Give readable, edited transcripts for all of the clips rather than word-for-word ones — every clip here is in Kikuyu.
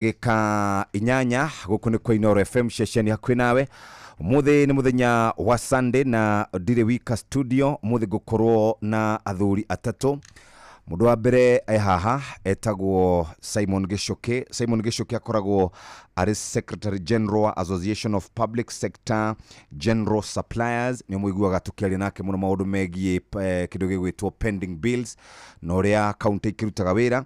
Gĩka 8 gũkũ nĩ kwa Inooro FM, ceceni hakuhĩ nawe. Ũmũthĩ nĩ mũthenya wa Sunday na ndirĩ wika studio. Ũmũthĩ ngũkorwo na athuri atatũ. Mũndũ wa mbere e haha etagwo Simon Gichuki. Simon Gichuki akoragwo arĩ Secretary General wa Association of Public Sector General Suppliers. Nĩ mũiguaga tũkĩaria nake mũno maũndũ megiĩ kĩndũ gĩgwĩtwo pending bills na ũrĩa kaunti ikĩrutaga wĩra.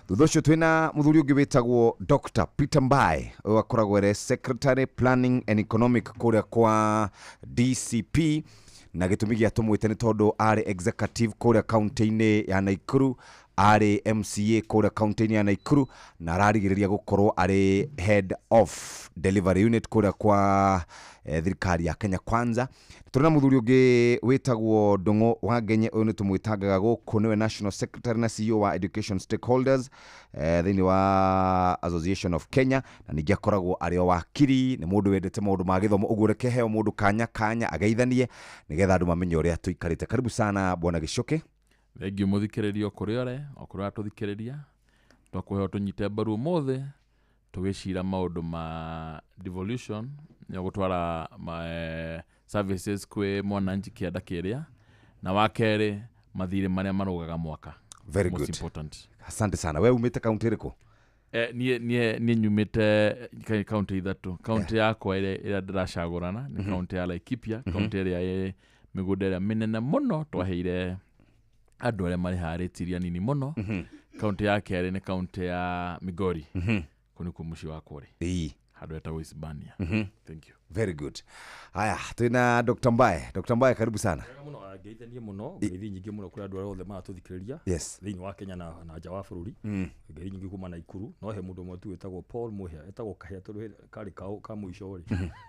Thutha ũcio twĩna mũthuri ũngĩ wĩtagwo Dr. Peter Mbae, ũyũ akoragwo arĩ Secretary Planning and Economic kũrĩa kwa DCP, na gĩtũmi gĩa tũmwĩte nĩ tondũ arĩ executive kũrĩa kaunti-inĩ ya Nakuru, arĩ MCA kũrĩa kaunti-inĩ ya Nakuru, na ararigĩrĩria gũkorwo arĩ head of delivery unit kũrĩa kwa thirikari ya Kenya Kwanza. Tũrĩ na mũthuri ũngĩ wĩtagwo Ndung'u wa Ngenye, ũyũ nĩ tũmwĩtangaga gũkũ, nĩwe National Secretary na CEO wa Education Stakeholders thĩinĩ wa Association of Kenya, na ningĩ akoragwo arĩ o wakiri, nĩ mũndũ wendete maũndũ ma gĩthomo, ũguo reke heo mũndũ kanya kanya ageithanie nĩgetha andũ mamenye ũrĩa tũikarĩte. Karibu sana bwana Gichuki. Thengiũ mũthikĩrĩria o kũrĩa ũrĩ, o kũrĩa ũratũthikĩrĩria, twakũheo tũnyite mbaru ũmũthĩ tũgĩcira maũndũ ma devolution, nĩ gũtwara services kwĩ mwananchi kĩanda kĩrĩa, na wa kerĩ mathirĩ marĩa marũgaga mwaka. Very Most good. important. Asante sana. We umĩte kaunti ĩrĩkũ? Niĩ nyumĩte kaunti ithatũ. Kaunti yakwa ĩrĩa ndĩracagũrana nĩ kaunti ya Laikipia, kaunti ĩrĩa ĩ mĩgũnda ĩrĩa mĩnene mũno twaheire andũ arĩa marĩharĩtirie nini mũno. Kaunti ya kerĩ nĩ kaunti ya Migori. Kũu nĩkuo mũciĩ wakwa ũrĩ. Handũ hetagwo Hispania. Thank you. Very good. Haya, twĩna Dr. Mbae. Dr. Mbae, karibu sana. Wega mũno, ngeithanie mũno, ngeithi nyingĩ mũno kũrĩ andũ arĩa othe maratũthikĩrĩria thĩinĩ wa Kenya na nja wa bũrũri. Ngeithi nyingĩ kuma Naikuru, no he mũndũ ũmwe tu wĩtagwo Paul Mũhĩa, etagwo Kahĩa tondũ karĩ ka mũico rĩ.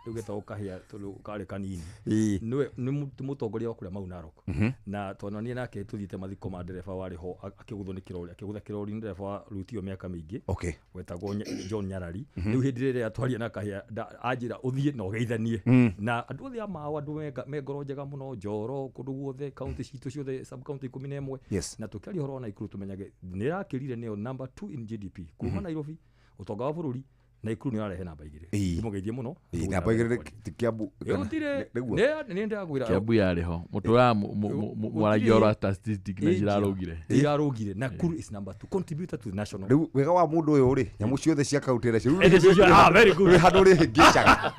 Rĩu getagwo Kahĩa tondũ karĩ kanini. Nĩwe nĩ mũtongoria wa kũrĩa Mau Narok. Na twananie nake tũthiĩte mathiko ma ndereba warĩ ho akĩgũthwo nĩ kĩrori, akĩgũtha kĩrori nĩ ndereba wa ruti ĩyo mĩaka mĩingĩ. Wetagwo John Nyarari. Rĩu hĩndĩ ĩrĩa twaria na Kahĩa, anjĩra ũthiĩ na ũgeithanie. Na andũ othe a Mau, andũ me ngoro njega mũno, Njoro, kũndũ guothe, kaunti citũ ciothe, sub county 11. Na tũkĩaria ũhoro wa Naikuru tũmenyage nĩ ĩrakĩrire nĩyo number 2 in GDP. Kuma Nairobi, ũtonga wa bũrũri, Naikuru nĩ ĩrarehe namba igĩrĩ. Ndĩmũgeithie mũno. Namba igĩrĩ ti Kiambu, Ĩĩ, kana gũtirĩ. nĩguo? Nĩ ndĩrakwĩra. Kiambu yarĩ ho. Mũtũraga mwaragia ũhoro wa statistic na cirarũgire. Irarũgire. Nakuru is number 2 contributor to the national. Rĩu wega wa mũndũ ũyũ rĩ, nyamũ ciothe cia kaunti ĩrĩa Ĩrĩa very good. Rĩu handũ rĩ hĩngĩcaga.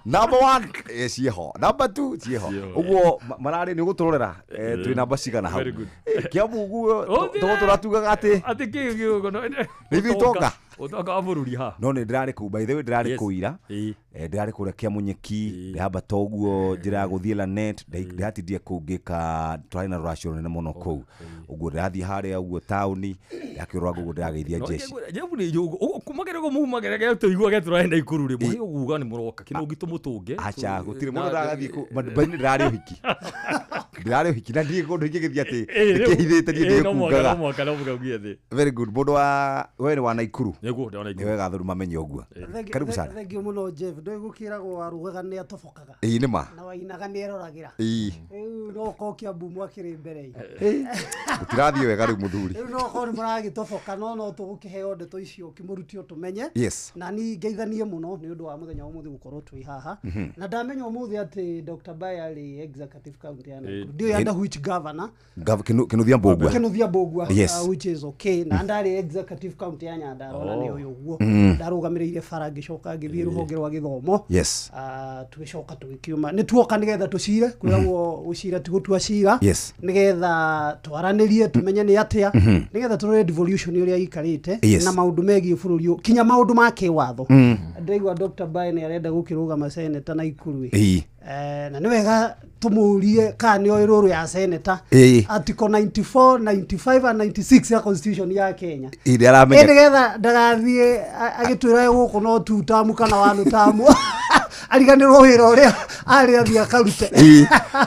Number 1, ciĩho. Number 2, ciĩho. Ciĩho. Ũguo mararĩ nĩ ũgũtũrorera, twĩ namba cigana hau. Very good. Kiambu ũguo, Ũthire. tũratũraga atĩ Atĩ kĩ gĩũgo, no, Nĩ ithuĩ itonga. Ũtonga wa bũrũri ha. No nĩ ndĩrarĩ kũu, by the way, ndĩrarĩ kũu ira. Ndĩrarĩ kũrĩa Kĩamunyeki, ndĩrambata ũguo njĩra ya gũthiĩ Lanet, ndĩratindire kũu ngĩka, tũrarĩ na rũracio rũnene mũno kũu. Ũguo ndĩrathiĩ harĩa ũguo taũni, ndĩrakĩũrũra ũguo ndĩrageithia No, jeshi. Jebu nĩ njũgũ. Ũguo kuma kĩrĩa mũmagerege tũiguage tũraĩ Naikuru rĩ, mũhĩo kuga nĩ mũroka, kĩnũngi tũmũtũnge. Aca, gũtirĩ Na- mũndũ ndĩragathiĩ kũu. But niĩ ndĩrarĩ ũhiki. Ndĩrarĩ ũhiki na ndiĩ kũndũ ingĩgĩthiĩ atĩ ndĩkĩhithĩte niĩ No mũhaka, ndĩkungaga. no mũhaka, no mũhaka ugie thĩ. Very good. Mũndũ wa, we nĩ wa Naikuru. Nĩguo, ndĩ wa Naikuru. Nĩ wega athuri mamenye ũguo. Karibu sana. Thank you mũno Jeff. Ndũĩ gũkĩragwo warugaga nĩ atobokaga. Ĩĩ, nĩ ma. Na wainaga nĩ eroragĩra. Ĩĩ. Rĩu no ũkorwo Kiambu mwakĩrĩ mbere ĩ. Gũtirathiĩ wega rĩu mũthuri. Rĩu no ũkorwo nĩ mũragĩtoboka, no tũgũkĩheo ndeto icio ũkĩmũrutio tũmenye. Na niĩ ngeithanie mũno nĩ ũndũ wa mũthenya wa ũmũthĩ gũkorwo twĩ haha. Na ndamenya ũmũthĩ atĩ Dr. Mbae arĩ executive county ya Nakuru. Ndiũĩ under which governor. Kĩnuthia Mbũgua. Kĩnuthia Mbũgua, which is okay. Na ndarĩ executive county ya Nyandarua na nĩ ũyũ ũguo. Ndarũgamĩrĩire bara ngĩcoka ngĩthiĩ rũhonge rwa gĩthomo. Tũgĩcoka tũgĩkiuma. Nĩ tuoka nĩgetha tũcire, kwĩragwo gũcira ti gũtua cira. Nĩgetha twaranĩrie tũmenye nĩ atĩa, nĩgetha tũrore devolution ũrĩa ĩikarĩte na maũndũ megiĩ bũrũri ũyũ, kinya maũndũ ma kĩwatho. Ndĩraigua Dr. Mbae nĩ arenda gũkĩrũgama seneta Naikuru ĩ. Na nĩ wega tũmũrie kana nĩ oĩ rũrũ ya seneta. Article 94, 95 and 96 ya constitution ya Kenya. Nĩ aramenya. Nĩgetha ndagathiĩ agĩtwĩra gũkũ no two term kana one term. Ariganĩrwo wĩra ũrĩa arĩ athiĩ akarute.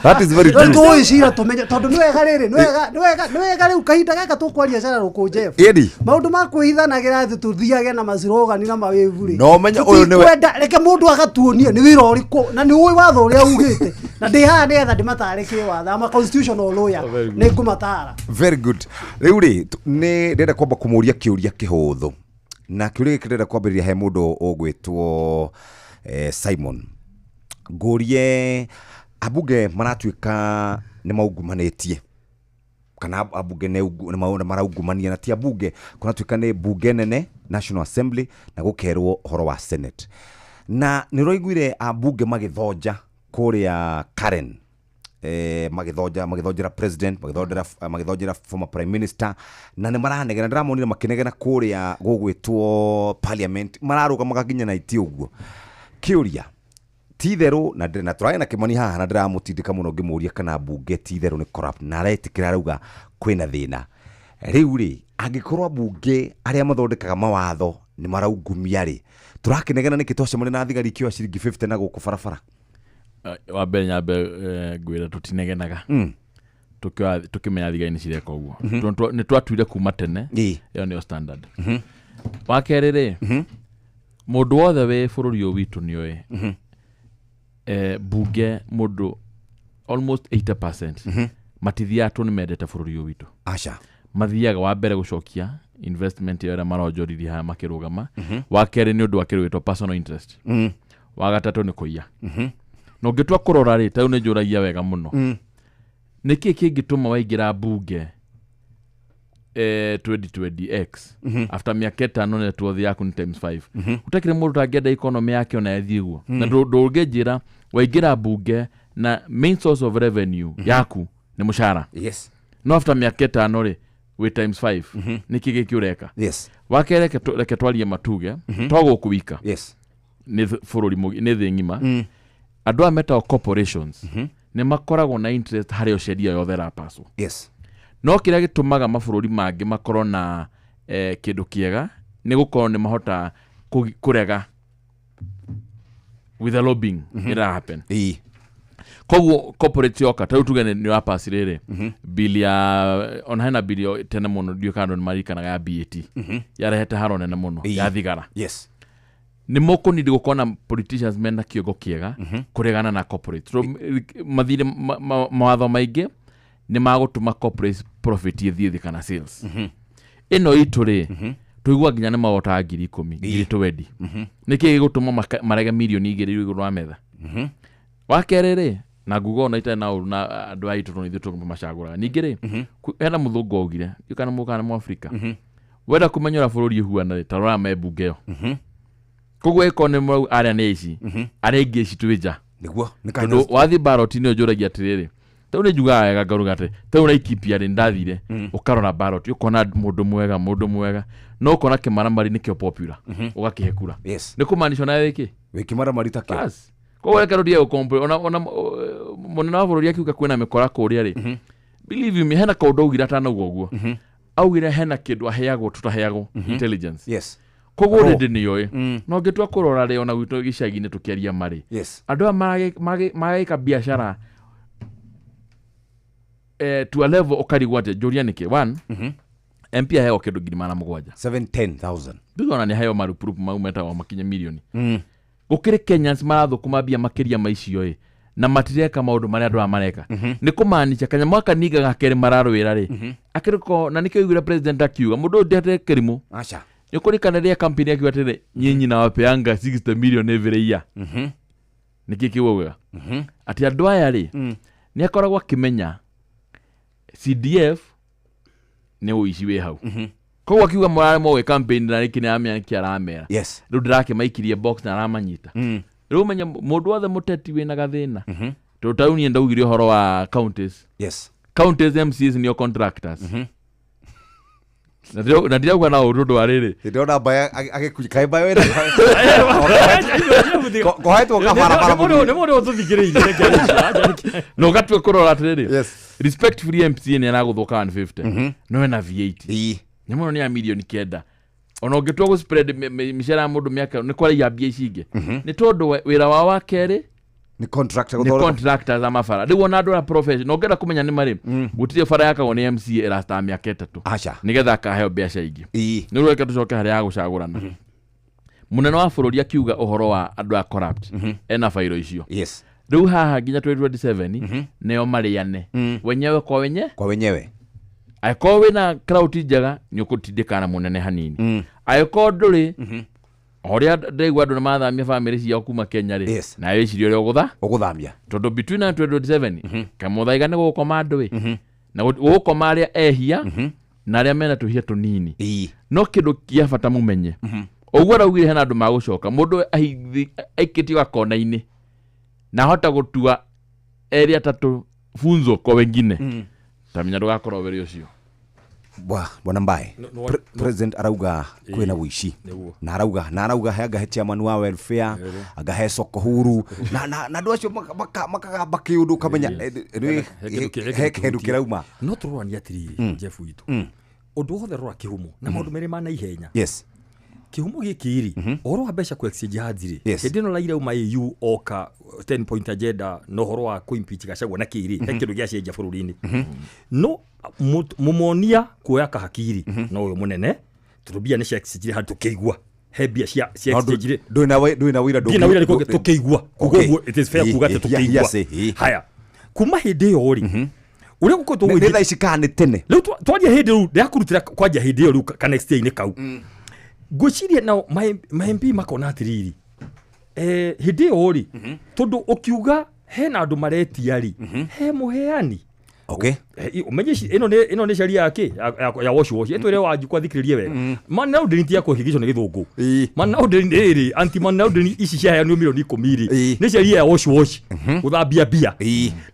That is very Rĩu true. tũgwĩcira tũmenye, tondũ nĩ wega rĩrĩ, nĩ wega rĩu kahinda gaka tũkwaria cara rũkũ Jeff. Maũndũ ma kwĩhithanagĩra atĩ tũthiage na macirogani na mawĩvu rĩ. No ũmenye ũyũ nĩwe. Tũtikwenda, reke mũndũ agatuonie nĩ wĩra ũrĩkũ na nĩ ũĩ watho ũrĩa ugĩte. Na ndĩ haha nĩgetha ndĩmatare kĩwatho. I'm a constitutional lawyer. Oh, very good. Nĩ ngũmatara. Very good. Rĩu rĩ, nĩ ndĩrenda kwamba kũmũria kĩũria kĩhũthũ. Na kĩũria gĩkĩ ndĩrenda kwambĩrĩria he mũndũ ũgwĩtwo Simon. Ngũrie ambunge maratuĩka nĩ maungumanĩtie kana ambunge nĩ maraungumania, na ti ambunge, kũratuĩka nĩ mbunge nene National Assembly na gũkerwo ũhoro wa Senate. Na nĩ ũraiguire ambunge magĩthonja kũrĩa Karen, magĩthonjera president, magĩthonjera former prime minister, na nĩ maranegena. Ndĩramonire makĩnegena kũrĩa gũgwĩtwo parliament, mararũgamaga nginya na itĩ ũguo. Kĩũria ti itherũ, na na tũragĩa na Kĩmani haha na ndĩramũtindĩka mũno ngĩmũria kana mbunge ti itherũ nĩ corrupt, na aretĩkĩra arauga kwĩna thĩna. Rĩu rĩ, angĩkorwo ambunge arĩa mathondekaga mawatho nĩ maraungumia rĩ, tũrakĩnegena nĩkĩ twacemania na thigari ikĩoya ciringi 50 na gũkũ barabara? Wa mbere nyambe ngwĩre tũtinegenaga tũkĩmenya thigari nĩ cireka ũguo. Nĩ twatuire kuma tene, ĩyo nĩyo standard. Wa kerĩ rĩ, mũndũ wothe wĩ bũrũri ũyũ witũ nĩoĩ bunge mũndũ almost 80% matithiaga tondũ nĩ mendete bũrũri ũyũ witũ. Aca. Mathiaga wa mbere gũcokia investment ĩyo ĩrĩa maronjoririe haha makĩrũgama. Wa kerĩ nĩ ũndũ wa kĩndũ gĩtwo personal interest. Wa gatatũ nĩ kũiya. Na ũngĩtua kũrora rĩ, ta rĩu nĩ njũragia wega mũno, nĩkĩ kĩngĩtũma waingĩra mbunge 2020x after mĩaka ĩtano net worth yaku nĩ times 5? Gũtakĩrĩ mũndũ ũtangĩenda economy yake ona ĩthiĩ ũguo. Na ndũngĩnjĩra waingĩra mbunge na main source of revenue yaku nĩ mũcara. Yes. No after mĩaka ĩtano rĩ, wĩ times 5, nĩkĩ gĩkĩ ũreka? Yes. Wa kerĩ, reke twarie matuge, to gũkũ wika, Yes. nĩ bũrũri nĩ thĩ ng'ima. Andũ aya metagwo corporations nĩ makoragwo na interest harĩ o sheria yothe ĩrapaswo. Yes. No kĩrĩa gĩtũmaga mabũrũri mangĩ makorwo na kĩndũ kĩega nĩ gũkorwo nĩ mahota kũrega with the lobbying ĩra happen. Koguo corporate yoka, ta rĩu tuge nĩ wapass rĩrĩ bill ya, ona hena bill yo tene mũno, ndiũĩ kana andũ nĩ maririkanaga, ya BAT yarehete haro nene mũno ya thigara. Yes. Nĩ mũkũnidi gũkorwo na politicians mena kĩongo kĩega kũregana na corporate. So mathirĩ mawatho maingĩ nĩ magũtũma corporate profit ĩthiĩ thĩ kana sales. Ĩno itũ rĩ, tũigua nginya nĩ magotaga 10,000, 20,000. Nĩkĩ gĩgũtũma marege 2 mirioni igũrũ wa metha? Wa kerĩ rĩ, na nguga ona itarĩ na ũru na andũ a itũ tondũ ithuĩ tũmacagũraga. Ningĩ rĩ, hena mũthũngũ augire, ndiũĩ kana mũkana Mũafrika, wenda kũmenya ũrĩa bũrũri ũhuana rĩ, ta rora me mbunge ĩyo. Koguo ĩkorwo nĩ mũrauga arĩa nĩ aici, arĩa aingĩ aici twĩ nja. Nĩguo nĩ Tondũ wathiĩ ballot-inĩ ũnjũragia atĩrĩrĩ, tarĩu nĩ njugaga wega ngaruga atĩ tarĩu Laikipia rĩ, nĩndathire, ũkarora ballot ũkona mũndũ mwega, mũndũ mwega, no ũkona kĩmaramari nĩkĩo popular, ũgakĩhe kura. Yes. Nĩ kũmaanisha nawe wĩkĩ? Wĩkĩmaramari ta kĩo. Bas. Koguo reke rũthiĩ gũkomplain. Ona mũnene wa bũrũri akiuga kwĩna mĩkora kũrĩa rĩ, believe me, hena kaũndũ augire atanauga ũguo. Augire hena kĩndũ aheagwo tũtaheagwo, intelligence. Yes. Koguo Raw. rĩndĩ nĩoĩ. No ngĩtua kũrora rĩ, ona gwitũ gĩcagi-inĩ tũkĩaria marĩ, Yes. andũ aya maragĩka biacara to a level ũkarigwo atĩ njũria nĩkĩ. One, MP aheo kĩndũ 700,000. 710,000. Thutha ona nĩ aheo marupurupu mau metagwo makinye mirioni. Gũkĩrĩ Kenyans marathũkũma mbia makĩria ma icio ĩ, na matireka maũndũ marĩa andũ aya mareka. Nĩ kũmaanisha kanyamũ gaka ninga ga kerĩ mararwĩra rĩ, akĩrĩ ko na nĩkĩo oigire president akiuga mũndũ ũyũ ndete kĩrimũ. Aca. Nĩ kũrikana rĩrĩa campaign akiuga atĩrĩ, nyinyi nawapeanga 60 million every year. Nĩkĩ kĩu augaga atĩ andũ aya rĩ, nĩ akoragwo akĩmenya CDF nĩ ũici wĩ hau. Koguo akiuga mũraremwo gwĩ campaign na nĩkĩ, nĩ aramenya nĩkĩ aramera. Yes. Rĩu ndĩrakĩmaikirie box na aramanyita. Rĩu ũmenye mũndũ wothe mũteti wĩna gathĩna, tondũ ta rĩu niĩ ndaugire ũhoro wa counties, Yes. counties MCs nĩo contractors, na ndirauga na ũru ũndũ wa rĩrĩ. Ndĩrona mbaya agĩkunya kaĩ mbaya wĩna kohetwo kabarabara. Nĩ mũndũ ũtũthikĩrĩirie. Na ũgatua kũrora atĩrĩrĩ, Yes. respectfully, MCA nĩ aragũthũka 150, no ena V8 Ii. nyamũ ĩno nĩ ya 9 mirioni. Ona ũngĩtua gũ spread mĩcara ya mũndũ mĩaka, nĩ kwaraiya mbia ici ingĩ, nĩ tondũ wĩra wao wa kerĩ Nĩ contractor nĩ gũthondeka. Contractors a mabara. Rĩu ona andũ arĩa professional, ũngĩenda kũmenya nĩ marĩ, gũtirĩ bara yakagwo nĩ MCA ĩrastaga mĩaka 3 Aca. nĩgetha akaheo mbeca ingĩ. Ii. Nĩ reke tũcoke harĩa ya gũcagũrana. Mũnene wa bũrũri akiuga ũhoro wa andũ a corrupt, ena bairo icio. Yes. Rĩu haha nginya 2027 nĩo marĩane wenyewe kwa wenye. Kwa wenyewe. Angĩkorwo wĩna clout njega, nĩ ũkũtindĩkana mũnene hanini. Angĩkorwo ndũrĩ, o ũrĩa ndaigua andũ nĩ mathamia bamĩrĩ ciao kuma Kenya rĩ, nawe wĩcirie ũrĩa ũgũtha ũgũthamia, tondũ between now and 2027 kamũthaiga nĩ gũgũkoma andũ ĩ, na gũgũkoma arĩa ehia na arĩa mena tũhia tũnini. No kĩndũ kĩa bata mũmenye, ũguo araugire hena andũ magũcoka, mũndũ aikĩtio gakona-inĩ na ahota gũtua erĩ atatũ funzo kwa wengine, tamenya ndũgakorwo wĩrĩ ũcio. Bwana Mbae, No, president arauga kwĩna ũici, Nĩguo. na arauga he angahe chairman wa welfare, angahe soko huru, na andũ acio makagamba kĩũndũ ũkamenya He kĩndũ he he kĩndũ kĩndũ kĩrauma. No tũroranie atĩrĩrĩ, Jeff witũ, ũndũ wothe rora kĩhumo na maũndũ merĩ ma naihenya. Kĩhumo gĩkĩ rĩ, ũhoro wa mbeca ku exchange hands rĩ, hĩndĩ ĩno Raila auma AU oka 10 point agenda na ũhoro wa kũ impeach Gachagua na kĩ rĩ, he kĩndũ gĩacenjia bũrũri-inĩ. No mũmonia kuoya kahaki rĩ, no ũyũ mũnene, tondũ mbia nĩ cia exchange handũ tũkĩigua he mbia cia No, exchange ndũrĩ na wĩira. Ndirĩ na wĩra nĩ tũkĩigua kuga ũguo, it is fair kuga atĩ tũkĩigua. Haya, kuma hĩndĩ ĩyo rĩ, ũrĩa gũkoretwo Nĩ gũgĩthiĩ thaa ici kana nĩ tene? Rĩu twaria hĩndĩ rĩu ndĩrakũrutĩra kwanja hĩndĩ ĩyo rĩu ka next year-inĩ kau, ngwĩciria nao ma MP makona atĩrĩrĩ, hĩndĩ ĩyo rĩ, tondũ ũkiuga hena andũ maretia rĩ, he mũheani. Ũmenye ĩno nĩ sheria ya kĩ ya wash wash ĩtwĩre wanjikwa thikĩrĩrie wega, money laundering ti ya kũhĩngĩcwo nĩ gĩthũngũ. Money laundering rĩrĩ, anti money laundering ici ciaheanwo mirioni 10 rĩ, nĩ sheria ya wash wash, gũthambia mbia.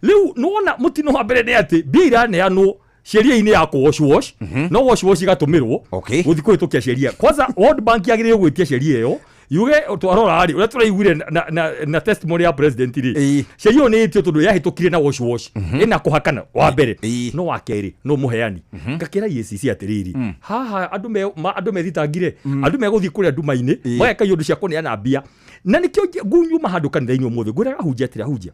Rĩu nĩwona mũtino wa mbere nĩ atĩ mbia iraneanwo sheria-inĩ ya kũ wash wash, no wash wash igatũmĩrwo gũthiĩ kũhĩtũkia sheria. Kwanza World Bank yagĩrĩirwo gwĩtia sheria ĩyo yuge twarora rĩ, ũrĩa tũraiguire na testimony ya president rĩ, sheria ĩyo nĩ ĩtio tondũ yahĩtũkire na wash wash ĩna kũhakana wa mbere. No wa kerĩ, no mũheani ngakĩra EACC atĩrĩrĩ, haha andũ me andũ methitangire, andũ megũthiĩ kũrĩa nduma-inĩ mageka iũndũ cia kũneana mbia, na nĩkĩo ngunyuma handũ kanitha-inĩ ũmũthĩ ngwĩraga hunjia atĩrĩ, ahunjia,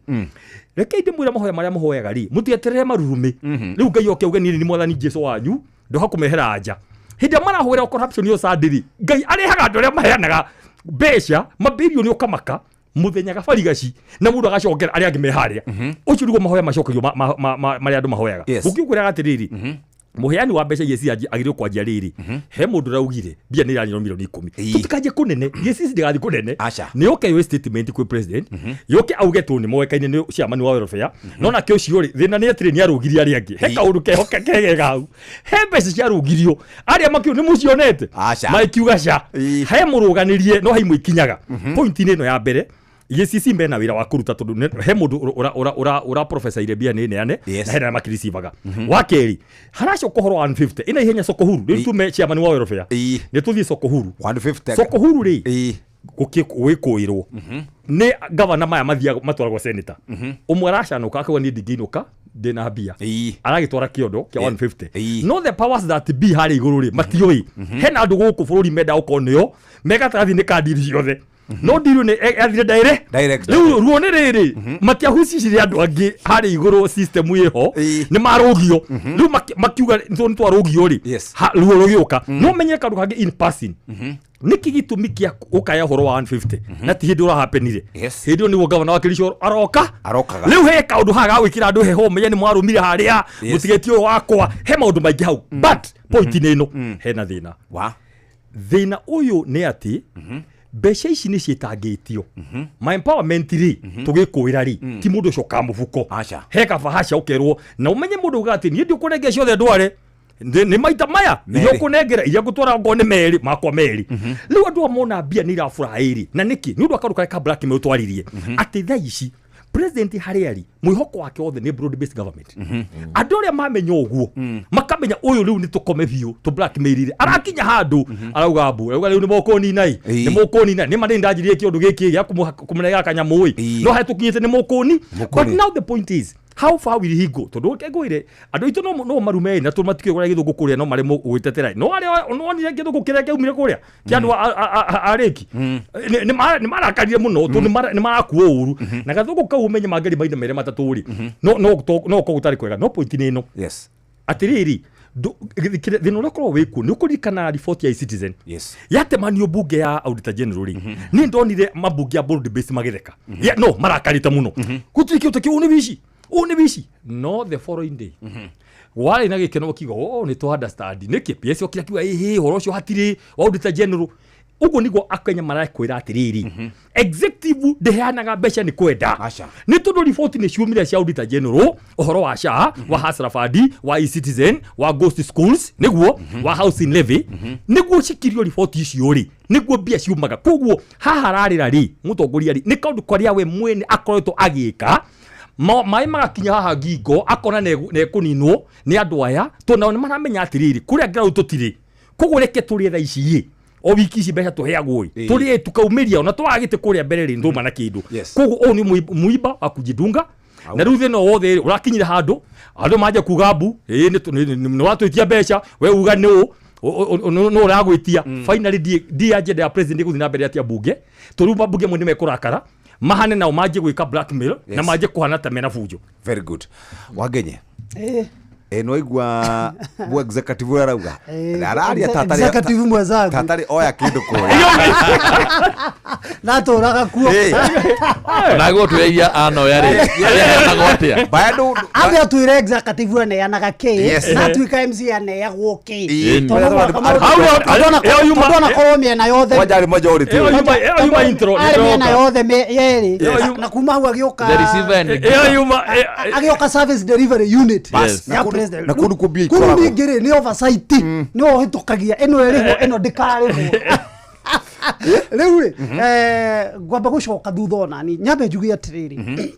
rekei ndĩmwĩre, mahoya marĩa mũhoyaga rĩ, mũtigeterere marurumĩ rĩu Ngai oke auge niĩ nĩ mwathani Jesu wanyu, ndoha kũmehera nja. Hĩndĩ ĩrĩa marahũra corruption ĩyo sandi rĩ, Ngai arehaga andũ arĩa maheanaga mbeca mabirioni, ũkamaka mũthenya gabarigaci na mũndũ agacokera arĩa angĩ me harĩa. Ũcio nĩguo mahoya macokagio marĩa andũ mahoyaga. Ũngĩkwĩraga atĩrĩrĩ, mũheani wa mbeca iria agĩrĩirwo kwanjia rĩrĩ, he mũndũ ũraugire mbia nĩ iranyirwo mirioni 10. Tũtikanjie kũnene, EACC ndĩgathiĩ kũnene. Aca. Nĩ yoke yoe statement kwĩ president, yoke auge tũ nĩ moĩkaine nĩ chairman wa welfare, no nake ũcio rĩ, thĩna nĩ atĩrĩ, nĩ arũgirie arĩa angĩ. He kaũndũ keho kegega hau, he mbeca ciarũgirio arĩa makiu nĩ mũcionete. Aca. Makiuga ca. He mũrũganĩrie, no he imwe ikinyaga point-inĩ ĩno ya mbere. EACC mena wĩra wa kũruta tondũ he mũndũ ũra professor ire mbia nĩ neane na hena arĩa makiricivaga. Wa kerĩ, haracoka ũhoro wa 150 ĩna ihenya soko huru rĩu tume chairman wa welfare, nĩ tũthiĩ soko huru. 150. Soko huru rĩ, gwĩkũĩrwo nĩ gavana maya mathiaga matwaragwo senator ũmwe aracanũka akauga niĩ ndingĩinũka ndĩna mbia, aragĩtwara kĩondo kĩa 150. No the powers that be harĩa igũrũ rĩ, matiũĩ hena andũ gũkũ bũrũri menda gũkorwo nĩo me gatagatĩ-inĩ ka ndiri ciothe, no ndiri nĩ athire Direct. Rĩu ruo nĩ rĩrĩ, matiahucicirie andũ angĩ harĩa igũrũ, system ĩho nĩ marũgio rĩu makiuga nĩ twarũgio rĩ, ruo rũgĩũka. No menye kaũndũ kangĩ in passing, nĩkĩ gĩtũmi kĩa ũkaya ũhoro wa 150 na ti hĩndĩ ũrahapenire? Hĩndĩ ĩyo nĩguo gavana wa Kericho aroka. Arokaga. Rĩu he kaũndũ haha ga gwĩkĩra andũ heho, menye nĩ mwarũmire harĩa, mũtigetie ũyũ wakwa. He maũndũ maingĩ hau, but point-inĩ ĩno hena thĩna. Wa Thĩna ũyũ nĩ atĩ mbeca ici nĩ ciĩtangĩtio ma empowerment rĩ, tũgĩkũĩra rĩ, ti mũndũ ũcio ka mũbuko. Aca. He kabahasha ũkerwo na ũmenye mũndũ uga atĩ niĩ ndiũkũnengera ciothe ndware, nĩ maita maya iria Merĩ. ũkũnengera iria ngũtwara okorwo nĩ merĩ makwa merĩ. Rĩu andũ aya mona mbia nĩ iraburaĩ rĩ, na nĩkĩ? Nĩ ũndũ wa kaũndũ karĩa ka blackmail twaririe atĩ thaa ici president harĩa arĩ mwĩhoko wake wothe nĩ broad based government. Andũ arĩa mamenya ũguo makamenya ũyũ rĩu nĩ tũkome biũ tũ blackmail arakinya handũ arauga mbu arauga rĩu nĩ mũkũnina ĩ, nĩ mũkũnina nĩ ma nĩ ndanjirie kĩũndũ gĩkĩ gĩa kũmũnegera kanyamũ ĩ, no harĩa tũkinyĩte nĩ mũkũni. Mũkũni. But now the point is, how far will he go? Tondũ reke ngwĩre, andũ aitũ no marume na tondũ matikĩũĩ kũrĩa gĩthũngũ kũrĩa, no maremwo gwĩtetera, no arĩa no onire gĩthũngũ kĩrĩa kĩaumire kũrĩa kĩa andũ a rĩki nĩ marakarire mũno tondũ nĩ marakuo ũru na gathũngũ kau, ũmenye mangeri maina merĩ matatũ rĩ, no ũkorwo gũtarĩ kwega. No point nĩ ĩno, atĩrĩrĩ, thĩna ũrĩa ũkoragwo wĩkuo nĩ ũkũririkana riboti ya eCitizen yatemanio mbunge ya auditor general rĩ, niĩ ndonire mambunge ya broad based magĩtheka. No marakarĩte mũno, gũtirĩ kĩndũ kĩu, ũũ nĩ wici, ũũ nĩ wici. No the following day Warĩ na gĩkeno ũkiuga, oh, nĩ tũ understand nĩkĩ PS okire akiuga ĩhĩ ũhoro ũcio hatirĩ wa auditor general. Ũguo nĩguo akenya marakwĩra atĩrĩrĩ, executive ndĩheanaga mbeca nĩ kwenda. Aca. Nĩ tondũ riboti nĩ ciumire cia auditor general ũhoro wa SHA, wa Hustler Fund, wa eCitizen, wa ghost schools, nĩguo wa housing levy, nĩguo cikirio riboti icio rĩ, nĩguo mbia ciumaga. Koguo haha ararĩra rĩ, mũtongoria rĩ, nĩ kaũndũ karĩa we mwene akoretwo agĩka. Maĩ magakinya haha ngingo, akona nĩekũninwo nĩ andũ aya, tondũ nao nĩ maramenya atĩrĩrĩ, kũrĩa ngarau tũtirĩ, koguo reke tũrĩe thaa ici ĩ, o wiki ici mbeca tũheagwo ĩ, tũrĩe tukaumĩria, ona twaga gĩtĩ kũrĩa mbere rĩ, ndũma na kĩndũ. Koguo ũyũ nĩ mũimba wa kujidunga. Na rĩu thĩna wothe rĩ, ũrakinyire handũ andũ manje kuga mbu, ĩ, nĩ watwĩtia mbeca, we uga nĩ ũ nĩ ũragwĩtia. Finally ndi agenda ya president ĩgũthiĩ na mbere atĩa bunge, tondũ rĩu mabunge amwe nĩ mekũrakara mahane nao manjie gwĩka blackmail na manjie kũhana ta mena bunjo. Very good. Wangenye. Ĩ nĩwaigua bu executive ũrĩa arauga? Araria Executive mwenzangu. Tatarĩ oya kĩndũ kũrĩa. Natũraga kuo. Naguo twĩragia anoya rĩ, aheanagwo atĩa? Bado ambe atwĩre executive aneanaga kĩ, na atuĩka MC aneagwo kĩ. Tondũ Ĩyo tondũ onakorwo mĩena yothe Kwanja arĩ majority. Ĩyo yuma intro, arĩ mĩena nĩndĩroka. yothe yerĩ. Na kuma hau agĩũka The receiver and the Ĩyo giver. yuma agĩũka service delivery unit. Yes. Ya president. Na kũndũ kũmbia Kũu ikoragwo. ningĩ rĩ, nĩ oversight, nĩwe ũhĩtũkagia ĩno ĩrĩhwo, ĩno ndĩkarĩhwo. Rĩu rĩ, ngwamba gũcoka thutha onani nyambe njuge atĩrĩrĩ,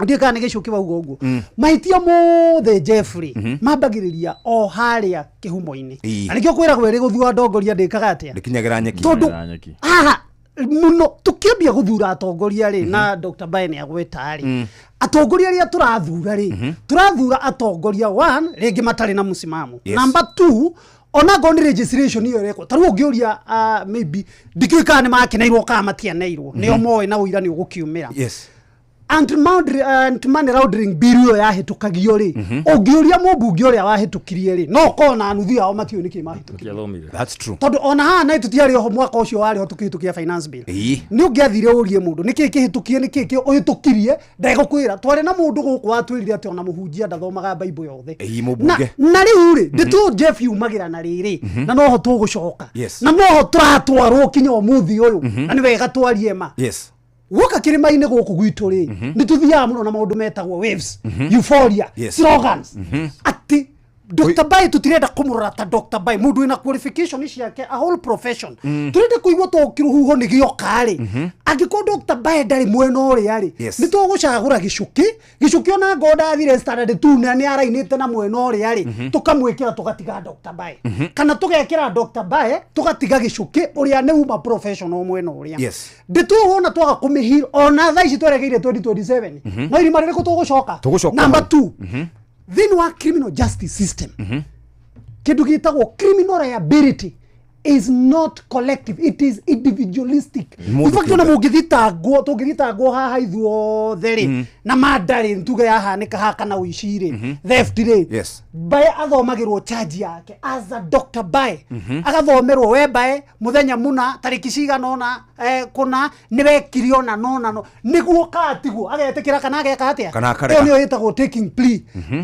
ndiĩ kana nĩ gĩcũkĩ wauga ũguo, mahĩtia mothe Jeffrey mambagĩrĩria o harĩa kĩhumo-inĩ. Na nĩkĩo kwĩragwo ĩrĩ gũthura ndongoria ndĩkaga atĩa? Ndĩkinyagĩra nyeki. Tondũ Ndĩkinyagĩra nyeki. haha mũno tũkĩambia gũthura atongoria rĩ, na Dr. Mbae nĩ agweta rĩ, atongoria arĩa tũrathura rĩ, tũrathura atongoria one rĩngĩ matarĩ na mũsimamo. Number two, ona ngorwo nĩ registration ĩyo ĩrekwo, ta rĩu ũngĩũria, maybe ndikĩũĩ kana nĩ makeneirwo kana matianeirwo, nĩo moĩ na ũira nĩ ũgũkiumĩra. Anti-money laundering bill ĩyo yahĩtũkagio rĩ, ũngĩũria mũmbunge ũrĩa wahĩtũkirie rĩ, no ũkorwo na nuthu yao matiũĩ nĩkĩ mahĩtũkirie. That's true. Tondũ ona haha na tũtiarĩ oho mwaka ũcio warĩ ho tũkĩhĩtũkia finance bill. Nĩ ũngĩathire ũrie mũndũ nĩkĩ kĩhĩtũkie, nĩkĩ ũhĩtũkirie, ndegũkwĩra. Twarĩ na mũndũ gũkũ watwĩrire atĩ ona mũhunjia ndathomaga Bible yothe. Mũmbunge. Na rĩu rĩ, ndĩtũ Jeff yumagĩra na rĩrĩ, na noho tũgũcoka. Na noho tũratwarwo kinya ũmũthĩ ũyũ. Na nĩ wega twarie ma. Guoka kĩrĩma-inĩ gũkũ gwitũ rĩ, nĩ tũthiaga mũno na maũndũ metagwo waves, euphoria, slogans. Atĩ Dr. Mbae tũtirenda kũmũrora ta Dr. Mbae, mũndũ wĩna qualification ciake, a whole profession. Tũrenda kũigua to kĩrũhuho nĩ gĩoka rĩ. Angĩkorwo Dr. Mbae ndarĩ mwena ũrĩa rĩ, nĩ tũgũcagũra gĩcũkĩ. Gĩcũkĩ ona ngorwo ndathire standard 2 na nĩ arainĩte na mwena ũrĩa rĩ, tũkamwĩkĩra tũgatiga Dr. Mbae. Kana tũgekĩra Dr. Mbae tũgatiga gĩcũkĩ ũrĩa nĩ uma professional mwena ũrĩa. Ndĩtũwona twaga kũmĩheal ona thaa ici twerekeire 2027. No irima rĩrĩkũ tũgũcoka? Tũgũcoka Number hau. 2. Thĩinĩ wa criminal justice system, kĩndũ gĩtagwo criminal liability is not collective, it is individualistic. Mũndũ In fact, ona kĩũmbe. tũngĩthitangwo haha ithuothe rĩ, na manda rĩ, tuge yahanĩka haha kana ũici rĩ, theft rĩ, Mbae athomagĩrwo charge yake as a Dr. Mbae. Agathomerwo we Mbae mũthenya mũna tarĩki cigana ũna, kũna nĩ wekire ona nona no nĩguo katiguo agetĩkĩra kana ageka atĩa. Kana akarega. Ĩyo nĩyo ĩtagwo taking plea.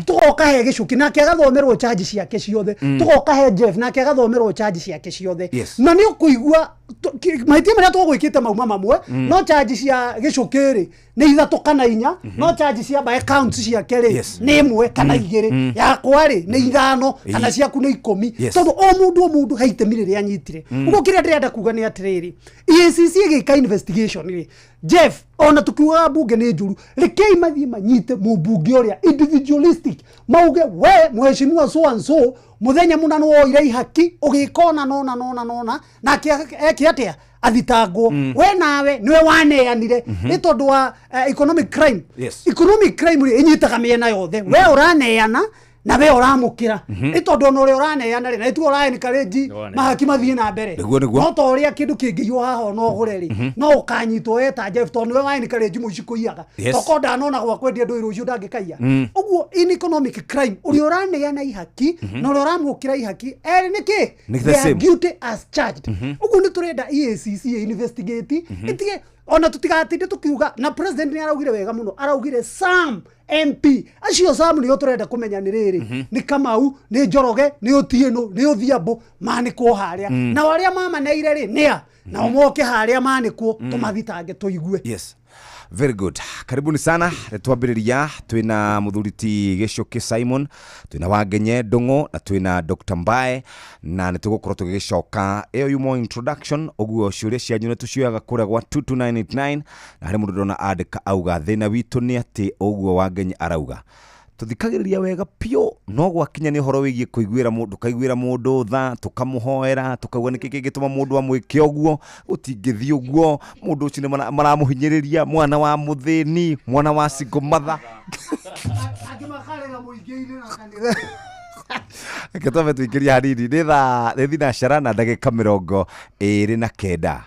Tũgoka he gĩcũkĩ nake agathomerwo charge ciake ciothe. Tũgoka he Jeff nake agathomerwo charge ciake ciothe. Na nĩ ũkũigua mahĩtia marĩa tũgwĩkĩte mauma mamwe, no charge cia gĩcũkĩ rĩ nĩ ithatũ kana inya, no charge cia Mbae counts ciake rĩ nĩ ĩmwe kana igĩrĩ, yakwa rĩ nĩ ithano kana ciaku nĩ ikũmi. Tondũ o mũndũ o mũndũ he itemi rĩrĩa anyitire. Ũguo kĩrĩa ndĩrenda kuga nĩ atĩrĩrĩ, EACC ĩgĩka investigation rĩ, Jeff, ona tukiugaga mbunge nĩ njũru, rekei mathiĩ manyite mũmbunge ũrĩa individualistic, mauge we mheshimiwa so and so mũthenya mũna nĩ woire ihaki ũgĩka ona nona nona nona, nake eke atĩa athitangwo. We nawe niwe waneanire nĩ tondũ wa economic crime. Economic crime rĩ ĩnyitaga mĩena yothe, we ũraneana na we ũramũkĩra, nĩ tondũ ona ũrĩa ũraneana rĩ, na nĩtuo ũra encourage mahaki mathiĩ na mbere. Nĩguo, nĩguo. No ta ũrĩa kĩndũ kĩngĩiywo haha ona ũgũre rĩ, no ũkanyitwo we ta Jeff tondũ nĩwe wa encourage mũici kũiyaga. Tokorwo ndanona gwa kwendia ndũĩ rũciũ ndangĩkaiya. Ũguo in economic crime ũrĩa ũraneana ihaki na ũrĩa ũramũkĩra ihaki erĩ nĩ kĩ? Nĩ the They are same. guilty as charged. Ũguo nĩ tũrenda EACC investigate ĩtige Ona tutigatinde tukiuga na president ni araugire wega muno, araugire Sam MP acio Sam nio turenda kumenya ni riri, ni Kamau, ni Njoroge, ni Otieno, ni Odhiambo, manikwo haria. Na aria mamaneire ri nia na moke haria manikwo tumathitange tuigue. Yes. Very good. Karibuni sana. Twambĩrĩria twĩna mũthuri ti Gĩcũkĩ Simon, twĩna Wangenye Ndung'u na twĩna Dr. Mbae, na nĩ tũgũkorwo tũgĩgĩcoka ĩyo yumo introduction. Ũguo ciũria cianyu nĩ tũcioyaga kũrĩa gwa 22989, na harĩ mũndũ ndona andĩka auga thĩna witũ nĩ atĩ ũguo Wangenye arauga tũthikagĩrĩria wega piũ, no gwakinya nĩ ũhoro wĩgiĩ kũiguĩra mũndũ, tũkaiguĩra mũndũ tha, tũkamũhoera, tũkauga nĩkĩ kĩngĩtũma mũndũ amwĩke ũguo, gũtingĩthiĩ ũguo, mũndũ ũcio nĩ maramũhinyĩrĩria, mwana wa mũthĩni, mwana wa single mother. Angĩ makarĩra mũingĩ-inĩ na kanitha. Reke twambe tũingĩrie hanini, nĩ thaa nĩ thinacara na ndagĩka 29.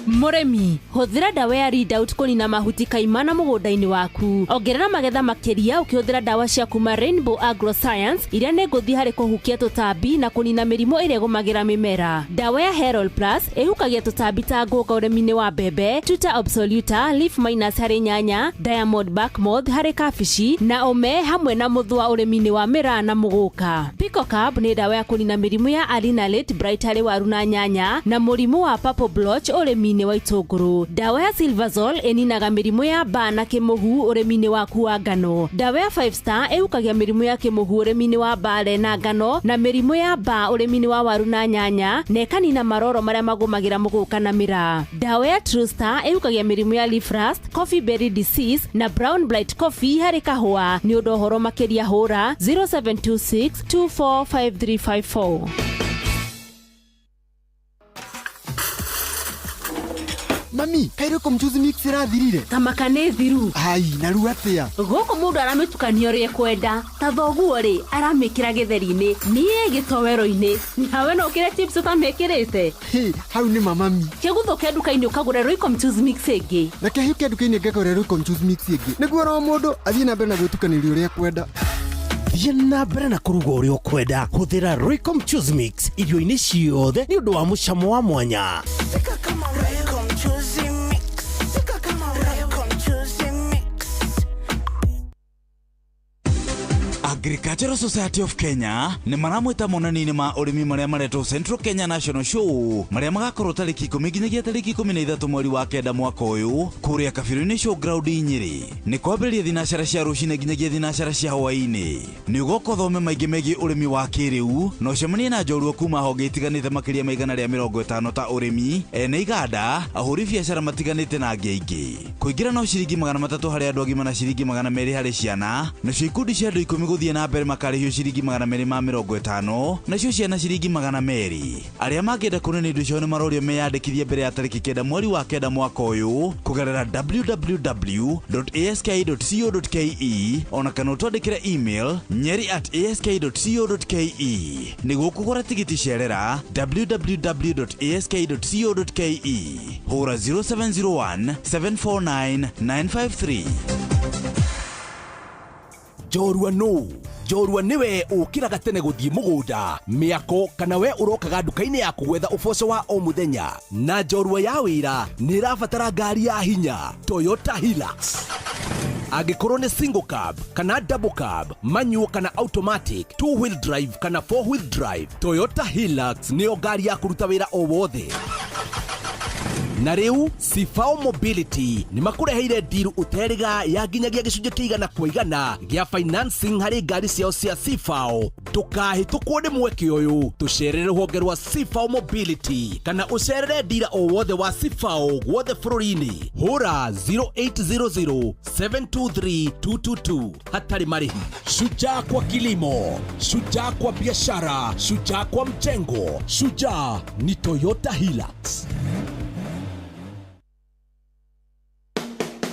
Mũrĩmi, hũthĩra ndawa ya Readout kũnina mahuti kaimana mũgũnda-inĩ waku. Ongerera magetha makĩria ũkĩhũthĩra ndawa cia kuma Rainbow Agroscience iria nĩ ngũthi harĩ kũhukia tũtambi na kũnina mĩrimũ ĩrĩa ĩgũmagĩra mĩmera. Ndawa ya Herol Plus ĩhukagia tũtambi ta ngũnga ũrĩmi-inĩ wa mbembe, Tuta absoluta, leaf minus harĩ nyanya, Diamond bark moth harĩ kabici na ũme hamwe na mũthũa ũrĩmi-inĩ wa mĩraa na mũgũka. Picocab nĩ ndawa ya kũnina mĩrimũ ya Alinalate Bright harĩ waru na nyanya na mũrimũ wa purple blotch ũrĩmi-inĩ wa itũngũrũ. Ndawa ya Silverzol ĩninaga mĩrimũ ya mbaa na kĩmũhu ũrĩmi-inĩ waku wa ngano. Ndawa ya 5 Star ĩhukagia mĩrimũ ya kĩmũhu ũrĩmi-inĩ wa mbare na ngano na mĩrimũ ya mbaa ũrĩmi-inĩ wa waru na nyanya na ĩkanina maroro marĩa magũmagĩra mũgũka na mĩraa. Ndawa ya True Star ĩhukagia mĩrimũ ya leaf rust, coffee berry disease na brown blight coffee harĩ kahũa. Nĩ ũndũ ũhoro makĩria hũra 0726 245354. Mami, kairĩ ko mchuzi mix ĩrathirire? Tamaka nĩ thiru. Ai, na rĩu atĩa? Gũkũ mũndũ aramĩtukania ũrĩa ekwenda. Ta thoguo rĩ, aramĩkĩra gĩtheri-inĩ, niĩ gĩtoero-inĩ. Nawe no ũkĩre chips ũtamĩkĩrĩte? Hĩ, hau nĩ mamami. Kĩguthũke nduka-inĩ ũkagũre Royco mchuzi mix ĩngĩ. Reke hiũke nduka-inĩ ngagũre Royco mchuzi mix ĩngĩ. Nĩguo oro mũndũ athiĩ na mbere na gwĩtukanĩria ũrĩa ekwenda. Thiĩ na mbere na kũruga ũrĩa ũkwenda. Hũthĩra Royco mchuzi mix irio-inĩ ciothe nĩ ũndũ wa mũcamo wa mwanya. Agricultural Society of Kenya nĩ maramwĩta monanio-inĩ ma ũrĩmi marĩa maretwo Central Kenya National Show marĩa magakorwo tarĩki 10 nginyagia tarĩki 13 mweri wa 9 mwaka ũyũ kũrĩa Kabirũ-inĩ Showground Nyĩrĩ. Nĩ kwambĩrĩria thinacara cia rũcinĩ nginyagia thinacara cia hwaĩ-inĩ. Nĩ ũgoka ũthome maingĩ megiĩ ũrĩmi wa kĩrĩu na ũcemanie na njorua kuma honge itiganĩte makĩria ma 150 ta ũrĩmi, ene iganda, ahũri biacara matiganĩte na angĩ aingĩ. Kũingĩra no ciringi 300 harĩ andũ agima na ciringi 200 harĩ ciana, nacio ikundi cia andũ 10 gũthiĩ na mbere makarĩhio ciringi 250, nacio ciana ciringi 200. Arĩa mangĩenda kuonania indo ciao nĩ marorio meyandĩkithie mbere ya tarĩki 9 mweri wa 9 mwaka ũyũ kũgerera www.ask.co.ke ona kana ũtwandĩkĩre email nyeri@ask.co.ke. Nĩguo kũgũra tigiti cerera www.ask.co.ke. Hũra 0701 749 953. Njorua nũ? Njorua nĩwe ũkĩraga tene gũthiĩ mũgũnda, mĩako kana we ũrokaga nduka-inĩ yaku gwetha ũboco wa o mũthenya. Na njorua ya wĩra nĩ ĩrabatara ngari ya hinya, Toyota Hilux. Angĩkorwo nĩ single cab kana double cab, manual kana automatic, two wheel drive kana four wheel drive, Toyota Hilux nĩyo ngari ya kũruta wĩra o wothe. Na rĩu Sifao Mobility nĩ makũreheire deal ũterĩga ya nginyagia gĩcunjĩ kĩa igana kwa igana gĩa financing harĩ ngari ciao cia Sifao. Ndũkahĩtũkwo nĩ mweke ũyũ, tũcerere rũhonge rwa Sifao Mobility kana ũcerere ndira o wothe wa Sifao guothe bũrũri-inĩ. Hũra 0800 723 222 hatarĩ marĩhi. Shujaa kwa kilimo, shujaa kwa biashara, shujaa kwa mjengo, shujaa ni Toyota Hilux.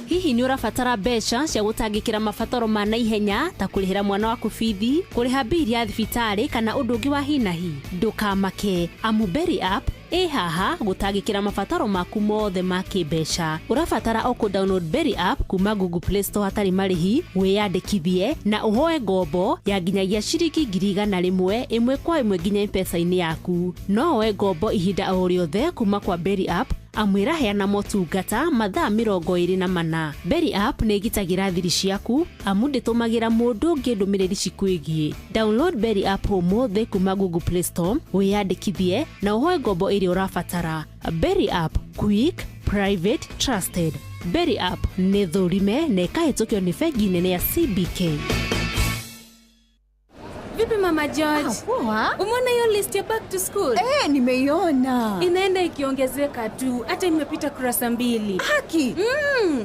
Hihi nĩ ũrabatara mbeca cia gũtangĩkĩra mabataro ma naihenya ta kũrĩhĩra mwana waku bithi, kũrĩha mbiri ya thibitarĩ kana ũndũ ũngĩ wa hi na hi? Ndũkamake, amu Berry App ĩ haha gũtangĩkĩra mabataro maku mothe ma kĩmbeca. Ũrabatara o kũ download Berry App kuma Google Play Store hatarĩ marĩhi, wĩyandĩkithie na ũhoe ngombo ya nginyagia ciringi 100,000 ĩmwe kwa ĩmwe nginya M-Pesa-inĩ yaku. No woe ngombo ihinda o rĩothe kuma kwa Berry App Amu ĩraheana motungata mathaa 24. Berry app nĩ ĩgitagĩra thiri ciaku amu ndĩtũmagĩra mũndũ ũngĩ ndũmĩrĩri cikwĩgiĩ. Download Berry app ũmũthĩ kuma Google Play Store, wĩyandĩkithie na ũhoe ngombo ĩrĩa ũrabatara. Berry app, quick, private, trusted. Berry app nĩ thũrime na ĩkahĩtũkio nĩ bengi nene ya CBK. Vipi Mama George? Poa. Umeona hiyo list ya back to school? Nimeiona. Inaenda ikiongezeka tu, hata imepita kurasa 2. Haki.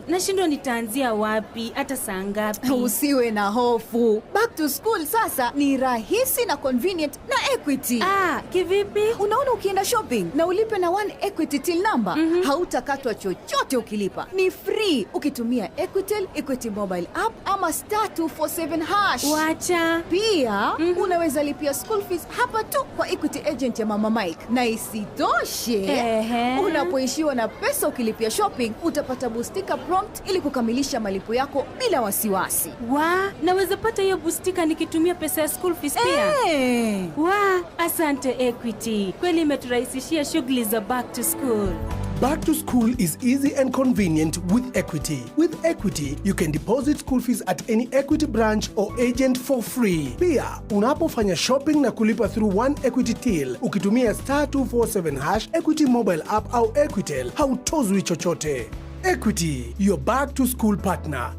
Nashindwa nitaanzia wapi, hata saa ngapi? Usiwe na hofu. Back to school sasa ni rahisi na convenient na Equity. Kivipi? Unaona, ukienda shopping na ulipe na One Equity till number, hautakatwa chochote ukilipa. Ni free ukitumia Equitel, Equity mobile app ama *247#. Wacha. Pia unaweza lipia school fees hapa tu kwa Equity agent ya Mama Mike. Na isitoshe, unapoishiwa na pesa ukilipia shopping, utapata bustika prompt ili kukamilisha malipo yako bila wasiwasi. Naweza pata hiyo bustika nikitumia pesa ya school fees pia? Asante Equity. Kweli imeturahisishia shughuli za back to school. Back to school is easy and convenient with Equity. With Equity, you can deposit school fees at any Equity branch or agent for free. Pia, unapofanya shopping na kulipa through One Equity Till, ukitumia *247# Equity mobile app au Equitel, hautozwi chochote. Equity, your back to school partner.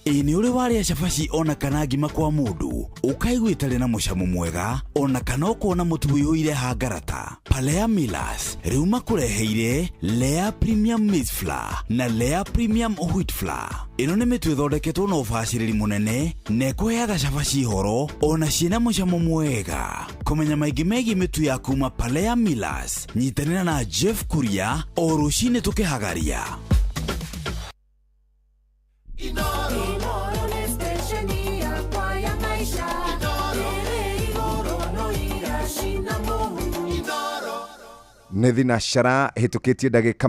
Ĩ nĩ ũrĩ warĩa cabaci ona kana ngima kwa mũndũ ũkaigua ĩtarĩ na mũcamo mwega ona kana ũkona mũtu ũiyũire hangarata. Palea Millers rĩu makũreheire Lea Premium Maize Flour na Lea Premium Wheat Flour. Ĩno nĩ mĩtu ĩthondeketwo na ũbacĩrĩri mũnene na ĩkũheaga cabaci horo ona ciĩna mũcamo mwega. Kũmenya maingĩ megiĩ mĩtu ya kuma Palea Millers, nyitanĩra na Jeff Kuria o rũcinĩ tũkĩhagaria. Nĩ thinacara hĩtũkĩtie ndagĩka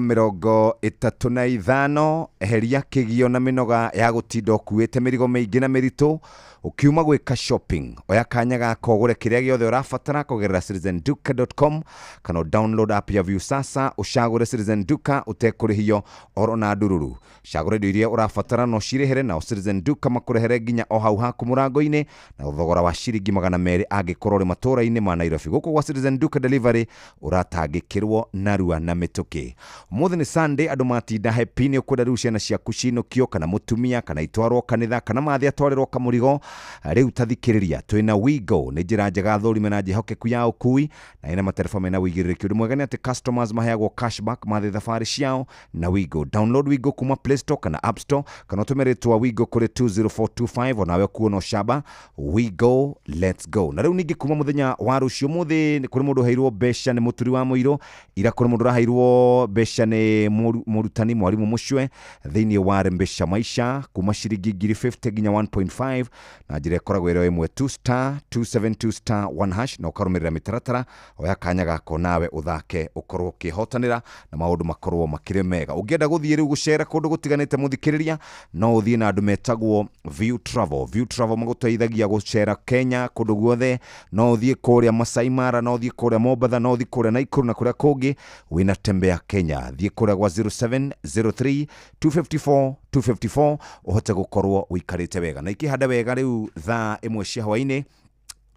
35. Eheria kĩgio na mĩnoga ya gũtinda ũkuĩte mĩrigo mĩingĩ na mĩritũ ũkiuma gwĩka shopping. Oya kanya gaka ũgũre kĩrĩa gĩothe ũrabatara kũgerera citizenduka.com kana download app ya Viusasa ũcagũre Citizen Duka ũtekũrĩhio oro na ndururu. Cagũra indo iria ũrabatara no cirĩhere nao Citizen Duka makũrehere nginya o hau haku mũrango-inĩ na thogora wa ciringi 200 angĩkorwo ũrĩ matũũra-inĩ ma Nairobi. Gũkũ gwa Citizen Duka Delivery ũratangĩkĩrwo narua na mĩtũkĩ. Ũmũthĩ nĩ Sunday, andũ matinda happy nĩ ũkwenda rĩu ciana ciaku cinũkio kana mũtumia kana itwarwo kanitha kana mathi atwarĩrwo kamũrigo. Rĩu tathikĩrĩria twĩna Wigo, nĩ njĩra njega thũrime na njĩhokeku ya ũkui na ĩna matereba mena ũigĩrĩrĩki. Ũndũ mwega nĩ atĩ customers maheagwo cashback mathiĩ thabarĩ ciao na Wigo. Download Wigo kuma Play Store kana App Store kana ũtũme rĩtwa Wigo kũrĩ 20425 onawe kuona ũcamba. Wigo, let's go. Na rĩu ningĩ kuma mũthenya wa rũciũ mũthĩ kũrĩ mũndũ ũheirwo mbeca nĩ mũturi wa mũirũ, ira kũrĩ mũndũ ũraheirwo mbeca nĩ mũrutani mwarimũ mũcwe thĩinĩ wa Rembesha Maisha kuma ciringi 50 nginya 1.5 na njĩra ĩkoragwo ĩrĩ ĩmwe 2 star 272 star 1 hash na ũkarũmĩrĩra mĩtaratara. Oya kanya gako nawe ũthake ũkorwo ũkĩhotanĩra na maũndũ makorwo makĩrĩ mega. Ũngĩenda gũthiĩ rĩu gũcera kũndũ gũtiganĩte mũthikĩrĩria, no ũthiĩ na andũ metagwo View Travel. View Travel magũteithagia gũcera Kenya kũndũ guothe. No ũthiĩ kũrĩa Masai Mara, no ũthiĩ kũrĩa Mombatha, no ũthiĩ kũrĩa Nakuru na kũrĩa kũngĩ. Wĩna Tembea Kenya, thiĩ kũrĩa gwa 0703 254 254 ũhote gũkorwo ũikarĩte wega na ikĩhanda wega. Rĩu thaa 1 cia hwaĩ-inĩ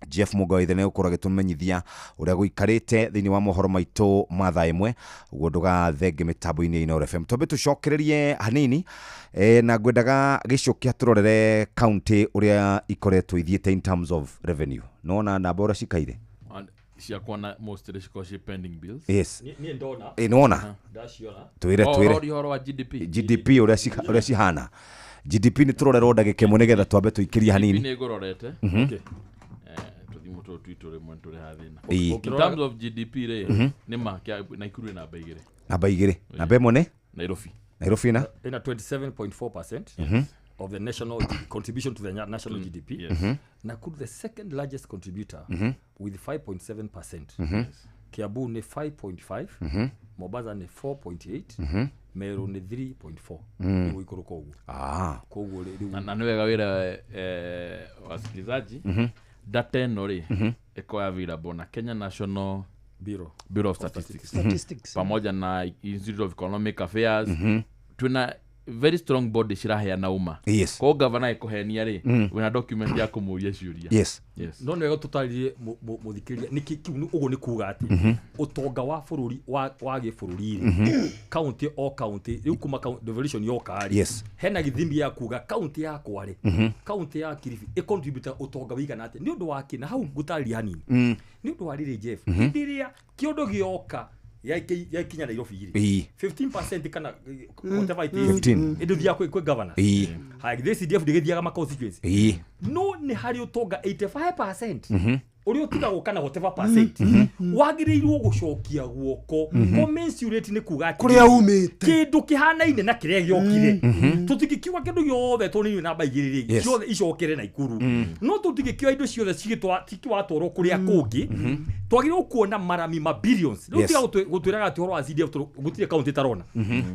Jeff Mugaithe nĩ gũkorwo agĩtũmenyithia ũrĩa gũikarĩte thĩinĩ wa mohoro maitũ ma thaa 1, ũguo ndũgathenge mĩtambo-inĩ ya Inooro FM. Twambe tũcokererie hanini na ngwendaga gĩcokia tũrorere county ũrĩa ikoretwo ithiĩte in terms of revenue. Nona namba ũrĩa cikaire ciakwa na mostly cikoragwo ciĩ pending bills. Yes. Niĩ ndona. Nĩwona? Ndaciona. Twĩre. Ũhoro wa GDP. GDP ũrĩa cihana. GDP nĩ tũrorerwo ndagĩka ĩmwe nĩgetha twambe tũikĩrie hanini. GDP nĩ ngũrorete. Okay. Tũthimũ tũtũ twitũ rĩmwe nĩtũrehaga thĩna. In terms of GDP rĩ, nĩ ma Nakuru ĩ namba 2. Namba 2. Namba 1 nĩ? Nairobi. Nairobi na? Ĩna 27.4% of the national contribution to the national GDP. Yes. Nakuru the second largest contributor with 5.7%. Kiambu ni 5.5, Mombasa ni 4.8, Meru ni 3.4. Nĩguo ikũrũka ũguo. Koguo rĩu na nĩ wega wĩra wasikilizaji, data ĩno rĩ ĩkoragwo available na Kenya National Bureau. Bureau of Statistics. Statistics. Pamoja na Institute of Economic Affairs. Twina very strong body ciraheana uma. Yes. Koguo gavana ĩkũhenia rĩ, wĩna document ya kũmũria ciũria. Yes. Yes. No nĩ wega tũtarĩrie mũthikĩrĩria nĩkĩ kĩu ũguo nĩ kuga atĩ ũtonga wa bũrũri wa gĩbũrũri rĩ, county o county rĩu kuma devolution yoka rĩ, Yes. hena gĩthimi gĩa kuga county yakwa rĩ, county ya Kilifi ĩcontribute ũtonga wĩigana atĩa nĩ ũndũ wa kĩ, na hau ngũtarĩria hanini nĩ ũndũ wa rĩrĩ Jeff, hĩndĩ ĩrĩa kĩũndũ gĩoka gĩakinya Nairobi rĩ, Ĩĩ. 15% kana whatever it is 15. ĩndũthiaga kwĩ governor. Ĩĩ. Haya, githĩ CDF ndĩgĩthiaga ma constituency? Ĩĩ. No nĩ harĩ ũtonga 85% ũrĩa ũtigagwo kana whatever percent wagĩrĩirwo gũcokia guoko commensurate nĩ kuga atĩ Kũrĩa umĩte. kĩndũ kĩhanaine na kĩrĩa gĩokire. Tũtingĩkiuga kĩndũ gĩothe tũninwe namba igĩrĩ rĩ, Yes. ciothe icokere Naikuru, no tũtingĩkioya indo ciothe cikĩwatwarwo kũrĩa kũngĩ. Twagĩrĩirwo kuona marami ma billions rĩu. Yes. Tiga gũtwĩraga atĩ ũhoro wa CDF tondũ gũtirĩ kaunti ĩtarona,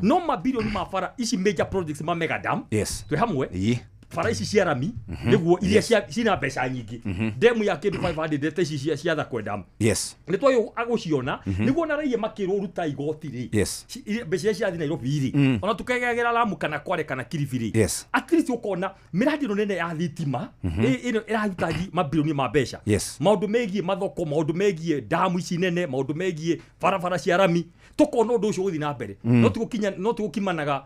no mabilioni ma bara ici, major projects ma mega dam, Yes. twĩ hamwe, Ĩĩ. bara ici cia rami nĩguo iria cina mbeca nyingĩ, ndemu ya kĩndũ 500 ta ici cia Thakwe dam, Yes. nĩ twagĩ agũciona nĩguo ona raia makĩrwo ruta igoti rĩ, Yes. mbeca iria cirathiĩ Nairobi rĩ, ona tũkegagĩra Lamu kana Kwale kana Kilifi rĩ, Yes. at least ũkona mĩradi ĩno nene ya thitima ĩno ĩrahitaji mabilioni ma mbeca, Yes. maũndũ megiĩ mathoko, maũndũ megiĩ damu ici nene, maũndũ megiĩ barabara cia rami, tũkona ũndũ ũcio ũgũthiĩ na mbere. No tigũkinya, no tigũkimanaga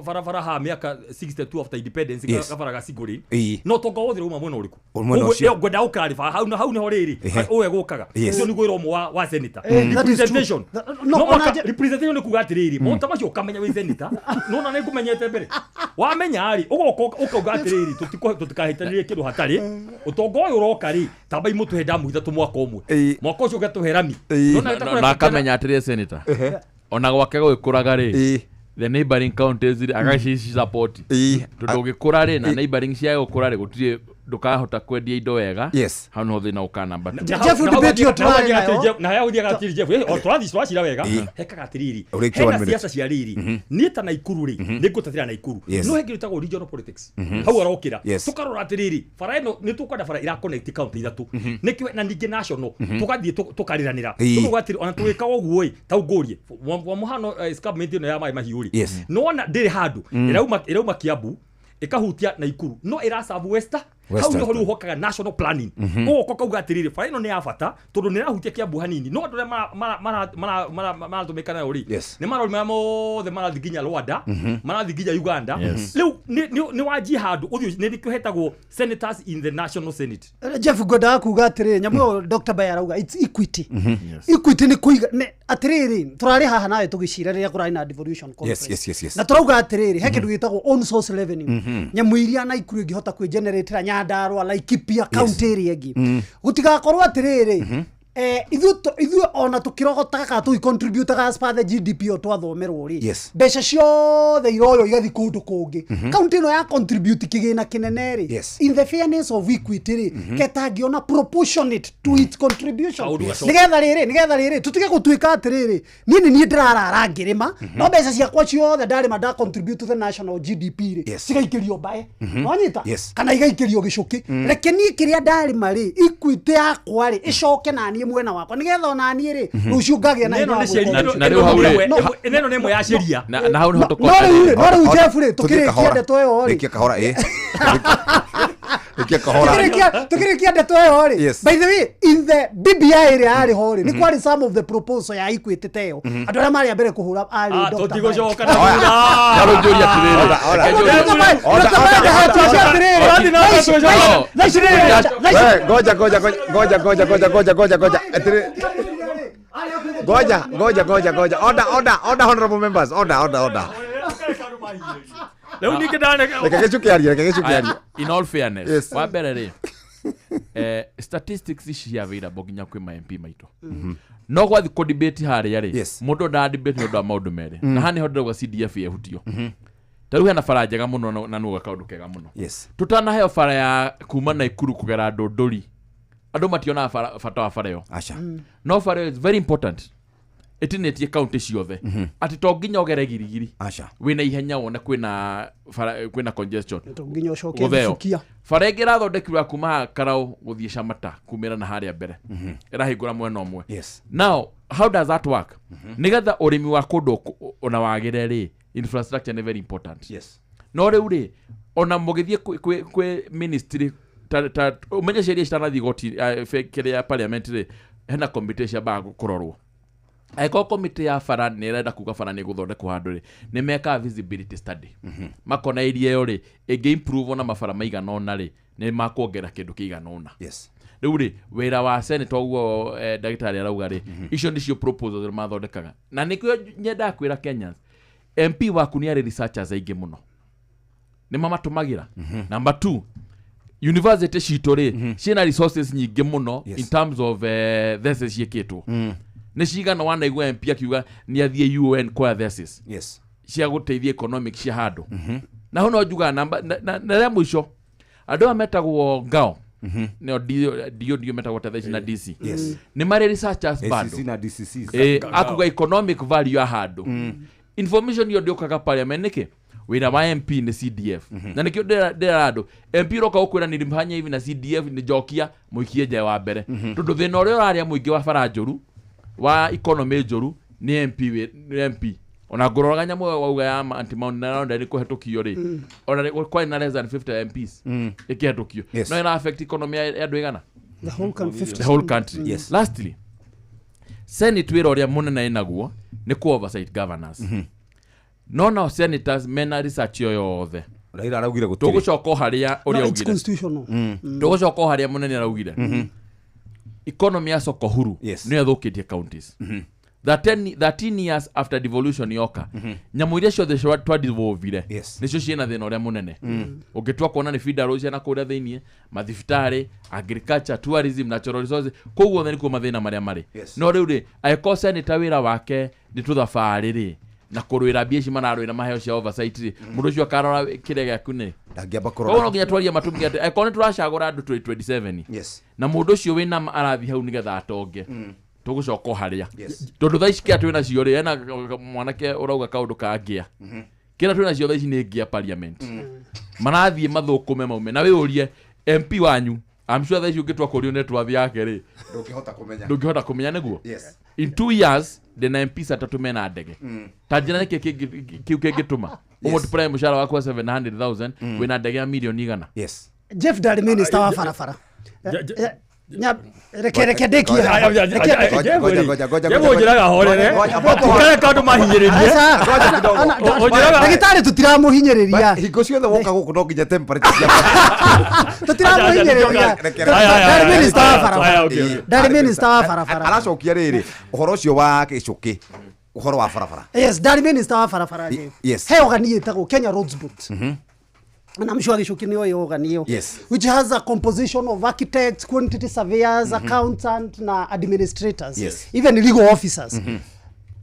barabara ha mĩaka 62 after independence, Yes. gabara ga single lane, Ĩĩ. no tonga wothe uma mwena ũrĩkũ? Mwena Ũguo, ũcio. ngwenda gũclarify hau na hau nĩho rĩrĩ Ehe. ũwe gũkaga Yes. ũcio nĩguo wĩra ũmwe wa senator. That is true. Representation. No, No ona mũhaka representation nĩ kuga atĩrĩrĩ, maũndũ ta macio ũkamenya wĩ senator, no na nĩngũmenyete mbere wamenya rĩ, ũgoka ũkauga atĩrĩrĩ, tũtikahĩtanĩrie kĩndũ hatarĩ ũtonga ũyũ ũroka rĩ, tambai mũtũhe damu ithatũ mwaka ũmwe, Ĩĩ. mwaka ũcio ũgatũhe rami. Ĩĩ. Nona Na akamenya atĩrĩ senator ona gwake gũgĩkũraga rĩ, Ĩĩ. the neighboring counties rĩ agacici support, Ĩĩ. tondũ ũgĩkũra rĩ na neighboring cia gũkũra rĩ, gũtirĩ ndũkahota kwendia indo wega. Yes. Hau nĩho thĩna ũkanamba tu. Jeff, debate ĩyo tũrarĩ nayo. Na harĩa gũthiaga atĩrĩ Jeff, o tũrathiĩ tũracira wega, Ĩĩ. hekaga atĩrĩrĩ, Ũrĩkie hena one minute. siasa cia rĩrĩ, niĩ ta Naikuru rĩ, nĩ ngũtetera Naikuru, Yes. no he kĩndũ gĩtagwo regional politics hau arokĩra, Yes. tũkarora atĩrĩrĩ, bara ĩno nĩ tũkwenda bara ĩra connect county ithatũ nĩkĩo, na ningĩ national tũgathiĩ tũkarĩranĩra, Ĩĩ. tũkauga atĩrĩ ona tũgĩkaga ũguo ĩ, ta ngũrie wa mũhano, escarpment ĩno ya maĩ mahiũ rĩ, Yes. nona ndĩrĩ handũ ĩrauma Kiambu ĩkahutia Naikuru, no ĩracabu Western. Hau Western. nĩho rĩu hokaga national planning, ũgoka ũkauga atĩrĩrĩ, bara ĩno nĩ ya bata tondũ nĩ ĩrahutia Kiambu hanini, no andũ arĩa maratũmĩka nayo rĩ, Yes. nĩ marori marĩa mothe marathiĩ nginya Rwanda, marathiĩ nginya Uganda. Yes. Rĩu nĩ wanjie handũ ũthiĩ nĩ nĩkĩo hetagwo senators in the national senate. Jeff, ngwendaga kuga atĩrĩrĩ, nyamũ ĩyo Dr. Bae arauga it's equity. Equity nĩ kũiga atĩrĩrĩ, tũrarĩ haha nawe tũgĩcira rĩrĩa kũrarĩ na devolution conference. Yes. Na tũrauga atĩrĩrĩ, he kĩndũ gĩtagwo own source revenue, nyamũ iria Naikuru ĩngĩhota kwĩgeneratĩra Nyandarua, Laikipia, county ĩrĩa ĩngĩ, gũtigakorwo atĩrĩrĩ, ithuĩ ona tũkĩrogotaga kana tũgĩcontributaga as per the GDP o twathomerwo rĩ, Yes. mbeca ciothe iroywo igathiĩ kũndũ kũngĩ. Kaunti ĩno ya contribute kĩgĩna kĩnene rĩ, Yes. in the fairness of equity rĩ, ketangĩona proportionate to its contribution, Kaũndũ gacoka. nĩgetha rĩrĩ tũtige gũtuĩka atĩrĩrĩ, niĩ nĩ niĩ ndĩrarara ngĩrĩma, no mbeca ciakwa ciothe ndarĩma nda contribute to the national GDP rĩ, Yes. cigaikĩrio mbae wanyita, Yes. kana igaikĩrio gĩcũkĩ. Reke niĩ kĩrĩa ndarĩma rĩ, equity yakwa rĩ, ĩcoke naniĩ mwena wakwa, nĩgetha ona niĩ rĩ, rũciũ ngagĩa na Neno hinya wa nĩ sheria. gwĩka. Na rĩu hau rĩ- Ĩno nĩ ĩmwe ya sheria. Na hau nĩho No rĩu rĩ, no rĩu Jeff rĩ, tũkĩrĩkia ndeto ĩyo rĩ, Rĩkia kahora, ĩ. Rĩkia kahora. Tũkĩrĩkia ndeto ĩyo rĩ, Yes. by the way, in the BBI ĩrĩa yarĩ ho rĩ, nĩ kwarĩ some of the proposal ya equity ta ĩyo, andũ arĩa marĩ a mbere kũhũra arĩ Ah, Dr. Bae. tũtigũcoka na thutha. Na rĩu njũrie atĩrĩrĩ, Ora, ora. reke njũrie- Dr. Bae, Order, Dr. Bae order, ndahetwo order, atĩrĩrĩ, order. No. thaa ici rĩ, thaa ici- We, ngoja ngoja ngoja ngoja ngoja ngoja ngoja ngoja. Atĩrĩ, ngoja ngoja ngoja ngoja. Order, order, order, honorable members. Order, order, order. Rĩu ningĩ ndane Reke gĩcuke arie, reke gĩcuke Aya, arie. in all fairness, Yes. wa mbere rĩ, statistics ici cia available nginya kwĩ ma MP maitũ, no gwathi kũ debate harĩa rĩ, Yes. mũndũ nda debate nĩ ũndũ wa maũndũ merĩ, na haha nĩho ndĩrauga CDF yehutio. Ta rĩu hena bara njega mũno na nĩuga kaũndũ kega mũno. Yes. Tũtanaheo bara ya kuma Naikuru kũgera Ndũndũri, andũ mationaga bata wa bara ĩyo. Aca. No bara ĩyo is very important, ĩtinĩtie kaunti ciothe, atĩ to nginya ũgere Girigiri Aca. wĩna ihenya wone kwĩna bara, kwĩna congestion. To nginya ũcoke Gũtheo. Thubukia. Bara ĩngĩ ĩrathondekirwo ya kuma haha Karau gũthiĩ Camata kumĩra na harĩa mbere, ĩrahingũra mwena ũmwe. Yes. Now How does that work? Nĩgetha ũrĩmi wa kũndũ ona wagĩre rĩ, infrastructure nĩ very important. No rĩu rĩ, ona mũgĩthiĩ kwĩ ministry ta ũmenye ciĩria citanathiĩ igoti kĩrĩa parliament rĩ, hena committee ciambaga kũrorwo. Angĩkorwo committee ya bara nĩ ĩrenda kuga bara nĩ ĩgũthondekwo handũ rĩ, nĩ mekaga feasibility study, makona area ĩyo rĩ ĩngĩ improve na mabara maigana ũna rĩ, nĩ makuongerera kĩndũ kĩigana ũna. Rĩu rĩ, wĩra wa senator ũguo ndagĩtarĩ arauga rĩ, icio nĩcio proposals mathondekaga, na nĩkĩo nyendaga kwĩra Kenyans, MP waku nĩ arĩ researchers aingĩ mũno, nĩ mamatũmagĩra. Number two, university citũ rĩ, ciĩna resources nyingĩ mũno in terms of thesis ciĩkĩtwo. Nĩ cigana wanaigua MP akiuga nĩ athiĩ UN kuoya thesis cia gũteithia economic cia handũ? Na hau no njugaga namba na rĩa mũico, andũ aya metagwo ngao nĩo dio dio metagwo ta thaa ici na DC, nĩ marĩ researchers bado. ACC na DCCs. Akuga economic value ya handũ, information iyo ndĩũkaga parliament. Nĩkĩ? Wĩra wa MP nĩ CDF, na nĩkĩo ndĩra andũ, MP ũroka gũkwĩra nilimfanya hivi na CDF, nĩ njokia mũikie nja wa mbere, tondũ thĩna ũrĩa ũrarĩa mũingĩ wa bara njũru, wa economy njũru, nĩ MP nĩ MP. Ona ngũroraga nyamũ ĩyo wauga ya anti mount na nĩ kũhetũkio rĩ, ona kwarĩ na less than 50 MPs ĩkĩhetũkio. No ĩra affect economy ya andũ igana? The whole country. The whole country. Lastly, senate wĩra ũrĩa mũnene ĩnaguo nĩ ku oversight governors, no nao senators mena research ĩyo yothe. Raila araugire gũtirĩ. Tũgũcoka o harĩa No, ũrĩa it's augire. constitutional. Tũgũcoka o harĩa mũnene araugire, economy ya soko huru nĩyo ĩthũkĩtie counties. 13 years after devolution yoka, nyamũ iria ciothe twadevolvire nĩcio ciĩna thĩna ũrĩa mũnene. Ũngĩtua kuona nĩ feeder roads ciana kũrĩa thĩiniĩ, mathibitarĩ, agriculture, tourism, natural resources, kũu guothe nĩkuo mathĩna marĩa marĩ. No rĩu rĩ, angĩkorwo senator wĩra wake nĩ tũthabarĩ rĩ, na kũrũĩra mbia ici mararũĩra maheo cia oversight rĩ, mũndũ ũcio akarora kĩrĩa gĩaku nĩ ndangĩamba koguo no kũrora. nginya twarie matũmia atĩ angĩkorwo nĩ tũracagũra andũ 2027 na mũndũ ũcio wĩna arathiĩ hau nĩgetha atonge, tũgũcoka o harĩa, tondũ thaa ici kĩrĩa twĩ nacio rĩ, ena mwanake ũrauga kaũndũ ka ngĩa, kĩrĩa twĩ nacio thaa ici nĩ ngĩa parliament, marathiĩ mathũkũme maume na wĩũrie MP wanyu. I'm sure thaa ici ũngĩtua kũrio networth yake rĩ, ndũngĩhota kũmenya. Ndũngĩhota kũmenya nĩguo. In 2 years ndĩna MPs atatũ mena ndege. Ta njĩra nĩkĩ kĩu kĩngĩtũma ũmultiply mũcara waku wa 700,000, wĩna ndege ya mirioni 100? Jeff, ndarĩ minister wa barabara. Reke ndĩkie haha. Jeff, ũnjĩraga horere. Ũkareka andũ mahinyĩrĩrie. Aca, Ngoja kidogo. Ndagĩtarĩ, tũtiramũhinyĩrĩria. Hingo ciothe woka gũkũ no nginya temperature cia Tũtiramũhinyĩrĩria. Ndarĩ minister wa barabara. Ndarĩ minister wa barabara. Aracokia rĩrĩ ũhoro ũcio wa gĩcũkĩ, ũhoro wa barabara. Yes, ndarĩ minister wa barabara rĩ, he ogani ĩtagwo Kenya Roads Board, and I'm sure Gichuki nĩyo ogani ĩyo, which has a composition of architects, quantity surveyors, accountant na administrators, even legal officers.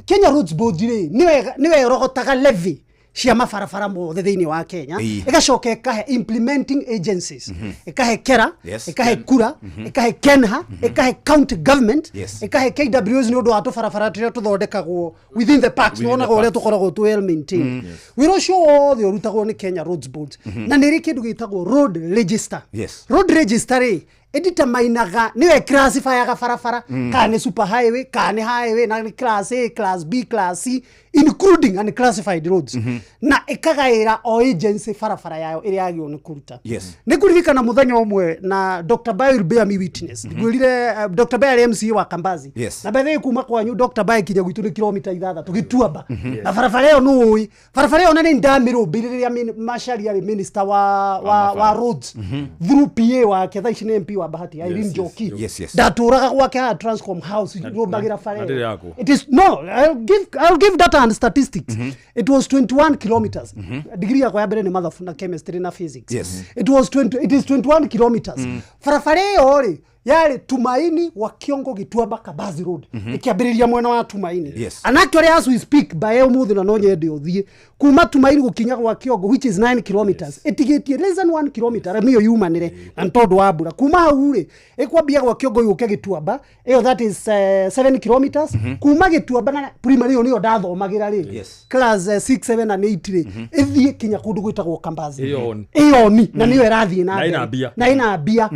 Kenya Roads Board rĩ, nĩyo ĩrogotaga levy cia mabarabara mothe thĩinĩ wa Kenya, ĩgacoka ĩkahe implementing agencies, ĩkahe KERA, ĩkahe KURA, ĩkahe KENHA, ĩkahe county government, ĩkahe KWS nĩ ũndũ wa tũbarabara tũrĩa tũthondekagwo within the parks. Within the Wonaga ũrĩa parks. tũkoragwo tũ well maintained. Wĩra ũcio wothe ũrutagwo nĩ Kenya Roads Board, na nĩ ĩrĩ kĩndũ gĩtagwo road register. Road register rĩ, ĩdeterminaga, nĩyo ĩclassifyaga barabara kana nĩ super highway, kana nĩ highway, na nĩ class A, class B, class C, including unclassified roads, na ĩkagaĩra o agency barabara yayo ĩrĩa yagĩrĩirwo nĩ kũruta. Nĩ ngũririkana mũthenya ũmwe na Dr. Bayo will bear me witness, ngwĩrire Dr. Bayo arĩ MCA wa Kambazi, na by the way, kuma kwanyu Dr. Bayo kinya gwitũ nĩ kilomita 6 tũgĩtuamba, na barabara ĩyo nĩ ũĩ barabara ĩyo, na nĩ ndamĩrũmbĩire rĩrĩa Macharia arĩ minister wa roads through PA wake, thaa ici nĩ MP wa Bahati, Irene Njoki. Ndatũraga gwake haha Transcom House, rũmbagĩra bara na ndĩrĩ ĩyo. yakwo. It is no, I'll give data and statistics. It was 21 kilometers. Degree yakwa ya mbere nĩ mathabu na chemistry na physics. It was 20, it is 21 kilometers. Barabara ĩyo rĩ, yarĩ Tumaini wa Kiongo Gĩtuamba Kabazi Road, ĩkĩambĩrĩria mwena wa Tumaini. And actually, as we speak by ũmũthĩ, na no nyende ũthiĩ kuma Tumaini gũkinya gwa Kiongo, which is 9 kilometers, ĩtigĩtie less than 1 kilometer remi ĩyo yumanĩre na nĩ tondũ wa mbura. Kuma hau rĩ, ĩkwambia gwa Kiongo yũke Gĩtuamba ĩyo, that is 7 kilometers. Kuma Gĩtuamba na primary ĩyo nĩyo ndathomagĩra rĩ, class 6, 7 and 8 rĩ, ĩthiĩ kinya kũndũ gwĩtagwo Kambazi. Ĩyo Ĩyo ni na nĩyo ĩrathiĩ na Na ĩna mbere. mbia. Na ĩna mbia.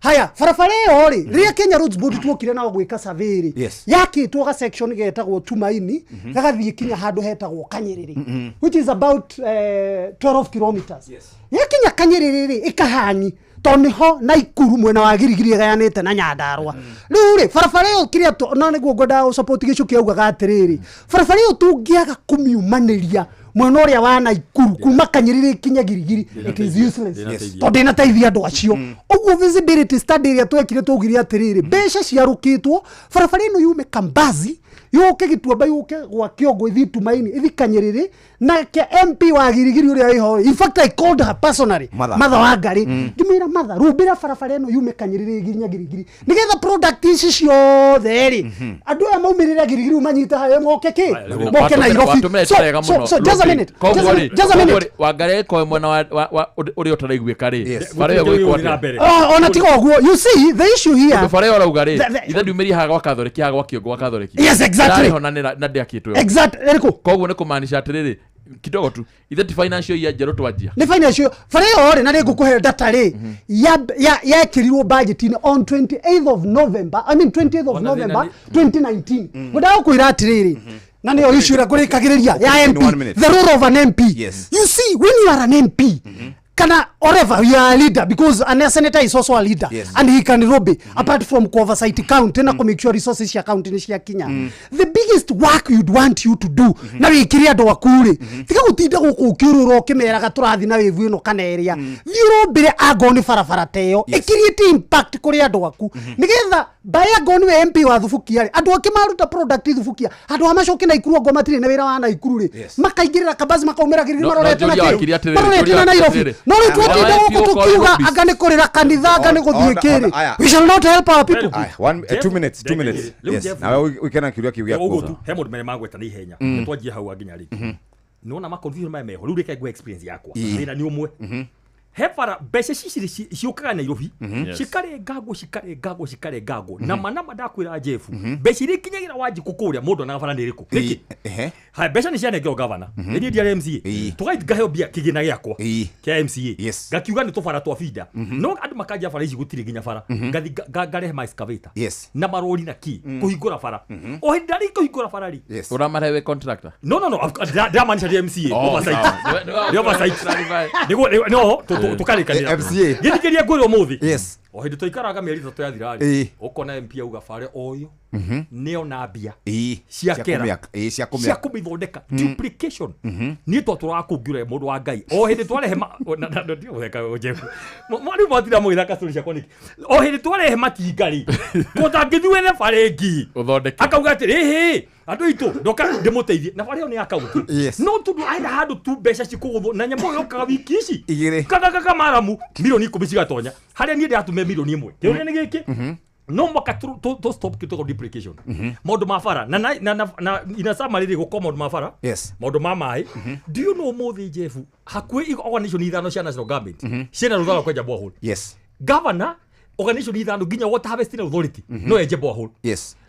Haya, barabara ĩyo rĩ, rĩrĩa Kenya Roads Board tuokire nao gwĩka survey rĩ, Yes. yakĩtwo ga section getagwo Tumaini, gagathiĩ kinya handũ hetagwo Kanyĩrĩrĩ, which is about 12 kilometers. Yakinya Kanyĩrĩrĩ rĩ, ĩkahanyi tondũ nĩho Naikuru mwena wa Girigiri ĩgayanĩte na Nyandarua. Rĩu rĩ, barabara ĩyo kĩrĩa na nĩguo ngwendaga gũsupport Gĩchũki augaga atĩrĩrĩ, barabara ĩyo tũngĩaga kũmiumanĩria mwena ũrĩa wa Naikuru kuma Kanyĩrĩrĩ kinya Girigiri, it is useless. Tondũ ndĩnateithia andũ acio. Ũguo feasibility study ĩrĩa twekire twaugire atĩrĩrĩ, mbeca ciarũkĩtwo barabara ĩno yume Kambazi yũke Gĩtuamba yũke gwa Kĩongo ĩthiĩ Tumaini ĩthiĩ Kanyĩrĩrĩ, nake MP wa Girigiri ũrĩa wĩho, in fact I called her personally, Mother. Mother wa Ngarĩ, ngĩmwĩra Mother, rũmbĩra barabara ĩno yume Kanyĩrĩrĩ nginya Girigiri nĩgetha product ici ciothe rĩ, andũ aya maumĩrĩre Girigiri manyite harĩa moke kĩ moke Nairobi. So, so just a minute, just a minute, just a minute. Wangarĩ ĩkorwo mwena wa ũrĩa ũtaraiguĩka rĩ, Yes. bara ĩyo gwĩkwo Gũtirĩ atĩa? mbere. Oh, ona tiga ũguo, you see the issue here, Tondũ bara ĩyo ũrauga rĩ, ithe ndiumĩrie haha gwa Kathoreki, haha gwa Kĩongo gwa Kathoreki. Yes, exactly. Ĩrarĩ ho na na ndĩakĩtwo ĩyo. Exact ĩrĩkũ? Koguo nĩ kũmaanisha atĩrĩrĩ, kidogo tu, ithe ti financial year njerũ twanjia. Nĩ financial bara ĩyo rĩ, na rĩ ngũkũhe data rĩ, yekĩrirwo budget-inĩ on 28th of November, I mean 20th of Ona thĩna November 2019. Ngwendaga gũkwĩra atĩrĩrĩ, na nĩyo issue ĩrĩa ngũrĩkagĩrĩria ya In MP, one minute. the role of an MP. Yes. You see, when you are an MP, kana whatever, you are a leader, because an senator is also a leader. Yes. And he can lobby, apart from oversight county na make sure resources cia county nĩ ciakinya. The biggest work you'd want you to do, na wĩkĩre andũ aku rĩ, tiga gũtinda gũkũ ũkĩũrũra ũkĩmeraga tũrathiĩ na wĩvu ĩno kana ĩrĩa, thiĩ ũrũmbĩre angorwo nĩ barabara ta ĩyo, ĩkiriĩte impact kũrĩ andũ aku, nĩgetha mbaĩ angorwo nĩwe MP wa Thubukia rĩ, andũ angĩ maruta product Thubukia, andũ a macoke Naikuru angorwo matirĩ na wĩra wa Naikuru rĩ, makaingĩrĩra Kambazi makaumĩra Girigiri No- no marorete na njũria kĩ? wakiri atĩrĩrĩ, Marorete njũria na wakiri Nairobi. atĩrĩrĩ. No rĩu twatinda Aya, gũkũ MP tũkiuga lobbies. anga nĩ kũrĩra kanitha, anga nĩ gũthiĩ Order, kĩrĩ. aya. We shall not help our people. Aya, one, Jeff, 2 minutes, 2 minutes. Rĩu Yes. Jeff- Nawe wĩke na kĩũria kĩu ũguo gĩaku. tu he mũndũ mere magweta na ihenya mm. Twanjie hau nginya rĩ, nĩwona ma confusion maya meho rĩu, reke ngwe experience yakwa. Thĩna nĩ ũmwe, he bara mbeca ici ciũkaga Nairobi, cikarengangwo cikarengangwo cikarengangwo na manama. Ndakwĩra Jeff, mbeca iria ikinyagĩra Wanjikũ kũrĩa mũndũ onaga bara nĩ ĩrĩkũ nĩkĩ. Ehe. Haya, mbeca nĩ cianengerwo gavana, nĩ niĩ ndiarĩ MCA, tũgathiĩ ngaheo mbia kĩgĩna gĩakwa kĩa MCA, ngakiuga nĩ tũbara twa binda, no andũ makanjia bara ici gũtirĩ nginya bara, ngathi ngarehe ma excavator na marori na kĩ kũhingũra bara. O hĩndĩ ndarĩ kũhingũra bara rĩ, Yes. Ũramarehe wĩ contractor? No, ndĩramaanisha ndĩ MCA Oh, oversight. sawa. Nĩ oversight. Nĩguo no tũkarĩkanĩra. MCA. Gĩthikĩria ngwĩre ũmũthĩ, Yes. o hĩndĩ twaikaraga mĩeri 3 yathira rĩ, ũkona MP auga bara o ĩyo nĩona mbia cia kera Kũmĩaka. Ĩĩ, cia cia kũmĩaka. kũmĩthondeka duplication. Niĩ twatũraga kũu ngiũra mũndũ wa Ngai o hĩndĩ twarehe ndigũtheka Jeff. Rĩu mwatinda mũgĩthaka story ciakwa nĩkĩ? O hĩndĩ twarehe matinga rĩ, kũtangĩthiĩ wethe bara ĩngĩ Ũthondeke. Akauga atĩrĩ, ĩhĩ andũ aitũ ndoka ndĩmũteithie na bara ĩyo nĩ ya kaunti, Yes. no tondũ arenda handũ tu mbeca cikũgũthwo na nyamũ ĩyo yokaga wiki ici Igĩrĩ. kaka maramu milioni 10 cigatonya harĩa niĩ ndĩratũmia milioni 1. Kĩũria nĩ gĩkĩ, no mwaka tu stop kĩtagwo duplication maũndũ ma bara na inasama rĩrĩ gũkorwo maũndũ ma bara, maũndũ ma maĩ. Do you know ũmũthĩ Jeff, hakuhĩ organization ithano cia national government ciĩna rũtha rwa kwenja borehole? Governor, organization ithano nginya water harvesting authority no yenje borehole.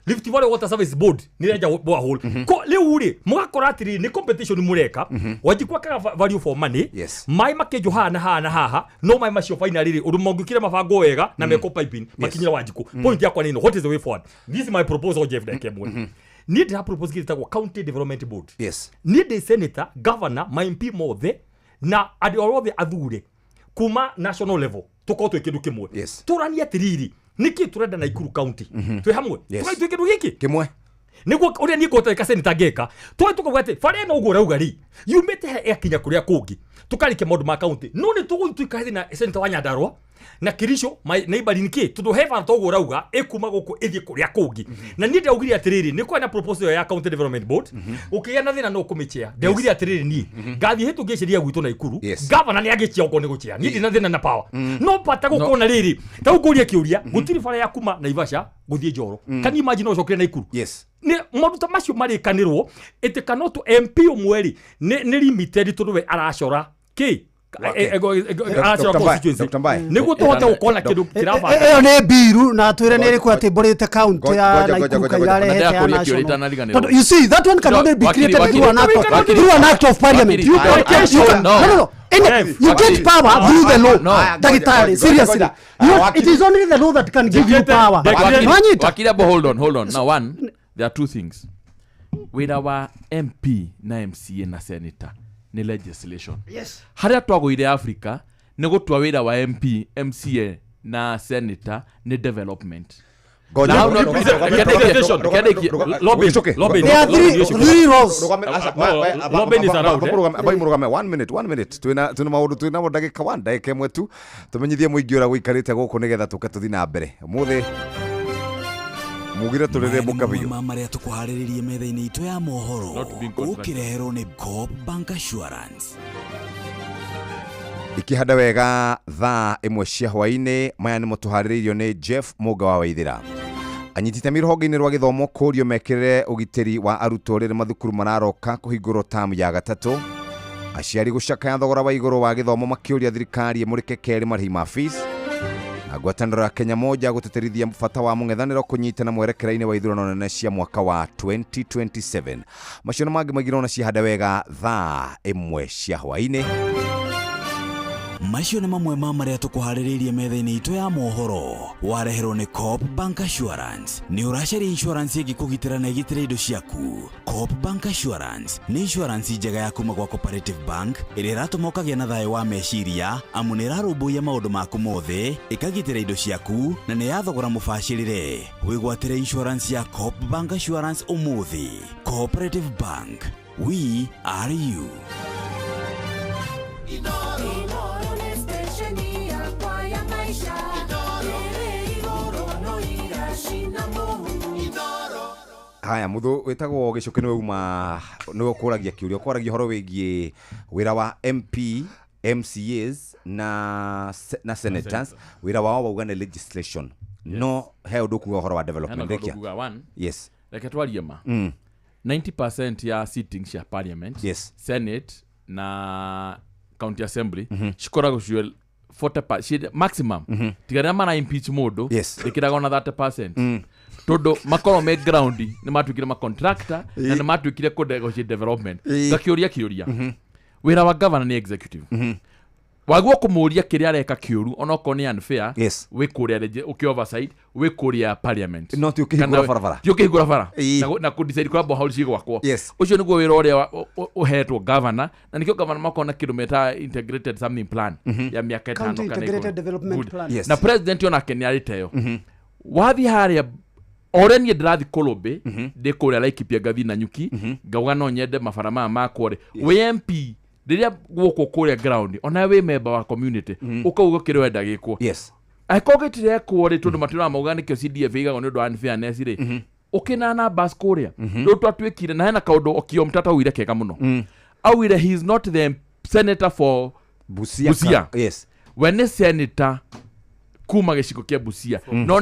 Rift Valley Water Service Board nĩ renja borehole. Ko rĩu rĩ, mũgakora atĩrĩrĩ, nĩ competition mũreka. Wanjikũ akaga value for money. Maĩ makĩenjwo haha na haha na haha, no maĩ macio finally rĩ, ũndũ mangĩkire mabango wega na meko piping makinyĩra Wanjikũ. Point yakwa nĩ ĩno, what is the way forward? This is my proposal, Jeff, ndagĩka ĩmwe. Niĩ ndĩra propose kĩndũ gĩtagwo county development board. Niĩ ndĩ senator, governor, ma MP mothe na andũ arĩa othe athure kuma national level, tũkorwo twĩ kĩndũ kĩmwe. Tũranie atĩrĩrĩ, nĩkĩ tũrenda Naikuru county twĩ hamwe, tũgathiĩ twĩ kĩndũ gĩkĩ Kĩmwe. Nĩguo ũrĩa niĩ ngũhota gwĩka senator ngeka tũgathiĩ tũkauga atĩ bara ĩno ũguo ũrauga rĩ, yumĩte he ĩgakinya kũrĩa kũngĩ, tũkarĩkia maũndũ ma county. No nĩ tũgũthiĩ tũikare thĩ na senator wa Nyandarua na Kericho neighboring kĩ, tondũ he bara toguo ũrauga ĩkuma gũkũ ĩthiĩ kũrĩa kũngĩ. Na niĩ ndaugire atĩrĩrĩ, nĩ kwarĩ na proposal ya county development board, ũkĩgĩa na thĩna no ũkũmĩchea. Ndaugire atĩrĩrĩ, niĩ ngathiĩ hĩtũkie sheria gwitũ Naikuru, governor nĩ agĩchea okorwo nĩ gũchea, niĩ ndina thĩna na power, no bata gũkorwo na rĩrĩ ta rĩu ngũrie kĩũria, gũtirĩ bara ya kuma Naivasha gũthiĩ Njoro. Can you imagine ũcokire Naikuru? Nĩ maũndũ ta macio marĩkanĩrwo ĩtĩ kana to MP ũmwe rĩ, nĩ limited tondũ we aracora kĩ? Wake. Aracora Dr. Mbae, constituency Dr. Mbae. nĩguo tũhote gũkorwo na kĩndũ kĩrabanga. Ĩyo nĩ mbiru na twĩre nĩ ĩrĩkũ atĩ mbũrĩte county ya Ngoja, ngoja, Naikuru ngoja, kairarehete ya Ndakũria kĩũria national. itanariganĩrwo. Tondũ you see, that one can No, only be wakiri, created wakiri, through an act of wakiri, through an act of parliament. wakiri, You can, I- you can, no. no, no, no. You get power through the law. Dagitari, seriously. It is only the law that can give you power. Wakili, hold on. Now one, there are two things. Wĩra wa MP na MCA na senator ni legislation. Yes. Harĩa twagũire Africa nĩ gũtua wĩra wa MP, MCA na senator ni development. There are three roles. Murugame 1 minute 1 minute twina maundu twina ndagika 1 ndagika ĩmwe tu tumenyithie mũingĩ ũrĩa gũikarĩte gũkũ nĩgetha tũke tũthiĩ na mbere ũmũthĩ mugire turere mukabiyo marĩa tũkũharĩrĩrie metha-inĩ itũ ya mohoro ũkĩreherwo nĩ Coop Bank Assurance. Ikihanda wega thaa ĩmwe cia hwaĩ-inĩ maya nĩmo tũharĩrĩirio nĩ Jeff Mũnga wa Waithĩra. Anyiti itemi rũhonge-inĩ rwa gĩthomo kũrio mekĩrĩre ũgitĩri wa arutwo rĩrĩa mathukuru mararoka kũhingũrwo tamu ya gatatũ. Aciari gũcakaya thogora wa igũrũ wa gĩthomo makĩũria thirikari ĩmũrĩke kerĩ marĩhi ma fees. Na ngwatanĩro ya Kenya Moja gũtĩtĩrithia bata wa mũng'ethanĩro kũnyitana mwerekera-inĩ wa ithurano nene cia mwaka wa 2027. Macio na mangĩ maingĩ na cihanda wega thaa ĩmwe cia hwaĩ-inĩ. Macio nĩ mamwe ma marĩa tũkũharĩrĩirie metha-inĩ itũ ya mohoro wareherwo nĩ Coop Bank Assurance. Nĩ ũracaria insurance ĩngĩkũgitĩra na ĩgitĩre indo ciaku. Coop Bank Assurance nĩ insurance njega ya kuma gwa Cooperative Bank ĩrĩa ĩratũma ũkagĩa na thayũ wa meciria amu nĩ ĩrarũmbũiya maũndũ maku mothe, ĩkagitĩra indo ciaku na nĩ ya thogora mũbacĩrĩre. Wĩgwatĩre insurance ya Coop Bank Assurance ũmũthĩ. Cooperative Bank, we are you. Haya muthu witagwo Gicuki niwe uma niwe ukuragia kiuria ukwaragia horo wigie wira wa MP, MCAs na senators wira wao wauga nĩ legislation. Yes. No he undu kuga horo wa development rekia. Yes. Reke twarie ma. 90% ya sittings cia parliament, yes, senate na county assembly cikoragwo cio 40% maximum. Tigana mana impeach mundu ndikiraga ona 30%. Tondu makorwo me ground ni matuikire ma contractor na ni matuikire ku negotiate development. Ngakiuria kiuria wira wa governor ni executive. Waguo kumuria kiria areka kiuru onokorwo ni unfair, yes, wi kuria uki oversight wi kuria parliament no ti ukihingura barabara, ti ukihingura bara na ku decide kwa bohol cigwakwo. Ucio niguo wira uria uhetwo governor na nikio governor makona kindu meta integrated something plan ya miaka 5 kana integrated development plan. Yes. Na president onake ni ariteyo wathi haria ore nie ndirathi Kolombe ndi kuria Laikipia ngathi na nyuki ngauga no nyende mabara maya makwa ri wi MP riria guku kuria ground ona wi member wa community ukauga kiria wenda gikwo. Yes. Akorwo gitirekwo ri tondu matira mauga nikio CDF igagwo ni undu wa unfairness ri ukinana bas kuria riu twatuikire na hena kaundu Okiya Mtata augire kega muno. Augire he is not the senator for Busia. Yes. We ni senator kuma gicigo kia Busia no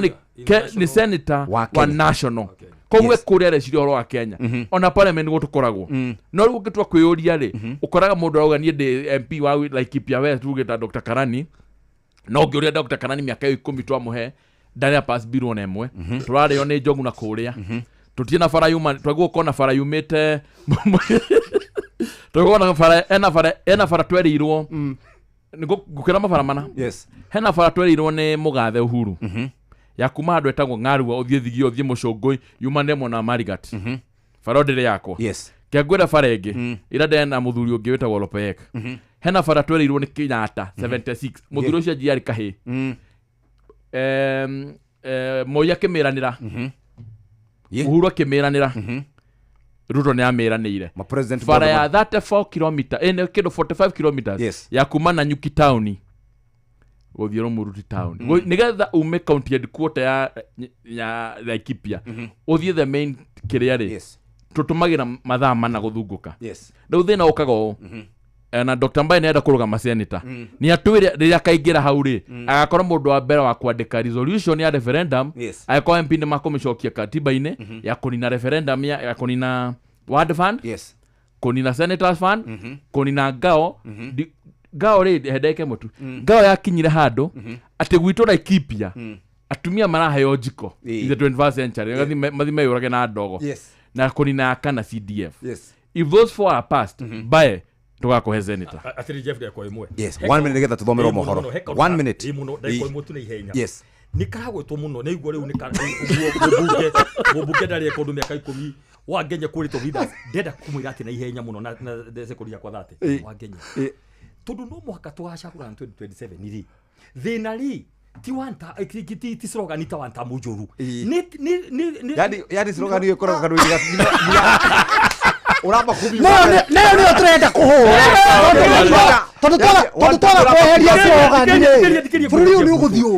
ni senator wa national. Koguo kuria reciria horo wa Kenya ona parliament niguo tukoragwo no riu ungitua kwiyuria ri ukoraga mundu arauga nie ndi MP wa Laikipia West ugita Dr. Karani no ngiuria Dr. Karani miaka 10 twamuhe ndari pass bill ona imwe turario ni njogu na kuria tutie na bara yuma twaguo kona bara yumite twaguo na bara ena bara twerirwo ngukira mabara mana. Yes. Hena bara twerirwo ni mugathe Uhuru ya kuma handu etagwo Ng'arua uthie Thigio uthie Mucungui yumane mona Marigat. Bara ndire yakwa. Yes. Kĩangwĩra bara ĩngĩ ira ndena muthuri ũngĩ wĩtagwo Lopeyek. Hena bara twerirwo nĩ Kenyatta 76 muthuri ũcio anjia arĩ kahĩ. Moi akĩmĩranĩra. Uhuru akĩmĩranĩra. Ruto nĩ amĩranĩire. Bara ya 34 kilometer ĩno kĩndũ 45 kilometers. Yes. Ya kuma Nanyuki town guthie Rumuruti town nigetha ume county headquarter ya Laikipia uthie the main kiria ri tutumagira mathaa mana guthunguka. Yes. Riu thina ukaga uu na Dr. Mbae nĩenda kũrũgama senator nĩ atwĩre rĩrĩa akaingĩra hau rĩ agakorwo mũndũ wa mbere wa kwandĩka resolution ya referendum. Yes. Agĩkorwo MP nĩ makũmĩcokia katiba-inĩ ya kũnina referendum ya kũnina ward fund. Yes. Kũnina senators fund, kũnina ngao. Ngao rĩ hendeke mũtu ngao yakinyire handũ atĩ gwitũ Laikipia atumia maraheo njiko in the 21st century mathi meyũrage na ndogo. Yes. Na kũnina kana CDF. Yes. If those four are passed by Tũgakũhe senator. Atĩrĩ Jeff ndekwa ĩmwe. Yes, 1 minute nĩgetha tũthomerwo mohoro. 1 minute. Mũno ndekwa ĩmwe tu na ihenya. Yes. Nĩ karagwĩtwo mũno nĩ igua rĩu nĩ mũmbunge ndarĩ eka ũndũ mĩaka 10 Wangenye kũrĩtwo leaders ndenda kũmwĩra atĩ na ihenya mũno na sekondi yakwa 30 Wangenye tondũ no mũhaka tũgacagũrana 2027 rĩ thĩna rĩ ti wanta ti slogan ta wanta mũnjũru nĩ yani slogan ĩyo ĩkoragwo kanua-inĩ uramba kubi nayo nĩyo tũrenda kũhũra tondũ twaga kweheria slogan rĩ bũrũri ũyũ nĩ ũgũthiĩ ũũ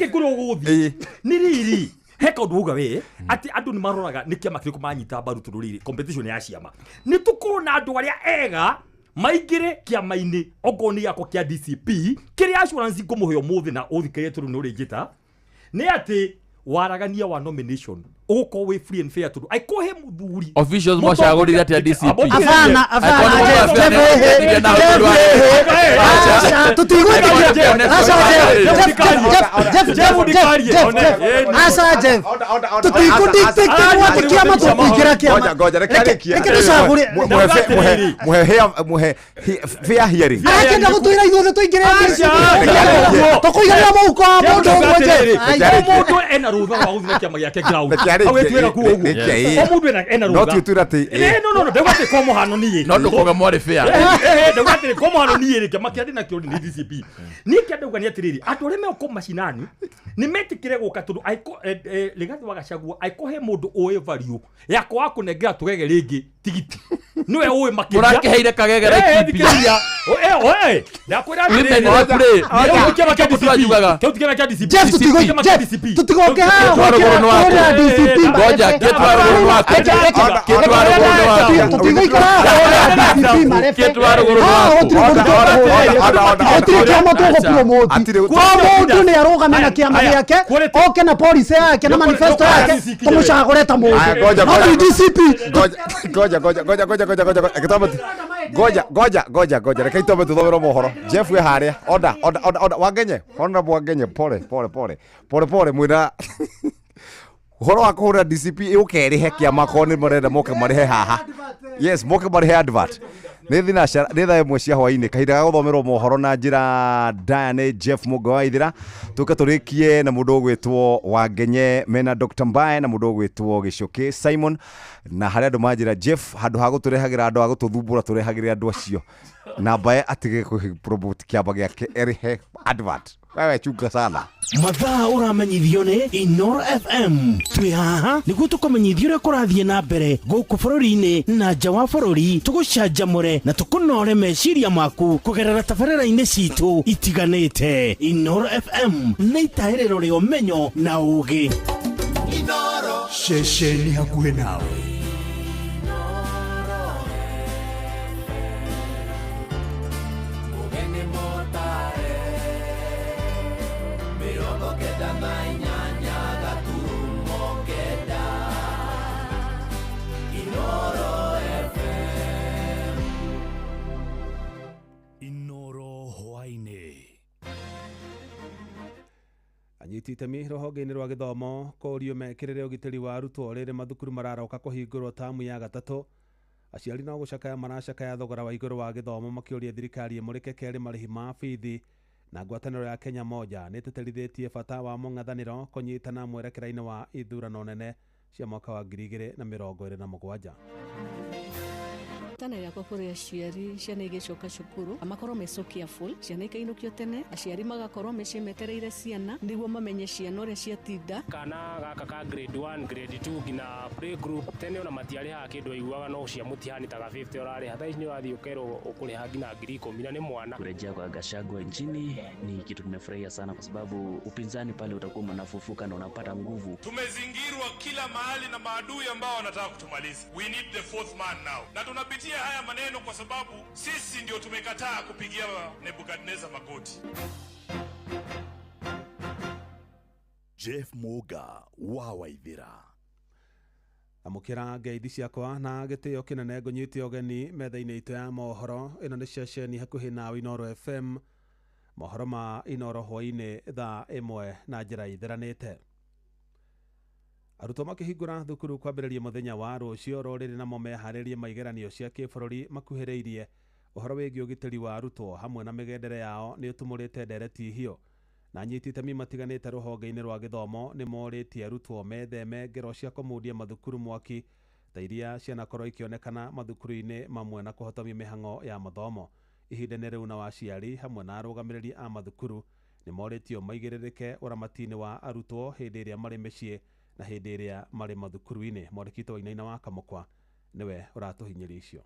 kũrĩa ũgũthiĩ nĩ rĩrĩ he kaũndũ uga we atĩ andũ nĩ maroraga nĩ kĩama kĩrĩkũ manyita mbaru tondũ rĩrĩ competition ya ciama nĩ tũkorwo na andũ arĩa ega maingĩre kĩama-inĩ okorwo nĩ gĩakwa kĩa DCP kĩrĩa assurance ngũmũhe ũmũthĩ na ũthikĩrĩrie tondũ nĩ ũrĩnjĩta nĩ atĩ waragania wa nomination ũgũkorwo wĩ free and fair tondũ aikorwo he mũthuri officials macagũrire atĩa DCP abana arakĩenda gũtwĩra ithuothe tũingĩre tũkũiganĩra mũhuko wa mũndũ ũmwe mũndũ ena rũtha rwa gũthiĩ na kĩama gĩake ground awetwĩra kuo ũguo o mũndũ ena rũtha no ti twĩra atĩ no no ndauga atĩ kwa mũhano niĩ no ndũkauga mwarĩ fair ndauga atĩrĩ kwa mũhano niĩ rĩ kĩama kĩrĩa ndĩnakĩo nĩ DCP niĩ kĩrĩa ndauga nĩ atĩrĩrĩ andũ arĩa megũkorwo macinani nĩ metĩkĩre gũka tondũ Rigathĩ wa Gachagua angĩkorwo he mũndũ ũĩ value yakwa wa kũnengera tũgege rĩngĩ tigiti nĩwe ũĩ makĩria mũrakĩheire kagege Laikipia ndakwĩra atĩrĩrĩ kĩama kĩa DCP kĩu ti kĩama kĩa DCP Jeff tũtigoke haha kũrĩa DCP ngoja kĩtwaro waku tũtigũikara haha DCP kĩtwaro waku gũtirĩ kĩama tũgũpromote o mũndũ nĩ arũgame na kĩama gĩake oke na policy yake na manifesto yake tũmũcagũre ta mũndũ no ti DCP ngoja ngoja ngoja ngoja ngoja ngoja ngoja ngoja ngoja ngoja reke itome tuthomerwo mohoro Jeff we haria order order order Wangenye honorable Wangenye pole pole pole pole pole mwina uhoro wa kuhura DCP yũke ĩrĩhe kĩama korwo nĩ marenda moke marĩhe haha yes moke marĩhe advert nĩ thinacara nĩ thaa ĩmwe cia hwainĩ kahinda ga gũthomerwo mohoro na njĩra ndaya nĩ Jeff Mũnga wa Ithira tũke tũrĩkie na mũndũ ũgwĩtwo Wangenye mena Dr. Mbae na mũndũ ũgwĩtwo Gĩcũkĩ Simon na harĩa andũ manjĩra Jeff handũ ha gũtũrehagĩra andũ a gũtũthumbũra tũrehagĩre andũ acio na Mbae atige kũpromote kĩama gĩake ĩrĩhe advert wewe chunga sana mathaa ũramenyithio nĩ Inoro FM twĩ haha nĩguo tũkũmenyithio ũrĩa kũrathiĩ na mbere gũkũ bũrũri-inĩ na nja wa bũrũri tũgũcanjamũre na tũkũnore meciria maku kũgerera tabarĩra-inĩ citũ itiganĩte. Inoro FM nĩ itahĩrĩro rĩa ũmenyo na ũũgĩ. Inoro ceceni hakuhĩ nawe. Anyiti itemi rũhonge-inĩ rwa gĩthomo kũũrio mekĩrĩre ũgitĩri wa arutwo rĩrĩ mathukuru mararoka kũhingũrwo tamu ya gatatũ. Aciari no gũcakaya maracakaya thogora wa igũrũ wa gĩthomo makĩũria thirikari ĩmũrĩke kerĩ marĩhi ma bithi. Na ngwatanĩro ya Kenya Moja nĩ ĩtĩtĩrithĩtie bata wa mũng'ethanĩro kũnyitana mwerekera-inĩ wa ithurano nene cia mwaka wa 2027. Tana yakwa kũrĩ aciari ciana igĩcoka cukuru makorwo me so careful ciana ikainũkio tene aciari magakorwo mĩciĩ metereire ciana nĩguo mamenye ciana ũrĩa ciatinda. Kana gaka ka grade 1 grade 2 nginya play group tene ona matiarĩhaga kĩndũ aiguaga no cia mũtihani ta 50 ũrarĩha thaa ici nĩ ũrathiĩ ũkerwo ũkũrĩha nginya 10,000 na nĩ mwana. Kurejea kwa Gachagua nchini ni kitu tumefurahia sana kwa sababu upinzani pale utakuwa unafufuka na unapata nguvu. Tumezingirwa kila mahali na maadui ambao wanataka kutumaliza. We need the fourth man now. Na tunapitia haya maneno kwa sababu sisi ndio tumekataa kupigia Nebukadnezar magoti. Jeff Muga wa Waithira. Amũkĩra ngeithi ciakwa na gĩtĩo kĩnene ngũnyite ũgeni metha-inĩ itũ ya mohoro. Ĩno nĩ ceceni hakuhĩ nawe Inoro FM. Mohoro ma Inoro hwainĩ thaa ĩmwe na njĩra itheranĩte. Arutwo makĩhingũra thukuru kwambĩrĩria mũthenya wa rũciũ rũrĩrĩ namo meharĩrie maigeranio cia kĩbũrũri makuhĩrĩirie. Ũhoro wĩgiĩ ũgitĩri wa arutwo hamwe na mĩgendere yao nĩ ũtumũrĩte ndereti hiũ, na anyiti itemi matiganĩte rũhonge-inĩ rwa gĩthomo nĩ morĩtie arutwo metheme ngero cia kũmundia mathukuru mwaki ta iria cianakorwo ikĩonekana mathukuru-inĩ mamwe na kũhotomia mĩhang'o ya mathomo. Ihinda-inĩ rĩu na aciari hamwe na arũgamĩrĩri a mathukuru nĩ morĩtio maigĩrĩrĩke ũramati-inĩ wa arutwo hĩndĩ ĩrĩa marĩ mĩciĩ na hĩndĩ ĩrĩa marĩ mathukuru-inĩ. Mwandĩki Wainaina wa Kamũkwa nĩwe ũratũhinyĩria icio.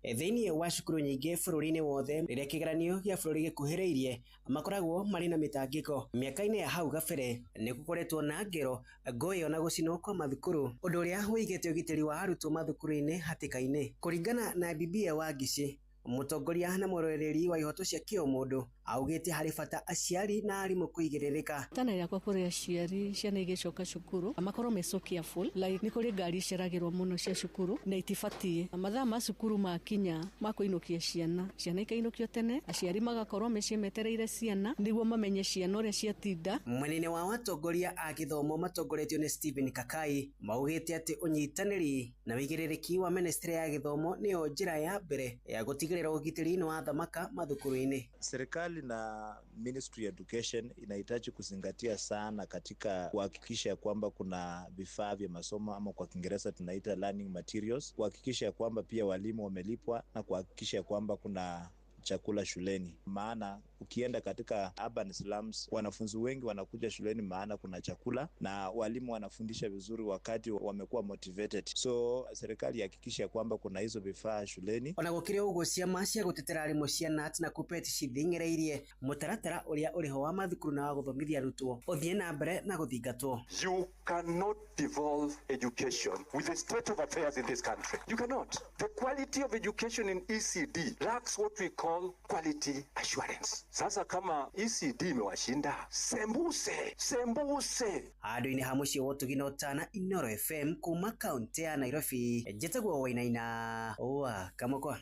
Thĩinĩ wa cukuru nyingĩ bũrũri-inĩ wothe rĩrĩa kĩgeranio gĩa bũrũri gĩkuhĩrĩirie makoragwo marĩ na mĩtangĩko. Mĩaka-inĩ ya hau gabere nĩ gũkoretwo na ngero, ngũĩ ona gũcinwo kwa mathukuru, ũndũ ũrĩa ũigĩte ũgitĩri wa arutwo mathukuru-inĩ hatĩka-inĩ. Kũringana na Bibia Wangici, mũtongoria na mũrũĩrĩri wa ihoto cia kĩũmũndũ, augĩte harĩ bata aciari na arimũ kũigĩrĩrĩka. Tana yakwa kũrĩ aciari ciana igĩcoka cukuru makorwo me so careful, like nĩ kũrĩ ngari iceragĩrwo mũno cia cukuru na itibatiĩ. Mathaa ma cukuru makinya ma kũinũkia ciana, ciana ikainũkio tene, aciari magakorwo mĩciĩ metereire ciana nĩguo mamenye ciana ũrĩa ciatinda. Mwena-inĩ wa atongoria a gĩthomo matongoretio nĩ Stephen Kakai maugĩte atĩ ũnyitanĩri na wĩigĩrĩrĩki wa ministry ya gĩthomo nĩyo njĩra ya mbere ya gũtigĩrĩra ũgitĩri nĩ wathamaka mathukuru-inĩ. Serikali na Ministry Education inahitaji kuzingatia sana katika kuhakikisha kwamba kuna vifaa vya masomo ama kwa Kiingereza tunaita learning materials, kuhakikisha kwamba pia walimu wamelipwa na kuhakikisha kwamba kuna chakula shuleni. Maana ukienda katika urban slums wanafunzi wengi wanakuja shuleni maana kuna chakula na walimu wanafundisha vizuri wakati wamekuwa motivated. So serikali ihakikishe kwamba kuna hizo vifaa shuleni. Ona gũkĩrĩ ũguo, ciama cia gũtetera arimũ cia KNUT na KUPPET cithing'ĩrĩirie mũtaratara ũrĩa ũrĩho wa mathukuru na wa gũthomithia arutwo ũthiĩ na mbere na gũthingatwo. You cannot devolve education with the state of affairs in this country. You cannot. The quality of education in ECD lacks what we call quality assurance. Sasa kama ECD imewashinda, sembuse, sembuse. Handũ-inĩ ha mũciĩ wa ũtugi na ũtana, Inooro FM kuma kaũntĩ ya Nairobi, njĩtagwo Wainaina wa Kamũkwa.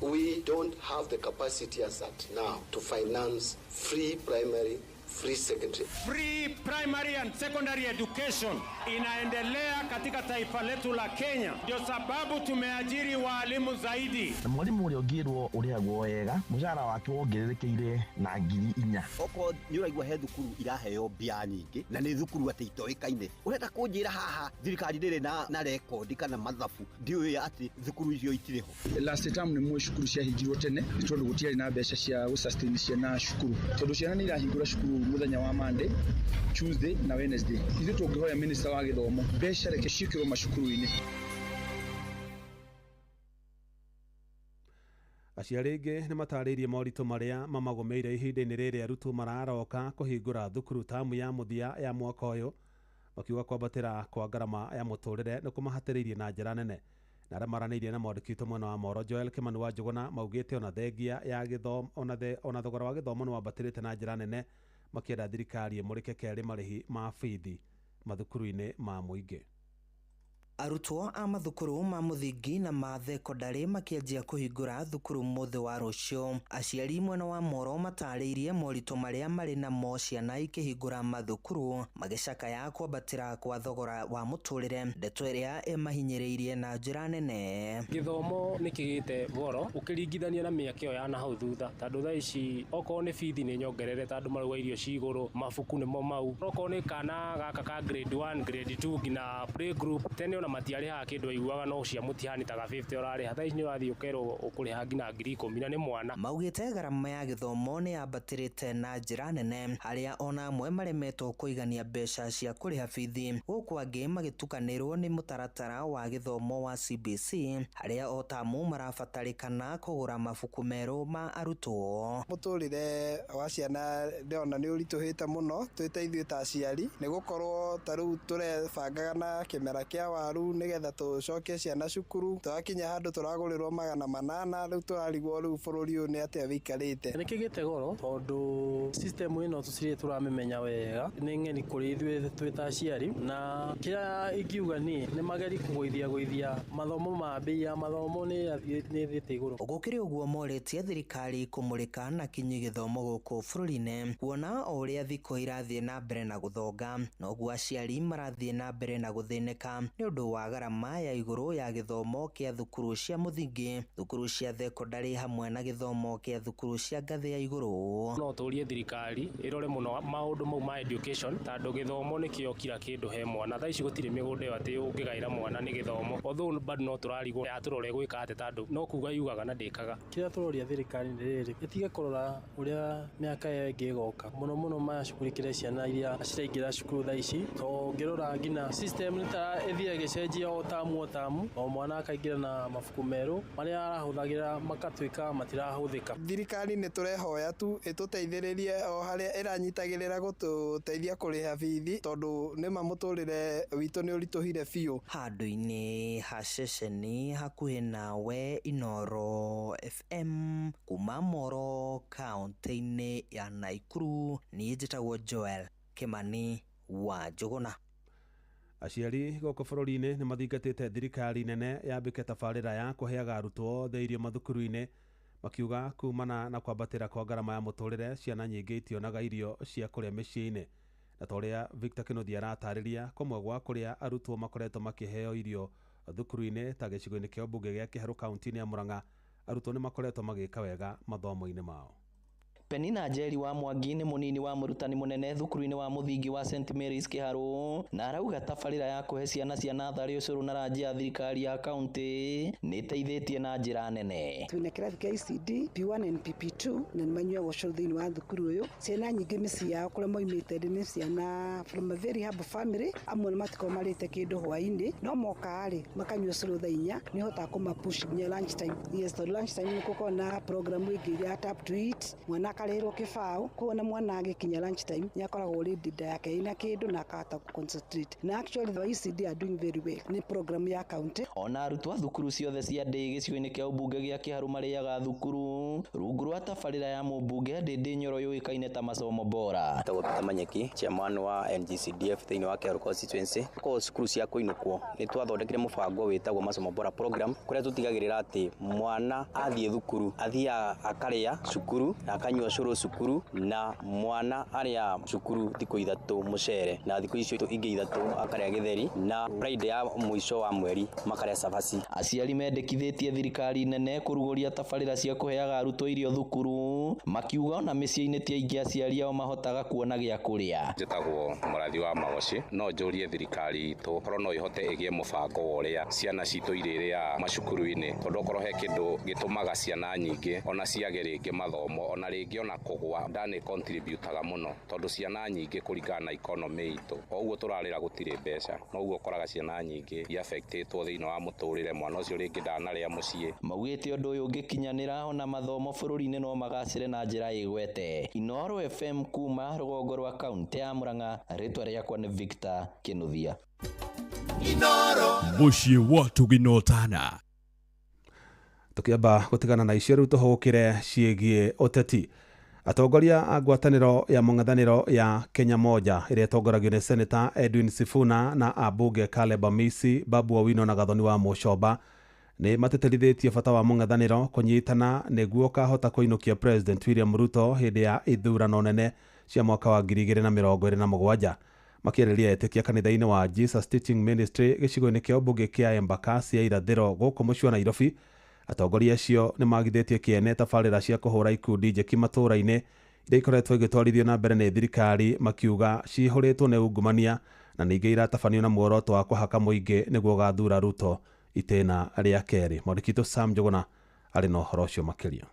We don't have the capacity as at now to finance free primary, free secondary. Free primary and secondary education inaendelea katika taifa letu la Kenya. Ndio sababu tumeajiri walimu zaidi. Na mwalimu ũrĩa ũngĩrwo ũrĩhagwo wega, mũcara wake wongererekeire na 4,000. Okorwo nĩ ũraigua he thukuru iraheo mbia nyingĩ na nĩ thukuru atĩ itoĩkaine, ũrenda kũnjĩra haha thirikari ndĩrĩ na rekondi kana mathabu ndiũĩ atĩ thukuru icio itirĩ ho? Last term nĩ mwe cukuru ciahingirwo tene nĩ tondũ gũtiarĩ na mbeca cia gũ-sustain ciana cukuru, tondũ ciana nĩ irahingũra cukuru mũthenya wa Monday, Tuesday na Wednesday. Ithuĩ tũngĩhoya minister wa gĩthomo mbeca reke ciĩkĩrwo macukuru-inĩ. Aciari aingĩ nĩ matarĩirie moritũ marĩa mamagũmĩire ihinda-inĩ rĩrĩ arutwo mararoka kũhingũra thukuru tamu ya mũthia ya mwaka ũyũ, makiuga kwambatĩra kwa ngarama ya mũtũrĩre nĩ kũmahatĩrĩirie na njĩra nene. Na arĩa maranĩirie na mwandĩki witũ mwena wa Moro Joel Kimani wa Njũgũna maugĩte ona thengia ya gĩthomo, ona thogora wa gĩthomo nĩ wambatĩrĩte na njĩra nene, makĩenda thirikari ĩmũrĩke kerĩ marĩhi ma bithi mathukuru-inĩ ma mũingĩ. Arutwo a mathukuru ma mũthingi na ma thekondarĩ makĩanjia kũhingũra thukuru mũthĩ wa rũciũ. Aciari mwena wa Moro matarĩirie moritũ marĩa marĩ namo ciana ikĩhingũra mathukuru, magĩcakaya kwambatĩra kwa thogora wa mũtũrĩre, ndeto ĩrĩa ĩmahinyĩrĩirie na njĩra nene. Gĩthomo nĩ kĩgĩte goro ũkĩringithania na mĩaka ĩyo ya nahau thutha, tondũ thaa ici okorwo nĩ bithi nĩ nyongerere, tondũ marauga irio ci igũrũ, mabuku nĩmo mau, okorwo nĩ kana gaka ka grade 1, grade 2 nginya playgroup tene ona matiarĩhaga kĩndũ aiguaga no cia mũtihani ta 50 ũrarĩha, thaa ici nĩ ũrathiĩ ũkerwo ũkũrĩha nginya 10,000 na nĩ mwana. Maugĩte ngarama ya gĩthomo nĩ yambatĩrĩte na njĩra nene, harĩa ona amwe maremetwo kũigania mbeca cia kũrĩha bithi, gũkũ angĩ magĩtukanĩrwo nĩ mũtaratara wa gĩthomo wa CBC, harĩa o tamu marabatarĩkana kũgũra mabuku merũ ma arutwo. Mũtũrĩre wa ciana ndĩrona nĩ ũritũhĩte mũno twĩ ta ithuĩ ta aciari, nĩ gũkorwo ta rĩu tũrebangaga na kĩmera kĩa waru nĩgetha tũcokie ciana cukuru, twakinya handũ tũragũrĩrwo 800, rĩu tũrarigwo rĩu bũrũri ũyũ nĩ atĩa wĩikarĩte. Nĩ kĩgĩte goro tondũ system ĩno tũtirĩ tũramĩmenya wega, nĩ ng'eni kũrĩ ithuĩ twĩ ta aciari, na kĩrĩa ingiuga niĩ nĩ mageri kũgũithia gũithia mathomo ma mbei ya mathomo nĩ ĩthiĩte igũrũ. Gũkĩrĩ ũguo morĩtie thirikari kũmũrĩka na kinyi gĩthomo gũkũ bũrũri-inĩ, kuona o ũrĩa thikũ irathiĩ na mbere na gũthonga, noguo aciari marathiĩ na mbere na gũthĩnĩka nĩ ũndũ ũndũ wa garama ya igũrũ ya gĩthomo kĩa thukuru cia mũthingi, thukuru cia thekondarĩ hamwe na gĩthomo kĩa thukuru cia ngathĩ ya igũrũ. No tũrie thirikari ĩrore mũno maũndũ mau ma education tondũ gĩthomo nĩkĩo kira kĩndũ he mwana. Thaa ici gũtirĩ mĩgũnda ĩyo atĩ ũngĩgaĩra mwana nĩ gĩthomo, although bado no tũrarigwo atũrore gwĩka atĩ tondũ no kuga yugaga na ndĩkaga. Kĩrĩa tũroria thirikari nĩ rĩrĩ, ĩtige kũrora ũrĩa mĩaka ĩyo ĩngĩ ĩgoka, mũno mũno macugurĩkĩre ciana iria ciraingĩra cukuru thaa ici, tondũ ũngĩrora nginya system nĩ ta ĩthiaga ĩgĩcenjia o tamu o tamu, o mwana akaingĩra na mabuku merũ marĩa arahũthagĩra makatuĩka matirahũthĩka. Thirikari nĩ tũrehoya tu ĩtũteithĩrĩrie o harĩa ĩranyitagĩrĩra gũtũteithia kũrĩha bithi, tondũ nĩma mũtũrĩre witũ nĩ ũritũhire biũ. Handũ-inĩ ha ceceni hakuhĩ nawe Inooro FM kuma Moro kaunti-inĩ ya Naikuru, niĩ njĩtagwo Joel Kimani wa Njũgũna. Aciari gũkũ bũrũri-inĩ nĩ mathingatĩte thirikari nene yambĩke tabarĩra ya kũheaga arutwo othe irio mathukuru-inĩ, makiuga kumana na kwambatĩra kwa ngarama ya mũtũrĩre ciana nyingĩ itionaga irio cia kũrĩa mĩciĩ-inĩ. Na ta ũrĩa Victor Kĩnuthia aratarĩria, kũmwe gwa kũrĩa arutwo makoretwo makĩheo irio thukuru-inĩ ta gĩcigo-inĩ kĩa ũmbunge gĩa Kĩharũ kaunti-inĩ ya Murang'a, arutwo nĩ makoretwo magĩka wega mathomo-inĩ mao. Penina Njeri wa Mwangi nĩ mũnini wa mũrutani mũnene thukuru-inĩ wa mũthingi wa St Mary's Kĩharũ, na arauga tabarĩra ya kũhe ciana cia natharĩ ũcũrũ na ranji ya thirikari ya kaunti nĩ ĩteithĩtie na njĩra nene. Twĩna kĩrathi kĩa ECD P1 and PP2 na nĩ manyuaga ũcũrũ thĩinĩ wa thukuru ũyũ. Ciana nyingĩ mĩciĩ yao kũrĩa moimĩte nĩ ciana from a very humble family, amwe nĩ matikoragwo marĩte kĩndũ hwaĩ-inĩ, no moka rĩ makanyua ũcũrũ thaa inya, nĩ ũhotaga kũma push nginya lunch time. Yes, tondũ lunch time nĩ gũkoragwo na program ĩngĩ ya tap to eat, mwana akarĩhĩrwo kĩbaũ, koguo na mwana agĩkinya lunch time nĩ akoragwo already nda yake ĩna kĩndũ na akahota concentrate. Na actually the ECD are doing very well, nĩ program ya county. Ona arutwo a thukuru ciothe cia ndĩ gĩcigo-inĩ kĩa ũmbunge gĩa Kĩharũ marĩaga thukuru rungu rwa tabarĩra ya mũmbunge Ndĩndĩ Nyoro yũĩkaine ta masomo bora. Njĩtagwo Peter Manyeki, chairman wa NGCDF thĩinĩ wa Kĩharũ constituency. Korwo cukuru cia kũinũkwo nĩ twathondekire mũbango wĩtagwo masomo bora program, kũrĩa tũtigagĩrĩra atĩ mwana athiĩ thukuru athiaga akarĩa cukuru na akanyua cũrũ cukuru, na mwana arĩa cukuru thikũ ithatũ mũcere na thikũ icio ingĩ ithatũ akarĩa gĩtheri, na Friday ya mũico wa mweri makarĩa cabaci. Aciari mendekithĩtie thirikari nene kũrugũria tabarĩra cia kũheaga arutwo irio thukuru, makiuga ona mĩciĩ-inĩ ti aingĩ aciari ao mahotaga kuona gĩa kũrĩa. Njĩtagwo Mũrathi wa Magoci, no njũrie thirikari itũ korwo no ĩhote ĩgĩe mũbango wa ũrĩa ciana citũ irĩrĩaga macukuru-inĩ, tondũ okorwo he kĩndũ gĩtũmaga ciana nyingĩ ona ciage rĩngĩ mathomo ona rĩngĩ ona kũgwa, nda nĩ contributaga mũno, tondũ ciana nyingĩ kũringana na economy itũ, o ũguo tũrarĩra gũtirĩ mbeca, noguo ũkoraga ciana nyingĩ iaffectĩtwo thĩinĩ wa mũtũrĩre, mwana ũcio rĩngĩ ndanarĩa mũciĩ. Maugĩte ũndũ ũyũ ũngĩkinyanĩra ona mathomo bũrũri-inĩ no magacĩre na njĩra ĩgwete. Inooro FM kuma rũgongo rwa kaunti ya Murang'a, rĩtwa rĩakwa nĩ Victor Kĩnuthia. Inooro mũciĩ wa tũginotana. Tũkĩamba gũtigana na icio rĩu tũhũgũkĩre ciĩgiĩ ũteti. Atongoria a ngwatanĩro ya mũng'ethanĩro ya Kenya Moja ĩrĩa ĩtongoragio nĩ Senator Edwin Sifuna na ambunge Caleb Amisi, Babu Owino na Gathoni wa Mũchomba nĩ matĩtĩrithĩtie bata wa mũng'ethanĩro kũnyitana nĩguo ũkahota kũinũkia President William Ruto hĩndĩ ya ithurano nene cia mwaka wa 2027. Makĩarĩria etĩkia kanitha-inĩ wa Jesus Teaching Ministry gĩcigo-inĩ kĩa ũmbunge kĩa Embakasi ya irathĩro gũkũ mũciĩ wa Nairobi, atongoria acio nĩ magithĩtie kĩene tabarĩra cia kũhũra ikundi njĩki matũũra-inĩ iria ikoretwo igĩtwarithio na mbere nĩ thirikari, makiuga cihũrĩtwo nĩ ungumania na ningĩ iratabanio na muoroto wa kũhaka mũingĩ nĩguo ũgathura Ruto itĩna rĩa kerĩ. Mwandĩki witũ Sam Njũgũna arĩ na ũhoro ũcio makĩria.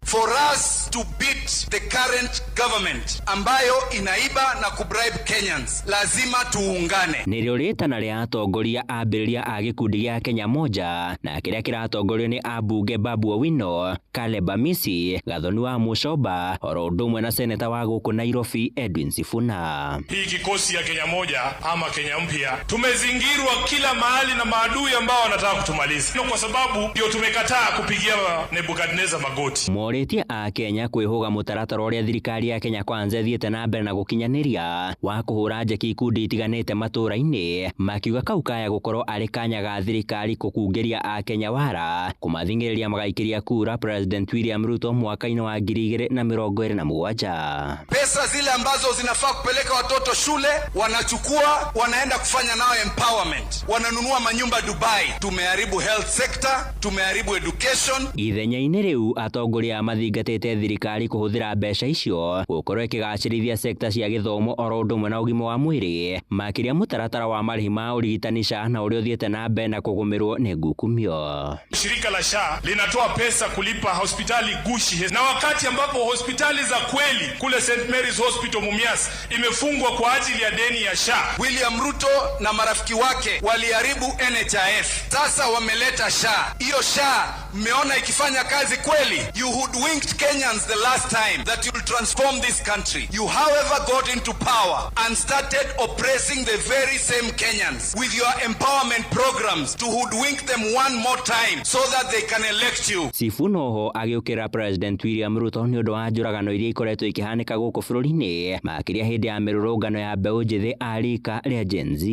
For us to beat the current government ambayo inaiba na kubribe Kenyans, lazima tuungane. Nĩrĩo rĩtana rĩa atongoria ambĩrĩria a gĩkundi gĩa Kenya Moja na kĩrĩa kĩratongorio nĩ ambunge Babu Owino, Caleb Amisi, Gathoni wa Mũchomba oro ũndũ ũmwe na seneta wa gũkũ Nairobi Edwin Sifuna. Hii kikosi ya Kenya Moja ama Kenya Mpya tumezingirwa kila mahali na maadui ambao wanataka kutumaliza, kwa sababu ndio tumekataa kupigia Nebukadnezar magoti. Morĩtie a Kenya kwĩhũga mũtaratara ũrĩa thirikari ya Kenya Kwanza ĩthiĩte na mbere na gũkinyanĩria wa kũhũra njeki ikundi itiganĩte matũra-inĩ, makiuga kau kaya gũkorwo arĩ kanya ga thirikari kũkungĩria akenya wara kũmathing'ĩrĩria magaikĩria kura President William Ruto mwaka-inĩ wa 2027. Pesa zile ambazo zinafaa kupeleka watoto shule wanachukua, wanaenda kufanya nao empowerment, wananunua manyumba Dubai. Tumeharibu health sector, tumeharibu education. Ithenya-inĩ rĩu atongoria mathingatĩte thirikari kũhũthĩra mbeca icio gũkorwo ĩkĩgacĩrithia sekta cia gĩthomo oro ũndũ ũmwe na ũgima wa mwĩrĩ, makĩria mũtaratara wa marĩhi ma ũrigitani SHA na ũrĩa ũthiĩte na mbere na kũgũmĩrwo nĩ ngukumio. Shirika la SHA linatoa pesa kulipa hospitali gushi, na wakati ambapo hospitali za kweli kule St Mary's Hospital Mumias imefungwa kwa ajili ya deni ya SHA. William Ruto na marafiki wake waliharibu NHIF, sasa wameleta SHA. Hiyo SHA mmeona ikifanya kazi kweli? You hoodwinked Kenyans the last time that you'll transform this country. You however got into power and started oppressing the very same Kenyans with your empowerment programs to hoodwink them one more time so that they can elect you. Sifuna oho agĩũkĩrĩra President William Ruto nĩ ũndũ wa njũragano iria ikoretwo ikĩhanĩka gũkũ bũrũri-inĩ, makĩria hĩndĩ ya mĩrũrũngano ya mbeũ njĩthĩ a rika rĩa Gen Z.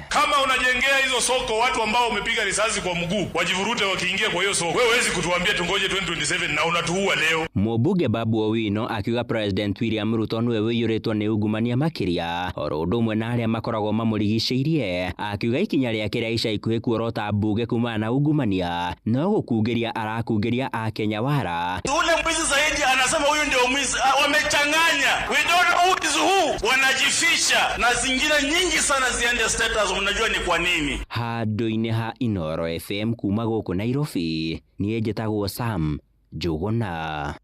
Kama unajengea hizo soko watu ambao umepiga risasi kwa mguu wajivurute wakiingia kwa hiyo soko, wewe huwezi kutuambia tungoje 2027 na unatuua leo. Mũmbunge Babu Owino akiuga President William Ruto nĩwe ũiyũrĩtwo nĩ ungumania makĩria oro ũndũ ũmwe na arĩa makoragwo mamũrigicĩirie, akiuga ikinya rĩake rĩa ica ikuhĩ kuorota mbunge kumana na ungumania no gũkungĩria arakungĩria akenya wara. Ule mwizi zaidi anasema huyu ndio mwizi, wamechanganya, we don't know who is who, wanajificha na zingine nyingi sana ziende status. Mnajua ni kwa nini? Handũ-inĩ ha Inooro FM kuma gũkũ Nairobi, niĩ njĩtagwo Sam Njũgũna.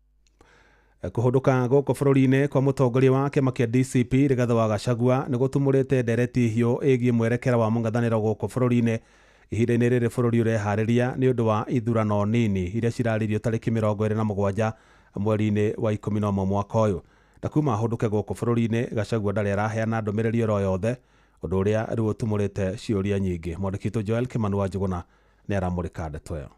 Kũhũndũka gũkũ bũrũri-inĩ kwa mũtongoria wa kĩama kĩa DCP Rigathĩ wa Gachagua nĩ gũtumũrĩte ndereti hiũ ĩgiĩ mwerekera wa mũng'ethanĩro gũkũ bũrũri-inĩ ihinda-inĩ rĩrĩ bũrũri ũreharĩria nĩ ũndũ wa ithurano nini iria cirarĩrio tarĩki 27 mweri-inĩ wa 11 mwaka ũyũ. Na kuma ahũndũke gũkũ bũrũri-inĩ, Gachagua ndarĩ araheana ndũmĩrĩri oro yothe, ũndũ ũrĩa rĩu ũtumũrĩte ciũria nyingĩ. Mwandĩki witũ Joel Kimani wa Njũgũna nĩ aramũrĩka ndeto ĩyo.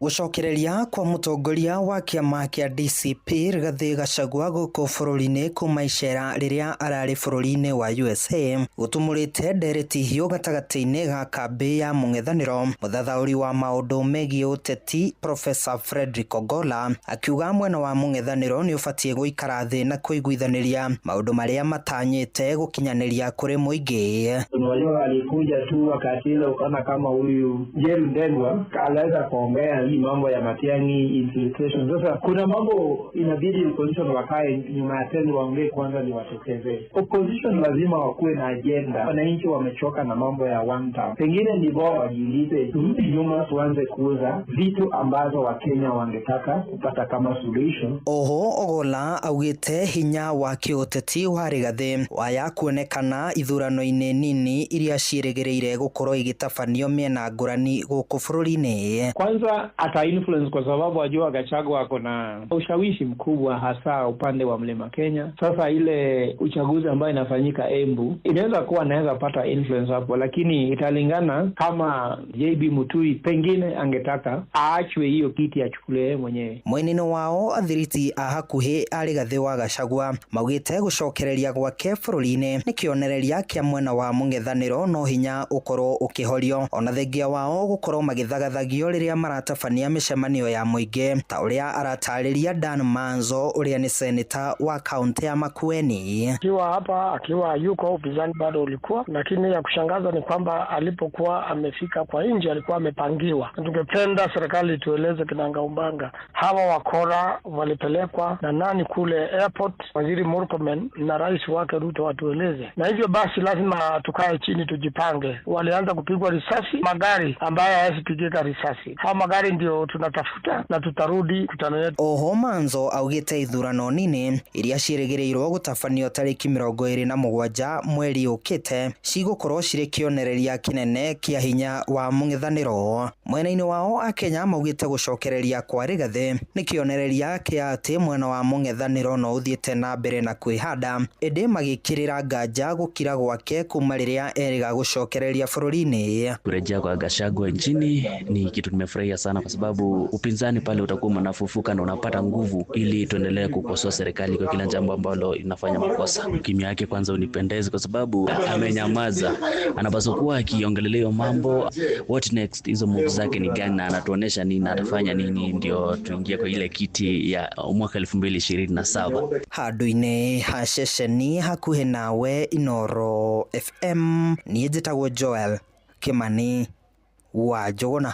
Gũcokereria kwa mũtongoria wa kĩama kĩa DCP Rigathĩ Gachagua gũkũ bũrũri-inĩ kuma icera rĩrĩa ararĩ bũrũri-inĩ wa USA gũtumũrĩte ndereti hiũ gatagatĩ-inĩ ga kambĩ ya mũng'ethanĩro. Mũthathaũri wa maũndũ megiĩ ũteti Professor Frederick Ogola akiuga mwena wa mũng'ethanĩro nĩ ũbatiĩ gũikara thĩ na kũiguithanĩria maũndũ marĩa matanyĩte gũkinyanĩria kũrĩ mũingĩ. Unajua, alikuja tu wakati ile ukaona kama huyu Jerry Ndegwa anaweza kuongea hii mambo ya Matiang'i infiltration. Sasa kuna mambo inabidi opposition wakae nyuma ya teli waongee kwanza ni watokezee. Opposition lazima wakuwe na agenda. Wananchi wamechoka na mambo ya one term. Pengine ni bora wajiulize, turudi nyuma tuanze kuuza vitu ambazo Wakenya wangetaka kupata kama solution. Oho Ogola augĩte hinya wa kĩũteti wa Rigathĩ waya kuonekana ithurano-inĩ nini iria ciĩrĩgĩrĩire gũkorwo igĩtabanio mĩena ngũrani gũkũ bũrũri-inĩ. Kwanza ata influence kwa sababu ajua Gachagua ako na ushawishi mkubwa hasa upande wa Mlima Kenya. Sasa ile uchaguzi ambayo inafanyika Embu inaweza kuwa anaweza pata influence hapo, lakini italingana kama JB Mutui pengine angetaka aachwe hiyo kiti achukulie yeye mwenyewe. Mwena-inĩ wao athiriti a hakuhĩ a Rigathĩ wa Gachagua maugĩte gũcokereria gwake bũrũri-inĩ nĩ kĩonereria kĩa mwena wa mũng'ethanĩro no hinya ũkorwo ũkĩhorio, ona thengia wao gũkorwo magĩthagathagio rĩrĩa maratabania mĩcemanio ya mũingĩ ta ũrĩa aratarĩria Dan Manzo ũrĩa nĩ seneta wa kaunti ya Makueni. Akiwa hapa akiwa yuko upinzani bado ulikuwa, lakini ya kushangaza ni kwamba alipokuwa amefika kwa nje alikuwa amepangiwa. Tungependa serikali tueleze kinangaumbanga hawa wakora walipelekwa na nani kule airport. Waziri Murkomen na rais wake Ruto watueleze, na hivyo basi lazima tukae chini tujipange. Walianza kupigwa risasi magari ambayo hayasipigika risasi, hawa magari ndio tunatafuta na tutarudi kutano yetu. Oho Manzo augĩte ithurano nini iria ciĩrĩgĩrĩirwo gũtabanio tarĩki 27 mweri ũkĩte cigũkorwo cirĩ kĩonereria kĩnene kĩa hinya wa mũng'ethanĩro. Mwena-inĩ wao akenya maugĩte gũcokereria kwa Rigathĩ nĩ kĩonereria kĩa atĩ mwena wa mũng'ethanĩro no ũthiĩte na mbere na kwĩhanda, ĩndĩ magĩkĩrĩra nganja gũkira gwake kuma rĩrĩa erĩga gũcokereria bũrũri-inĩ. Kurejea kwa Gachagua nchini ni kitu nimefurahia sana kwa sababu upinzani pale utakuwa unafufuka na unapata nguvu, ili tuendelee kukosoa serikali kwa kila jambo ambalo inafanya makosa. Kimya yake kwanza unipendezi, kwa sababu amenyamaza. Anapaswa kuwa akiongelelea hiyo mambo, what next, hizo moves zake ni gani na anatuonesha nini na atafanya nini ndio tuingie kwa ile kiti ya mwaka 2027. Handũ-inĩ ha ceceni hakuhĩ nawe Inoro FM, niĩ njĩtagwo Joel Kimani wa Njũgũna.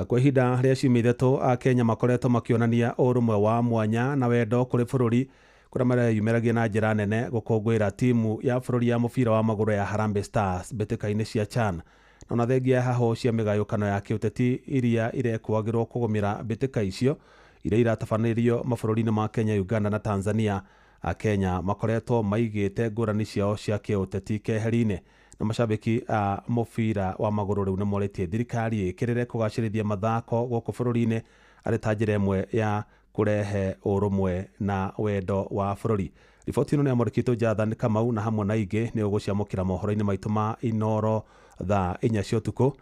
Kwa ihinda rĩa ciumia 3 Akenya makoretwo makĩonania ũrũmwe wa mwanya na wendo kũrĩ bũrũri kũrĩa mareyumĩragia na njĩra nene gũkũngũĩra timu ya bũrũri ya mũbira wa magũrũ ya Harambee Stars mbĩtĩka-inĩ cia CHAN, na ona thengia ya hahũ cia mĩgayũkano ya kĩũteti iria irekwagĩrwo kũgũmĩra mbĩtĩka icio iria iratabanĩrio mabũrũri-inĩ ma Kenya, Uganda na Tanzania. Akenya makoretwo maigĩte ngũrani ciao cia kĩũteti keheri-inĩ, na mashabiki a mũbira wa magũrũ rĩu nĩmorĩtie thirikari ĩkĩrĩre kũgacĩrithia mathako gũkũ bũrũri-inĩ arĩ ta njĩra ĩmwe ya kũrehe ũrũmwe na wendo wa bũrũri. Riboti ĩno nĩ ya mwandĩki witũ Jathan Kamau, na hamwe na ingĩ nĩ ũgũciamũkĩra mohoro-inĩ maitũ ma Inoro thaa 4 cia ũtukũ,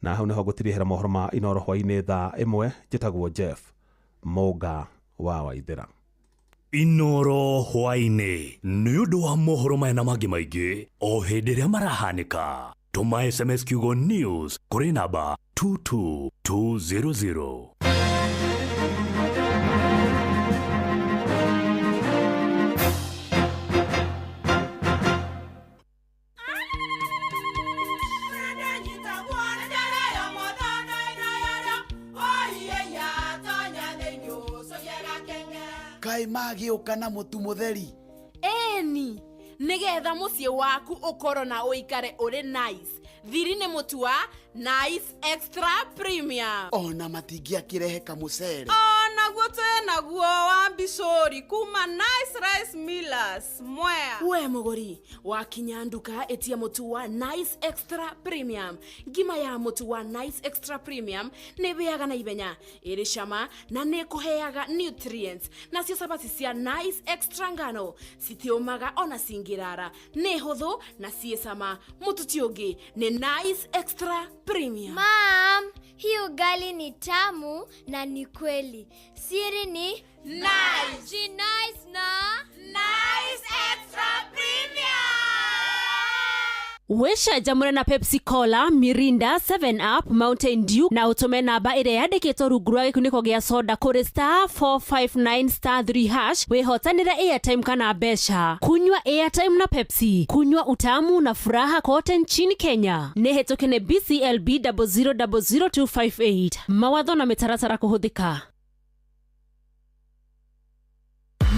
na hau nĩho ngũtirihĩra mohoro ma Inoro hwaĩ-inĩ thaa 1. Njĩtagwo Jeff Mũnga wa Waithĩra. Inoro hwaĩ-inĩ nĩ ũndũ wa mohoro maya na mangĩ maingĩ o hĩndĩ ĩrĩa marahanĩka. Tũma SMS kiugo news kũrĩ namba 22200. Kaĩ magĩũka na mũtu mũtheri? Ĩni, nĩgetha mũciĩ waku ũkorwo na ũikare ũrĩ nice. Thiri nĩ mũtu wa Nice Extra Premium. Ona matingĩakĩrehe kamũcere. Onaguo twĩ naguo wa mbicũri kuma Nice Rice Millers Mwea. We mũgũri, wakinya nduka ĩtia mũtu wa Nice Extra Premium. Ngima ya mũtu wa Nice Extra Premium nĩ ĩhĩaga na ihenya, ĩrĩ cama na nĩ ĩkũheaga nutrients. Nacio cabaci cia Nice Extra ngano citiũmaga ona cingĩrara, nĩ hũthũ na ciĩ cama. Mũtu ti ũngĩ nĩ Nice Extra Premium. Mom, hii ugali ni tamu na ni kweli. Siri ni Nice. Ji nice na Nice Extra Premium. Wĩcanjamũre na Pepsi Cola, Mirinda, 7 Up, Mountain Dew na ũtũme namba ĩrĩa yandĩkĩtwo rungu rwa gĩkunĩko gĩa soda kũrĩ star 459 star 3 hash wĩhotanĩre airtime kana mbeca. Kunywa airtime na Pepsi, kunywa utamu na furaha kote nchini Kenya. Nĩ hĩtũke nĩ BCLB 0000258. Mawatho na mĩtaratara kũhũthĩka.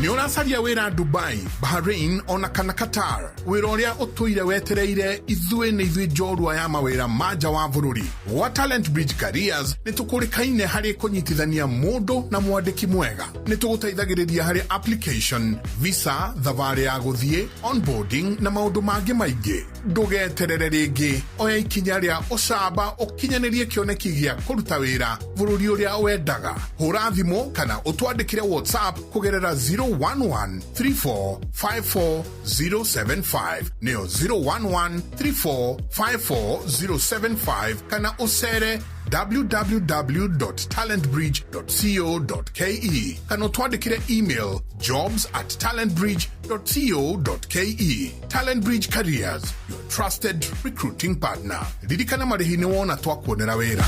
Nĩ ũracaria wĩra Dubai, Bahrain ona kana Qatar? Wĩra ũrĩa ũtũire wetereire ithuĩ nĩ ithuĩ njorua ya mawĩra ma nja wa bũrũri. Gwa Talent Bridge Careers nĩ tũkũrĩkaine harĩ kũnyitithania mũndũ na mwandĩki mwega. Nĩ tũgũteithagĩrĩria harĩ application, visa, thabarĩ ya gũthiĩ, onboarding na maũndũ mangĩ maingĩ. Ndũgeterere rĩngĩ, oya ikinya rĩa ũcamba ũkinyanĩrie kĩoneki gĩa kũruta wĩra bũrũri ũrĩa wendaga. Hũra thimũ kana ũtwandĩkĩre WhatsApp kũgerera 011 34 54 075, nĩyo 011 34 54 075, kana ũcere www.talentbridge.co.ke kana ũtwandĩkĩre email jobs@talentbridge.co.ke. Talent Bridge Careers, your trusted recruiting partner. Ririkana marĩhi nĩ wona twakuonera wĩra.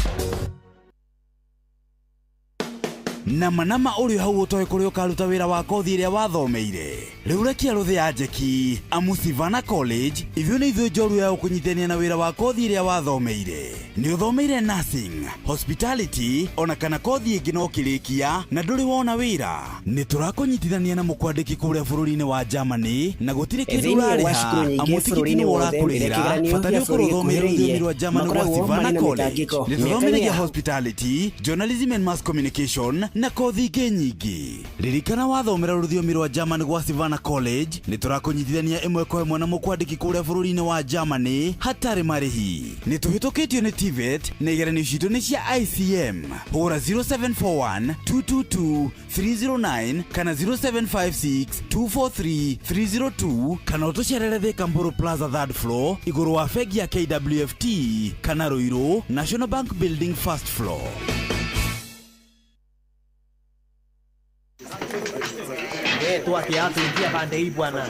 Nama nama ũrĩ hau ũtoĩ kũrĩa ũkaruta wĩra wa kothi ĩrĩa wathomeire. Rĩu rekia rũthĩ ya njeki amu Sivana College ithuĩ nĩ ithuĩ njorua ya ũkũnyitania na wĩra wa kothi ĩrĩa wathomeire. Nĩ ũthomeire nursing, hospitality ona kana kothi ĩngĩ no ũkĩrĩkia na ndũrĩ wona wĩra. Nĩ tũrakũnyitithania na mũkwandĩki kũrĩa bũrũri-inĩ wa Germany na gũtirĩ kĩndũ Thĩinĩ wa ũrarĩha cukuru nyingĩ amu tigiti bũrũri-inĩ nĩwe wothe mbere ya ũrakũrĩhĩra. kĩgeranio Bata gĩa nĩ ũkorwo bũrũri ũthomeire rũthiomi gĩkuhĩrĩirie rwa Germany rwa makoragwo Sivana marĩ na College. mĩtangĩko. Nĩ Mĩaka-inĩ tũthomithagia ya hospitality, journalism and mass communication na kothi ingĩ nyingĩ. Ririkana wathomera rũthiomi rwa German gwa Sivana College nĩ tũrakũnyitithania ĩmwe kwa ĩmwe na mũkwandĩki kũrĩa bũrũri-inĩ wa Germany hatarĩ marĩhi. Nĩ tũhĩtũkĩtio nĩ TVET na igeranio citũ nĩ cia ICM. Hũra 0741 222 309 kana 0756 243 302 kana ũtũcerere Thika Mburu Plaza third floor igũrũ wa bengi ya KWFT kana Ruiru National Bank Building first floor. We toa kiatu, ingia pande hii bwana.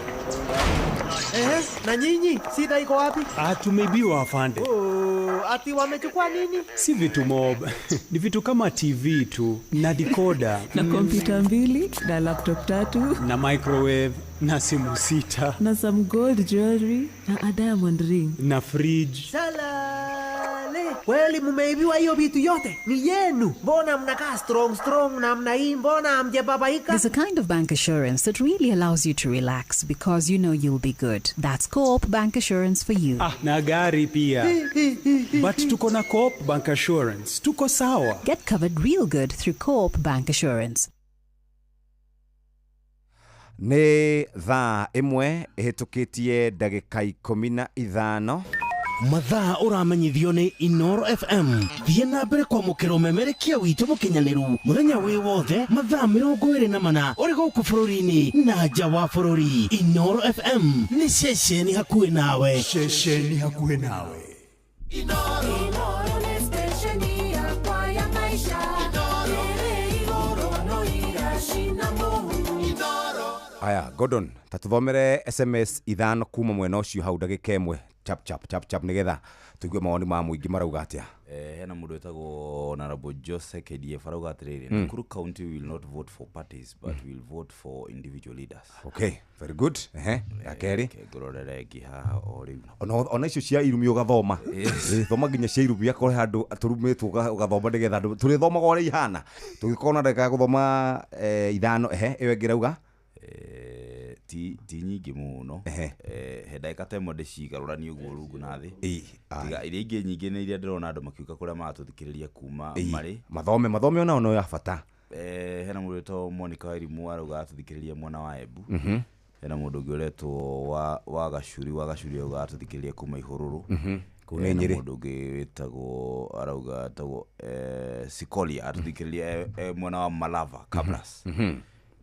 Ehe, na nyinyi shida iko wapi? Ah, tumeibiwa afande. Oh, ati wamechukua nini? Si vitu mob. Ni vitu kama TV tu na decoder na kompyuta 2 na laptop 3 na microwave na simu 6 na some gold jewelry na a diamond ring na fridge. Salale. Kweli mumeibiwa hiyo vitu yote? Ni yenu. Mbona mnakaa strong strong namna hii? Mbona hamjababaika? There's a kind of bank assurance that really allows you to relax because you know you'll be good. That's Co-op Bank Assurance for you. Ah, na gari pia. But tuko na Co-op Bank Assurance. Tuko sawa. Get covered real good through Co-op Bank Assurance. Nĩ thaa 1 ĩhĩtũkĩtie ndagĩka 15. Mathaa ũramenyithio nĩ Inoro FM. Thiĩ na mbere kwamũkĩra ũmemerekia witũ mũkinyanĩru mũthenya wĩ wothe mathaa 24 ũrĩ gũkũ bũrũri-inĩ na nja wa bũrũri. Inoro FM nĩ ceceni hakuhĩ nawe. Ceceni hakuhĩ nawe. Inoro nĩ stesheni yakwa ya maisha. Ĩrĩ igũrũ no iracina mũhu. Aya, Gordon, tatuthomere SMS 5 kuma mwena ũcio hau ndagĩka 1. Chap chap chap chap nigetha tuigue mawoni ma mũingĩ marauga atĩa. Hena mũndũ wĩtagwo Honorable Jose KDF arauga atĩrĩrĩ, Nakuru County will not vote for parties but will vote for individual leaders. Okay, very good. Ehe, ya kerĩ. Ngũrorere ĩngĩ haha o rĩu. Ona icio cia irumi ũgathoma. Thoma nginya cia irumi akorwo handũ tũrumĩtwo ũgathoma nĩgetha andũ tũrĩthomaga ũrĩa ihana. Tũgĩkorwo na ndagĩka ya gũthoma 5. Ehe, ĩyo ĩngĩ ĩrauga? Ti nyingĩ mũno. He ndagĩka ta ĩmwe ndĩcigarũranie ũguo rungu na thĩ. Tiga iria ingĩ nyingĩ nĩ iria ndĩrona andũ makiuga kũrĩa maratũthikĩrĩria kuma marĩ. Mathome onao no ya bata. Hena mũndũ wĩtagwo Monica Wairimu arauga atũthikĩrĩria mwena wa Embu. Hena mũndũ ũngĩ ũretwo wa Gacuri arauga atũthikĩrĩria kuma Ihũrũrũ. Kũu nĩ Nyĩrĩ. Mũndũ ũngĩ wĩtagwo arauga etagwo Sikolia atũthikĩrĩria mwena wa Malava Kabras.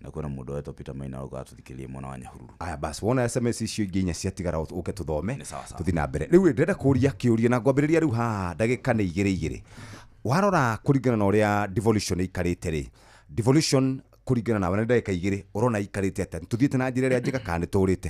Na kwĩna mũndũ wetwo Peter Maina arauga atũthikĩrĩrie mwena wa Nyahururu. Aya basi, wona SMS icio ingĩ inya ciatigara ũke tũthome tũthiĩ na mbere. Rĩu ndĩrenda kũria kĩũria na ngwambĩrĩria rĩu haha ndagĩka nĩ 2 Warora kũringana na ũrĩa devolution ĩikarĩte rĩ, devolution kũringana nawe na ndagĩka 2 ũrona ĩikarĩte atĩa? Tũthiĩte na njĩra ĩrĩa njega kana nĩ tũrĩte?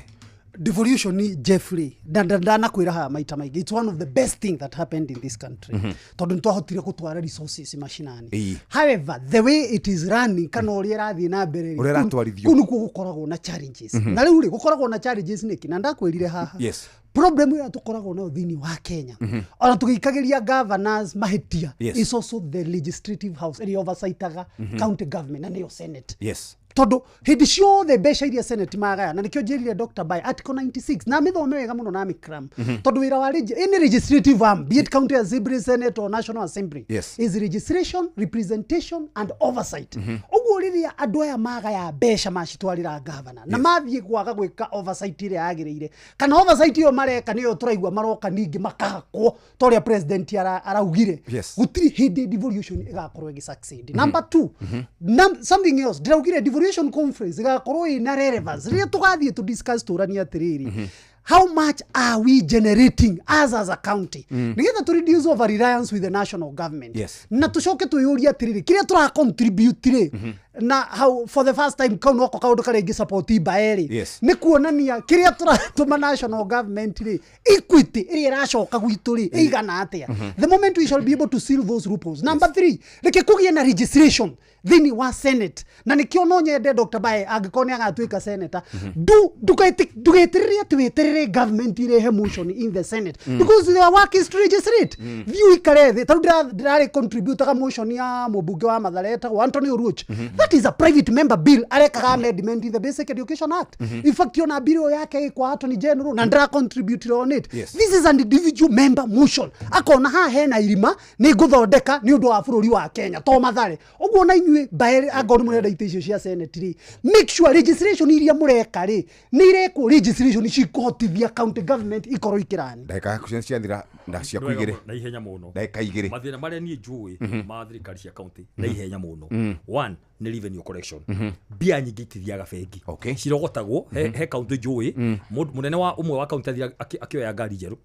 Devolution Jeffrey ndanakwĩra haha maita maingĩ, it's one of the best thing that happened in this country. Tondũ nĩtwahotire gũtwara resources mashinani. However, the way it is running kana ũrĩa ĩrathiĩ na mbere ũrĩa ĩratwarithio kũu nĩkuo gũkoragwo na challenges. Na rĩu rĩ gũkoragwo na challenges nĩkĩ? Na ndakwĩrire haha. Yes. Problem ĩrĩa tũkoragwo nayo thĩinĩ wa Kenya ona tũgĩikagĩria governors mahĩtia is also the legislative house ĩrĩa oversightaga county government na nĩyo Senate. Yes. Tondũ hĩndĩ ciothe mbeca iria Senate magaya, na nĩkĩo njĩrire Dr. Bai Article 96 na mĩthome wega mũno na mĩkram. Tondũ wĩra wa any legislative arm, be it county assembly, Senate or National Assembly, yes, is registration, representation and oversight. Ũguo rĩrĩa andũ aya magaya mbeca macitwarĩra governor na mathiĩ kwaga gwĩka oversight ĩrĩa yagĩrĩire, kana oversight ĩyo mareka nĩyo tũraigua maroka ningĩ makahakwo ta ũrĩa president araugire, gũtirĩ hĩndĩ devolution ĩgakorwo ĩgĩ succeed. Number 2, something else ndĩraugire devolution conference igakorwo ina relevance rĩrĩa tũgathiĩ to discuss tũranie atĩrĩrĩ, how much are we generating as a county nĩgetha to reduce over reliance with the national government. Yes. Na tũcoke twĩyũrie atĩrĩrĩ, kĩrĩa tũra contribute rĩ, na how for the first time kau noko kaũndũ karĩa ingĩ support Mbae rĩ, nĩ kuonania kĩrĩa tũratũma national government rĩ, equity ĩrĩa ĩracoka gwitũ rĩ ĩigana atĩa. The moment we shall be able to seal those loopholes. Number 3, reke kũgĩe na registration thĩinĩ wa Senate, na nĩkĩo no nyende Dr. Mbae angĩkorwo nĩ agatuĩka senator, ndũgeterere atĩ wĩterere government irehe motion in the Senate, because their work is to legislate. Thiĩ ũikare thĩ, tarĩu ndĩrarĩ contributaga motion ya mũmbunge wa Mathare etagwo Anthony Oruoch. That is a private member bill arekaga amendment in the Basic Education Act. In fact, ona bill ĩyo yake ĩ kwa Attorney General na ndĩra contribute on it. This is an individual member motion. Akona haha hena irima nĩ ngũthondeka nĩ ũndũ wa bũrũri wa Kenya to Mathare. Ũguo na inyuĩ Mbae angorwo mũrenda itĩ icio cia Senate rĩ, make sure legislation iria mũreka rĩ nĩ irekwo legislation cikũhotithia county government ikorwo ikĩrani. Ndagĩka ciathira na ciaku igĩrĩ na ihenya mũno, ndagĩka igĩrĩ mathĩna marĩa niĩ njũĩ ma thirikari cia county na ihenya mũno. One nĩ revenue collection mbia nyingĩ itithiaga bengi cirogotagwo he county njũĩ mũnene wa ũmwe wa county athire akĩoya ngari njerũ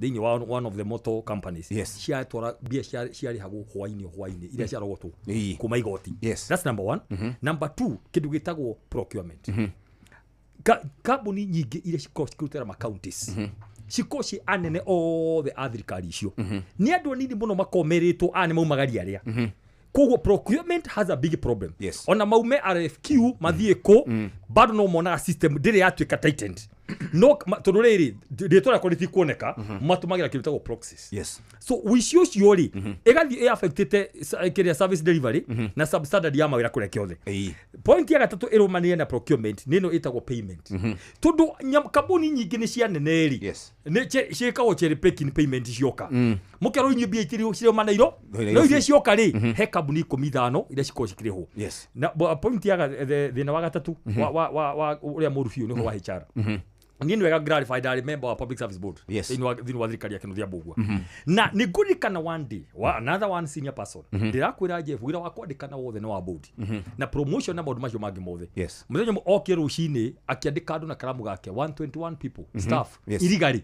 thĩinĩ wa one of the motor companies ciatwara mbia ciarĩhagwo hwainĩ o hwainĩ iria ciarogotwo kuma igoti. That's number one. Number two, kĩndũ gĩtagwo procurement. Kambuni nyingĩ iria cikoragwo cikĩrutĩra ma counties cikoragwo ciĩ anene othe a thirikari icio nĩ andũ anini mũno makomerĩtwo aya nĩ maumagaria arĩa. Koguo procurement has a big problem. Ona maume RFQ mathiĩ kũ bado no monaga system ndĩrĩ yatuĩka tightened. No tondũ rĩrĩ rĩtwa rĩakwa rĩtikuoneka matũmagĩra kĩndũ gĩtagwo proxies. So ũici ũcio rĩ ĩgathiĩ ĩaffectĩte kĩrĩa service delivery na substandard ya mawĩra kũrĩa kĩothe. Point ya gatatũ ĩrũmanĩrĩire na procurement nĩ ĩno ĩtagwo payment. Tondũ kambuni nyingĩ nĩ cia nene rĩ nĩ ciĩkagwo cherry picking payment cioka. Mũkĩarwo inyuĩ mbia itirĩ cirũmanĩirwo no iria cioka rĩ he kambuni 15 iria cikoragwo cikĩrĩhwo. Na point ya thĩna wa gatatũ wa ũrĩa mũru biũ nĩ ũhoro wa HR. Niĩ nĩ wega clarify ndarĩ member wa Public Service Board thĩinĩ wa thirikari ya Kĩnuthia Mbũgua. Na nĩ ngũririkana one day wa another one senior person ndĩrakwĩra Jeff wĩra wa kwandĩkana wothe nĩ wa board na promotion na maũndũ macio mangĩ mothe. Mũthenya ũmwe okire rũcinĩ akĩandĩka andũ na karamu gake 121 people staff irigarĩ.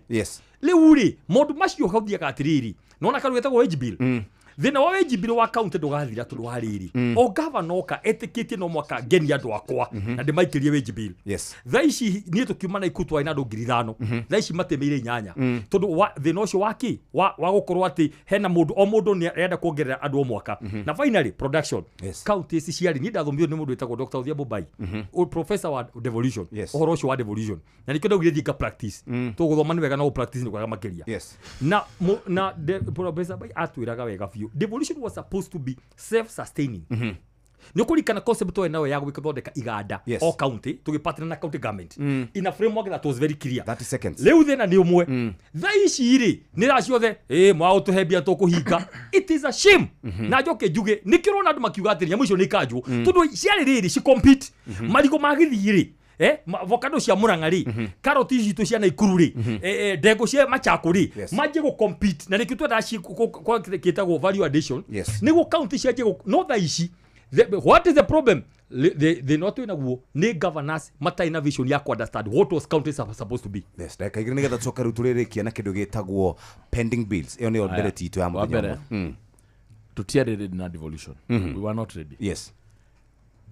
Rĩu rĩ maũndũ macio hothiaga atĩrĩrĩ nona karũ getagwo wage bill. Thĩna wa wage bill wa county ndũgathira tondũ wa rĩrĩ o governor oka etĩkĩtie no mwaka ngenia andũ akwa na ndĩmaikĩrie wage bill. Thaa ici niĩ tũkiuma na ikuũ twarĩ na andũ 5,000 thaa ici matemeire 8 tondũ thĩna ũcio wa kĩ wa gũkorwo atĩ hena mũndũ o mũndũ nĩ arenda kuongerera andũ o mwaka. Na finally production counties ciarĩ niĩ ndathomithio nĩ mũndũ wĩtagwo Dr. Odhiambo Bai professor wa devolution ũhoro ũcio wa devolution na nĩkĩo ndaugire thiĩ nga practice tũgũthoma nĩ wega no practice nĩ kwega makĩria. Na professor Bai atwĩraga wega biũ devolution was supposed to be self-sustaining. Nĩ ũkũririkana concept twarĩ nayo ya gũthondeka iganda o county tũgĩpartner na county government in a framework that was very clear. 30 seconds. Rĩu thĩna nĩ ũmwe thaa ici rĩ nĩ thaa ciothe mwaga gũtũhe mbia tũkũhinga. It is a shame. Na njoke njuge nĩkĩo ũrona andũ makiuga atĩrĩ nyamũ icio nĩ ikanjwo tondũ ciarĩ rĩrĩ ci compete marigũ ma Gĩthii rĩ avocado cia Murang'a rĩ karoti citũ cia Naikuru rĩ ndengũ cia Machakũ rĩ manjie gũ compete na nĩkĩo twendaga kĩtagwo value addition nĩguo county cianjie no thaa ici what is the problem? Thĩna twĩ naguo nĩ governors matarĩ na vision ya understand what was counties are supposed to be. Yes, ndagĩka igĩrĩ nĩgetha tũcoke rĩu tũrĩrĩkie na kĩndũ gĩtagwo pending bills. Ĩyo nĩyo ndereti itũ ya mũthenya ũmwe. Tũtiarĩ ready na devolution. We were not ready.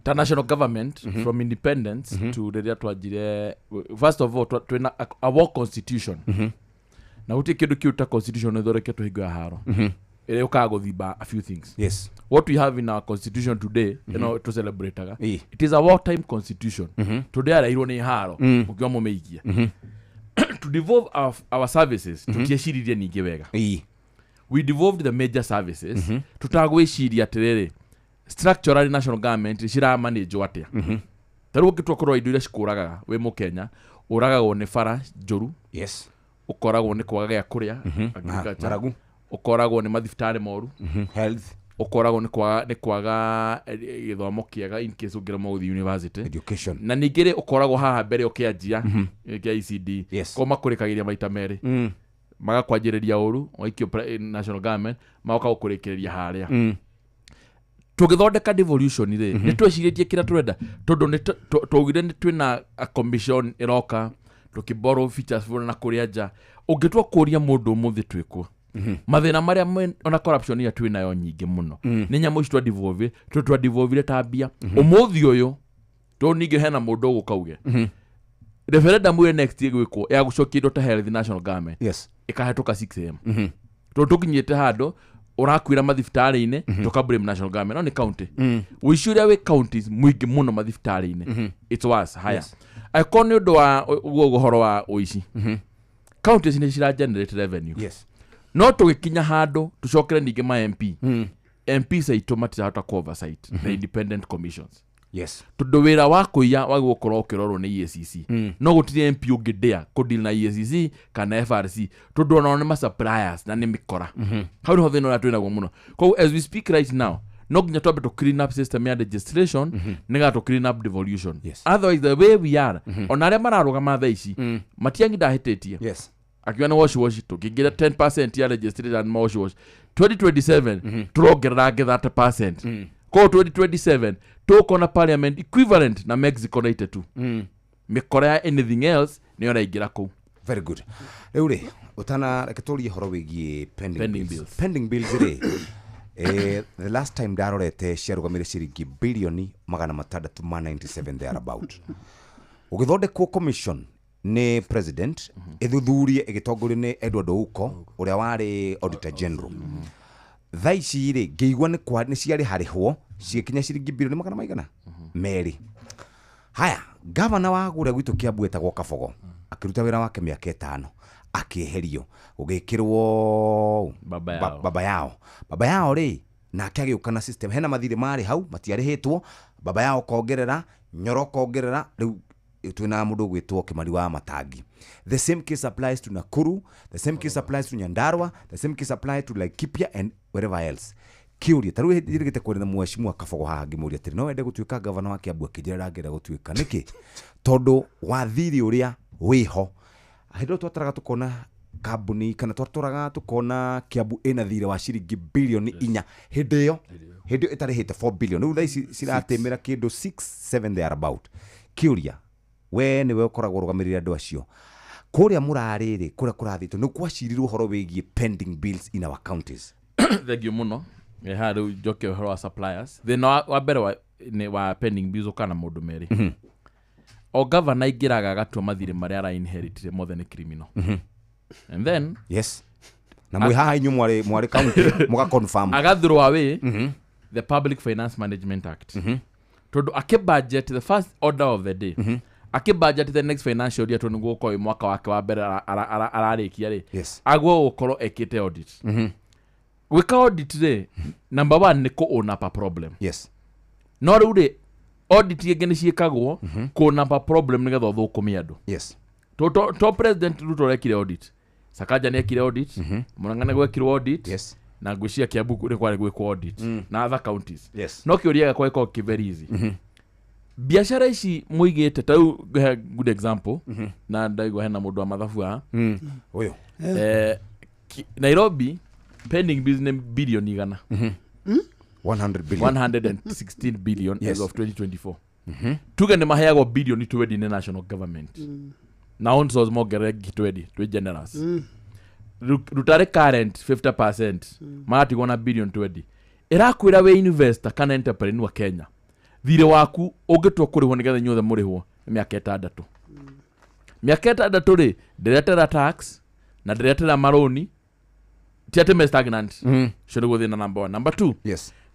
Ta national government from independence to rĩrĩa twanjire first of all twĩna a war constitution na gũtirĩ kĩndũ kĩu ta constitution ĩthondeketwo hingo ya haro ĩrĩa yũkaga gũthimba a few things. What we have in our constitution today ĩno tũcelebrataga it is a wartime constitution tondũ yareirwo nĩ haro mũkiuga mũmĩikie. To devolve our services tũtieciririe ningĩ wega. We devolved the major services tũtagwĩciria atĩrĩrĩ structurally national government ciramanage atĩa. Ta rĩu ũngĩtua kũrora indo iria cikũragaga wĩ mũkenya ũragagwo nĩ bara njũru, ũkoragwo nĩ kwaga gĩa kũrĩa agriculture, ũkoragwo nĩ mathibitarĩ moru health, ũkoragwo nĩ kwaga gĩthomo kĩega in case ũngĩremwo gũthiĩ university education, na ningĩ rĩ ũkoragwo haha mbere ũkĩanjia kĩa ECD ko makũrĩkagĩria maita merĩ magakwanjĩrĩria ũru waikio national government magoka gũkũrĩkĩrĩria harĩa. Tũgĩthondeka devolution rĩ nĩ twecirĩtie kĩrĩa tũrenda tondũ nĩ twaugire nĩ twĩna a commission ĩroka tũkĩborrow features na kũrĩa nja. Ũngĩtua kũria mũndũ ũmũthĩ twĩkwo mathĩna marĩa ona corruption ĩrĩa twĩ nayo nyingĩ mũno nĩ nyamũ ici twadevolve tondũ twadevolvire ta mbia ũmũthĩ ũyũ tondũ ningĩ hena mũndũ ũgũka uge referendum ĩrĩa next ĩgwĩkwo ya gũcokia indo ta health national government ĩkahĩtũka 6 am tondũ tũkinyĩte handũ ũrakuĩra mathibitarĩ-inĩ tũka blame national government no nĩ county ũici ũrĩa wĩ counties mũingĩ mũno mathibitarĩ-inĩ it's worse higher. Angĩkorwo nĩ ũndũ wa ũguo ũhoro wa ũici counties nĩ cira generate revenue. No tũgĩkinya handũ tũcokere ningĩ ma MP MPs aitũ matirahota kũ oversight the independent commissions. Tondũ wĩra wa kũiya wagĩrĩirwo gũkorwo ũkĩrorwo nĩ EACC no gũtirĩ MP ũngĩndĩa kũdeal na EACC kana FRC tondũ onao nĩ ma suppliers na nĩ mĩkora. Hau nĩho thĩna ũrĩa twĩnaguo mũno. Koguo as we speak right now no nginya twambe tũ clean up system ya registration nĩgetha tũ clean up devolution. Otherwise the way we are ona arĩa mararũgama thaa ici Matiang'i ndahĩtĩtie akiuga nĩ wash wash tũkĩingĩra 10% ya registration ma wash wash 2027 tũrongerera angĩ 30%. Koguo 2027 Tũkona parliament equivalent na Mexico 92. Mĩkora ya anything else nĩyo ĩraingĩra kũu. Very good. Rĩu rĩ, ũtana reke tũrie ũhoro wĩgiĩ pending Pending bills. bills. Pending bills rĩ, the last time ndarorete ciarũgamĩire ciringi bilioni 697 thereabout. Ũgĩthondekwo commission nĩ president ĩthuthurie ĩgĩtongorio nĩ Edward Ouko ũrĩa warĩ auditor general. Thaa ici rĩ, ngĩigua nĩ ciarĩharĩhwo cigĩkinya ciringi bilioni magana maigana merĩ. Haya, gavana wa kũrĩa gwitũ Kiambu etagwo Kabogo akĩruta wĩra wake mĩaka 5 akĩeherio, gũgĩkĩrwo Baba yao. Baba yao. Baba yao rĩ, nake agĩũka na system, hena mathirĩ marĩ hau matiarĩhĩtwo, baba yao kongerera, Nyoro kongerera, rĩu twĩna mũndũ ũgwĩtwo Kimari wa Matangi. The same case applies to Nakuru, the same case applies to Nyandarua, the same case applies to Laikipia and wherever else. Kĩũria ta rĩu njĩrĩgĩte kwaria na mheshimiwa Kabogo haha ngĩmũria atĩrĩ, no wende gũtuĩka gavana wa Kiambu? Akĩnjĩra ndangĩenda gũtuĩka. Nĩkĩ? Tondũ wa thirĩ ũrĩa wĩho. Hĩndĩ ĩyo twataraga tũkona kambuni kana twatũraga tũkona Kiambu ĩna thirĩ wa ciringi bilioni 4 hĩndĩ ĩyo, hĩndĩ ĩyo ĩtarĩhĩte 4 billion. Rĩu thaa ici ciratĩmĩra kĩndũ 6 7 thereabout. Kĩũria, we nĩwe ũkoragwo ũrũgamĩrĩire andũ acio kũrĩa mũrarĩ rĩ, kũrĩa kũrathĩtwo nĩ kwacirirwo ũhoro wĩgiĩ pending bills in our counties. Thank you mũno. Haha rĩu njoke ũhoro wa suppliers. Thĩna wa mbere nĩ wa pending bills ũkaga na maũndũ merĩ. O governor aingĩraga agatua mathirĩ marĩa ara inheritire mothe nĩ criminal. And then yes, na mwĩ haha inyuĩ mwarĩ county mũga confirm. Agathrow away the Public Finance Management Act. Tondũ akĩ budget the first order of the day, akĩ budget the next financial year, tondũ nĩguo ũkorwo wĩ mwaka wake wa mbere ararĩkia rĩ, agwo gũkorwo ekĩte audit. Gwĩka audit rĩ, number one nĩ kũ own up a problem. No rĩu rĩ, audit ĩngĩ nĩ ciĩkagwo kũ own up a problem nĩgetha ũthũkũmie andũ. To President Ruto arekire audit, Sakaja nĩ ekire audit, Murang'a nĩ gwekirwo audit, na ngwĩciria Kiambu nĩ kwarĩ gwĩkwo audit, na other counties. No kĩũria gĩakwa gĩkoragwo kĩ very easy. Biacara ici mũigĩte ta rĩu, ngũhe good example, na ndaigua hena mũndũ wa mathabu haha. Ũyũ. Nairobi pending bills nĩ bilioni 100. 100 billion. 116 billion as of 2024. Tuge nĩ maheagwo bilioni 20 nĩ national government, na own source mongerere ngi 20, twĩ generous. Rutare current 50%, magatigwo na billion 20. Ĩrakwĩra wĩ investor kana entrepreneur Kenya, thirĩ waku ũngĩtua kũrĩhwo nĩgetha inyuothe mũrĩhwo nĩ mĩaka 6. Mĩaka 6 rĩ, ndĩretera tax na ndĩretera marũni, ti atĩ me stagnant. Ũcio nĩguo thĩna number one. Number two,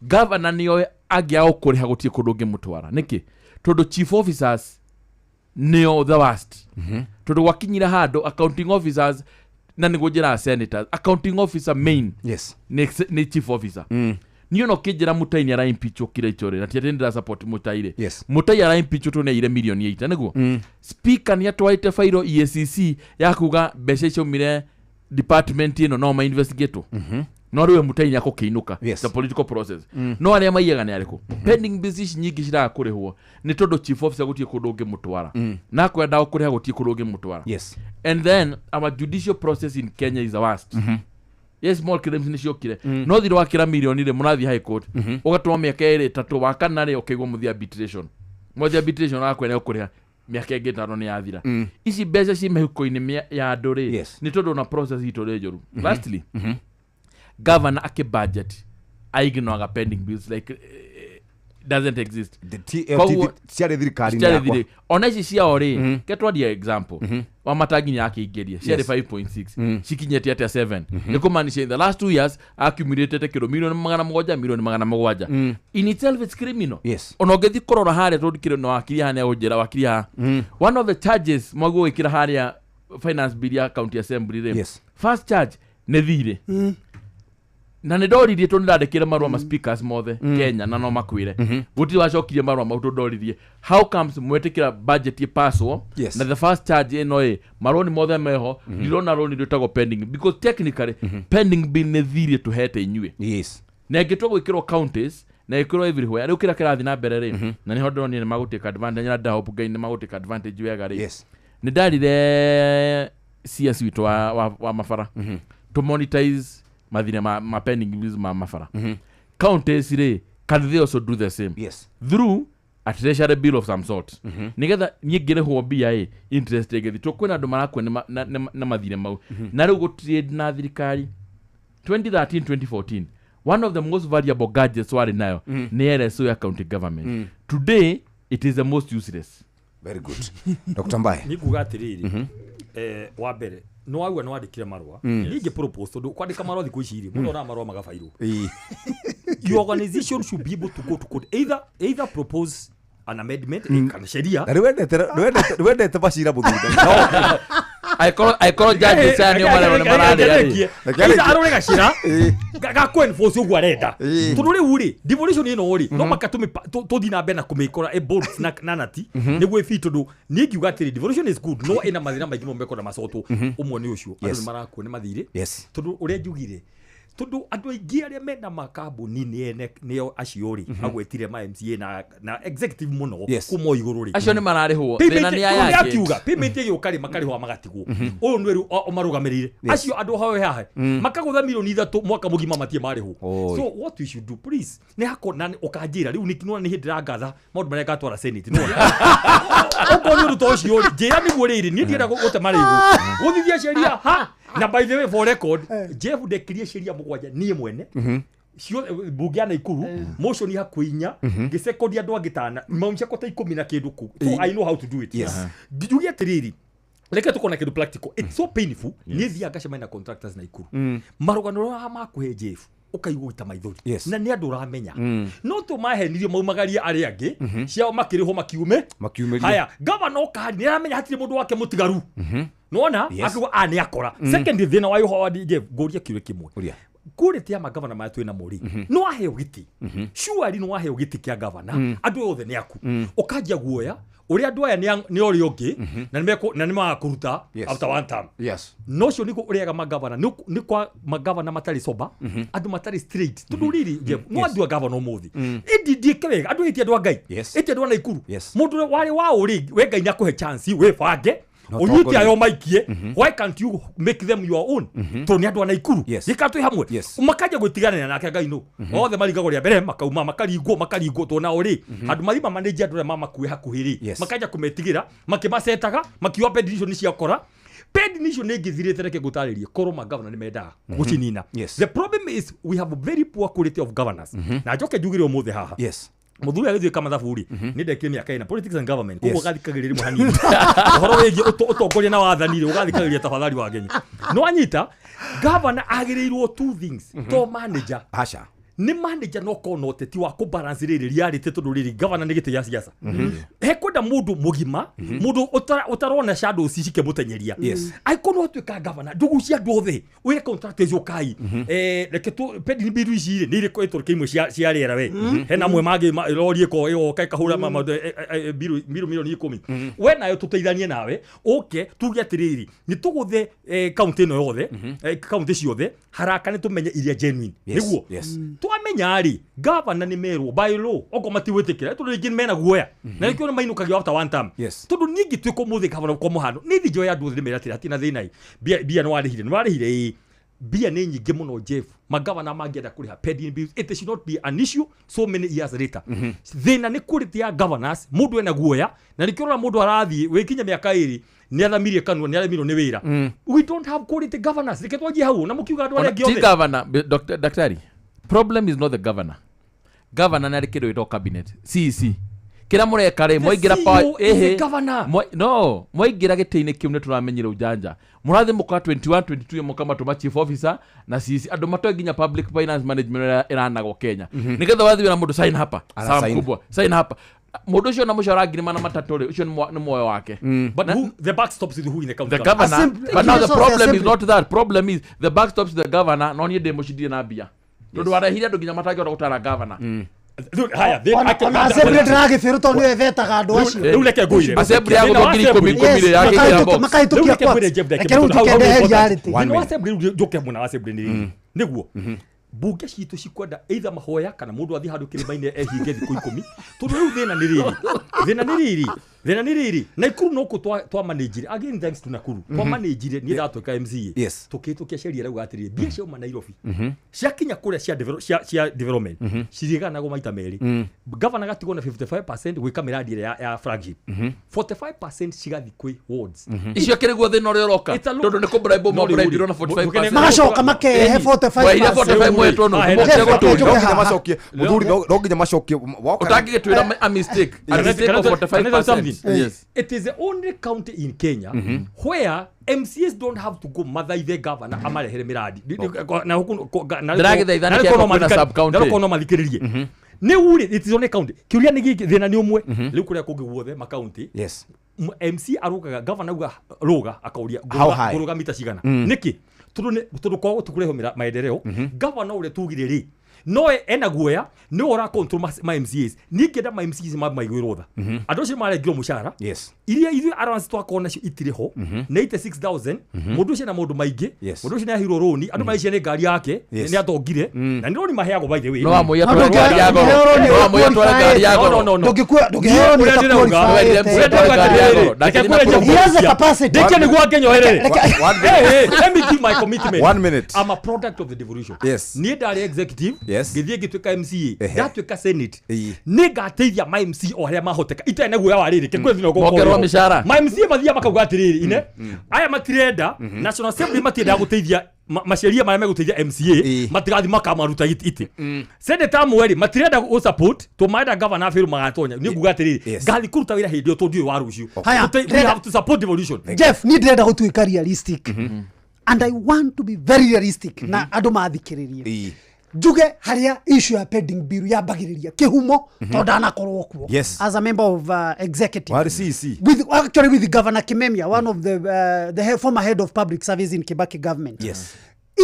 governor nĩoĩ angĩaga gũkũrĩha gũtirĩ kũndũ ũngĩmũtwara. Nĩkĩ? Tondũ chief officers nĩo the worst. Tondũ gwakinyire handũ accounting officers, na nĩguo njĩraga senators, accounting officer main nĩ chief officer. Niĩ ona ũkĩnjĩra Mutai nĩ ara-impeachwo kira icho rĩ, na ti atĩ nĩ ndĩra-support Mutai rĩ. Mutai ara-impeachwo tondũ nĩ aiyire milioni 8, nĩguo speaker nĩ atwarĩte fairo EACC ya kuga mbeca icio aumire department ĩno no ma-investigatwo. No rĩu Mutai nĩ akũkĩinũka. The political process. No arĩa maiyaga nĩ arĩkũ? Pending bills ici nyingĩ ciraga kũrĩhwo nĩ tondũ chief officer gũtirĩ kũndũ ũngĩmũtwara, na kwenda kũrĩha gũtirĩ kũndũ ũngĩmũtwara. And then our judicial process in Kenya is the worst. Yes, small claims nĩ ciokire, no thirĩ wakĩra milioni rĩ, mũrathiĩ high court, ũgatũma mĩaka 2 3, wa kana rĩ, ũkaigua mũthiĩ arbitration, mũthiĩ arbitration agakwĩra ũkũrĩha mĩaka ĩngĩ 5 nĩ yathira. Ici mbeca ci mĩhuko-inĩ ya andũ rĩ, nĩ tondũ ona process itũ rĩ njũru. Lastly, governor akĩ budget aignoraga pending bills like doesn't exist. Ciarĩ thirikari-inĩ Ciarĩ yakwa. thirĩ. Ona ici ciao rĩ, ke twarie example wa Matangi nĩ akĩingĩria ciarĩ 5.6, cikinyĩte atĩa 7? Nĩ kũmaanisha in the last 2 years accumulated kĩndũ milioni 700, milioni 700. In itself it's criminal. Ona ũngĩthiĩ kũrora harĩa, tondũ kĩrĩ na wakiri haha, nĩegũnjĩra wakiri haha, one of the charges mwaguo gwĩkĩra harĩa finance bill ya county assembly rĩ, first charge nĩ thirĩ. Na nĩ ndoririe tondũ nĩndandĩkĩre marũa ma speakers mothe Kenya, na no makwĩre gũtirĩ wacokirie marũa mau, tondũ ndoririe how comes mwetĩkĩra budget ĩpaswo na the first charge ĩno ĩ marũni mothe meho, ndirona rũni rwĩtagwo pending, because technically pending bill nĩ thirĩ tũhete inyuĩ. Na ĩngĩtua gwĩkĩrwo counties na ĩkĩrwo everywhere, rĩu kĩrĩa kĩrathiĩ na mbere rĩ, na nĩho ndĩronire nĩ magũtake advantage, na ndahope Ngai nĩ magũtake advantage wega rĩ. Nĩ ndarire CS witũ wa mabara to monetize mathirĩ ma pending bills ma mabara counties rĩ. Can they also do the same? Yes. Through a treasury bill of some sort. Nigetha niĩ ngĩrĩhwo mbia ĩ interest ĩgĩthiĩ tondũ kwĩna andũ marakua na mathirĩ mau. Na rĩu gũtrade na thirikari 2013 2014 one of the most valuable gadgets warĩ nayo nĩ LSO ya county government. Today it is the most useless. Very good. Dr. Mbae. Nĩ nguga atĩrĩrĩ, wa mbere no wauga nĩ wandĩkire marũa ningĩ propose tondũ kwandĩka marũa thikũ ici rĩ mũndũ onaga marũa magabairwo. Your organization should be able to go to court, either propose an amendment kana sheria. Na rĩwendete Bashira mũthuri. Aikorwo judges aya nĩo mararĩa. Either arore gacira ga ku enforce ũguo arenda. Tondũ rĩu rĩ devolution ĩno rĩ no maka tũthiĩ na mbere na kũmĩkora ĩ bold na nati nĩguo ĩbi tondũ niĩ ngiuga atĩrĩ devolution is good no ĩna mathĩna maingĩ mũno mekona macotwo. Ũmwe nĩ ũcio andũ nĩ marakua nĩ mathirĩ tondũ ũrĩa njugire tondũ andũ aingĩ arĩa mena makambuni nĩo acio rĩ agwetire ma MCA na executive mũno kuma igũrũ rĩ acio nĩ mararĩhwo thĩna nĩ aya akiuga payment ĩgĩũka rĩ makarĩhwo magatigwo ũyũ nĩ rĩu marũgamĩrĩire acio andũ hao haha makagũtha milioni 3 mwaka mũgima matie marĩhwo. So what we should do please nĩ hako na ũkanjĩra rĩu nĩ nĩ hĩndĩ ndĩrangatha maũndũ marĩa ngatwara Senate nĩ okorwo nĩ ũndũ ta ũcio rĩ njĩra nĩguo rĩrĩ niĩ ndienda gũte marĩhwo gũthithia sheria ha. Na by the way for record Jeff ndekirie sheria mũgwanja niĩ mwene bunge ya Naikuru motion hakuhĩ inya ngĩsekondi andũ angĩ tana maumia ta 10 na kĩndũ kũ. So I know how to do it. Njuge atĩrĩrĩ reke tukona kĩndũ practical. It's so painful. Niĩ thiaga ngacemania na contractors Naikuru marũgano marĩa makũhe Jeff ũkaigua ita maithori na nĩ andũ ũramenya no tũmahenirio maumagarie arĩa angĩ ciao makĩrĩhwo makiume haya gavana ũka nĩ aramenya hatirĩ mũndũ wake mũtigaru nona akiuga a nĩ akora. Second thĩna wa Howard Jeff ngũrie kĩũria kĩmwe kũrĩ ya magavana maya twĩ namo rĩ no aheo gĩtĩ surely no aheo gĩtĩ kĩa gavana andũ othe nĩ aku ũkanjia guoya ũrĩa andũ aya nĩ ũrĩa ũngĩ na nĩ magakũruta after one term. No ũcio nĩguo ũrĩaga magavana nĩ kwa magavana matarĩ sober andũ matarĩ straight tondũ rĩrĩ Jeff no andũ a gavana ũmũthĩ ĩndi ndiĩke wega andũ ĩti andũ a Ngai ĩti andũ a Naikuru mũndũ warĩ wa ũrĩ we Ngai nĩakũhe chance wĩbange unyite ayo maikie. Why can't you make them your own? Tondũ nĩ andũ a Naikuru gĩka twĩ hamwe makaja gwĩtiganĩra nake Ngai no othe marigagwo rĩa mbere makauma makaringwo tondũ nao rĩ handũ marima manage andũ arĩa mamakue hakuhĩ rĩ makaja kũmetigĩra makĩmacetaga makiuga petition ciakora petition ĩngĩthirĩte reke ngũtarĩrie korwo magavana nĩ mendaga gũcinina. The problem is we have a very poor quality of governance. Na njoke njugire ũmũthĩ haha muthuri agĩthiĩ mathabu rĩ nĩ ndekire mĩaka ĩna politics and government koguo ũgathikagĩrĩria rĩmwe hanini ũhoro wĩgiĩ ũtongoria na wathani rĩ ũgathikagĩrĩria tafadhali wa ngenyi no anyita governor agĩrĩirwo two things to manager aca nĩ manager no korwo na ũteti wa kũbalance rĩrĩ reality tondũ rĩrĩ governor nĩ gĩtĩ gĩa siasa hekwenda mũndũ mũgima mũndũ ũtarona shadows cikĩmũtenyeria angĩkorwo no atuĩka governor ndũgucie andũ othe wĩre contractors ũkai reke pending bill ici rĩ nĩ irĩkũ ĩtũrĩke imwe cia rĩera we hena amwe mangĩ rori ĩgoka ĩkahũra bill milioni 10 we nayo tũteithanie nawe ũke tuge atĩrĩrĩ nĩ tũgũthe kaunti ĩno yothe kaunti ciothe haraka nĩ tũmenye iria genuine nĩguo twamenya rĩ governor nĩ merwo by law okorwo matigwĩtĩkĩra tondũ rĩngĩ mena guoya na nĩkĩo mainũkagio after one term tondũ niĩ ngĩtuĩka ũmũthĩ governor kwa mũhano nĩ thiĩ njoe andũ othe ndĩmere atĩrĩ hatirĩ na thĩna ĩ mbia nĩ warĩhire ĩ mbia nĩ nyingĩ mũno Jeff magavana mangĩenda kũrĩha pending bills it should not be an issue so many years later. Thĩna nĩ quality ya governance mũndũ ena guoya na nĩkĩo ũrona mũndũ arathiĩ wĩkinya mĩaka ĩrĩ nĩ athamirie kanua nĩ aremirwo nĩ wĩra. We don't have quality governance reke twanjie hau na mũkiuga andũ arĩa angĩ othe ti governor daktari problem is not the governor. Governor nĩ arĩ kĩndũ gĩtagwo cabinet CEC kĩrĩa mũreka rĩ mwaingĩra no mwaingĩra gĩtĩ-inĩ kĩu nĩ tũramenyire ujanja mũrathiĩ mũka 21 22 mũkamatũma chief officer na CEC andũ matoĩ nginya public finance management ĩrĩa ĩranagwo Kenya nĩgetha wathiĩ na mũndũ sign hapa sawa mkubwa sign hapa mũndũ ũcio na mũcara 300,000 rĩ ũcio nĩ muoyo wake. But who the buck stops with who in the county? The governor. But now the problem is not that problem is the buck stops the governor no niĩ ndĩmũcindire na mbia tondũ warehire andũ nginya matangĩhota gũtara governor. Haya ona assembly ndĩragĩbĩrwo tondũ nĩyo ĩvetaga andũ acio rĩu reke ngũire assembly ya gũthwo 10,000 ya kĩingĩra box makahĩtũkia reke rĩu tũkendeheria reality thĩna wa assembly rĩu njũke mũna wa assembly nĩ rĩrĩ nĩguo bunge citũ cikwenda either mahoya kana mũndũ athiĩ handũ kĩrĩma-inĩ ehinge thikũ 10 tondũ rĩu thĩna nĩ rĩrĩ Thĩna nĩ rĩrĩ, Naikuru no kũ twa managire, again thanks to Nakuru, twa managire niĩ ndatuĩka MCA. Yes. Tũkĩhĩtũkia sheria ĩrauga atĩrĩrĩ, mbia ciauma Nairobi ciakinya kũrĩa cia development cirĩganagwo maita merĩ. Governor agatigwo na 55% gwĩka mĩradi ĩrĩa ya flagship, 45% cigathiĩ kwĩ wards. Icio akĩrĩ guo thĩna ũrĩa ũroka, It's a look- tondũ nĩ kũbribe No, mabribirwo na rĩu- 45%. Magacoka makehe 45%. Mwaire 45 mwetwo nũ, Ah, mũkire Jeff, gũtũrio. No nginya macokie muthuri, no nginya macokie woka. Ũtangĩgĩtwĩra a mistake, a Can I- mistake can I of tell- can I tell 45%. something? Yes. It is the only county in Kenya where MCAs don't have to go mathaithe governor amarehere miradi. Na huku na Ndĩragĩthaitha na nĩkĩ no kwĩna sub-county? na no mathikĩrĩrie. Nĩ uri, it is only county. Kĩũria nĩ gĩkĩ, thĩna nĩ ũmwe. Rĩu kũrĩa kũngĩ guothe makaunti, Yes. MC arugaga, governor auga ruga, akauria How high? ngũrũga mita cigana. Nĩkĩ? Tondũ tondũ kwaga gũtũkũreho maendeleo, governor ũrĩa tugire rĩ, no ena guoya nĩwe ũra control ma MCAs. Niĩ ngĩenda ma MCAs maiguĩrwo tha. Andũ acio marengirwo mũcara, Yes. iria ithuĩ allowance twakorwo nacio itirĩ ho, nĩ 86,000. Mũndũ ũcio na maũndũ maingĩ. Yes. Mũndũ ũcio nĩ aheirwo rũni, andũ maraicia nĩ ngari yake, nĩ atongire, na nĩ rũni maheagwo, by the way. No wamũiya No, tware ngari ya goro. ndũngĩheo rũni No wamũiya tware ngari ya No, goro. no, no, no. Ndũngĩheo rũni Ũrĩa ndĩrauga, ũtaqualified. ũrĩa ndĩrauga Ngari ya atĩrĩrĩ, goro. reke Ndakĩthi ngwĩre na kũrũmwo. He has the capacity. Ndĩkie nĩguo ngenyoherere. One Hey, hey, let me give my commitment. One minute. I'm a product of the devolution. Yes. Niĩ ndarĩ executive, Yes. ngĩthiĩ ngĩtuĩka MCA, Ehe. ndatuĩka senate. Ĩĩ. Nĩ ngateithia ma MC o harĩa mahoteka itarĩ na guoya wa rĩrĩ kĩkwĩ thina Mongerwo mĩcara. ma MCA mathiaga makauga atĩrĩrĩ, ine aya matirenda National Assembly, matiendaga gũteithia maceria marĩa megũteithia MCA, Ĩĩ. matigathi makamaruta itĩ. Senator amwe rĩ matirenda gũ support to marenda governor abiru magatonya. Niĩ nguga atĩrĩrĩ, Yes. ngathi kũruta wĩra hĩndĩ ĩyo tondũ ndiũĩ wa rũciũ. Haya, We have to support devolution. Jeff, niĩ ndĩrenda gũtuĩka realistic, and I want to be very realistic na andũ mathikĩrĩrie. Ĩĩ. Njuge harĩa issue ya pending bill yambagĩrĩria kĩhumo, tondũ ndanakorwo kuo Yes. as a member of executive Warĩ CEC. with, actually with Governor Kimemia, one of the former head of public service in Kibaki government. Yes.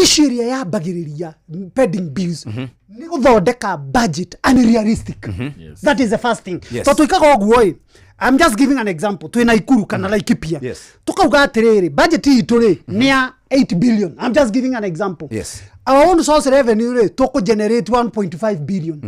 Issue ĩrĩa yambagĩrĩria pending bills nĩ gũthondeka budget unrealistic. That is the first thing. Yes. Tondũ twĩkaga ũguo ĩ, I'm just giving an example, twĩ Naikuru kana Laikipia, Yes. tukauga atĩrĩrĩ, budget itũ rĩ nĩ ya 8 billion. I'm just giving an example. Yes. Our own source revenue rĩ, tũkũ generate 1.5 billion.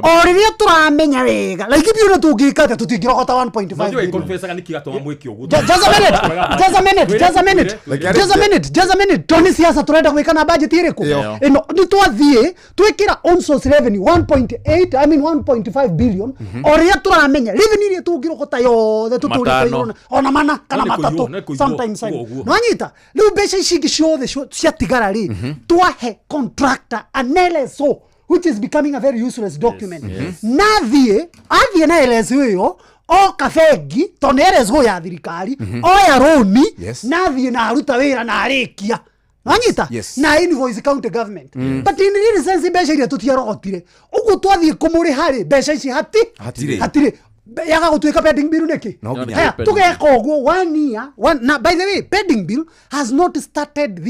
O rĩrĩa tũramenya wega Laikipia ũrĩa tũngĩka atĩa, tũtingĩrogota 1.5 Unajua billion. confessaga nĩkĩ gatũma mwĩke ũguo. Just a minute, just a minute, just a minute, just a minute, just a minute. To nĩ siasa tũrenda gwĩka na budget ĩrĩkũ Ĩyo. ĩno? Nĩ twathiĩ twĩkĩra own source revenue 1.8, I mean 1.5 billion, o rĩrĩa tũramenya revenue iria tũngĩrogota yothe tũtũrĩte Matano. igũrũ ona mana kana No nĩ kũiywo, matatũ, nĩ kũiywo, sometimes ũguo, ũguo. nwanyita rĩu mbeca ici ingĩ ciothe ciatigara rĩ, twahe contractor an LSO, which is becoming a very useless document. Nathiĩ athiĩ na LSO ĩyo oka bengi, tondũ nĩ LSO ya thirikari, oya rũni, nathiĩ na aruta wĩra na arĩkia, wanyita, na invoice county government. But in real sense, mbeca iria tũtiarogotire ũguo twathiĩ kũmũrĩha rĩ, mbeca ici hati Hatirĩ. hatirĩ. Yaga gũtuĩka pending bill nĩkĩ? No nginya. Haya, Pending. tũgeka ũguo one year one, na by the way, pending bill has not started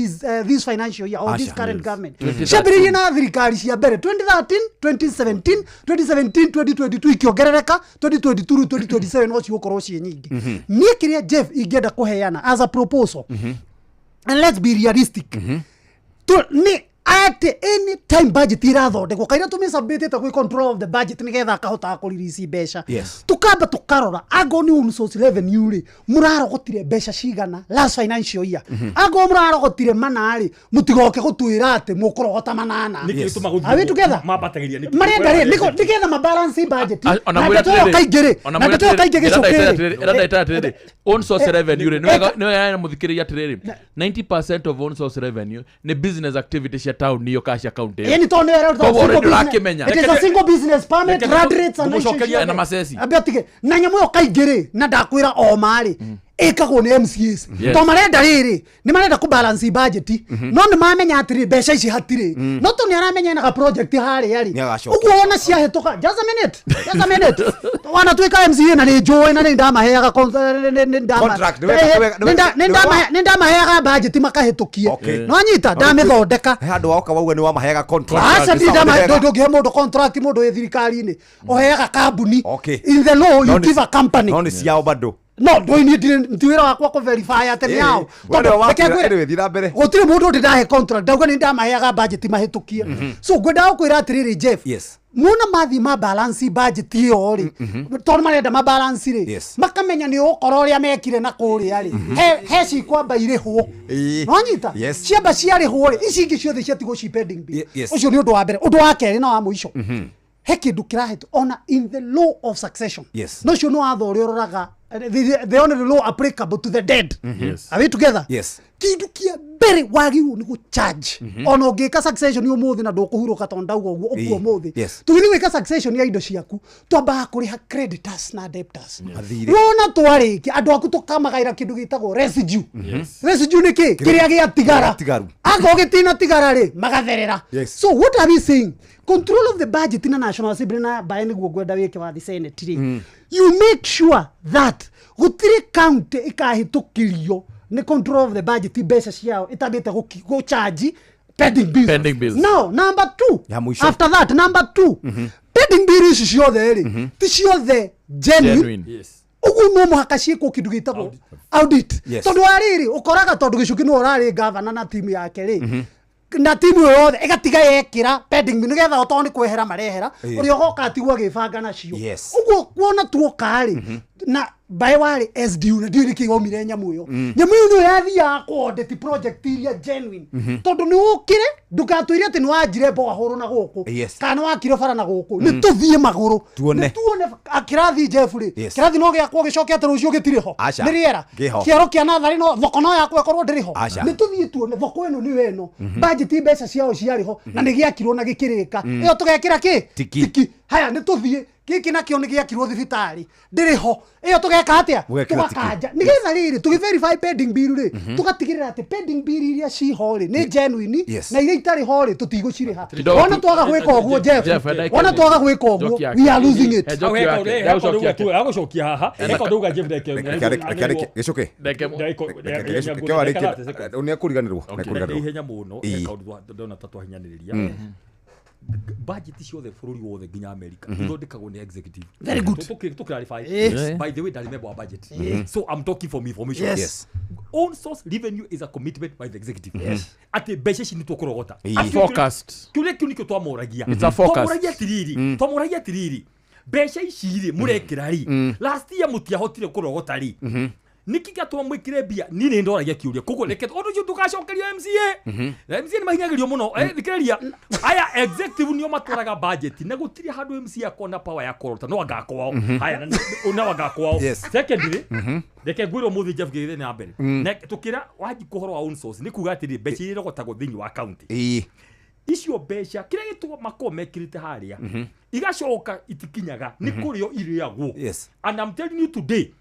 this financial year or this Aca. current government. 2013. Ciambĩrĩirie na thirikari cia mbere 2013, 2017, 2017, 2022, ikĩongerereka 2022, rĩu 2027 no cigũkorwo ciĩ nyingĩ. Niĩ kĩrĩa Jeff ingĩenda kũheana as a proposal, and let's be realistic, nĩ atĩ any time budget irathondekwo, kaira tũmĩsubmitĩte gwĩ control of the budget nĩgetha akahotaga kũrelease mbeca, tukamba tukarora angorwo nĩ own source revenue rĩ, mũrarogotire mbeca cigana last financial year. Angorwo mũrarogotire mana rĩ, mũtigoke gũtwĩra atĩ mũkũrogota manana. Nĩkĩ gĩtũmaga gũthiĩ Are we ũguo? together? Mambatagĩria nĩkĩ? Marenda rĩ nĩgetha mabalance budget. Ona Na mwĩre ndeto ĩyo atĩrĩrĩ, kaingĩ rĩ, ona na mwĩre ndeto ĩyo kaingĩ atĩrĩrĩ, gĩcũkĩ rĩ. ĩra ndagĩtarĩ atĩrĩrĩ, own source revenue rĩ, nĩ wega na mũthikĩrĩria atĩrĩrĩ, 90% of own source revenue nĩ business activity cia town iyo kana cia county ĩyo. Ĩni tondũ nĩ ĩraruta Koguo single already business- ũrakĩmenya. It is a single business permit, Reke rad rates and ngũmũcokeria- Na maceci. Ambia tige na nyamũ ĩyo kaingĩ rĩ, na ndakwĩra o ma rĩ, ĩkagwo nĩ MCAs, to marenda rĩrĩ, nĩ marenda kũ balance budget, no nĩ mamenya atĩrĩ, mbeca ici hatirĩ, no to nĩ aramenya ena ga project harĩa rĩ. Nĩagacokia. Ũguo wona ciahĩtũka, just a minute, just a minute, wanatuĩka MCA na nĩ njũĩ na nĩ ndamaheaga Contract, nĩ wega, nĩ wega, nĩ wega, nĩ ndamaheaga budget makahĩtũkie. No anyita ndamĩthondeka. He handũ woka wauga nĩ wamaheaga contract. Aca, Nĩ sawa, nĩ wega. ndũngĩhe mũndũ contract mũndũ wĩ thirikari-inĩ, ũheaga kambuni. Okay. In the law, No you nĩ- give a company. No nĩ ciao bado. No ndũĩ niĩ ti wĩra wakwa kũ verify atĩ nĩ ao. Tondũ gũtirĩ mũndũ ndĩ ndahe contract ndauga nĩ ndamaheaga budget mahĩtũkie. So ngwendaga gũkwĩra atĩrĩrĩ Jeff. Yes. Muona mathi ma balance budget ĩyo rĩ, tondũ marenda ma balance rĩ, makamenya nĩ ũgũkorwo ũrĩa mekire na kũrĩa rĩ, he cikwamba irĩhwo. Nĩwanyita? Ciamba ciarĩhwo rĩ, ici ingĩ ciothe ciatigwo ci pending bill. Ũcio nĩ ũndũ wa mbere. Ũndũ wa kerĩ na wa mũico, he kĩndũ kĩrahetwo ona in the law of succession. No ũcio nĩ watho ũrĩa ũroraga the only law applicable to the dead. Are we together? Yes. Kindu kia mbere wagĩrĩirwo nĩ gũcharge. Ona ũngĩka succession ũmũthĩ na ndũkũhurũka tondũ ndauga ũguo ũkua ũmũthĩ. Tũgĩthiĩ gwĩka succession ya indo ciaku twambaga kũrĩha creditors na debtors. Wona twarĩkia andũ aku tũkamagaĩra kĩndũ gĩtagwo residue. Residue nĩ kĩ? Kĩrĩa gĩatigara. Akorwo gĩtinatigara rĩ, magatherera. So what are we saying? Control of the budget na National Assembly na bae nĩguo ngwenda wĩke wa the Senate rĩ. You make sure that gũtirĩ county ĩkahĩtũkĩrio nĩ control of the budget mbeca ciao ĩtambĩte gũcharge pending bills. Pending bills. Now, number two, after that, number two, pending bill ici ciothe rĩ, ti ciothe genuine. Ũguo no mũhaka ciĩkwo kĩndũ gĩtagwo audit. Tondũ wa rĩrĩ, ũkoraga tondũ Gĩcuki nĩwe ũrarĩ governor na timu yake rĩ, na timu ĩyo yothe ĩgatiga yekĩra pending bill nĩgetha o tondũ nĩ kwehera marehera, ũrĩa ũgoka atigwo agĩbanga nacio. Ũguo kuona tuoka rĩ, na bae warĩ SDU na ndiũĩ nĩkĩ waumire nyamũ ĩyo. Nyamũ ĩyo nĩyo yathiaga kũ-audit project iria genuine. Tondũ nĩ ũkĩre ndũgatwĩre atĩ nĩ wanjire mboga hũrũ na gũkũ kana nĩ wakire bara na gũkũ, nĩ tũthiĩ magũrũ nĩ tuone kĩrathi Jeff rĩ, kĩrathi no gĩakwo gĩcoke atĩ rũciũ gĩtirĩ ho, nĩ rĩera kĩaro kĩa natharĩ no thoko no yakwo ĩkorwo ndĩrĩ ho, nĩ tũthiĩ tuone thoko ĩno nĩyo ĩno, budget mbeca ciao ciarĩ ho na nĩ gĩakirwo na gĩkĩrĩka, ĩyo tũgekĩra kĩ tiki. Haya nĩ tũthiĩ gĩkĩ nakĩo nĩ gĩakirwo thibitarĩ ndĩrĩ ho, ĩyo tũgeka atĩa? Tũgakanja nĩgetha rĩrĩ tũgĩ verify pending bill rĩ, tũgatigĩrĩra atĩ pending bill iria ciho rĩ nĩ genuine na iria itarĩ ho rĩ tũtigũcirĩha. Wona twaga gwĩka ũguo Jeff, wona twaga gwĩka ũguo we are losing it. Agũcokia haha eka ndauga Jeff gĩcoke nĩekũriganĩrwo ihenya mũno eka ndona ta twahinyanĩrĩria budget ciothe bũrũri wothe nginya America ithondekagwo nĩ executive. Very good. To clarify. By the way, I remember our budget. So I'm talking from information. Yes. Own source revenue is a commitment by the executive. Yes. Atĩ mbeca ici nĩ tũkũrogota. Forecast. Kĩũria kĩu nĩkĩo twamoragia. It's a forecast. Twamoragia atĩrĩrĩ, mbeca ici rĩ mũrekĩra rĩ, last year mũtiahotire kũrogota rĩ, nĩkĩ gĩatũma mwĩkĩre mbia? Niĩ nĩ ndoragia kĩũria koguo reke ũndũ ũcio ndũgacokerio MCA. MCA nĩ mahinyagĩrio mũno. Thikĩrĩria aya executive nĩo matwaraga budget na gũtirĩ handũ MCA akona power ya kũrota no anga kwao. Haya no anga kwao. Secondly, reke ngwĩre ũmũthĩ Jeff gĩthiĩ na mbere na tũkĩra wanji kũhoro wa own source nĩ kuga atĩrĩ mbeca iria irogotagwo thĩinĩ wa county icio mbeca kĩrĩa gĩtũma makorwo mekĩrĩte harĩa igacoka itikinyaga nĩ kũrĩo irĩagwo. And I'm telling you today,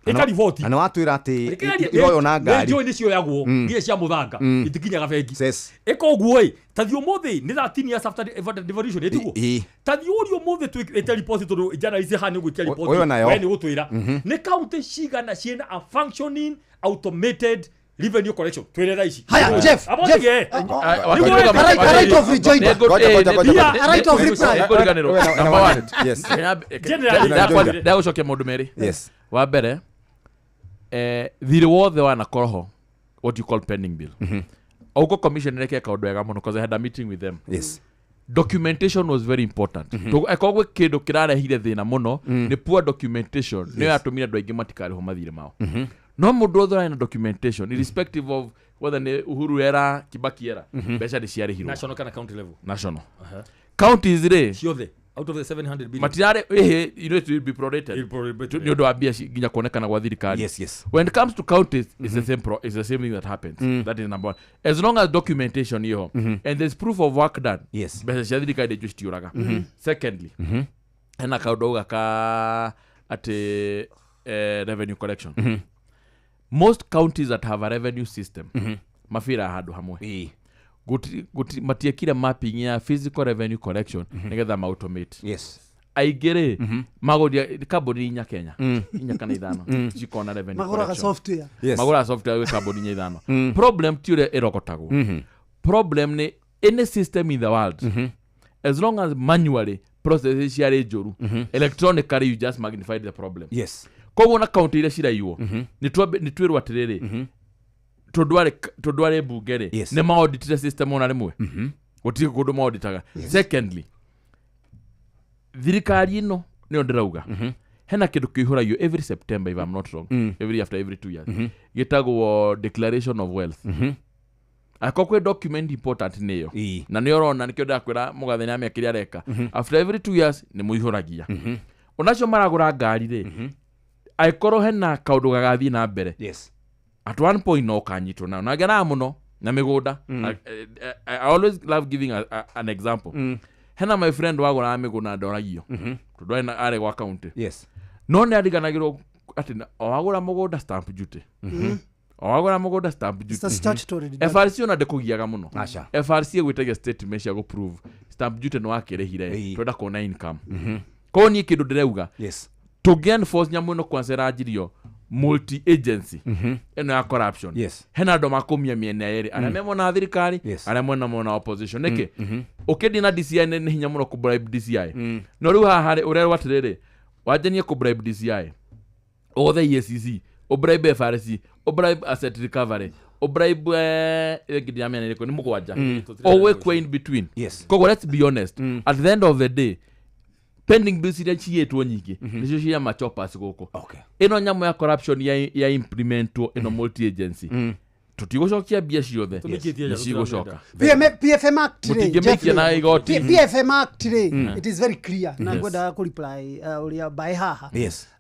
ĩka riboti na nĩ watwĩra atĩ iroywo na ngari nĩ cioyagwo nginya cia mũthanga itikinyaga bengi. Ĩka ũguo ĩ ta thiĩ ũmũthĩ nĩ 13 years after devolution ĩtiguo ta thiĩ ũrie ũmũthĩ twĩte riboti tondũ journalist haha nĩ ũgwĩtia riboti we nĩ ũgũtwĩra nĩ county cigana ciĩna a functioning automated revenue collection twĩre thaa ici. Haya Jeff, Jeff, a right of rejoinder, a right of reply. Ndagũcokia maũndũ merĩ. Wa mbere, thirĩ wothe wanakorwo ho what you call pending bill. Auko commission reke kaũndũ wega mũno because I had a meeting with them. Yes. Documentation was very important. Akorwo gwĩ kĩndũ kĩrarehire thĩna mũno nĩ poor documentation nĩyo yatũmire andũ aingĩ matikarĩhwo mathirĩ mao. No mũndũ wothe ũrarĩ na documentation irrespective of whether nĩ Uhuru era Kibaki era mbeca nĩ ciarĩhirwo. National kana county level? National. Counties rĩ ciothe out of the 700 billion matirarĩ you know it will be prorated nĩ ũndũ wa mbia nginya kuonekana gwa thirikari. Yes, yes. When it comes to counties it's the same it's the same thing that happens. That is number one. As long as documentation iho and there's proof of work done, yes, mbeca cia thirikari nĩ citiũraga. Secondly, hena kaũndũ gaka atĩ revenue collection. Most counties that have a revenue system mabira handũ hamwe matiekire mapping ya physical revenue collection nigetha ma automate. Yes. Aingĩ rĩ magũria kambuni inya Kenya inya kana ithano cikona revenue magũraga software. Yes. Magũraga software gwĩ kambuni inya ithano. Problem ti ũrĩa ĩrogotagwo. Problem nĩ any system in the world as long as manually processes ciarĩ njũru electronically you just magnified the problem. Yes. Koguo na kaunti iria ciraiywo nĩ twĩrwo atĩrĩrĩ, tondũ arĩ mbunge rĩ, nĩ maoditire system ona rĩmwe, gũtirĩ kũndũ maoditaga. Secondly, thirikari ĩno nĩyo ndĩrauga hena kĩndũ kĩihũragio every September, if I'm not wrong, every after every 2 years, gĩtagwo declaration of wealth. Akorwo kwĩ document important nĩyo, na nĩyo ũrona nĩkĩo ndĩrakwĩra mũgathe nĩ amenya kĩrĩa areka. After every 2 years nĩ mũihũragia. Onacio maragũra ngari rĩ, angĩkorwo hena kaũndũ gagathiĩ na mbere, at one point no kanyitwo nayo na ngenaga mũno na mĩgũnda. I always love giving an example. Hena my friend wagũraga mĩgũnda ndoragio tondũ arĩ gwa county. No nĩ ariganagĩrwo atĩ o wagũra mũgũnda stamp duty, o wagũra mũgũnda stamp duty. FRC ona ndĩkũgiaga mũno. FRC ĩgwĩtagia statement cia gũprove stamp duty nĩ wakĩrĩhire, twenda kuona income. Koguo niĩ kĩndũ ndĩrauga, tũngĩ enforce nyamũ ĩno kwanza ĩranjirio multi agency ĩno ya corruption, hena andũ makũmia mĩena yerĩ, arĩa me mwena wa thirikari, arĩa mwena mwena opposition. Nĩkĩ ũkĩndi na DCI nĩ hinya mũno kũbribe DCI, no rĩu haha harĩ ũrerwo atĩrĩrĩ, wanjanie kũbribe DCI, ũgothe EACC, ũbribe FRC, ũbribe asset recovery, ũbribe ĩngĩ ndiramenya nĩ ĩrĩkũ, nĩ mũgwanja, ũgwĩkua in between. Koguo let's be honest, at the end of the day pending bills iria ciĩtwo nyingĩ nĩcio cia machoppers gũkũ. Ĩno nyamũ ya corruption ya implementwo ĩno multi agency, tũtigũcokia mbia ciothe, nĩ cigũcoka. PFM Act mũtingĩmĩikia na igoti. PFM Act rĩ, it is very clear, na ngwendaga kũ reply ũrĩa by haha,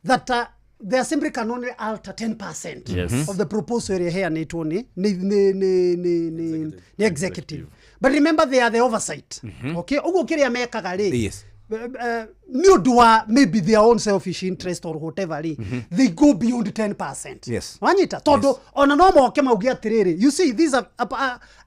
that the assembly can only alter 10% of the proposal ĩrĩa ĩheanĩtwo nĩ executive. But remember they are the oversight. Okay, ũguo kĩrĩa mekaga rĩ, nĩ ũndũ wa maybe their own selfish interest or whatever rĩ, they go beyond 10%. Wanyita tondũ ona no moke mauge atĩrĩrĩ, you see these are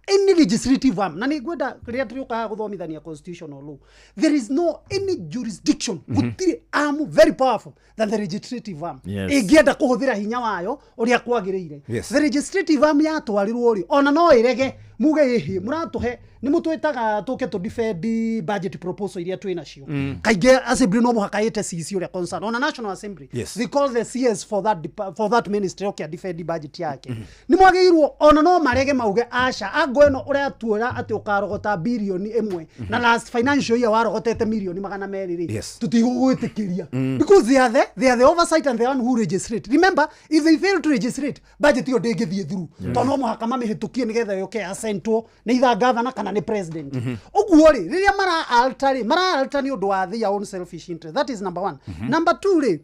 any legislative arm, na nĩ ngwenda rĩrĩa tũrĩũkaga gũthomithania constitutional law, there is no any jurisdiction gũtirĩ arm very powerful than the legislative arm. Ĩngĩenda kũhũthĩra hinya wayo ũrĩa kwagĩrĩire, the legislative arm yatwarirwo rĩ, ona no ĩrege muge ĩhĩ mũratũhe nĩ mũtwĩtaga tũke tũ defend budget proposal iria twĩ nacio. Kaingĩ assembly no mũhaka ĩte CC ũrĩa concern, ona National Assembly they call the CS for that for that ministry okay defend budget yake. Nĩ mwagĩrĩirwo ona no marege mauge aca ango ĩno ũratuoya atĩ ũkarogota bilioni ĩmwe na last financial year warogotete milioni 200 rĩ, tũtigũgwĩtĩkĩria, because they are the oversight and the one who legislate. Remember, if they fail to legislate, budget ĩyo ndĩngĩthiĩ through, tondũ no mũhaka mamĩhĩtũkie nĩgetha yũke asentwo nĩ either governor kana nĩ president. Ũguo rĩ, rĩrĩa mara alter rĩ, mara alter nĩ ũndũ wa their own selfish interest. That is number one. Number two rĩ,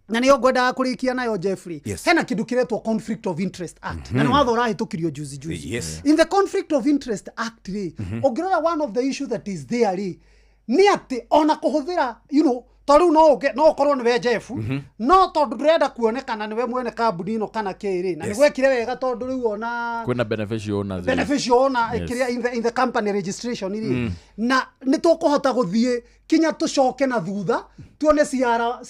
na nĩyo ngwendaga kũrĩkia nayo Jeffrey, hena kĩndũ kĩretwo Conflict of Interest Act, na nĩ watho ũrahĩtũkirio juzi juzi. In the Conflict of Interest Act rĩ, ũngĩrora one of the issue that is there rĩ, nĩ atĩ ona kũhũthĩra, you know, to rĩu no ũkorwo nĩwe Jeff, no tondũ ndũrenda kuonekana nĩwe mwene kambuni ĩno kana kĩ rĩ, na nĩgwekire wega tondũ rĩu ona kwĩna beneficial owners, beneficial owner kĩrĩa in the company registration rĩ, na nĩ tũkũhota gũthiĩ kinya tũcoke na thutha tuone ciara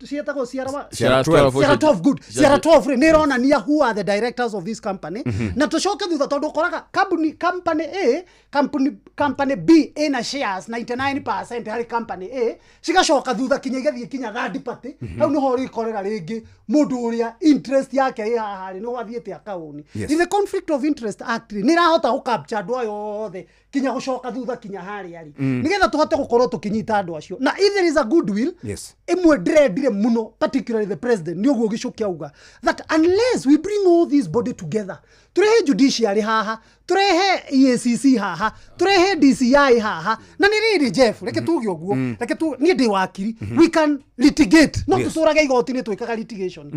cietagwo ciara 12 good ciara 12 rĩ nĩ ĩronania who are the directors of this company, na tũcoke thutha tondũ ũkoraga company A, company B ĩna shares 99% harĩ company A, cigacoka thutha kinya igathiĩ kinya third party. Hau nĩho ũrĩkorera rĩngĩ mũndũ ũrĩa interest yake ĩ haha rĩ nĩho athiĩte akaũni. In the Conflict of Interest Act rĩ, nĩ ĩrahota gũ capture andũ aya othe kinya gũcoka thutha kinya harĩa rĩ, nĩgetha tũhote gũkorwo tũkĩnyita andũ acio. Na if there is a goodwill ĩmwe ndĩrendire mũno, particularly the president, nĩ ũguo Gĩchũki auga, that unless we bring all these body together, tũrehe judiciary haha, tũrehe EACC haha, tũrehe DCI haha, na nĩ rĩrĩ Jeff, reke tuge ũguo, reke tu niĩ ndĩ wakiri, we can litigate, no tũtũrage igoti-inĩ twĩkaga litigation,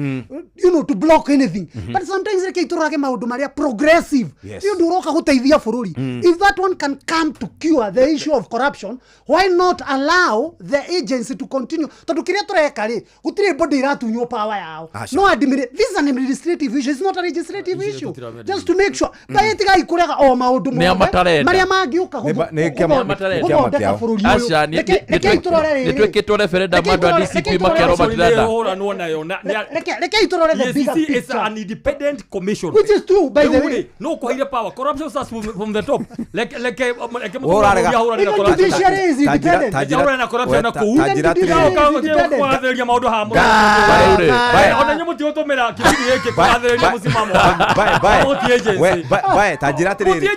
you know, to block anything, but sometimes reke itũrage maũndũ marĩa progressive, nĩ ũndũ ũroka gũteithia bũrũri. If that one can come to cure the issue of corruption, why not allow the agency to continue? Tondũ kĩrĩa tũreka rĩ, gũtirĩ body iratunywo power yao. No this is an administrative issue, it's not a legislative issue. Just to make sure. But tigai kurega o maundu mothe maria mangiuka guthondeka bururi uyu. Reke turore riri nitwikitwo referendum andu a DCP makerwo matirenda reke iturore the bigger picture. Is an independent commission, which is true, by the way. No kuhaire power corruption starts from the top. Like judiciary is independent. Tajira corruption na kuu kwathĩrĩria maũndũ ha mũno ona nyũ mũtigũtũmĩra kĩbindi gĩkĩ kwathĩrĩria mũcimamo wa multi agency. Bae tajira atĩrĩrĩ,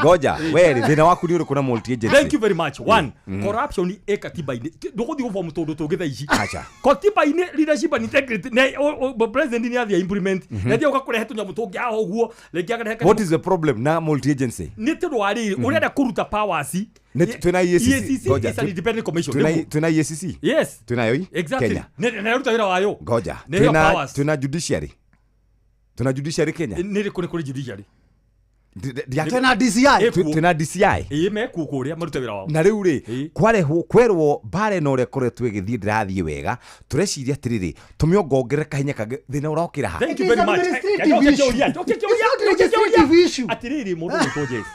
ngoja we rĩ thĩna waku nĩ ũrĩkũ na multi agency? Thank you very much. One, corruption ĩ katiba-inĩ, ndũgũthiĩ gũbomu tũndũ tũngĩ thaa ici. Katiba-inĩ leadership and integrity ne president nĩ athiĩ implement na athiĩ ũgakũrehe tũnyamũ tũngĩ haha ũguo rĩngĩ akarehe. What is the problem na multi agency? Nĩ tondũ wa rĩrĩ ũrenda kũruta powers. Twina EACC. EACC is an independent commission. Twina EACC. Yes. Twina yo. Exactly. Kenya. Na ruta wira wayo. Ngoja. Twina judiciary. Twina judiciary Kenya. Nĩ kũrĩ kũrĩ judiciary. Twina DCI. Twina DCI. Ĩĩ mekuo kũrĩa marute wĩra wao. Na rĩu rĩ kwarehwo kwerwo mbara ĩno ũrĩa ĩkoretwo ĩgĩthiĩ ndĩrathiĩ wega, tũreciria atĩrĩrĩ tũmĩongongerere kahinya kangĩ thĩna ũrokĩra ha. Thank you very much. Atĩrĩrĩ mũndũ ũgwĩtwo Jeff.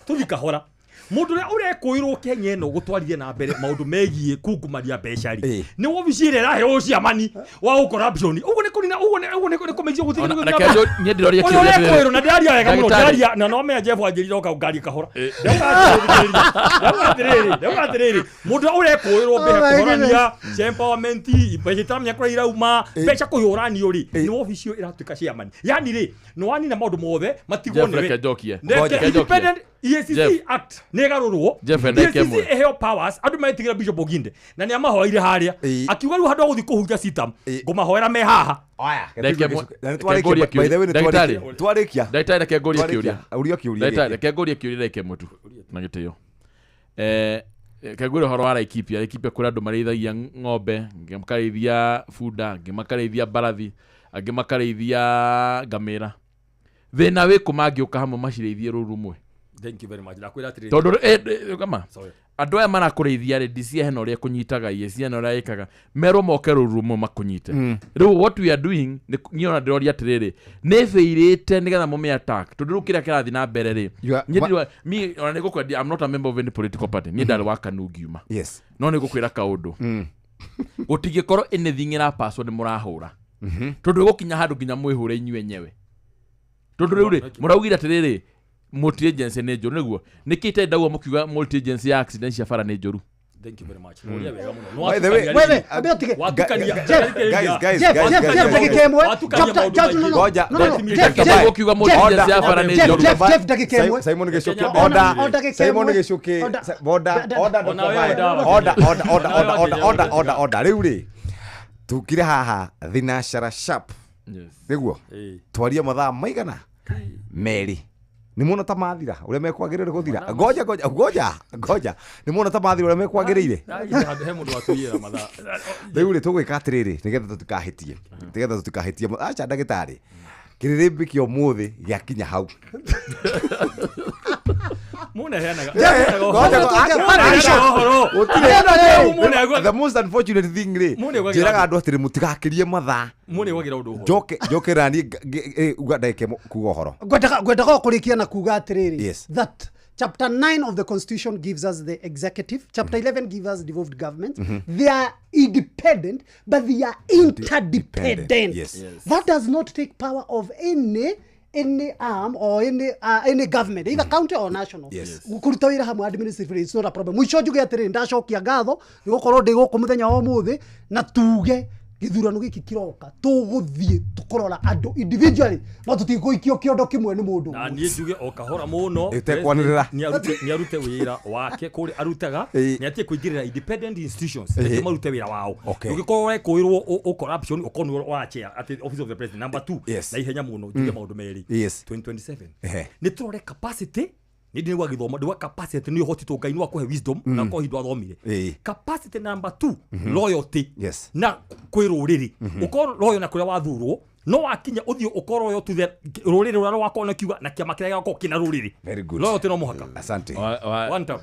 Tũthiĩ kahora. Mundu uria urekwirwo Kenya ino gutwarithia na mbere maundu megie kungumaria mbeca ri ni wobici ira iraheo ciamani wa corruption uguo ni kunina uguo ni kumĩicio gutirĩ ni ndiroria kiuria urekwirwo na ndiaria wega muno ndiaria na no mea Jeff anjirire oka ngari kahora ndauga atiriri mundu urekwirwo mbeca kuhorania empowerment mbeca itaramenya kuria irauma mbeca kuhiũranio ri ni wobici iratuika ciamani yani ri no wanina maundu mothe matigwo niwe independent EACC Act nä garurwo EACC eheo powers andu metigira Bishop Oginde na nä amahoeire haria akiuga riu handu aguthi kuhunja sitam ngumahoera me haha. Ndagĩtarĩ reke ngũrie kĩũria. Ndagĩtarĩ reke ngũrie kĩũria reke mũtu na gĩtĩo. Reke ngwĩre ũhoro wa Laikipia. Laikipia kũrĩ andũ marĩithagia ng'ombe, angĩ makarĩithia bunda, angĩ makarĩithia mbarathi, angĩ makarĩithia ngamĩra. Thĩna wĩkũ mangĩũka hamwe macirĩithie rũru rũmwe? Thank you very much. Ndakwĩra atĩrĩrĩ tondu kama andũ aya marakũrĩithia rĩ DCI hena ũrĩa ĩkũnyitaga EACC hena ũrĩa ĩkaga merwo moke rũru rũmwe makũnyite. Rĩu what we are doing niĩ ona ndĩroria atĩrĩrĩ nĩ bĩirĩte nĩgetha mũmĩ attack tondũ rĩu kĩrĩa kĩrathiĩ na mbere rĩ niĩ ona nĩngũkwendia I'm not a member of any political party niĩ ndarĩ wa KANU ngiuma. Yes. No nĩngũkwĩra kaũndũ gũtingĩkorwo anything ĩrapaswo nĩ mũrahũra tondũ ĩgũkinya handũ nginya mwĩhũre inyuĩ enyewe tondũ rĩu rĩ mũraugire atĩrĩrĩ multi agency nĩ njũru nĩguo nĩkĩ itarĩ ndauga mũkiuga multi agency ya accident cia bara nĩ njũru. Thank you very much. Uria wega muno. By the way, wewe ambia tige. Guys, guys, guys, guys. Simon Gichuki order. Simon Gichuki order order order order order order order order order. Riu ri tukire haha thinashara sharp. Niguo twarie mathaa maigana meri. Nĩ muona ta mathira ũrĩa mekwagĩrĩire gũthira. Ngoja ngoja ngoja ngoja. Nĩ muona ta mathira ũrĩa mekwagĩrĩire. He mũndũ watũiyĩra mathaa. Rĩu rĩ tũgwĩka atĩrĩrĩ nĩgetha tũtikahĩtie. Nĩgetha tũtikahĩtie. Acha ndagĩtarĩ. Kĩrĩrĩmbĩ kĩa ũmũthĩ gĩakinya hau. Muneheanaga. The most unfortunate thing rĩ njĩraga andũ atĩrĩ mũtigakĩrie mathaa. Mũnegwagĩra ũndũ ũhoro. Njoke njoke rani uga ndagĩka kuga ũhoro. Ngwendaga kũrĩkia na kuga atĩrĩrĩ that chapter 9 of the constitution gives us the executive, chapter 11 gives us devolved government. They are independent but they are interdependent. Yes. Yes. That does not take power of any arm or any government, either county or national. Yes. Kuruta wira hamwe administratively it's not a problem. Mwico njuge atĩrĩrĩ ndacokia ngatho nĩ gũkorwo ndĩ gũkũ mũthenya wa ũmũthĩ na tuge gĩthurano gĩkĩ kĩroka tũgũthiĩ tũkũrora andũ individually no tũtigũikio kĩondo kĩmwe nĩ mũndũ. Na niĩ njuge o kahora mũno ĩtekwanĩrĩra nĩ arute wĩra wake kũrĩa arutaga nĩ atige kũingĩrĩra independent institutions reke marute wĩra wao. Ũngĩkorwo ũrekũĩrwo o corruption ũkorwo nĩwe ũrachair at the office of the president number 2 na ihenya mũno njuge maũndũ merĩ 2027 nĩ tũrore capacity nĩ ndĩ gwa gĩthomo ndĩ capacity nĩ ũhoti Ngai nĩ wakũhe wisdom na kwa hindu athomire capacity number 2 loyalty na kwĩ rũrĩrĩ ũkorwo loyal na kũrĩa wathurwo no wakinya ũthiĩ ũkorwo loyal to the rũrĩrĩ rũrĩa rwakorwo na kiuga na kĩama kĩrĩa gĩgakorwo kĩna rũrĩrĩ. Very good. Loyalty no mũhaka. Asante. One time.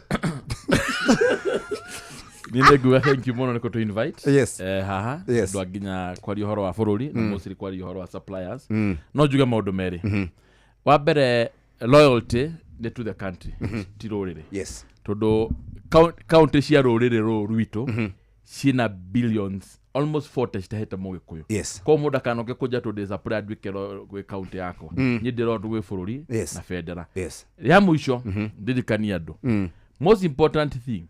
Niĩ nĩnguga thank you mũno nĩ kũtũ invite. Yes. Haha yes. Andũ nginya kwaria ũhoro wa bũrũri na mostly kwaria ũhoro wa suppliers. No njuge maũndũ merĩ. Wa mbere loyalty Nĩ to the country, ti rũrĩrĩ. Yes. Tondũ county cia rũrĩrĩ rũrũ rwitũ ciĩna billions almost 40 citahete mũgĩkũyũ. Yes. Koguo mũndũ akanoke kũnja tondũ ndĩ nduĩke gwĩ county yakwa. Niĩ ndĩrona gwĩ bũrũri Yes. na bendera. Yes. Rĩa mũico ndirikanie andũ, most important thing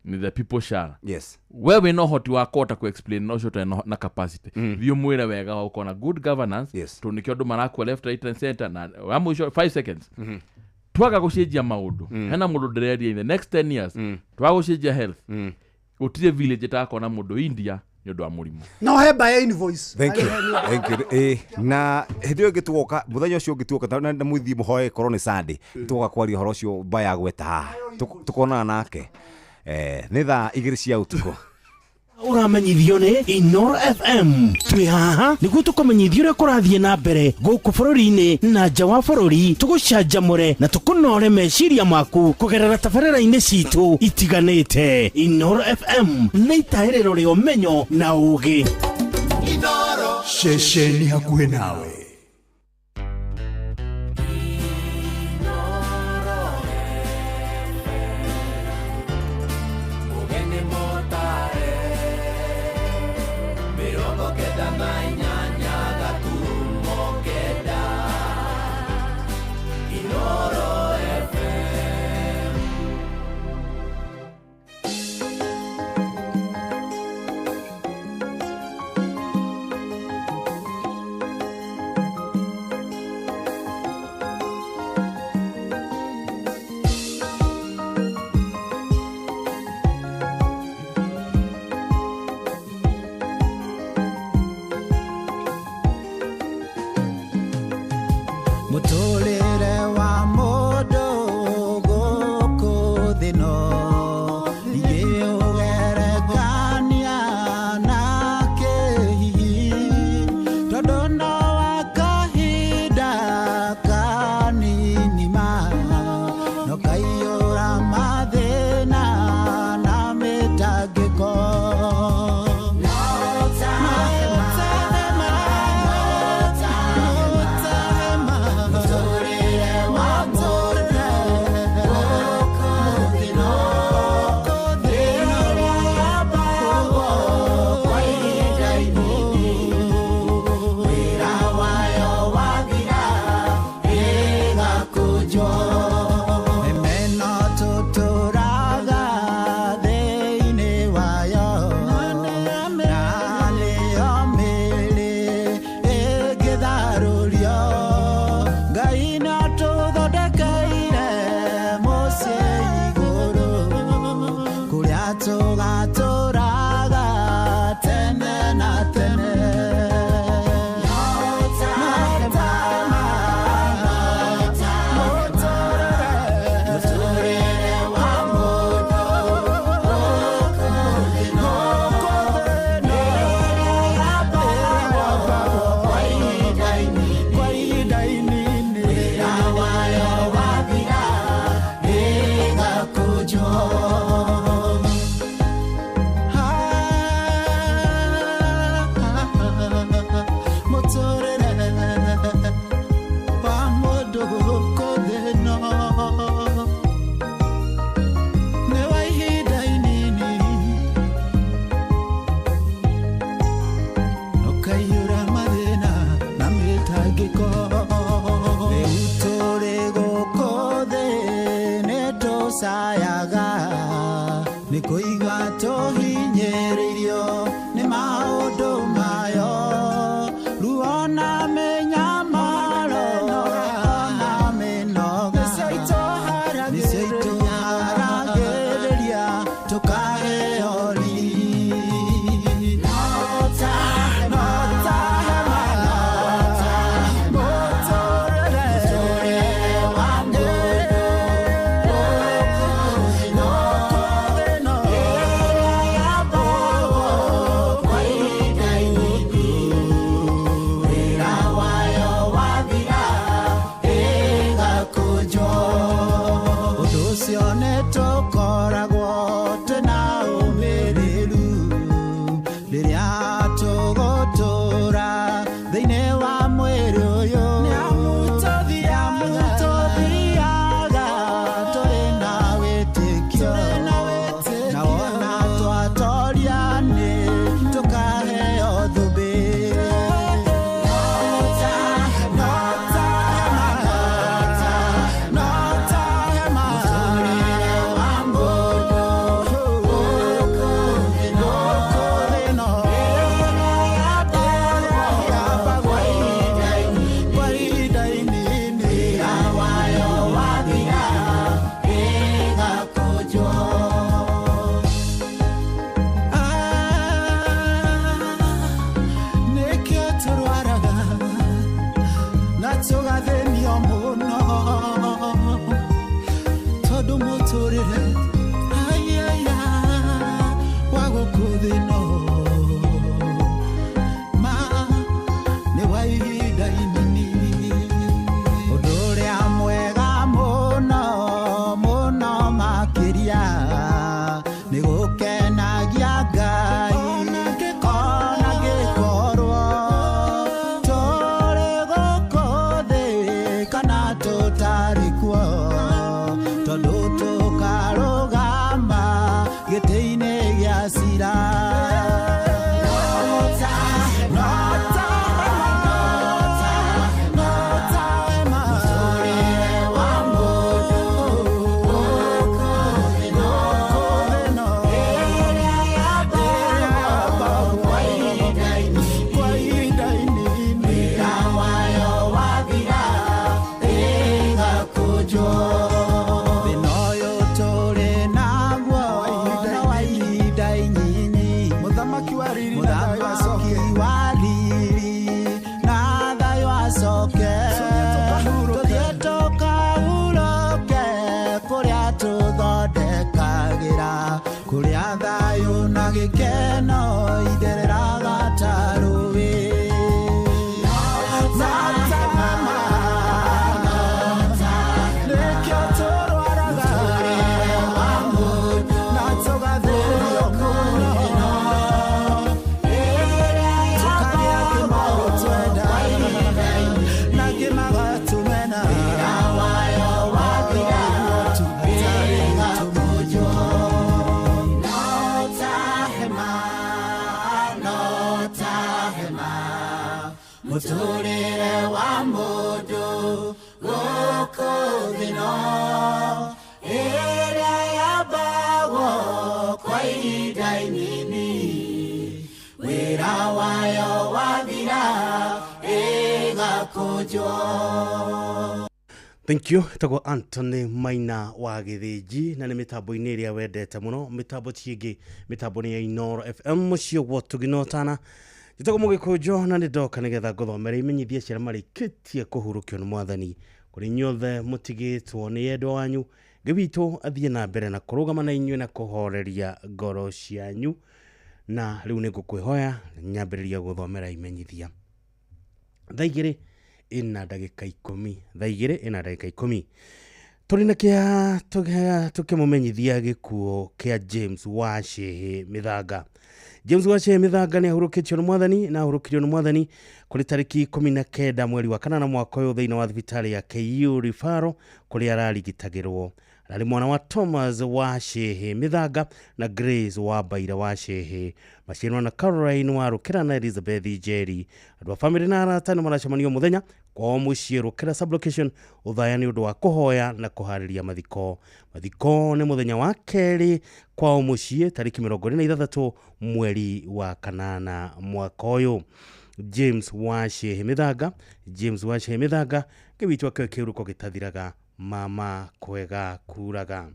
ni the people shall. Yes. We wĩna ũhoti wa kũhota ku-explain na ũcio ũtarĩ na capacity, thiĩ ũmwĩre wega wa gũkorwo na good governance. Yes. Tondũ nĩkĩo andũ marakua left, right and center. Na wa mũico, 5 seconds, twaga gũcenjia maũndũ, hena mũndũ ndĩreria in the next 10 years, twaga gũcenjia health, gũtirĩ village ĩtagakorwo na mũndũ India nĩ ũndũ wa mũrimũ. No he mbae invoice. Thank you. Thank you. Na hĩndĩ ĩyo ĩngĩ tugoka, mũthenya ũcio ũngĩ tugoka na mũthiĩ mũhoe korwo nĩ Sunday, tugoka kwaria ũhoro ũcio mbaya gweta haha. Tukonana nake. Nĩ thaa 2 cia ũtukũ. Ũramenyithio nĩ Inoro FM. Twĩ haha nĩguo tũkũmenyithia ũrĩa kũrathiĩ na mbere gũkũ bũrũri-inĩ na nja wa bũrũri, tũgũcanjamũre na tũkũnore meciria maku kũgerera tabarĩra-inĩ citũ itiganĩte. Inoro FM nĩ itahĩrĩro rĩa ũmenyo na ũũgĩ. Ceceni hakuhĩ nawe. Mũtũrĩre wa mũndũ gũkũ thĩ no ingĩũgerekania na kĩhihi, tondũ no wa kahinda kanini ma no kaiyũra mathĩna na mĩtangĩko. No ta hema. Mũthamaki wa riri na thayũ acoke. Tũthiĩ tũkahurũke kũrĩa tũthondekagĩra, kũrĩa thayũ na gĩkeno ithereraga ta rũĩ. Nĩkĩo tũrwaraga na tũgathĩnio mũno, tũkagĩa kĩmagũtwenda na kĩmagatũmena. Mũtũrĩre wa mũndũ gũkũ thĩ ĩno, ĩrĩa yambagwo kwa ihinda inini, wĩra wayo wathira ĩgakũnjwo. Thank you. Tagwo Anthony Maina wa Githinji na nĩ mĩtambo-inĩ ĩrĩa wendete mũno, mĩtambo ti ĩngĩ, mĩtambo nĩ ya Inooro FM mũciĩ gwa Tũgina-Ũtana. Njĩtagwo Mũgĩkũnjo na nĩ ndoka nĩgetha ngũthomere imenyithie ciana marĩkĩtie kũhurũkio nĩ Mwathani. Kũrĩ inyuothe mũtigĩtwo nĩ endwa wanyu, Ngai witũ athiĩ na mbere na kũrũgama na inyuĩ na kũhoreria ngoro cianyu. Na rĩu nĩ ngũkwĩhoya nyambĩrĩria gũthomera imenyithia. Thaa 2:10, thaa 2:10 tũrĩ na kĩa tũkĩmũmenyithia gĩkuũ kĩa James Wachĩhĩ Mĩthanga. James Wachĩhĩ Mĩthanga nĩ ahurũkĩtio nĩ Mwathani na ahurũkirio nĩ Mwathani kũrĩ tarĩki 19 mweri wa kanana mwaka ũyũ thĩinĩ wa thibitarĩ ya KU Referral kũrĩa ararigitagĩrwo. Ararĩ mwana wa Thomas Wachĩhĩ Mĩthanga na Grace wa Mbaira Wachĩhĩ, maciarwo na Caroline wa Rũkĩra na Elizabeth Njeri. Andũ a bamĩrĩ na arata nĩ maracemanio mũthenya kwao mũciĩ Rũkĩra sublocation Ũthaya nĩ ũndũ wa kũhoya na kũharĩria mathiko. Mathiko nĩ mũthenya wa kerĩ kwao mũciĩ tarĩki 26 mweri wa kanana mwaka ũyũ. James Wachĩhĩ Mĩthanga, James Wachĩhĩ Mĩthanga, Ngai witũ akĩoe kĩhuruko gĩtathiraga, mama kwega kuraga.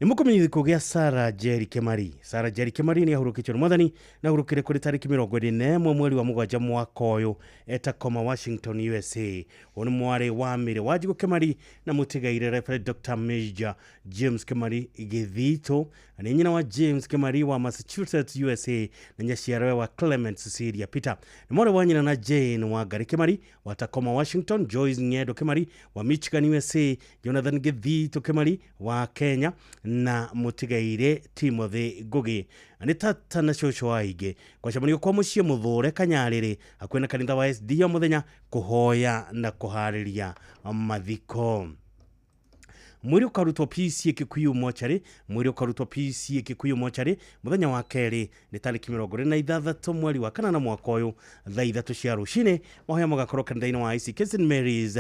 Nĩ mũkũmenyithio gĩkuũ gĩa Sarah Njeri Kĩmari. Sarah Njeri Kĩmari nĩ ahurũkĩtio nĩ Mwathani na ahurũkire kũrĩ tarĩki 21 mweri wa mũgwanja mwaka ũyũ e Tacoma, Washington, USA. Ũyũ nĩ mwarĩ wa Mĩrĩ Wanjigũ Kĩmari na mũtigaire Reverend Dr. Major James Kĩmari Gĩthitũ, na nĩ nyina wa James Kĩmari wa Massachusetts, USA, na nyaciarawe wa Clement Cecilia Peter. Nĩ mwarĩ wa nyina na Jane Wangari Kĩmari wa Tacoma, Washington, Joyce Ng'endo Kĩmari wa Michigan, USA, Jonathan Gĩthitũ Kĩmari wa Kenya na mũtigaire Timothy Ngugi. Nĩ tata na cũcũ wa aingĩ. Gwacemanio kwa mũciĩ Mũthũre Kanyarĩrĩ hakuhĩ na kanitha wa SD o mũthenya kũhoya na kũharĩria mathiko. Mwĩrĩ ũkarutwo PCA Kikuyu mochari, mwĩrĩ ũkarutwo PCA Kikuyu mochari mũthenya wa kerĩ nĩ tarĩki 26 mweri wa kanana mwaka ũyũ thaa 3 cia rũcinĩ. Mahoya magakorwo kanitha-inĩ wa ICK St Mary's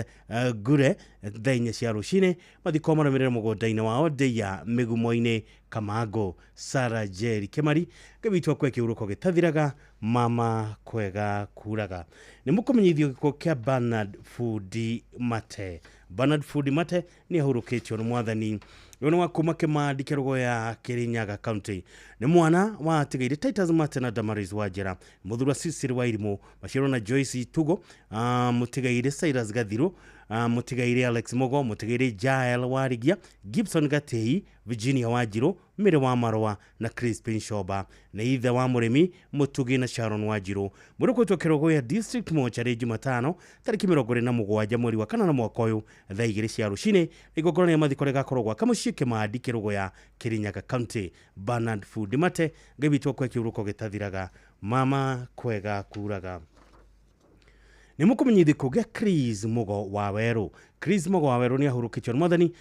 Ngure thaa 4 cia rũcinĩ. Mathiko marũmĩrĩre mũgũnda-inĩ wa Odeya Mĩgumo-inĩ Kamango. Sarah Njeri Kĩmari, Ngai witũ akue kĩhuruko gĩtathiraga, mama kwega kuraga. Nĩ mũkũmenyithio gĩkuũ kĩa Bernard Fundi Mate. Bernard Fundi Mate nĩ ahurũkĩtio nĩ Mwathani. Ũyũ nĩ wa kuma Kĩmandi Kĩrũgũya Kĩrĩnyaga County. Nĩ mwana wa atigaire Titus Mate na Damaris Wanjĩra, mũthuri wa Cecily Wairimũ, maciarwo na Joyce Itugo, mũtigaire Cyrus Gathiru, mũtigaire Alex Mugo, mũtigaire Jael Warigia, Gibson Gatei, Virginia Wanjirũ, Mĩrĩ wa Marũa na Crispin Shoba. Nĩ ithe wa mũrĩmi Mũtugi na Sharon Wanjirũ. Mwĩrĩ ũgwĩtwo Kĩrũgũya District Mortuary Jumatano tarĩki 27 mweri wa kanana mwaka ũyũ thaa 2 cia rũcinĩ. Igongona rĩa mathiko rĩgakorwo gwa Kamũciĩ Kĩmandi Kĩrũgũya Kĩrĩnyaga County. Bernard Fundi Mate, Ngai witũ akue kĩhuruko gĩtathiraga, mama kwega kuraga. Nĩ mũkũmenyithio gĩkuũ gĩa Chris Mugo wa Werũ. Chris Mugo wa Werũ nĩ ahurũkĩtio nĩ Mwathani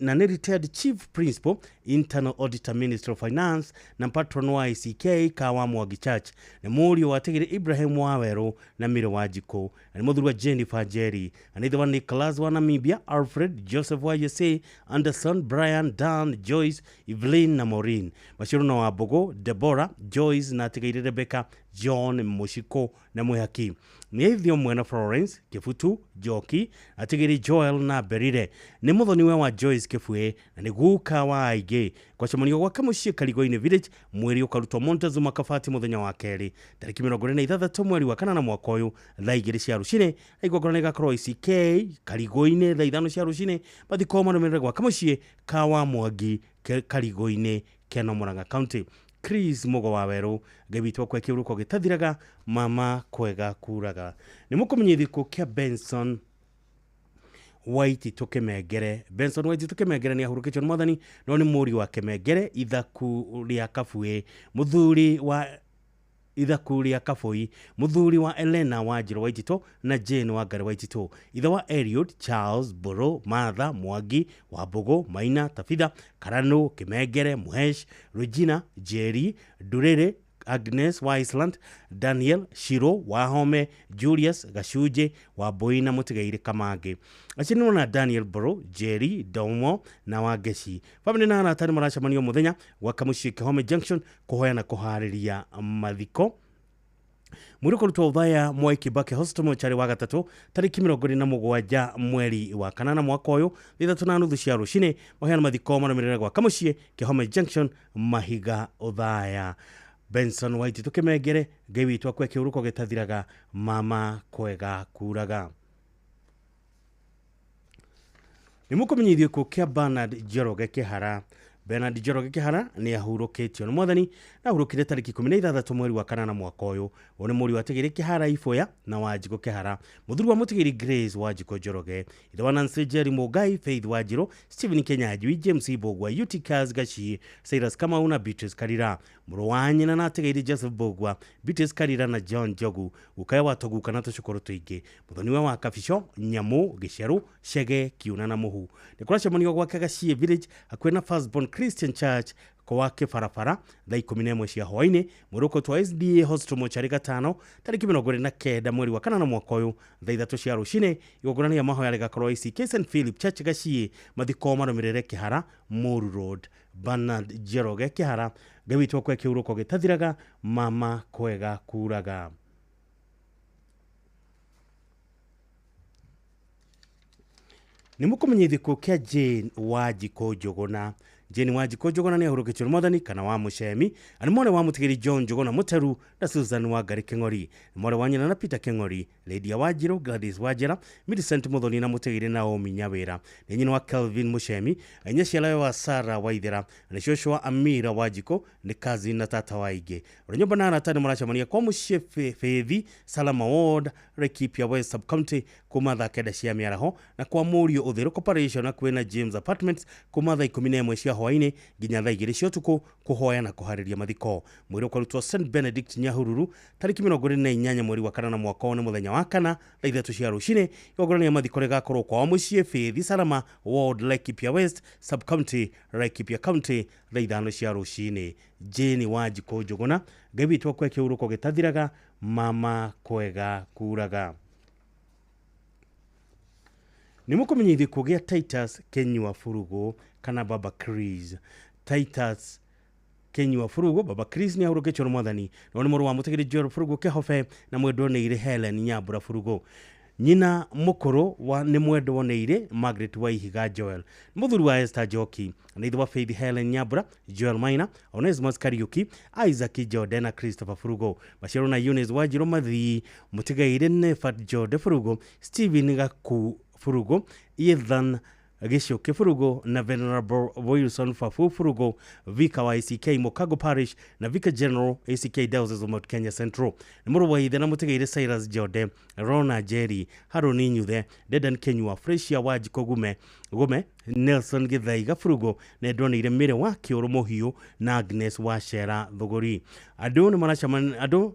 na nĩ retired Chief Principal Internal Auditor Ministry of Finance na patron wa ICK Kawa Mwangi Church. Nĩ mũriũ wa Tigiri Ibrahim wa Werũ na Mĩrĩ wa Njikũ. Na nĩ mũthuri wa Jennifer Njeri. Na nĩ ithe wa Nicholas wa Namibia, Alfred, Joseph wa USA, Anderson, Brian, Dan, Joyce, Evelyn na Maureen. Maciaro na wa Mbogo, Deborah, Joyce na Tigiri Rebecca, John Mushiko na Mwihaki. Nĩ ithe ũmwe na Florence, Kĩbutu, Njoki, Atigiri Joy Joel na Berire nĩ mũthoniwe wa Joyce Kĩbue na nĩ guka wa aingĩ gwacemanio gwake mũciĩ Karigoinĩ Village mwĩrĩ ũkarutwo Montezuma Kabati mũthenya wa kerĩ tarĩki 26 mweri wa kanana mwaka ũyũ thaa 2 cia rũcinĩ igongona rĩgakorwo ICK Karigoinĩ thaa 5 cia rũcinĩ mathiko marũmĩrĩre gwake mũciĩ Kawa Mwangi Karigoinĩ Keno Murang'a County. Chris Mugo wa Werũ Ngai witũ akwe kĩũrũko gĩtathiraga mama kwega kuraga. Nĩ mũkũmenya gĩkuũ kĩa Benson Waititũ Kĩmengere. Benson Waititũ Kĩmengere nĩ ahurũkĩtio nĩ mwathani no nĩ mũriũ wa Kĩmengere ithaku rĩa Kabuĩ mũthuri wa ithaku rĩa Kabui mũthuri wa Elena Wanjirũ Waititũ na Jane Wangari Waititũ ithe wa Eliud Charles Mbũrũ Martha Mwangi Wambũgũ Maina Tabitha Karanu Kĩmengere Muhesh Regina Jerry Ndurĩrĩ Agnes wa Iceland Daniel Shiro Wahome Julius Gacunjĩ Wambui na Mũtigairĩ Kamangi acio nĩ na Daniel Mbũrũ Jerry Domo na Wangeci. Bamĩrĩ na arata nĩ maracemanio mũthenya gwaka mũciĩ Kĩhome Junction kũhoya na kũharĩria mathiko. Mwĩrĩ ũkũrutwo Othaya Mwai Kibaki Hospital mocarĩ wa gatatũ tarĩki 27 mweri wa kanana mwaka ũyũ thaa 3:30 cia rũcinĩ maheana mathiko marũmĩrĩre gwaka mũciĩ Kĩhome Junction Mahiga Othaya. Benson Waititũ Kĩmengere Ngai witũ akwe kĩũrũko gĩtathiraga mama kwega kuraga. Nĩ mũkũmenyithio gĩkuũ kĩa Bernard Njoroge Kĩhara. Bernard Njoroge Kĩhara nĩ ahurũkĩtio nĩ mwathani na ahurũkire tarĩki 16 mweri wa kanana mwaka ũyũ. Ũyũ nĩ mũriũ wa Tigĩrĩ Kĩhara Iboya na Wanjikũ Kĩhara mũthuri wa Mũtigĩri Grace Wanjikũ Njoroge ithe wa Nancy Jerry Mũngai Faith Wanjirũ Stephen Kenyanjui James Mbũgua Eutychus Gaci Cyrus Kamau na Beatrice Karira mũrũ wa nyina na Atigĩrĩ Joseph Mbũgua Beatrice Karira na John Njogu gukae wa Toguka na tũcũkũrũ tũingĩ mũthoniwe wa Kabico Nyamũ Gĩcerũ Chege Kiuna na Mũhu. Nĩ kũracemanio gwake Gaciĩ Village hakuhĩ na Firstborn Christian Church kwa kĩbarabara thaa 11 cia hwaĩ-inĩ mwĩrĩ ũkũrutwo SDA Hospital mocarĩ gatano tarĩki 29 mweri wa kanana mwaka ũyũ thaa 3 cia rũcinĩ igongona rĩa mahoya rĩgakorwo ICK St Philip Church Gaciĩ mathiko marũmĩrĩre Kĩhara Moru Road. Bernard Njoroge Kĩhara Ngai witũ akwe kĩũrũko gĩtathiraga mama kwega kuraga. Nĩ mũkũmenya gĩkuũ kĩa Jane Wanjikũ Njũgũna. Jane Wanjikũ Njũgũna nĩ ahurũkĩtio nĩ mwathani kana wa Mũcemi na nĩ mwarĩ wa Mũtigĩri John Njũgũna Mũteru na Susan Wangari Kĩng'ori nĩ mwarĩ wa nyina na Peter Kĩng'ori Lydia Wanjirũ Gladys Wanjĩra Millicent Mũthoni na Mũtigĩri Naomi Nyawĩra nĩ nyina wa Kelvin Mũcemi nyaciarawe wa Sarah Waithera na nĩ cũcũ wa Amira Wanjikũ nĩ cousin na tata wa aingĩ. Ũrĩa nyũmba na arata nĩ maracemania kwa mũciĩ Faith Salama Ward Laikipia West Sub-County kuma thaa 9 cia mĩaraho na kwa mũriũ Ũthĩrũ Corporation hakuhĩ na James Apartments kuma thaa 11 cia hwaĩ-inĩ nginya thaa 2 cia ũtukũ kũhoya na kũharĩria mathiko. Mwĩrĩ ũkarutwo St Benedict Nyahururu tarĩki 28 mweri wa kanana mwaka ũyũ nĩ mũthenya wa kana thaa 3 cia rũcinĩ igongona rĩa mathiko rĩgakorwo kwao mũciĩ Faith Salama Ward Laikipia West Sub-County Laikipia County thaa 5 cia rũcinĩ. Jane Wanjikũ Njũgũna Ngai witũ akwe kĩũrũko gĩtathiraga mama kwega kuraga. Nĩ mũkũmenya gĩkuũ gĩa Titus Kenyua Furugu kana Baba Chris. Titus Kenyua Furugu Baba Chris nĩ ahurũkĩtio nĩ mwathani no nĩ mũrũ wa Mũtigĩri Joel Furugu Kĩhobe na mwendwo nĩ Helen Nyambura Furugu nyina mũkũrũ wa nĩ mwendwo nĩ Margaret Waihiga Joel mũthuri wa Esther Njoki na ithe wa Faith Helen Nyambura Joel Maina Onesmus Kariuki Isaac Jode na Christopher Furugu maciaro na Eunice Wanjirũ Mathii Mũtigairĩ Nefat Jode Furugu Stephen Gaku Furugu Ethan Gĩcũkĩ Furugu na Venerable Wilson Fafu Furugu Vicar wa ACK Mukago Parish na Vicar General ACK Diocese of Mount Kenya Central nĩ mũrũ wa ithe na Mũtigairĩ Cyrus Jode Rona Jerry Haroni Nyuthe Dedan Kenyua Fresia Wanjikũ Gume Nelson Gĩthaiga Furugu na ndonire Mĩrĩ wa Kĩũrũ Mũhiũ na Agnes Wacera Thũgũri. Andũ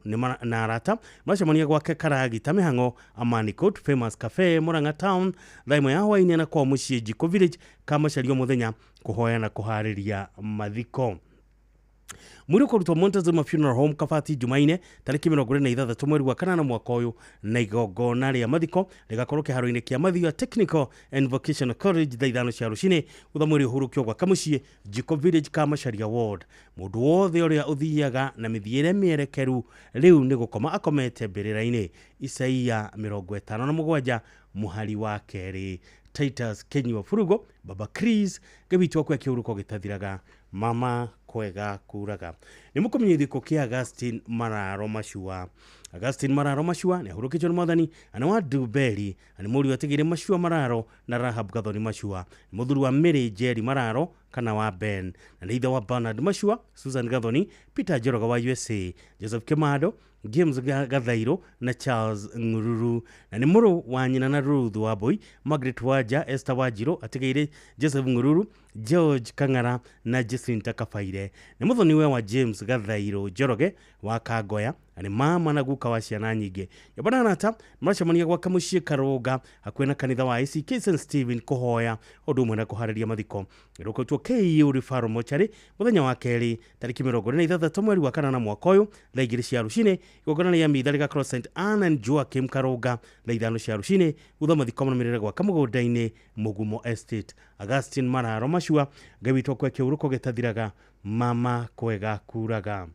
nĩ na arata maracemania gwake Karagita Mĩhang'o Amani Court Famous Cafe Murang'a Town thaa 1 ya hwaĩ-inĩ na kwa mũciĩ Njikũ Village Kamacaria mũthenya kũhoya na kũharĩria mathiko. Mwĩrĩ ũkũrutwo Montezuma Funeral Home Kabati Jumaine tarĩki 26 mweri wa kanana mwaka ũyũ na igongona rĩa mathiko rĩgakorwo kĩharo-inĩ kĩa Mathioya Technical and Vocational College thaa 5 cia rũcinĩ gũtha mwĩrĩ ũhurũkio gwa Kamuciĩ Njiko Village Kamacharia Ward. Mũndũ wothe ũrĩa ũthiaga na mĩthiĩre mĩerekeru rĩu nĩ gũkoma akomete mbĩrĩra-inĩ. Isaia 57 mũhari wa 2. Titus Kenyua Furugo, Baba Chris, Ngai witũ akwe kĩhuruko gĩtathiraga, mama kwega kuraga. Nĩ mũkũmenyithio gĩkuũ kĩa Augustine Mararo Macua. Augustine Mararo Macua nĩ ahurũkĩtio nĩ mwathani, na nĩ wa Nduberi, na nĩ mũriũ atigĩire Macua Mararo na Rahab Gathoni Macua, nĩ mũthuri wa Mary Jerry Mararo kana wa Ben, na nĩ ithe wa Bernard Macua, Susan Gathoni, Peter Njoroge wa USA, Joseph Kimando, James Gathairo na Charles Ngururu, na nĩ mũrũ wa nyina na Ruth Wambui, Margaret Wanja, Esther Wanjirũ, atigĩire Joseph Ngururu, George Kang'ara na Jacinta Kabaire. Nĩ mũthoniwe wa James Gathairo Njoroge wa Kangoya, na nĩ mama na guka wa ciana nyingĩ. Nyũmba na arata maracemania gwake mũciĩ Karũnga hakuhĩ na kanitha wa ACK St Stephen kũhoya ũndũ ũmwe na kũharĩria mathiko. Ĩrũkĩtwo KU Referral Mortuary mũthenya wa kerĩ tarĩki 26 mweri wa kanana mwaka ũyũ thaa 2 cia rũcinĩ. Igongona rĩa mitha rĩgakorwo St Anne and Joachim Karũnga thaa 5 cia rũcinĩ, thutha mathiko marũmĩrĩre gwaka mũgũnda-inĩ Mũgumo Estate. Augustine Mararo Macua, Ngai witũ akwe kĩhuruko gĩtathiraga, mama kwega kuraga.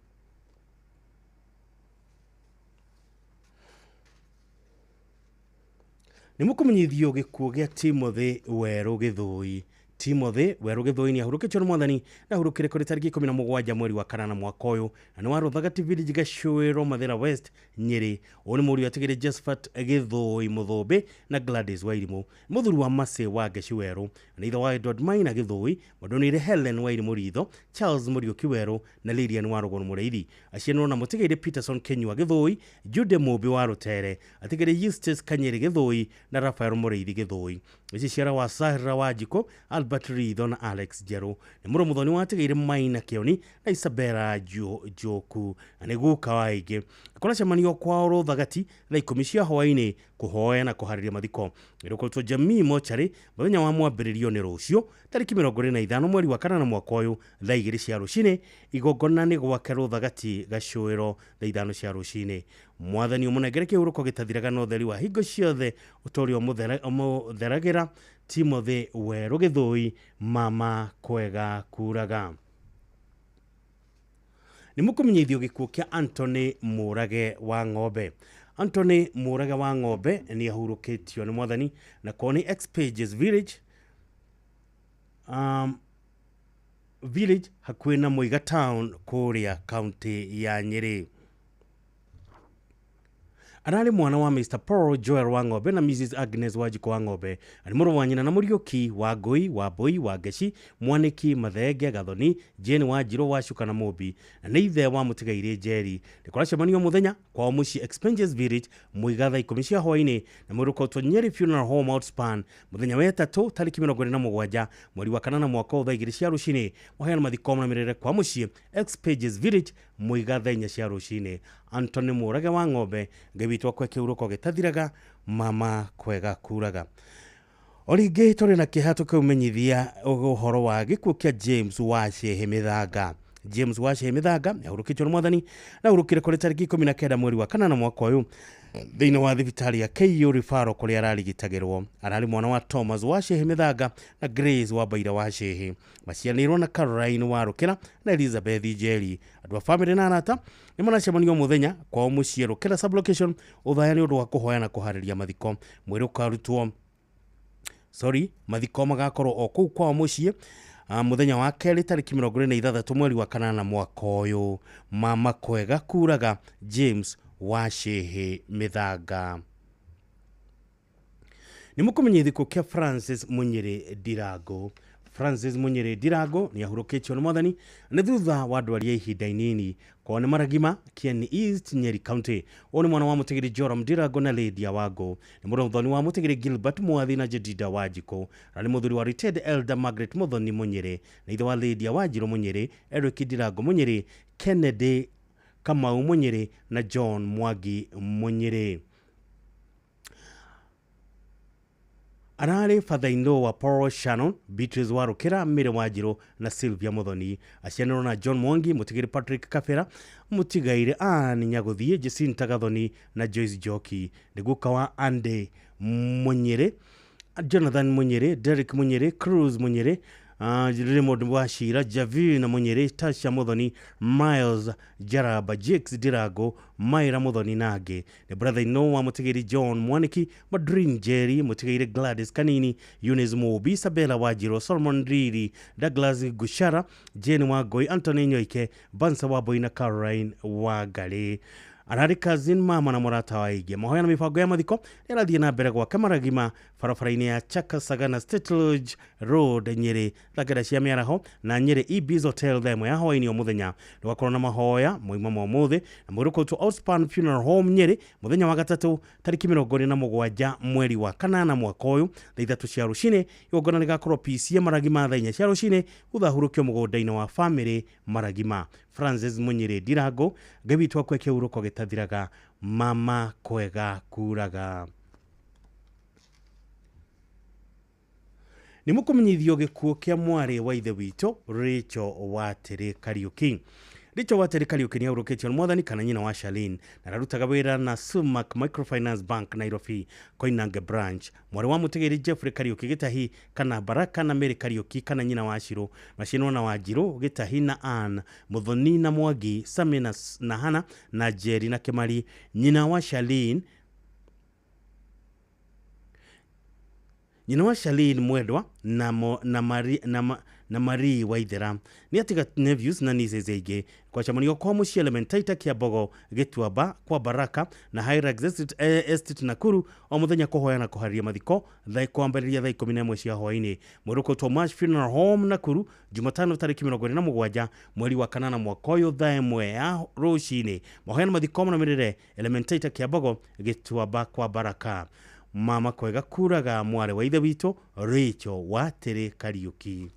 Nĩ mũkũmenyithio gĩkuũ gĩa Timothy Werũ Gĩthũi. Timothy Werũ Gĩthũi nĩ ahurũkĩtio nĩ mwathani na ahurũkire kũrĩ tarĩki 17 mweri wa kanana mwaka ũyũ, na nĩ wa Rũthagati Village Gacũĩro Mathĩra West Nyĩrĩ. Ũyũ nĩ mũriũ atigĩire Josephat Gĩthũi Mũthũmbĩ na Gladys Wairimũ, mũthuri wa Mercy wa Ngeci Werũ, na ithe wa Edward Maina Gĩthũi, mandũnĩire Helen Wairimũ Ritho, Charles Mũriũki Werũ na Lilian wa Rũgũrũ Mũrĩithi. Acianirwo na mũtigĩire Peterson Kenyua Gĩthũi, Jude Mũmbi wa Rũtere, atigĩire Eustace Kanyeri Gĩthũi na Raphael Mũrĩithi Gĩthũi. Ici ciara wa Sahra Wanjikũ, Albert Ritho na Alex Njerũ. Nĩ mũrũ mũthoni wa atigĩire Maina Kĩoni na Isabella Njoku, na nĩ guka wa aingĩ. Kũracemanio kwao Rũthagati thaa 10 cia hwaĩ-inĩ kũhoya na kũharĩria mathiko. Ĩrũkũrĩtwo Jamii Mortuary mũthenya wa mwambĩrĩrio nĩ rũciũ tarĩki 25 mweri wa kanana mwaka ũyũ thaa 2 cia rũcinĩ. Igongona nĩ gwake Rũthagati Gacũĩro thaa 5 cia rũcinĩ. Mwathani ũmũnengere kĩhuruko gĩtathiraga na ũtheri wa hingo ciothe ũtũũria ũmũtheragĩra. Timothy Werũ Gĩthũi, mama kwega kuraga. Nĩ mũkũmenyithio gĩkuũ kĩa Anthony Mũrage wa Ng'ombe. Anthony Mũrage wa Ng'ombe nĩ ahurũkĩtio nĩ mwathani, na kwao nĩ X-Pages Village, village hakuhĩ na Mũiga Town kũrĩa kaunti ya Nyĩrĩ. Ararĩ mwana wa Mr. Paul Joel wa Ng'ombe na Mrs. Agnes Wanjikũ wa Ng'ombe. Arĩ mũrũ wa nyina na Mũriũki wa Ngũi wa Mbũi wa Ngeci, Mwanĩki Mathenge Gathoni, Jane Wanjirũ wa Cuka na Mũmbi, na nĩ ithe wa mũtigairĩ Njeri. Nĩ kũracemanio mũthenya kwao mũciĩ Expenges Village Mũiga thaa 10 cia hwaĩ-inĩ, na mwĩrũkotwo Nyeri Funeral Home Outspan mũthenya wa ĩtatũ tarĩki 27 mweri wa kanana mwaka ũyũ thaa 2 cia rũcinĩ. Maheana mathiko marũmĩrĩre kwa mũciĩ Expenges Village Mũiga thaa 4 cia rũcinĩ. Anthony Mũrage wa Ng'ombe, Ngai witũ akwe kĩhuruko gĩtathiraga, mama kwega kuraga. O rĩngĩ tũrĩ na kĩeha tũkĩũmenyithia ũhoro wa gĩkuũ kĩa James Wacehe Mĩthanga. James Wacehe Mĩthanga nĩ ahurũkĩtio nĩ mwathani na ahurũkire kũrĩ tarĩki 19 mweri wa kanana mwaka ũyũ thĩinĩ wa thibitarĩ ya KU Referral kũrĩa ararigitagĩrwo. Ararĩ mwana wa Thomas Wacehe Mĩthanga na Grace wa Mbaira Wacehe. Macianĩirwo na Caroline wa Rũkĩra na Elizabeth Njeri. Andũ a bamĩrĩ na arata nĩ maracemanio mũthenya kwao mũciĩ Rũkĩra sublocation Ũthaya nĩ ũndũ wa kũhoya na kũharĩria mathiko. Mwĩrĩ ũkarutwo mathiko magakorwo o kũu kwao mũciĩ mũthenya wa kerĩ tarĩki 26 mweri wa kanana mwaka ũyũ. Mama kwega kuraga, James Wacehe Mĩthanga. Nĩ mũkũmenyithio gĩkuũ kĩa Francis Mũnyĩrĩ Ndirango. Francis Mũnyĩrĩ Ndirango nĩ ahurũkĩtio nĩ mwathani nĩ thutha wa ndwari ya ihinda inini. Kwao nĩ Maragima, Kieni East, Nyeri County. Ũyũ nĩ mwana wa mũtigĩrĩ Joram Ndirango na Lydia Wango. Nĩ mũthoni wa mũtigĩrĩ Gilbert Mwathi na Jedida Wanjikũ. Na nĩ mũthuri wa retired Elder Margaret Muthoni Mũnyĩrĩ, na ithe wa Lydia Wanjirũ Mũnyĩrĩ, Eric Ndirango Mũnyĩrĩ, Kennedy Kamau Mũnyĩrĩ na John Mwangi Mũnyĩrĩ. Ararĩ father-in-law wa Paul Shannon, Beatrice wa Rũkĩra, Mary Wanjirũ na Sylvia Muthoni. Acianĩrwo na John Mwangi, mũtigĩrĩ Patrick Kabera, mũtigaire Ann Nyagũthiĩ, Jacinta Gathoni na Joyce Njoki. Nĩ guka wa Andy Mũnyĩrĩ, Jonathan Munyere, Derek Munyere, Cruz Munyere, Raymond Wachira, Javi na Munyere, Tasha Muthoni, Miles Jaraba, Jakes Dirago, Myra Muthoni Nage, the brother in law wa Mutigiri John Mwaniki, Madrin Jerry, Mutigiri Gladys Kanini, Eunice Mobi, Isabella Wajiro, Solomon Riri, Douglas Gushara, Jane Wagoi, Anthony Nyoike, Bansa Waboi na Caroline Wagale. Ararĩ cousin mama na mũrata wa aingĩ. Mahoya na mĩbango ya mathiko nĩarathiĩ na mbere gwake Maragima barabara-inĩ ya Chaka Sagana State Lodge Road Nyĩrĩ thaa kenda cia mĩaraho na Nyĩrĩ Ibis Hotel thaa ĩmwe ya hwaĩ-inĩ o mũthenya. Nĩgwakorwo na mahoya moima ma ũmũthĩ na mwĩrĩ ũkũrutwo Outspan Funeral Home Nyĩrĩ mũthenya wa gatatũ tarĩki 27 mweri wa kanana mwaka ũyũ thaa 3 cia rũcinĩ. Igongona rĩgakorwo PCA Maragima thaa 4 cia rũcinĩ gũthahurũkio mũgũnda-inĩ wa famĩlĩ Maragima. Francis Munyere Ndirango, Ngai witũ akue kĩhurũko gĩtathiraga, mama kwega kuraga. Nĩ mũkũmenyithio gĩkuũ kĩa mwarĩ wa ithe witũ Rachel Watĩrĩ Kariũki. Rachel Watĩrĩ Kariũki nĩ ahurũkĩtio nĩ mwathani kana nyina wa Charlene na ararutaga wĩra na Sumac Microfinance Bank Nairobi Koinange branch. Mwarĩ wa Mũtigĩri Jeffrey Kariũki Gĩtahi kana Baraka na Mary Kariũki kana nyina wa Shiro Macinwo na Wanjirũ Gĩtahi na Ann Muthoni na Mwangi Sami na Hana na Jerry na Kĩmari. Nyina wa Charlene Mwendwa na Marie Waithera nĩ atiga nephews na nieces aingĩ. Kwacamanio kwa mũciĩ Elementaita Kĩambogo Gĩtuamba kwa Baraka na Hyrax Estate Nakuru o mũthenya kũhoya na kũharĩria mathiko kwambĩrĩria thaa 11 cia hwaĩ-inĩ. Mwĩrĩ ũkũrutwo Mash Funeral Home Nakuru Jumatano tarĩki 27 mweri wa kanana mwaka ũyũ thaa 1 ya rũcinĩ. Mahoya na mathiko marũmĩrĩre Elementaita Kĩambogo Gĩtuamba kwa Baraka. Mama kwega kuraga, mwarĩ wa ithe witũ Rachel Watĩrĩ Kariũki.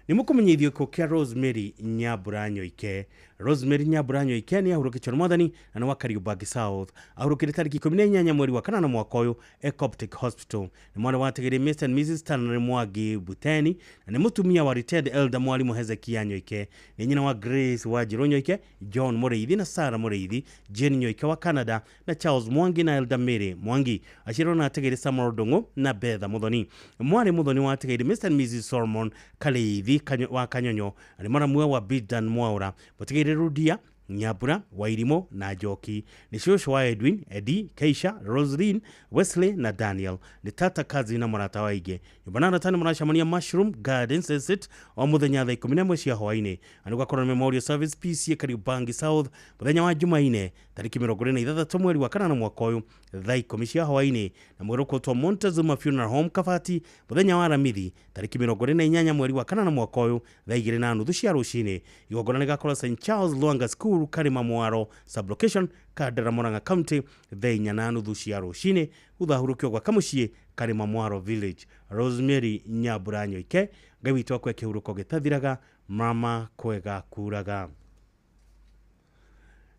Nĩ mũkũmenyithio gĩkuũ kĩa Rosemary Nyambura Nyoike. Rosemary Nyambura Nyoike nĩ ahurũkĩtio nĩ mwathani na nĩ wa Kariobangi South. Ahurũkire tarĩki 18 mweri wa kanana mwaka ũyũ e Coptic Hospital. Nĩ mwana wa Tigiri Mr and Mrs Stanley Mwangi Buteni na nĩ mũtumia wa retired elder mwalimu Hezekia Nyoike. Nĩ nyina wa Grace Wanjirũ Nyoike, John Mũrĩithi na Sarah Mũrĩithi, Jane Nyoike wa Canada na Charles Mwangi na Elder Mary Mwangi. Aciarwo na Tigiri Samuel Ndung'u na Betha Muthoni. Mwarĩ Muthoni wa Tigiri Mr and Mrs Solomon Kareithi wa Kanyonyo na nĩ mũramwe wa Bidan Mwaura. Mũtigĩrĩ Rudia Nyambura Wairimo na Njoki. Nĩ cũcũ wa Edwin, Eddie, Keisha, Roslyn, Wesley na Daniel. Nĩ tata kazi na mũrata wa aingĩ. Nyũmba na arata nĩ maracemania Mushroom Gardens Estate o mũthenya thaa 11 cia hwaĩ-inĩ. Na nĩgwakorwo na Memorial Service PCA Kariobangi South mũthenya wa Jumaine tarĩki 26 mweri wa kanana mwaka ũyũ thaa 10 cia hwaĩ-inĩ. Na mwĩrĩ ũkũrutwo Montezuma Funeral Home Kabati mũthenya wa Aramithi tarĩki 28 mweri wa kanana mwaka ũyũ thaa 2:30 cia rũcinĩ. Igongona rĩgakorwo St Charles Lwanga School Karima Mwaro sublocation Kandara Murang'a County thaa 4:30 cia rũcinĩ. Gũthahurũkio gwa kamũciĩ Karima Mwaro Village. Rosemary Nyambura Nyoike, Ngai witũ akue kĩhurũko gĩtathiraga, mama kwega kuraga.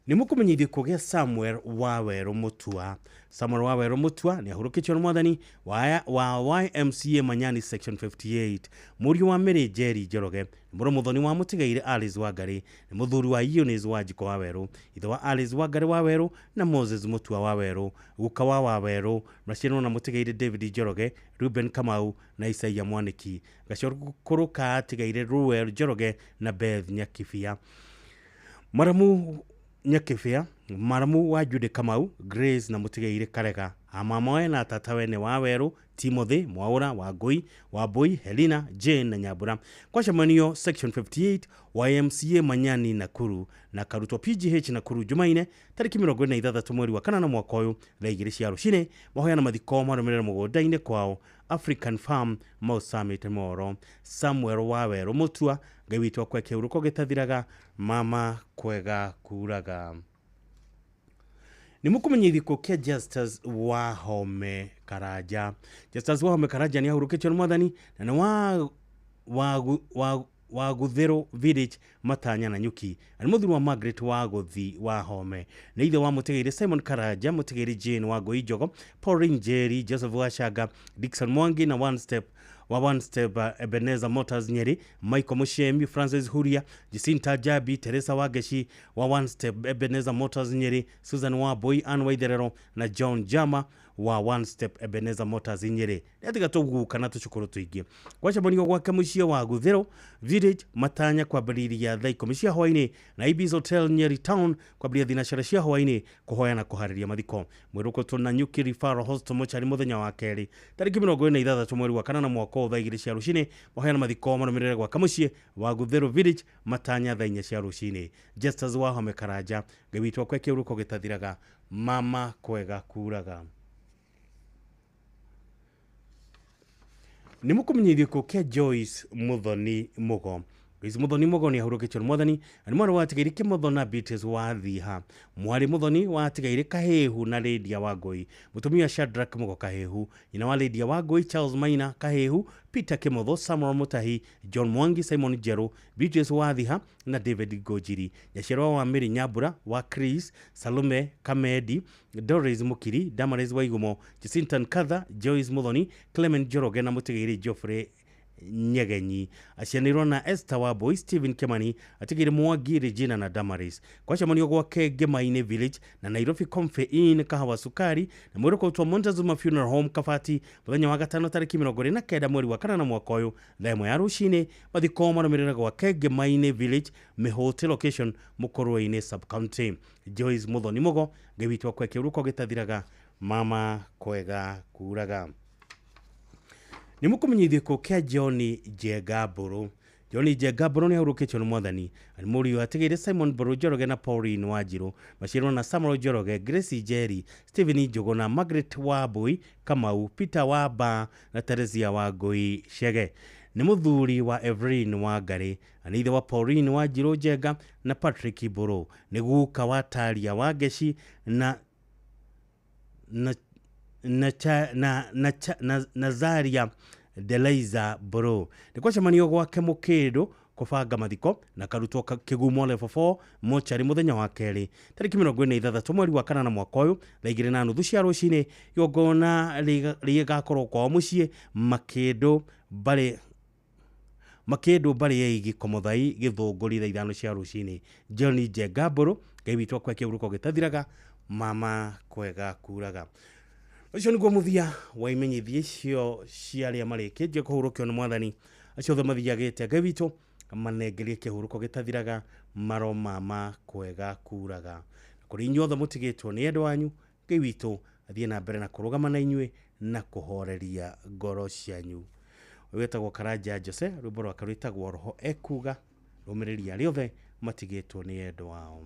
Nĩ mũkũmenyithio gĩkuũ kĩa Samuel Wawerũ Mutua. Samuel Wawerũ Mutua nĩ ahurũkĩtio nĩ mwathani wa YMCA Manyani Section 58. Mũriũ wa Mary Njeri Njoroge, mũrũ mũthoni wa Mũtigaire Alice Wangari, nĩ mũthuri wa Eunice Wanjikũ Wawerũ, ithe wa Alice Wangari Wawerũ na Moses Mutua Wawerũ, guka wa Wawerũ, maciarwo na Mũtigaire David Njoroge, Ruben Kamau na Isaia Mwaniki. Gacũkũrũ ka Atigaire Ruel Njoroge na Beth Nyakibia. Maramu Nyakibia, maramu wa Jude Kamau, Grace na Mũtigaire Karega. Amamawe na tatawe nĩ Wawerũ, Timothy Mwaura, Wangui, Wambui, Helena, Jane na Nyambura. Kwacemanio Section 58 YMCA Manyani Nakuru na karutwo PGH Nakuru Jumaine tarĩki 26 mweri wa kanana mwaka ũyũ thaa 2 cia rũcinĩ. Mahoya na mathiko marũmĩrĩre mũgũnda-inĩ kwao African Farm Mau Summit Moro. Samuel Wawerũ Mutua, Ngai witũ akue kĩhurũko gĩtathiraga, mama kwega kuraga. Nĩ mũkũmenyithio gĩkuũ kĩa Justus Wahome Karanja. Justus Wahome Karanja nĩ ahurũkĩtio nĩ mwathani na nĩ wa Guthero Village Matanya na Nyuki. Na nĩ mũthuri wa Margaret Waguthi Wahome. Nĩ ithe wa Mũtigaire Simon Karanja, Mũtigaire Jane Wangui Njogo, Pauline Njeri, Joseph Wachanga, Dickson Mwangi na One Step wa One Step Ebenezer Motors Nyeri, Michael Mushemi, Francis Huria, Jacinta Jabi, Teresa Wageshi wa One Step Ebenezer Motors Nyeri, Susan Waboi, Ann Waitherero na John Jama wa One Step Ebenezer Motors Nyeri nĩ atiga tũguka na tũcukuru tũingĩ. Gwacemanio gwake mũciĩ wa Guthero Village matanya kwambĩrĩria thaa 10 cia hwaĩ-inĩ na Ibis Hotel Nyeri Town kwambĩrĩria thinacara cia hwaĩ-inĩ kũhoya na kũharĩria mathiko. Mwĩrũkũtwo na Nyuki Referral Hospital mochari mũthenya wa kerĩ tarĩki 26 mweri wa kanana mwaka ũyũ thaa 2 cia rũcinĩ. Mahoya na mathiko marũmĩrĩre gwaka mũciĩ wa Guthero Village matanya thaa 4 cia rũcinĩ. Justus Wahome Karanja, Ngai witũ akwe kĩũrũko gĩtathiraga, mama kwega kuraga. Nĩ mũkũmenyithio gĩkuũ kĩa Joyce Muthoni Mugo. Joyce Muthoni Mugo nĩ ahurũkĩtio nĩ mwathani na nĩ mwana wa Tigaire Kĩmotho na Beatrice wa Thiha, mwarĩ Muthoni wa Tigaire Kahehu na Lydia Wangũi, mũtumia Shadrack Mugo Kahehu, nyina wa Lydia Wangũi, Charles Maina Kahehu, Peter Kĩmotho, Samuel Mutahi, John Mwangi, Simon Njerũ, Beatrice wa Thiha na David Ngũnjiri, nyaciarwa wa Mary Nyambura wa Chris, Salome Kamedi, Doris Mukiri, Damaris Waigumo, Jacinta Nkatha, Joyce Muthoni, Clement Njoroge na mũtigairĩ Geoffrey Nyegenyi. Acianĩirwo na Esther Wambui, Stephen Kimani, atigire Mwangi, Regina na Damaris. Kwacemanio gwake Ngĩma-inĩ Village na Nairobi Comfy Inn Kahawa Sukari na mwĩrũkũtwo Montezuma Funeral Home Kabati mũthenya wa gatano tarĩki 29 mweri wa kanana mwaka ũyũ thaa 1 ya rũcinĩ. Mathiko marũmĩrĩre gwake Ngĩma-inĩ Village Mĩhũtĩ location Mũkũrwe-inĩ sub county. Joyce Muthoni Mugo, Ngai witũ akwe kĩũrũko gĩtathiraga, mama kwega kuraga. Nĩ mũkũmenyithio gĩkuũ kĩa John Njenga Mbũrũ. John Njenga Mbũrũ nĩ ahurũkĩtio nĩ mwathani na nĩ mũriũ atigĩire Simon Mbũrũ Njoroge na Pauline Wanjirũ, maciarwo na Samuel Njoroge, Grace Njeri, Stephen Njũgũ na Margaret Wambui Kamau, Peter Wamba na Teresia Wangũi Chege. Nĩ mũthuri wa Evelyn Wangari na nĩ ithe wa Pauline Wanjirũ Njenga na Patrick Mbũrũ, nĩ guka wa Taria Wangeci na Nazaria Delaiza Mbũrũ. Nĩ kwacemanio gwake Mũkĩndũ kũbanga mathiko na karutwo Kĩgumo level 4 mochari mũthenya wa kerĩ tarĩki 46 mweri wa kanana mwaka ũyũ thaa 2:30 cia rũcinĩ. Igongona rĩgakorwo kwao mũciĩ Makĩndũ mbarĩ ya Igi Komothai Gĩthũngũri thaa 5 cia rũcinĩ. John Njenga Mbũrũ, Ngai witũ akwe kĩũrũko gĩtathiraga, mama kwega kuraga. Ũcio nĩguo mũthia wa imenyithia icio cia arĩa marĩkĩtie kũhurũkio nĩ mwathani, acio othe mathiagĩte Ngai witũ manengerie kĩhurũko gĩtathiraga, maro mama kwega kuraga. Kũrĩ inyuĩ othe mũtigĩtwo nĩ endwa anyu, Ngai witũ athiĩ na mbere na kũrũgama na inyuĩ na kũhoreria ngoro cianyu. Ũyũ wĩtagwo Karanja Jose, rwĩmbo rwake rwĩtagwo Roho Ekuga, rũmĩrĩria arĩa othe matigĩtwo nĩ endwa ao.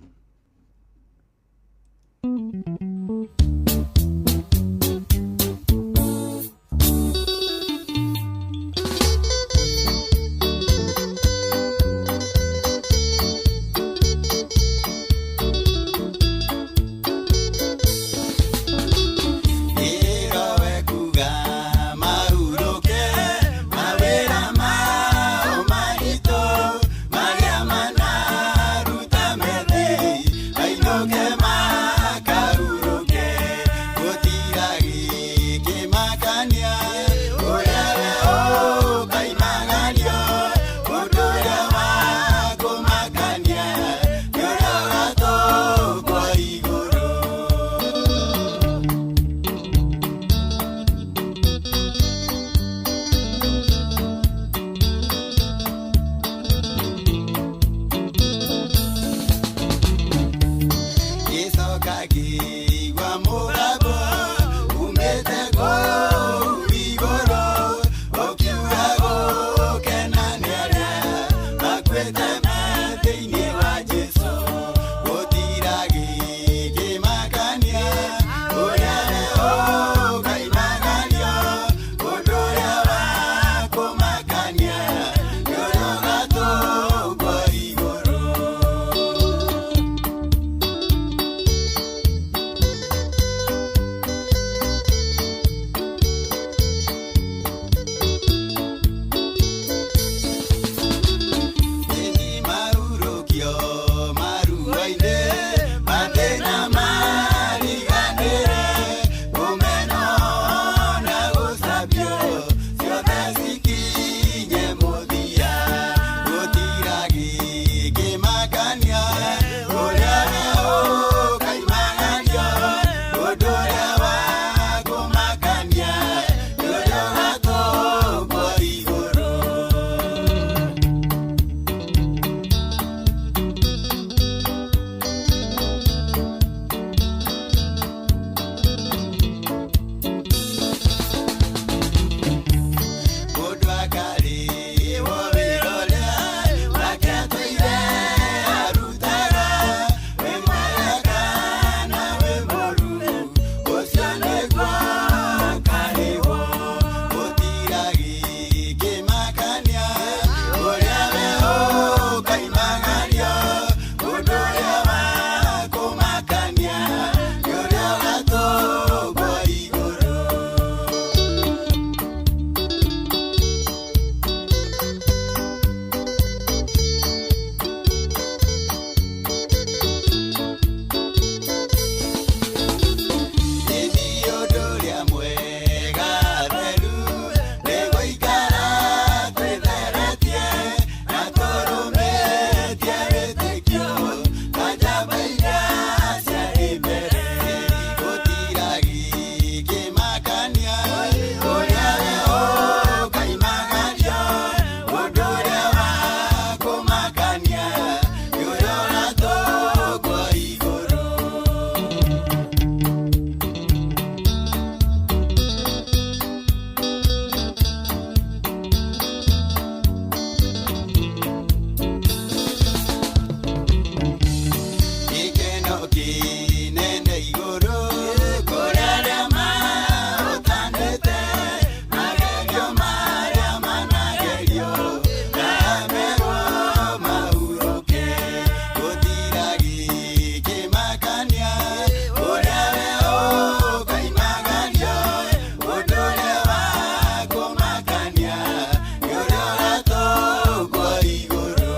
nene igũrũ kũrĩa arĩa mahotanĩte magerio marĩa managerio na merwo mahurũke gũtiragĩ kĩmakania ũrĩa we ũkoimagario ũndũ ũrĩa wa kũmakania nĩ ũrĩa ũratũngwo igũrũ.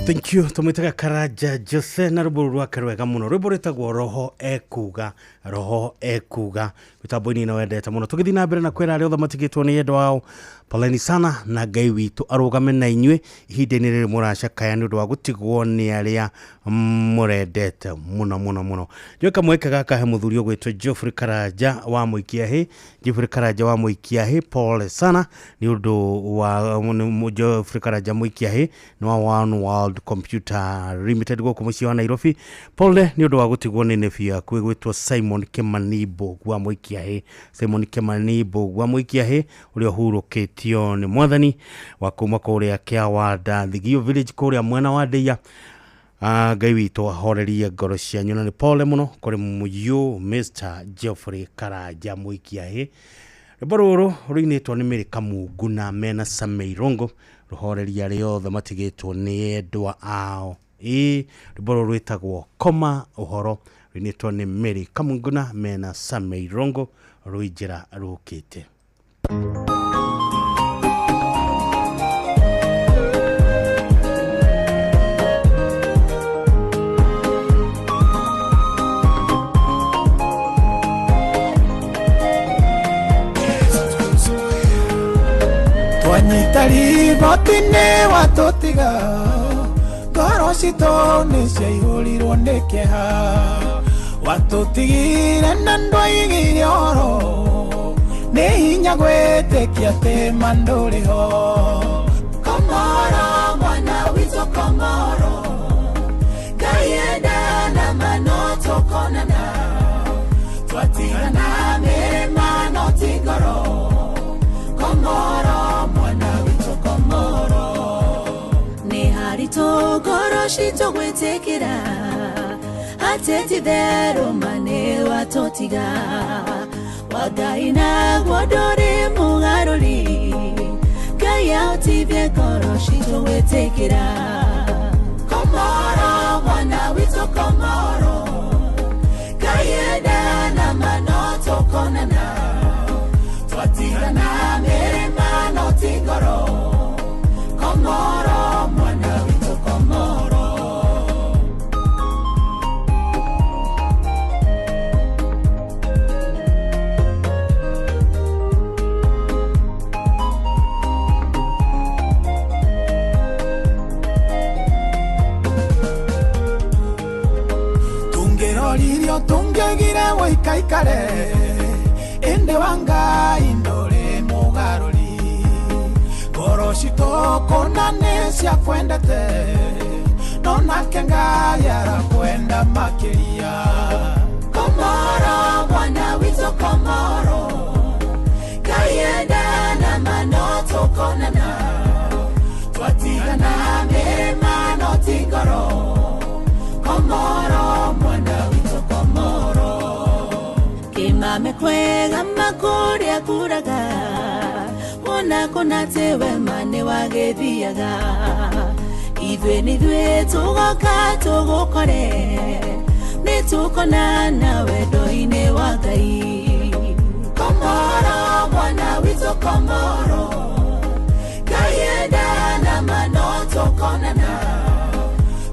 Thank you tumwitaga Karanja Jose na rwimbo rwake rwega muno, rwimbo rwitagwo Roho Ekuga, Roho Ekuga mitambo-inĩ ĩno wendete muno. Tũgĩthiĩ na mbere na kwĩra arĩa othe matigĩtwo nĩ endwa ao poleni sana, na Ngai witũ arũgame na inyuĩ ihinda-inĩ rĩrĩ mũracakaya nĩ ũndũ wa gũtigwo nĩ arĩa mũrendete mũno mũno mũno. Njoe kamweke gaka he mũthuri ũgwĩtwo Geoffrey Karanja wa Mũikiahĩ, Geoffrey Karanja wa Mũikiahĩ, pole sana nĩ ũndũ wa Geoffrey Karanja Mũikiahĩ nĩ wa One World Computer Limited gũkũ mũciĩ wa Nairobi. Pole nĩ ũndũ wa gũtigwo nĩ nephew yaku ĩgwĩtwo Simon Kimani Mbũgua Mũikiahĩ, Simon Kimani Mbũgua Mũikiahĩ ũrĩa ũhurũkĩtio nĩ mwathani wa kuma kũrĩa Kĩawanda Thigio Village kũrĩa mwena wa Ndeia. Ngai witũ ahorerie ngoro cianyu na nĩ pole mũno kũrĩ mũyũ Mr. Geoffrey Karanja Mũikiahĩ. Rwĩmbo rũrũ rũinĩtwo nĩ Mary Kamungu na mena Samei Rongo, rũhoreria arĩa othe matigĩtwo nĩ endwa ao. Ĩĩ, rwĩmbo rũrũ rwĩtagwo Koma Ũhoro, rũinĩtwo nĩ Mary Kamungu na mena Samei Rongo, rwĩ njĩra rũkĩte. Twanyita riboti-inĩ watũtiga ngoro citũ nĩ ciaihũrirwo nĩ kĩeha watũtigire na ndwaigire ũhoro nĩ hinya gwĩtĩkia atĩ ma ndũrĩ ho. Komoro mwana witũ komoro Ngai enda na ma no tũkonana twatigana mĩrĩma no ti ngoro komoro mwana witũ komoro. Nĩ haritũ ngoro citũ gwĩtĩkĩra atĩ ti therũ ma nĩ watũtiga wa Ngai naguo ndũrĩ mũgarũri Ngai ahotithie ngoro citũ gwĩtĩkĩra. Komoro mwana witũ komoro Ngai enda na ma no tũkonana twatigana mĩrĩma no ti ngoro komoro mwana witũ komoro. Tũngĩroririo tũngĩgire wĩikaikare ĩndĩ wa Ngai ndũrĩ mũgarũri ngoro citũ kũna nĩ ciakwendete no nake Ngai arakwenda makĩria. Komoro mwana witũ komoro Ngai enda na ma no tũkonana twatigana mĩrĩma no ti ngoro komoro mwana witũ komoro. Kĩmame kwega makũrĩa kuraga wona kũna atĩ wema nĩ wagĩthiaga ithuĩ nithuĩ tũgoka tũgũkore nĩ tũkonana wendo-inĩ wa Ngai. Komoro mwana witũ komoro Ngai enda na ma no tũkonana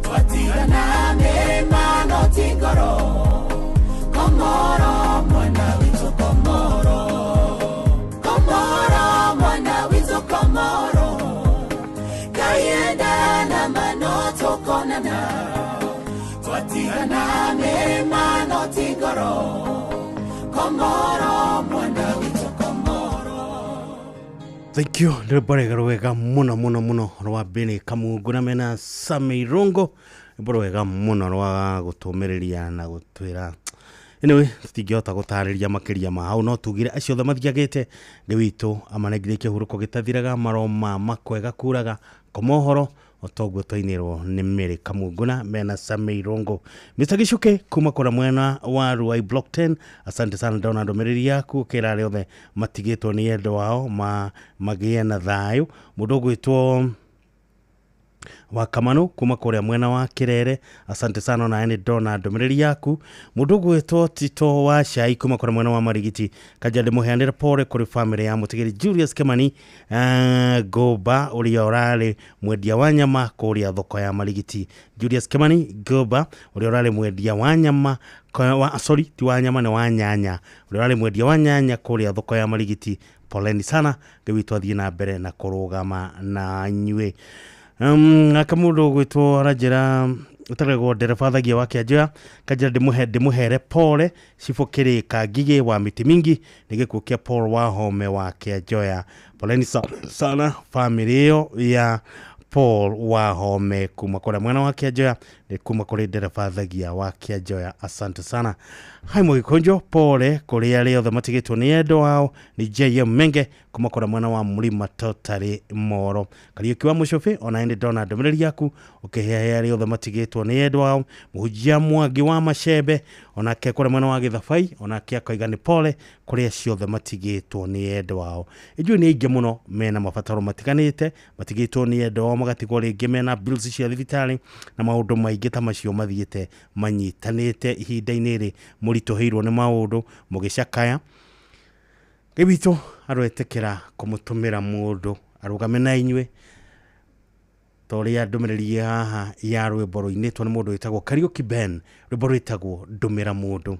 twatigana mĩrĩma no ti ngoro komoro mwana witũ komoro. Komoro mwana witũ komoro Ngai enda na ma no tũkonana twatigana Twatigana mĩrĩma no ti ngoro Komoro mwana witũ Komoro. Thank you. Nĩ rwĩmbo rwega rwega mũno mũno mũno rwa Beni Kamungu na mena Sami Irungu, rwĩmbo rwega mũno rwa gũtũmĩrĩria na gũtwĩra. Anyway, tũtingĩhota gũtarĩria makĩria ma hau, no tugire acio othe mathiagĩte Ngai witũ amanengire kĩhurũko gĩtathiraga, maroma makwega kuraga komohoro otoguo twainĩrwo nĩ Mary Kamunguna mena Sami Irungu. Mr. Gicuke kuma kũrĩa mwena wa Ruai Block 10, asante sana, ndona ndũmĩrĩri yaku ũkĩra arĩa othe matigĩtwo nĩ endwa ao magĩe na thayũ. Mũndũ ũgwĩtwo wa Kamanu kuma kũrĩa mwena wa Kirere, asante sana, na nĩ ndona ndũmĩrĩri yaku. Mũndũ ũgwĩtwo Tito wa Cai kuma kũrĩa mwena wa Marigiti, kanja ndĩmũheanĩre pole kũrĩ family ya mũtigĩri Julius Kimani Goba ũrĩa ũrarĩ mwendia wa nyama kũrĩa thoko ya Marigiti. Julius Kimani Goba ũrĩa ũrarĩ mwendia wa nyama sorry, ti wa nyama, nĩ wa nyanya, ũrĩa ũrarĩ mwendia wa nyanya kũrĩa thoko ya Marigiti. Poleni sana, Ngai witũ athiĩ na mbere na kũrũgama na inyuĩ. Aka mũndũ ũgwĩtwo aranjĩra ũtaragwo ndereba thagia wa Kĩanjoya, kanjĩra ndĩmũhere pole Cibũ Kĩrĩka Ngigĩ wa mĩtĩ mingi nĩ gĩkuũ kĩa Paul Wahome wa Kĩanjoya. Poleni sana family ĩyo ya Paul Wahome kuma kũrĩa mwena wa Kĩanjoya, nĩ kuma kũrĩ ndereba thagia wa Kĩanjoya, asante sana. Hai Mũgĩkũnjo, pole kũrĩ arĩa othe matigĩtwo nĩ endwa ao, nĩ JM Menge kuma kũrĩa mwena wa Mũrima Totari Moro. Kariũki wa Mũcũbĩ, ona nĩ ndona ndũmĩrĩri yaku ũkĩheahe arĩa othe matigĩtwo nĩ endwa ao. Mũhunjia Mwangi wa Macembe onake kũrĩa mwena wa Gĩthabai, onake akoiga nĩ pole kũrĩ acio othe matigĩtwo nĩ endwa ao. Ithuĩ nĩ aingĩ mũno mena mabataro matiganĩte, matigĩtwo nĩ endwa ao, magatigwo rĩngĩ mena bills cia thibitarĩ na maũndũ maingĩ ta macio mathiĩte manyitanĩte ihinda-inĩ rĩ mũritũhĩirwo nĩ maũndũ mũgĩcakaya. Ngai witũ aroetĩkĩra kũmũtũmĩra mũndũ arũgame na inyuĩ ta ũrĩa ndũmĩrĩri haha ya rwĩmbo rũinĩtwo nĩ mũndũ wĩtagwo Kariũki Ben, rwĩmbo rwĩtagwo Ndũmĩra Mũndũ.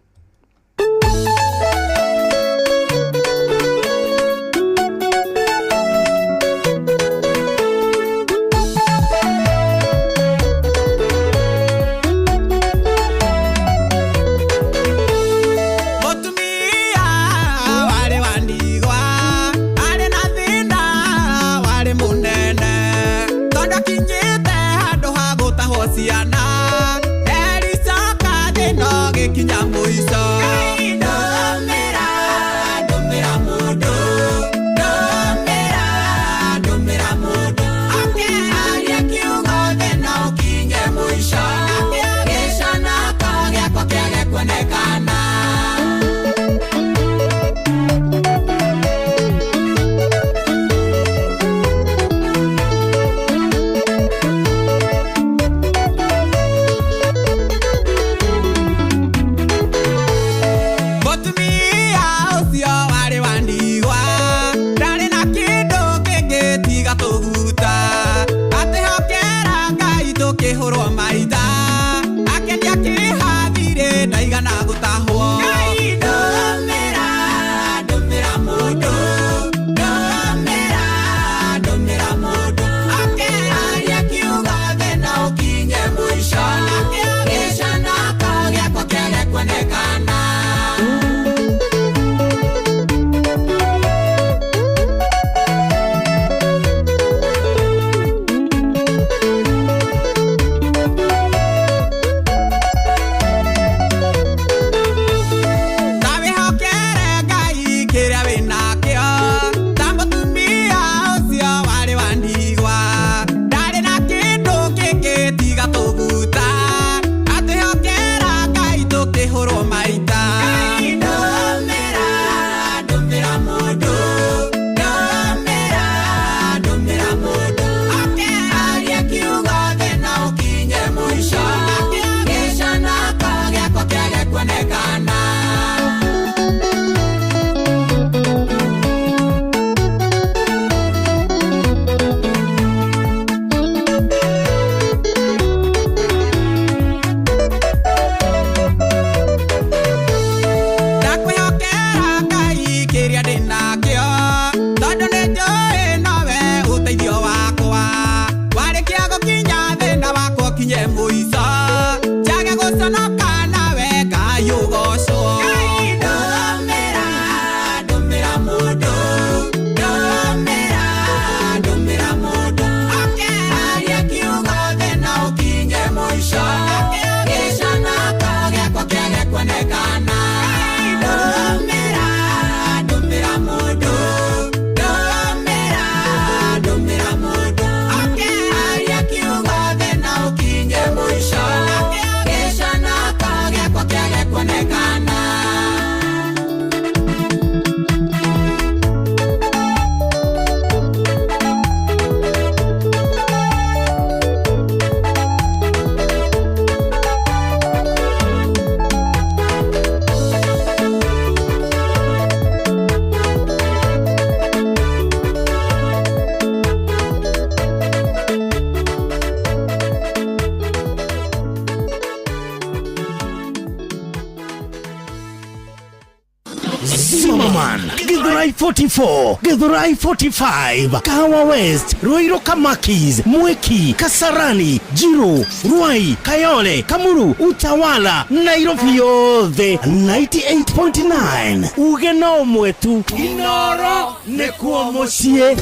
Zimmerman, Githurai 44, Githurai 45, Kahawa West, Ruiru Kamakis, Mwiki, Kasarani, Jiru, Ruai, Kayole, Kamuru, Utawala, Nairobi yothe 98.9. Uge no mwetu Inoro nĩkuo mũciĩ.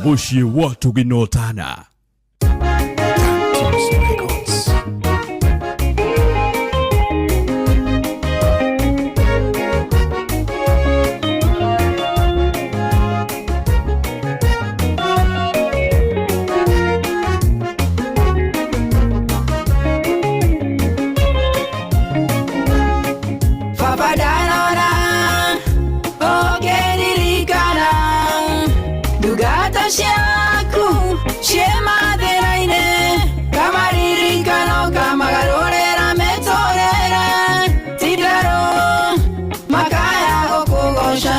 Mũciĩ wa tũgĩnotana. Baba ndanona ũkĩririkana ndungata ciaku ciĩ mathĩna-inĩ, kamaririkano kamagarũrĩra mĩtũrĩre, ti-itherũ makaya gũkũgoca.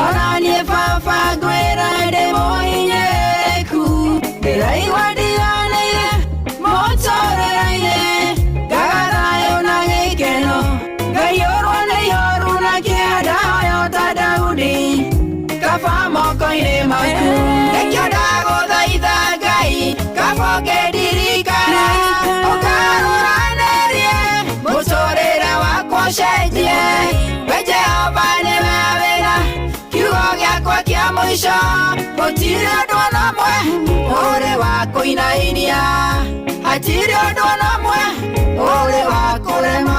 Ona niĩ baba ngwĩra ndĩ mũhinyĩrĩrĩku, ndĩraigua ndiganĩire mũtũrĩre-inĩ, ngaga thayũ na gĩkeno, ngaiyũrwo nĩ ihoru na kĩeha, ndahoya ta Daudi kaba moko-inĩ maku. Nĩkĩo ndagũthaitha Ngai, kaba ũkĩndirikana, ũkarũranĩrie mũtũrĩre wakwa ũcenjie. We Jehova nĩwe wĩra, kiugo gĩakwa kĩa mũico, gũtirĩ ũndũ ona ũmwe ũrĩ wa kũinainia, hatirĩ ũndũ ona ũmwe ũrĩ wa kũrema.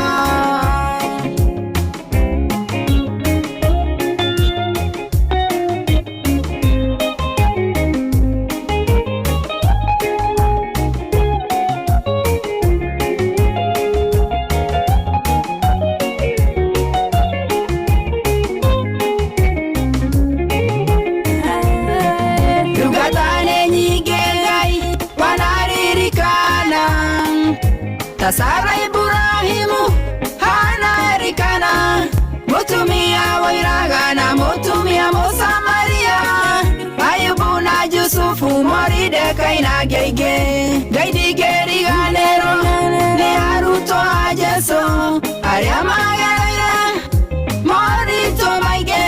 Ndungata nĩ nyingĩ Ngai wanaririkana, ta Sara, Ibrahimu, Hana, Elikana, mũtumia woiraga na mũtumia Mũsamaria, Ayubu na Jusufu, Moridekai na angĩ aingĩ. Ngai ndingĩriganĩrwo nĩ arutwo a Jesũ arĩa magereire moritũ maingĩ,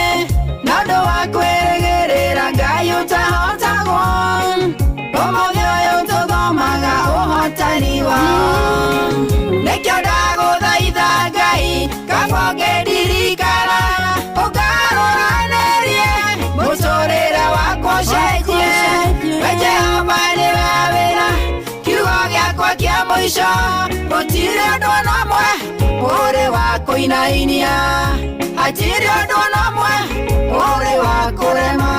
na ũndũ wa kwĩrĩgĩrĩra Ngai ũtahotagwo. Ũmũthĩ ũyũ tũthomaga ũhotani wao. Nĩkĩo ndagũthaitha Ngai, kaba ũkĩndirikana, ũkarũranĩrie mũtũrĩre wakwa ũcenjie. We Jehova nĩwe wĩra, kiugo gĩakwa kĩa mũico, gũtirĩ ũndũ ona ũmwe ũrĩ wa kũinainia, hatirĩ ũndũ ona ũmwe ũrĩ wa kũrema.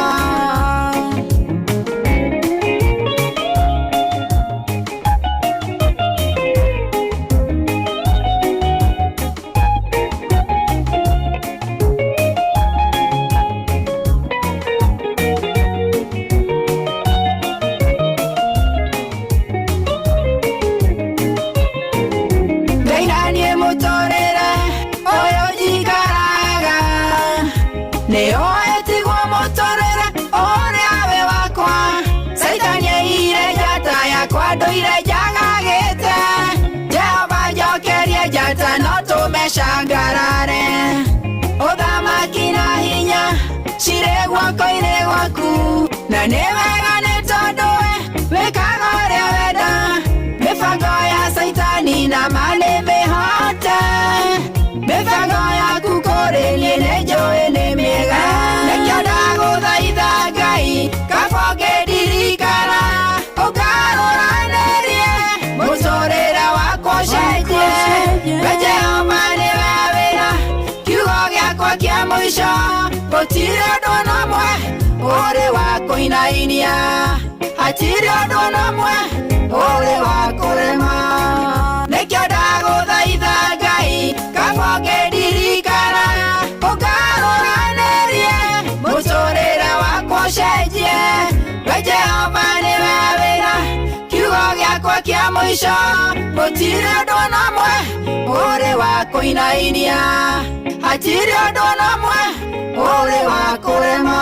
Ngai na niĩ mũtũrĩre ũyũ njikaraga, nĩoĩ tiguo mũtũrĩre ũrĩa wĩ wakwa. Caitani aiyire njata yakwa ndũire njagagĩte, Jehova njokerie njata no tũme cangarare. Ũthamaki na hinya cirĩ guoko-inĩ gwaku, na nĩ wega nĩ tondũ we wĩkaga ũrĩa wenda. Mĩbango ya Caitani na ma nĩ mĩhote, mĩbango yaku kũrĩ niĩ nĩ njũĩ nĩ mĩega. Nĩkĩo ndagũthaitha Ngai, kaba ũkĩndirikana, ũkarũranĩrie mũtũrĩre wakwa ũcenjie. We Jehova nĩwe wĩra, kiugo gĩakwa kĩa mũico, gũtirĩ ũndũ ona ũmwe ũrĩ wa kũinainia, hatirĩ ũndũ ona ũmwe ũrĩ wa kũrema. Nĩkĩo ndagũthaitha Ngai, kaba ũkĩndirikana, ũkarũranĩrie mũtũrĩre wakwa ũcenjie. We Jehova nĩwe wĩra, kiugo gĩakwa kĩa mũico, gũtirĩ ũndũ ona ũmwe ũrĩ wa kũinainia, hatirĩ ũndũ ona ũmwe ũrĩ wa kũrema.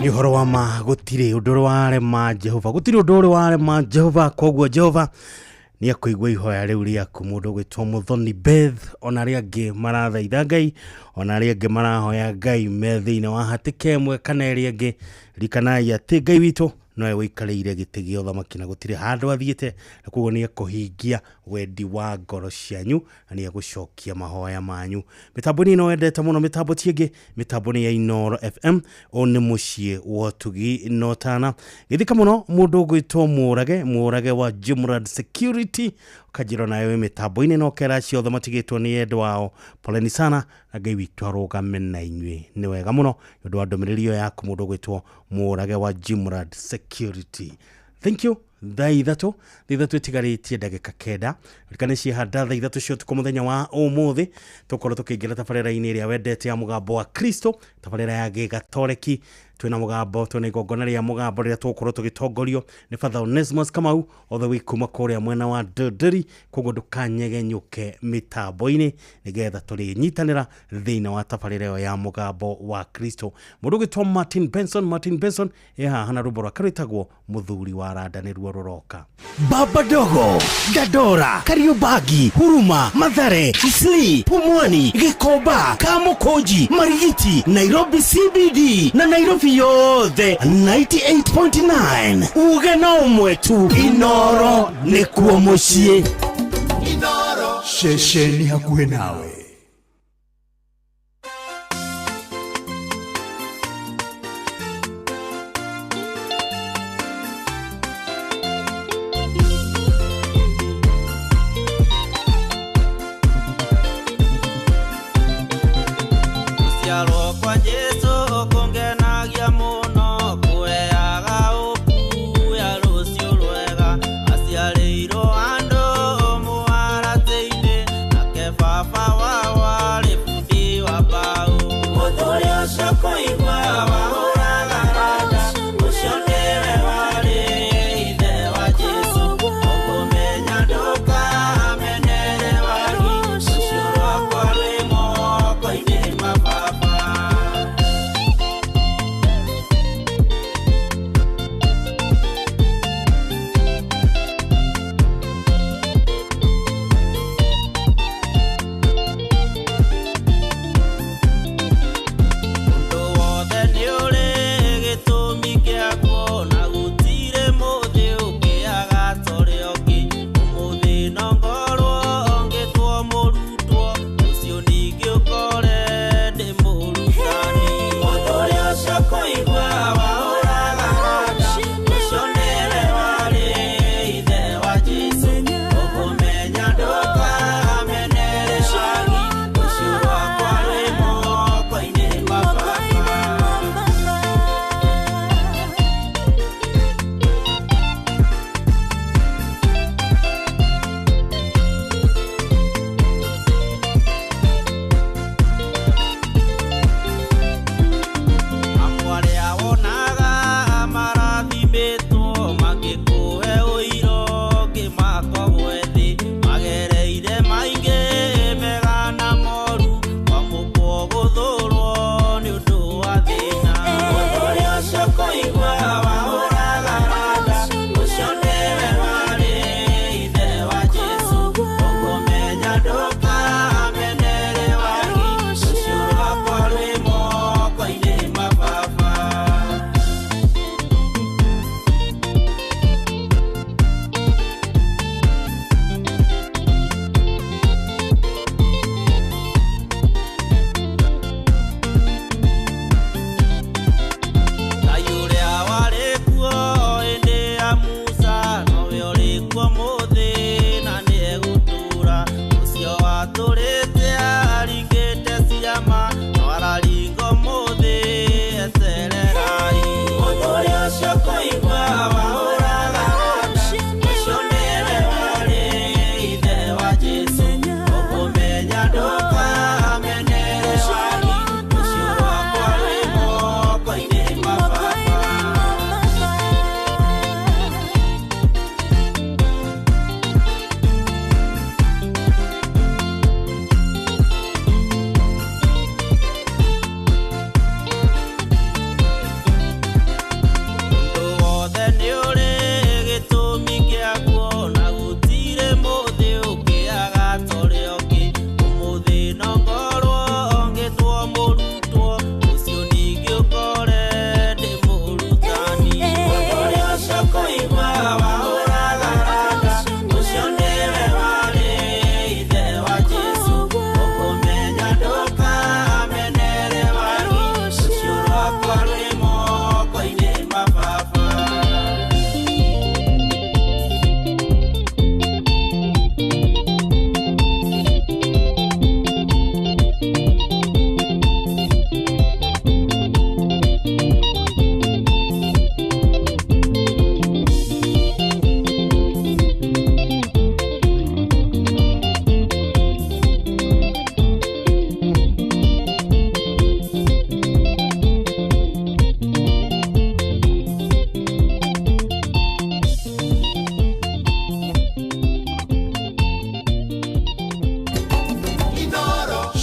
Nĩ ũhoro wa ma, gũtirĩ ũndũ ũrĩ warema Jehova, gũtirĩ ũndũ ũrĩ warema Jehova. Koguo Jehova Nĩ akũigua ihoya rĩu rĩaku mũndũ ũgwĩtwo Muthoni Beth ona arĩa angĩ marathaitha Ngai ona arĩa angĩ marahoya Ngai me thĩinĩ wa hatĩka ĩmwe kana ĩrĩa ĩngĩ. Ririkanai atĩ Ngai witũ nowe wĩikarĩire gĩtĩ gĩa ũthamaki na gũtirĩ handũ athiĩte, na koguo nĩ ekũhingia wendi wa ngoro cianyu na nĩ egũcokia mahoya manyu. Mĩtambo-inĩ ĩno wendete mũno, mĩtambo ti ĩngĩ, mĩtambo nĩ ya Inooro FM. Ũyũ nĩ mũciĩ wa ũtugi na ũtana. Gĩthika mũno mũndũ ũgwĩtwo Mũrage wa Jimrad Security, ũkanjĩra nawe wĩ mĩtambo-inĩ na ũkera acio othe matigĩtwo nĩ endwa ao. Poleni sana na Ngai witũ arũgame na inyuĩ. Nĩ wega mũno nĩ ũndũ wa ndũmĩrĩri ĩyo yaku mũndũ ũgwĩtwo Mũrage wa Jimrad Security. Thank you. Thaa ithatũ ĩtigarĩtie ndagĩka 9. Ririkana ciehanda thaa 3 cia ũtukũ mũthenya wa ũmũthĩ tũkorwo tũkĩingĩra tabarĩra-inĩ ĩrĩa wendete ya mũgambo wa Kristo, tabarĩra ya gĩgatoreki. Twĩna mũgambo, twĩna igongona rĩa mũgambo rĩrĩa tũgũkorwo tũgĩtongorio nĩ Father Onesmus Kamau all the way kuma kũrĩa mwena wa Ndũndũri. Koguo ndũkanyegenyũke mĩtambo-inĩ nĩgetha tũrĩnyitanĩra thĩinĩ wa tabarĩra ĩyo ya mũgambo wa Kristo. Mũndũ ũgwĩtwo Martin Benson e haha na rwĩmbo rwake rwĩtagwo Mũthuri wa Randa nĩruo rũroka. Baba Dogo, Dandora, Kariobangi, Huruma, Mathare, Isli, Pumwani, Gikomba, Kamukunji, Marigiti, Nairobi CBD na Nairobi yothe 98.9. Uge na ũmwe tu, Inooro nĩkuo mũciĩ. Inooro ceceni hakuhĩ nawe.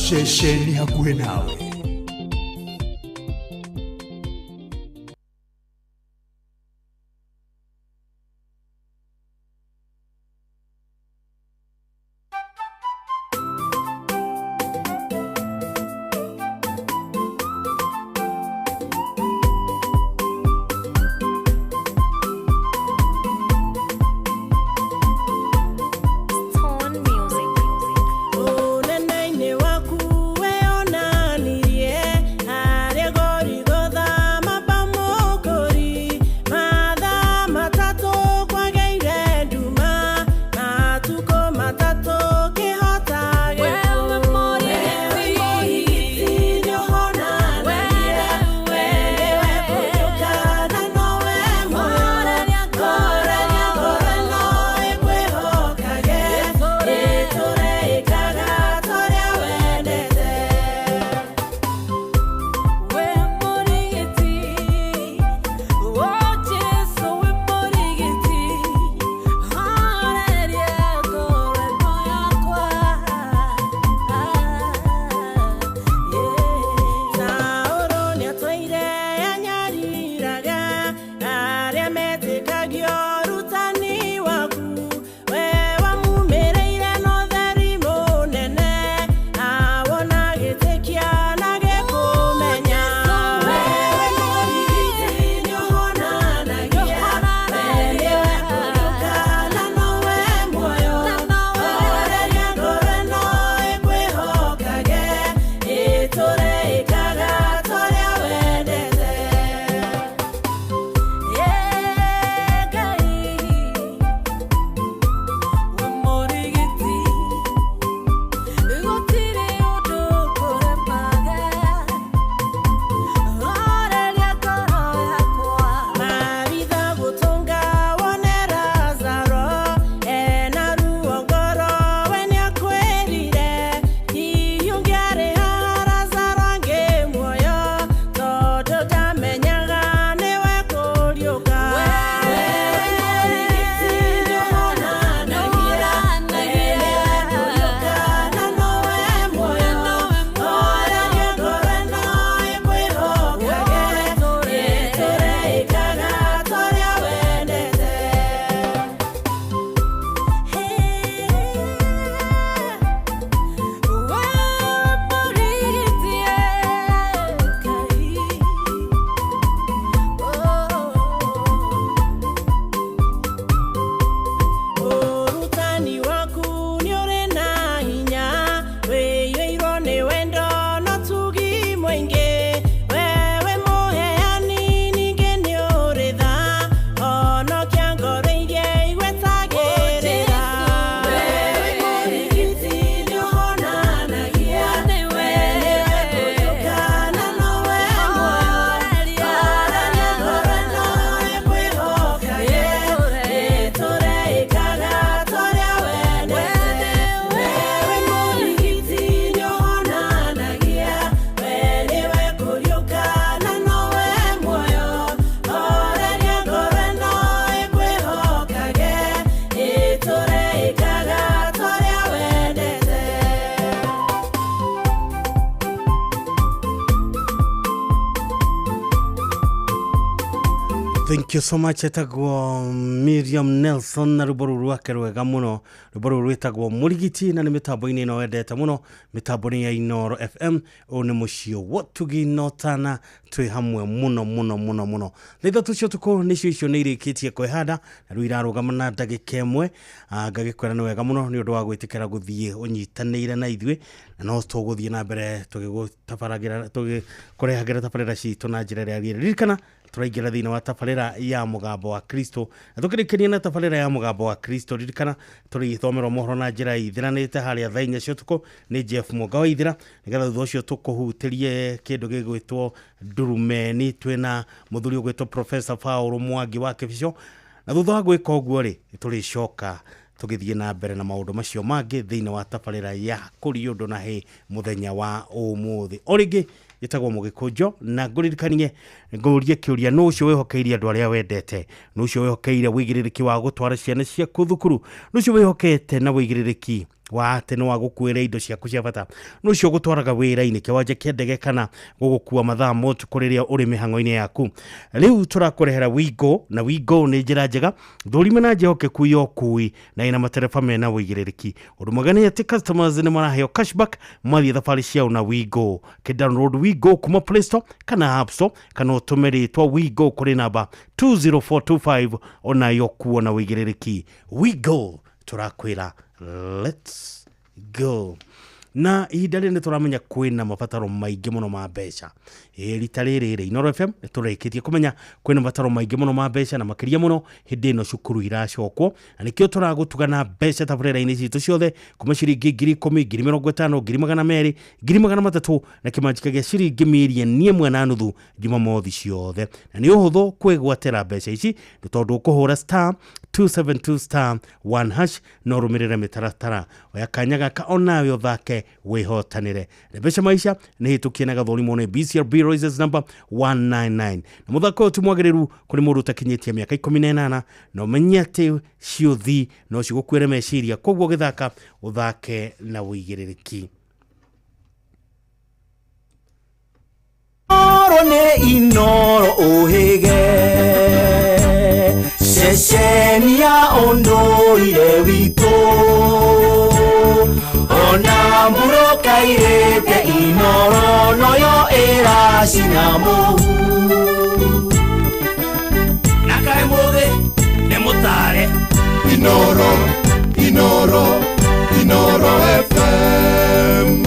Ceceni hakuhĩ nawe. Unene-inĩ waku weyonanirie harĩ Gorigotha mapamũkũri mathaa matatũ kwagĩire nduma matukũ matatũ kĩhota Wewe Mũrigiti nĩũhonanagia we nĩwe kũriũka na nowe muoyo ngoro ĩno ĩkwĩhokage ĩtũre ĩkaga torĩa wendete. We Mũrigiti, oh Jesu, we Mũrigiti, horeria ngoro ĩno yakwa. Saũlũ nĩatũire anyariraga arĩa metĩkagia ũrutani waku we wamumĩrĩire na ũtheri mũnene awona gĩtĩkia na gĩkũmenya. Wewe Mũrigiti nĩũhonanagia we nĩwe kũriũka na nowe muoyo horeria ngoro ĩno ĩkwĩhokage ĩtũre ĩkaga torĩa wendete. Ngai, we Mũrigiti, gũtirĩ ũndũ ũkũremaga, horeria ngoro yakwa. Maritha gũtũnga wone Lazaro ena ruo ngoro we nĩakwĩrire hihi ũngĩarĩ haha Lazaro angĩ muoyo tondũ ndamenyaga nĩwe kũriũka. Wewe Mũrigiti nĩũhonanagia we nĩwe kũriũka na nowe muoyo horeria ngoro ĩno ĩkwĩhokage ĩtũre ĩkaga torĩa wendete. We Mũrigiti, Ngai, Ũrutani waku nĩũrĩ na hinya wĩiyũirwo nĩ wendo na ũtugi mũingĩ wewe mũheani ningĩ nĩũrĩ tha honokia ngoro iria igwetagĩrĩra. Wewe Mũrigiti nĩũhonanagia we nĩwe kũriũka na nowe muoyo horeria ngoro ĩno ĩkwĩhokage ĩtũre ĩkaga torĩa wendete. Wewe Mũrigiti nĩũhonanagia we nĩwe kũriũka na nowe muoyo horeria ngoro ĩno ĩkwĩhokage ĩtũre ĩkaga torĩa wendete. Thank you so much. Etagwo Miriam Nelson na rwĩmbo rũu rwake rwega mũno, rwĩmbo rũu rwĩtagwo Mũrigiti, na nĩ mĩtambo-inĩ ĩno wendete mũno, mĩtambo-inĩ ya Inooro FM. Ũyũ nĩ mũciĩ wotugi notana, twĩ hamwe mũno mũno mũno mũno. Thaa 3 cia ũtukũ nĩcio icio nĩ irĩkĩtie kwĩhanda na rĩu irarũgama na ndagĩka 1. Ngagĩkwĩra nĩ wega mũno nĩ ũndũ wa gwĩtĩkĩra gũthiĩ ũnyitanĩire na ithuĩ, na no tũgũthiĩ na mbere tũgĩgũtabaragĩra tũgĩkũrehagĩra tabarĩra citũ na njĩra ĩrĩa yagĩrĩire. Ririkana tũraingĩra thĩinĩ wa tabarĩra ya mũgambo wa Kristo, na tũkĩrĩkĩria na tabarĩra ya mũgambo wa Kristo, ririkana tũrĩthomerwo mohoro na njĩra ithĩranĩte harĩa thaa 4 cia ũtukũ nĩ Jeff Mwanga wa Ithĩra, nĩgetha thutha ũcio tũkũhutĩrie kĩndũ gĩgwĩtwo ndurumeni twĩna mũthuri ũgwĩtwo Professor Paul Mwangi wa Kĩbico, na thutha wa gwĩka ũguo rĩ tũrĩcoka tũgĩthiĩ na mbere na maũndũ macio mangĩ thĩinĩ wa tabarĩra ya kũri ũndũ na hĩ mũthenya wa ũmũthĩ. O rĩngĩ gĩtagwo Mũgĩkũnjo, na ngũririkanie ngũrie kĩũria, nũ ũcio wĩhokeire andũ arĩa wendete, nũ ũcio wĩhokeire wĩigĩrĩrĩki wa gũtwara ciana ciaku thukuru, nũ ũcio wĩhokete na wĩigĩrĩrĩki Wa atĩ nĩ wa gũkuĩra indo ciaku cia bata nĩ ũcio gũtwaraga wĩra-inĩ kĩwanja kĩa ndege kana gũgũkua mathaa ma ũtukũ rĩrĩa ũrĩ mĩhang'o-inĩ yaku. Rĩu tũrakũrehera Wigo, na Wigo nĩ njĩra njega thũrime na njĩhokeku ya ũkui na ĩna matereba mena ũigĩrĩrĩki. Ũndũ mwega nĩ atĩ customers nĩ maraheo cashback mathiĩ thabarĩ ciao na Wigo. Kĩ download Wigo kuma Play Store kana App Store kana ũtũme rĩtwa Wigo kũrĩ namba 20425 onayo kuo na ũigĩrĩrĩki. Wigo tũrakwĩra let's go. Na ihinda rĩrĩ nĩ tũramenya kwĩna mabataro maingĩ mũno ma mbeca. Rita rĩrĩ rĩ Inooro FM nĩ tũrĩkĩtie kũmenya kwĩna mabataro maingĩ mũno ma mbeca na makĩria mũno hĩndĩ ĩno cukuru iracokwo, na nĩkĩo tũragũtuga na mbeca tabarĩra-inĩ citũ ciothe kuma ciringi 10,000, 50,000, 200,000, 300,000 na kĩmanjĩka gĩa ciringi 1.5 million Jumamothi ciothe. Na nĩ ũhũthũ kwĩgwatĩra mbeca ici nĩ tondũ ũkũhũra star 272 star 1 hash na ũrũmĩrĩre mĩtaratara. Oya kanya gaka onawe ũthake wĩhotanĩre. Mbeca Maisha nĩ hĩtũkie na gathũrimwo nĩ BCRB Raises number 199. Na mũthako ũyũ ti mwagĩrĩru kũrĩ mũndũ ũtakinyĩtie mĩaka 18, na ũmenye atĩ ciũthi no cigũkuĩre meciria, koguo ũgĩthaka ũthake na ũigĩrĩrĩki. Oro nĩ Inooro ũhĩge ceceni ya ũndũire witũ ona mburoka irĩte Inooro noyo ĩracina mũhu na kaĩ mũthĩ nĩ mũtare. Inooro, Inooro, Inooro FM.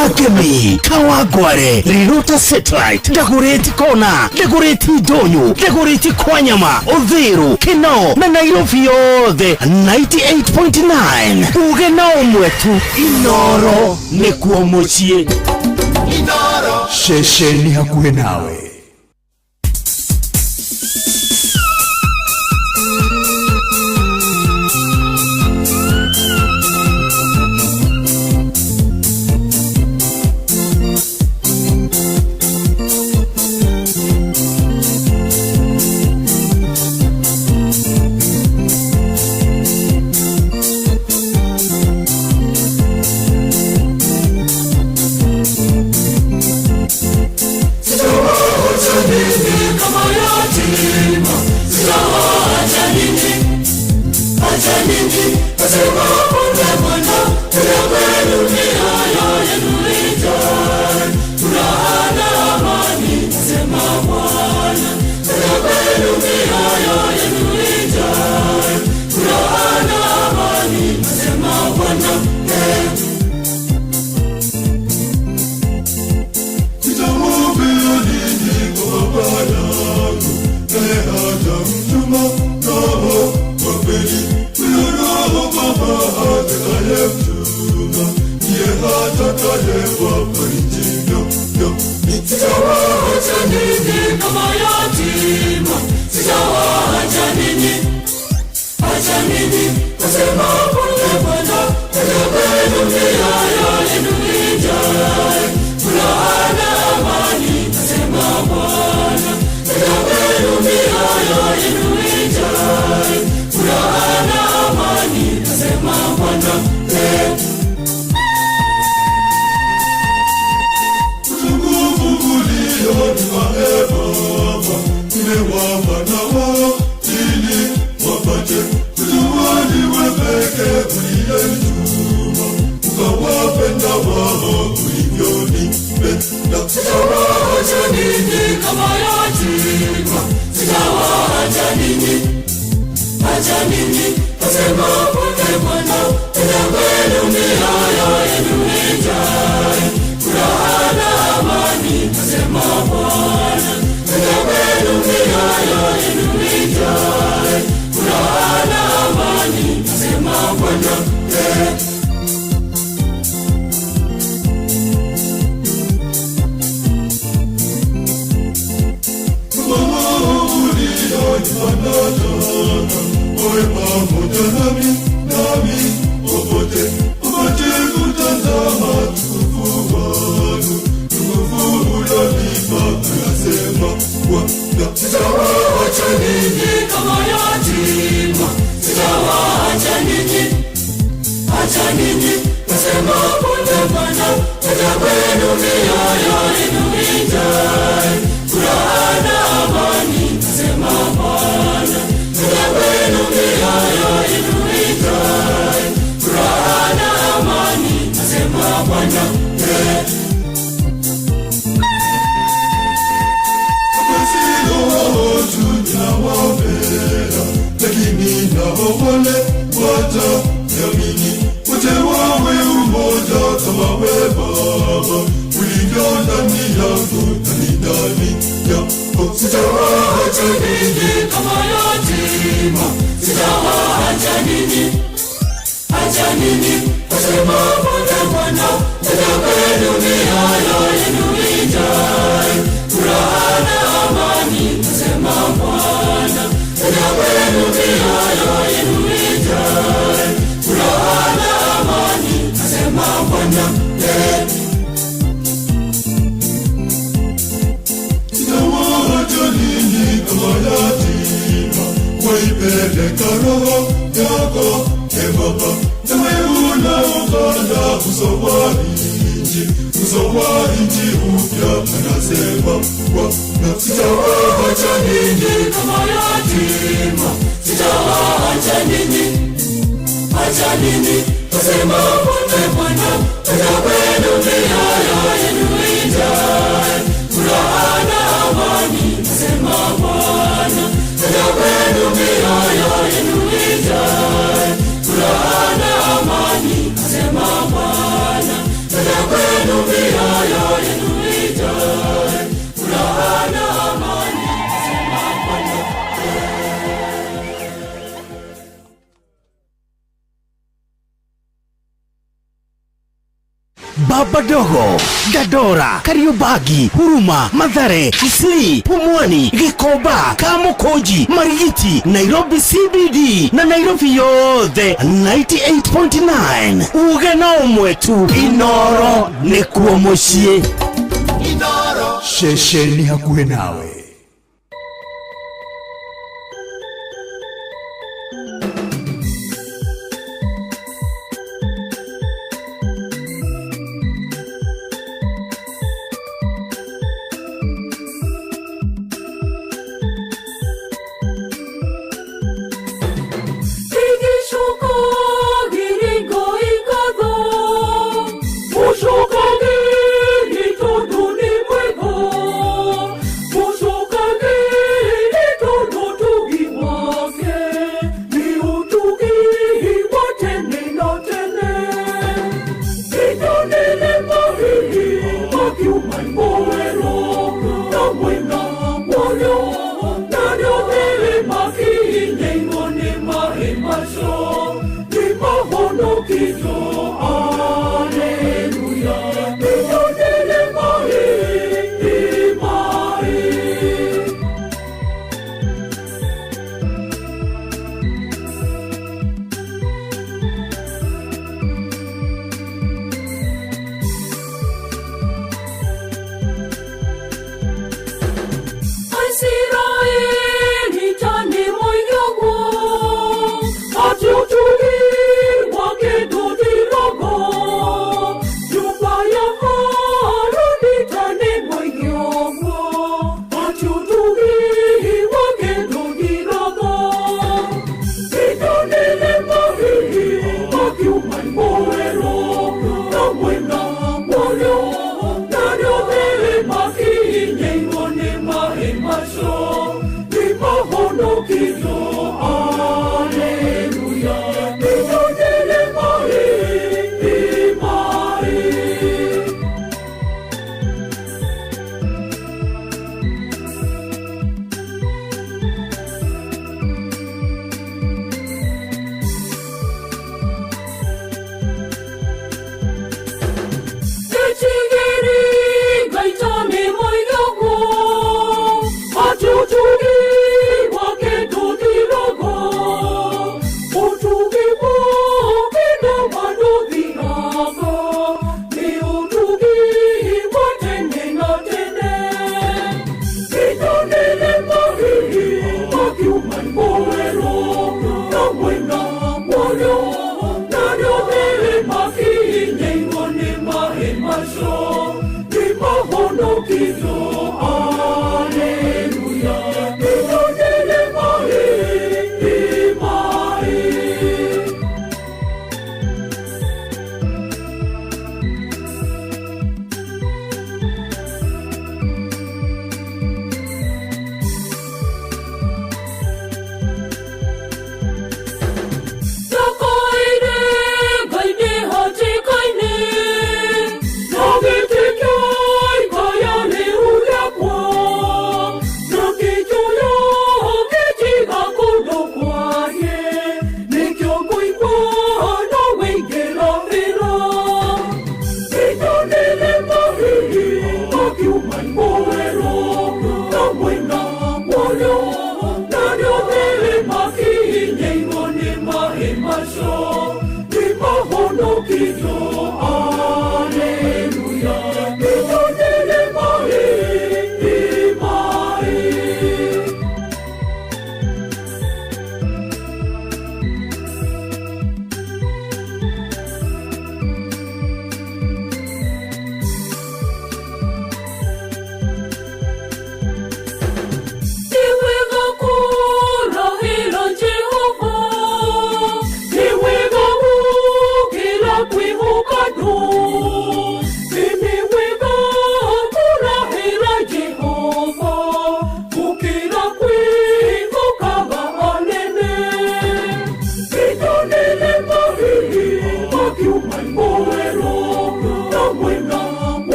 Kangemi, Kawangware, Riruta Satellite, Dagoretti Kona, Dagoretti Ndonyo, Dagoretti Kwanyama, Uthiru, Kinoo na Nairobi yothe 98.9. Uge na ũmwe tu, Inoro nĩkuo mũciĩ. Ceceni hakuhĩ nawe. Furaha na amani, asema Bwana, tena kwenu. Baba Dogo, Dandora, Kariobangi, Huruma, Mathare, Isli, Pumwani, Gikomba, Kamukunji, Marigiti, Nairobi CBD na Nairobi yothe 98.9. Uge na ũmwe tu, Inoro nĩkuo mũciĩ. Ceceni hakuhĩ nawe.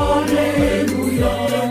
Hallelujah.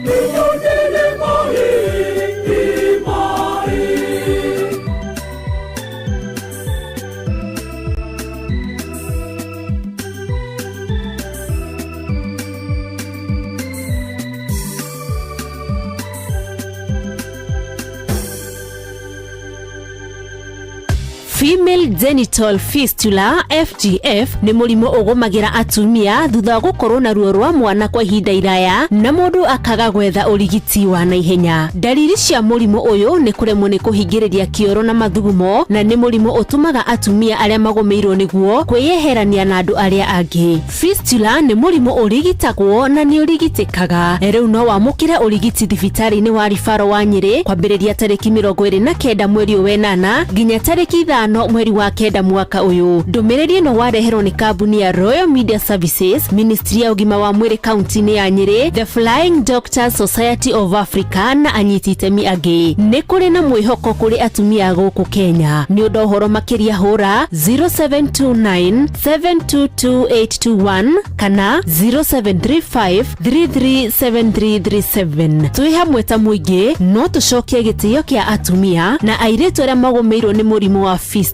Female genital fistula FGF nĩ mũrimũ ũgũmagĩra atumia thutha wa gũkorwo na ruo rwa mwana kwa ihinda iraya na mũndũ akaga gwetha ũrigiti wa naihenya. Ndariri cia mũrimũ ũyũ nĩ kũremwo nĩ kũhingĩrĩria kĩoro na mathugumo na nĩ mũrimũ ũtũmaga atumia arĩa magũmĩirwo nĩguo kwĩyeherania na andũ arĩa angĩ. Fistula nĩ mũrimũ ũrigitagwo na nĩ ũrigitĩkaga. Rĩu no wamũkĩre ũrigiti thibitarĩ-inĩ wa Ribaro wa Nyĩrĩ kwambĩrĩria tarĩki 29 mweri wa 8 nginya tarĩki 5 mweri wa 9 mwaka ũyũ. Ndũmĩrĩri ĩno wareherwo nĩ kambuni ya Royal Media Services, Ministry ya ũgima wa mwĩrĩ kaunti-inĩ ya Nyĩrĩ, The Flying Doctors Society of Africa na anyiti itemi angĩ. Nĩ kũrĩ na mwĩhoko kũrĩ atumia gũkũ Kenya. Nĩ ũndũ ũhoro makĩria hũra 0729 722821 kana 0735 337337. Twĩ hamwe ta mũingĩ no tũcokie gĩtĩo kĩa atumia na airĩtu arĩa magũmĩirwo nĩ mũrimũ wa fistula.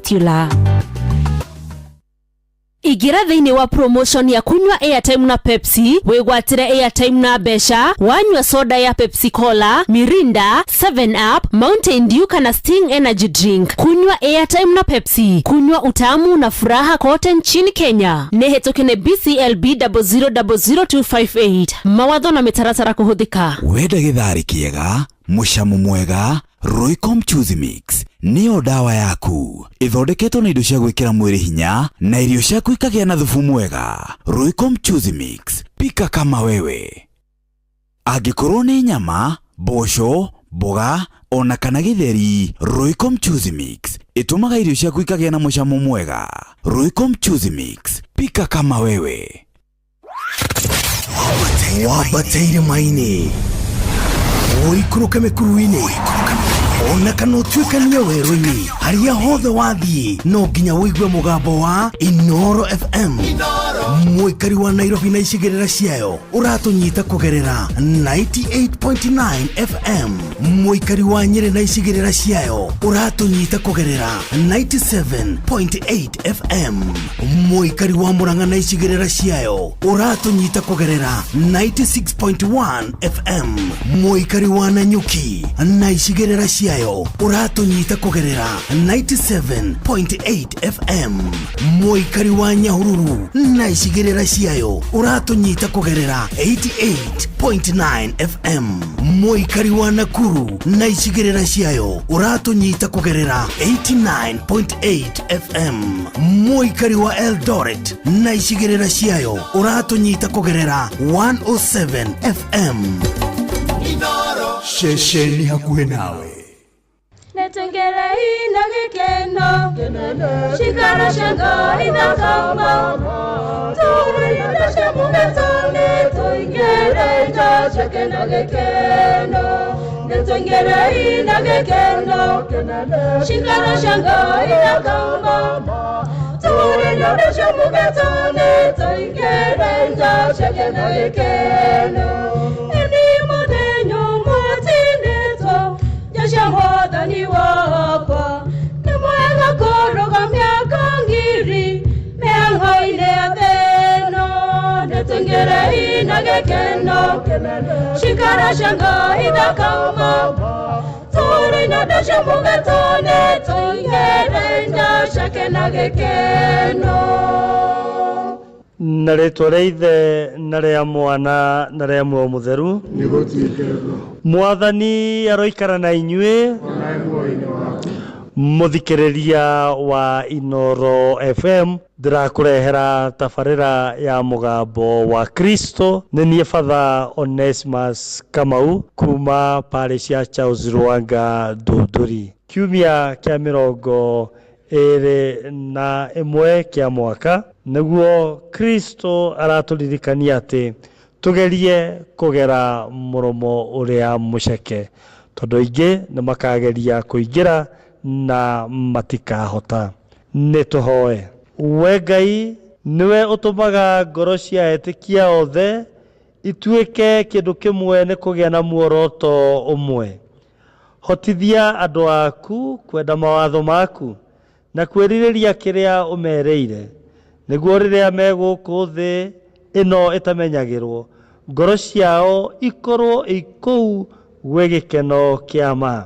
Ingĩra thĩinĩ wa promotion ya kunywa airtime na Pepsi, wĩgwatĩre airtime na mbeca, wanyua soda ya Pepsi Cola, Mirinda, 7 Up, Mountain Dew kana Sting Energy Drink. Kunywa airtime na Pepsi, kunywa utamu na furaha kote nchini Kenya. Nĩ hetũke nĩ BCLB 0000258. Mawatho na mĩtaratara kũhũthĩka. Wenda gĩtharĩ kĩega, mũcamo mwega, Royco Mchuzi Mix nĩyo dawa yaku. Ĩthondeketwo na indo cia gwĩkĩra mwĩrĩ hinya na irio ciaku ikagĩa na thubu mwega. Royco Mchuzi Mix, pika kama wewe. Angĩkorwo nĩ nyama, mboco, mboga ona kana gĩtheri, Royco Mchuzi Mix ĩtũmaga irio ciaku ikagĩa na mũcamo mwega. Royco Mchuzi Mix, pika kama wewe. Wambateire maini ũikũrũke mĩkuru-inĩ ona kana ũtuĩkanie werũ-inĩ harĩa hothe wathiĩ no nginya ũigue mũgambo wa Inoro FM. Mũikari wa Nairobi na icigĩrĩra ciayo ũratũnyita kũgerera 98.9 FM. Mũikari wa Nyĩrĩ na icigĩrĩra ciayo ũratũnyita kũgerera 97.8 FM. Mũikari wa Murang'a na icigĩrĩra ciayo ũratũnyita kũgerera 96.1 FM. Mũikari wa Nanyuki na icigĩrĩra ciayo ũratũnyita kũgerera 97.8 FM. Mũikari wa Nyahururu na icigĩrĩra ciayo ũratũnyita kũgerera 88.9 FM. Mũikari wa Nakuru na icigĩrĩra ciayo ũratũnyita kũgerera 89.8 FM. Mũikari wa Eldoret na icigĩrĩra ciayo ũratũnyita kũgerera 107 FM. Ceceni hakuhĩ nawe. Netengere ina gĩkeno cikaro cia Ngai thakama tũrĩ cia mũgetone tũingĩre nja ciake na gĩkeno. Netengere ina gĩkeno cikaro cia Ngai thakama tũrĩ cia mũgetone tũingĩre nja ciake na gĩkeno. Ĩni mũthenya ũmũtindĩtwo cia mwathani wakwa nĩ mwega kũrũga mĩaka ngiri mĩhang'o-inĩ ya thĩno. Nĩtũingĩre ina gĩkeno cikaro cia Ngai thakama tũrĩ na indo cia mũgetone tũingĩre nja ciake na gĩkeno. Na rĩtwa rĩa Ithe na rĩa Mwana na rĩa Muoyo Mũtheru. Mwathani aroikara na inyuĩ. Mũthikĩrĩria wa Inoro FM ndĩrakũrehera tabarĩra ya mũgambo wa Kristo. Nĩ niĩ Father Onesmus Kamau kuma parish ya Charles Rwanga Ndũndũri. Kiumia kĩa 21 kĩa mwaka nĩguo Kristo aratũririkania atĩ tũgerie kũgera mũromo ũrĩa mũceke, tondũ aingĩ nĩ makageria kũingĩra na matikahota. Nĩ tũhoe. We Ngai nĩwe ũtũmaga ngoro cia etĩkia othe ituĩke kĩndũ kĩmwe nĩ kũgĩa na muoroto ũmwe. Hotithia andũ aku kwenda mawatho maku na kwĩrirĩria kĩrĩa ũmereire, nĩguo rĩrĩa me gũkũ thĩ ĩno ĩtamenyagĩrwo ngoro ciao ikorwo ikũu gwĩ gĩkeno kĩa ma.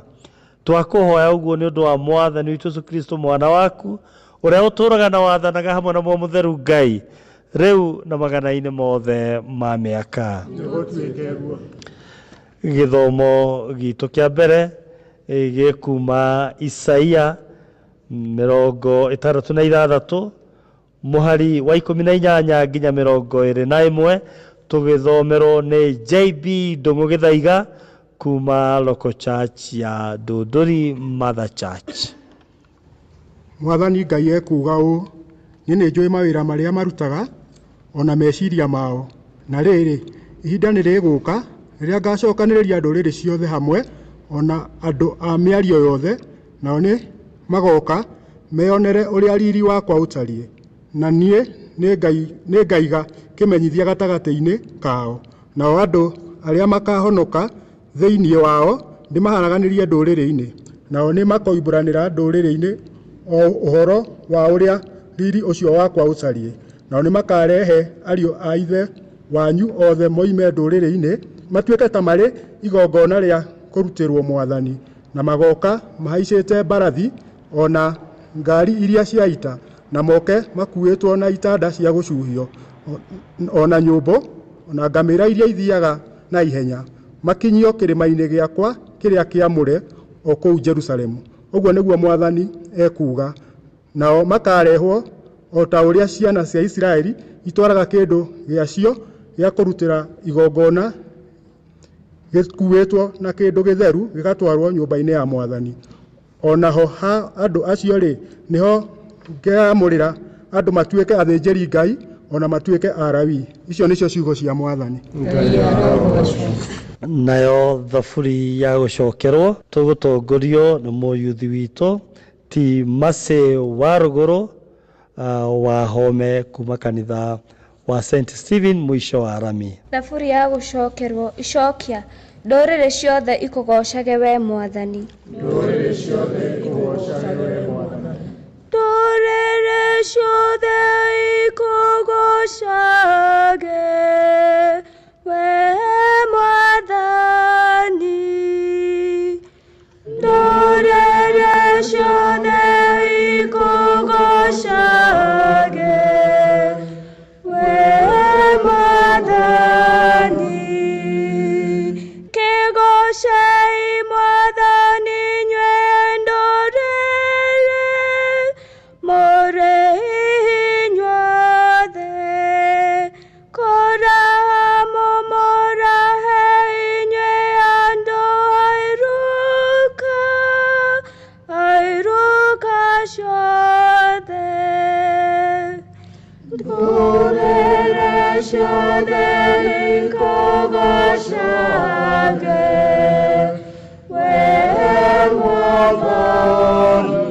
Twakũhoya ũguo nĩ ũndũ wa Mwathani witũ Yesu Kristo mwana waku, ũrĩa ũtũũraga na wathanaga hamwe na Muoyo Mũtheru Ngai, rĩu na magana-inĩ mothe ma mĩaka. Gĩthomo gitũ kĩa mbere gĩkuma Isaia 66 mũhari wa 18 nginya 21, tũgĩthomerwo nĩ JB Ndũng'ũ Gĩthaiga kuma Local Church ya Ndũndũri Mother Church. Mwathani Ngai ekuuga ũũ, niĩ nĩ njũĩ mawĩra marĩa marutaga ona meciria mao. Na rĩrĩ, ihinda nĩ rĩgũka rĩrĩa ngacokanĩrĩria ndũrĩrĩ ciothe hamwe, ona andũ a mĩario yothe, nao nĩ magoka meyonere ũrĩa riri wakwa ũtariĩ. Na niĩ nĩ ngaiga kĩmenyithia gatagatĩ-inĩ kao, nao andũ arĩa makahonoka thĩinĩ wao ndĩmaharaganĩrie ndũrĩrĩ-inĩ, nao nĩ makoimbũranĩra ndũrĩrĩ-inĩ o ũhoro wa ũrĩa riri ũcio wakwa ũtariĩ. Nao nĩ makarehe ariũ a ithe wanyu othe moime ndũrĩrĩ-inĩ, matuĩke ta marĩ igongona rĩa kũrutĩrwo Mwathani, na magoka mahaicĩte mbarathi ona ngari iria cia ita, na moke makuĩtwo na itanda cia gũcuhio, ona nyũmbũ, ona ngamĩra iria ithiaga na ihenya, makinyio kĩrĩma-inĩ gĩakwa kĩrĩa kĩamũre o kũu Jerusalemu. Ũguo nĩguo Mwathani ekuuga. Nao makarehwo o ta ũrĩa ciana cia Isiraeli itwaraga kĩndũ gĩacio gĩa kũrutĩra igongona gĩkuĩtwo na kĩndũ gĩtheru gĩgatwarwo nyũmba-inĩ ya Mwathani. Onaho ha andũ acio rĩ, nĩho ngeamũrĩra andũ matuĩke athĩnjĩri Ngai ona matuĩke Alawi. Icio nĩcio ciugo cia Mwathani. Nayo thaburi ya gũcokerwo tũgũtongorio nĩ mũyuthi witũ ti Mercy wa Rũgũrũ wa Home kuma kanitha wa St Stephen mũico wa rami. Thaburi ya gũcokerwo icokia, ndũrĩrĩ ciothe ikũgocage we Mwathani. Ndũrĩrĩ ciothe ikũgocage we Mwathani. Ndũrĩrĩ ciothe ikũgocage we Mwathani. Ndũrĩrĩ ciothe ikũgocage we Mwathani. Kĩgocei Mwathani inyuĩ ndũrĩrĩ, mũrĩ inyuothe. Kũraha mũmũrahe inyuĩ andũ a iruka ciothe. Ndũrĩrĩ ciothe ikũgocage we Mwathani.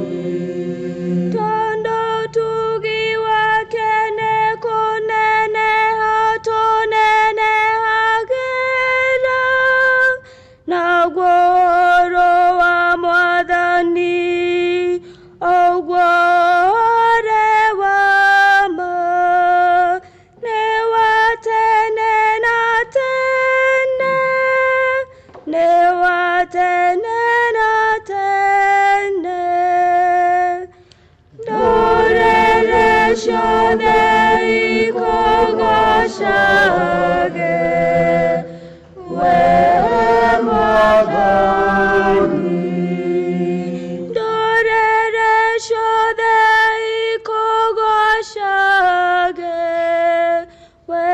Tondũ ũtugi wake nĩ kũneneha tũnenehagĩra, naguo ũhoro wa Mwathani ũguo ũrĩ wa ma, nĩ wa tene na tene, nĩ wa tene na tene. Ndũrĩrĩ ciothe ikũgocage we Mwathani. Ndũrĩrĩ ciothe ikũgocage we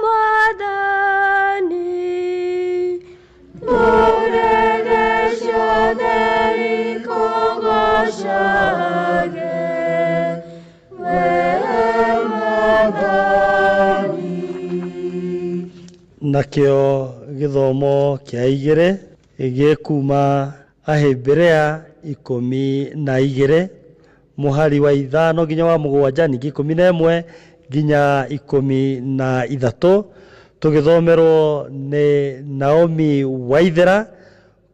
Mwathani. Ndũrĩrĩ ciothe ikũgocage we Mwathani. Nakĩo gĩthomo kĩa igĩrĩ gĩkuma Ahĩmbĩrĩa 12 mũhari wa 5 nginya wa 7, ningĩ 11 nginya 13, tũgĩthomerwo nĩ Naomi Waithera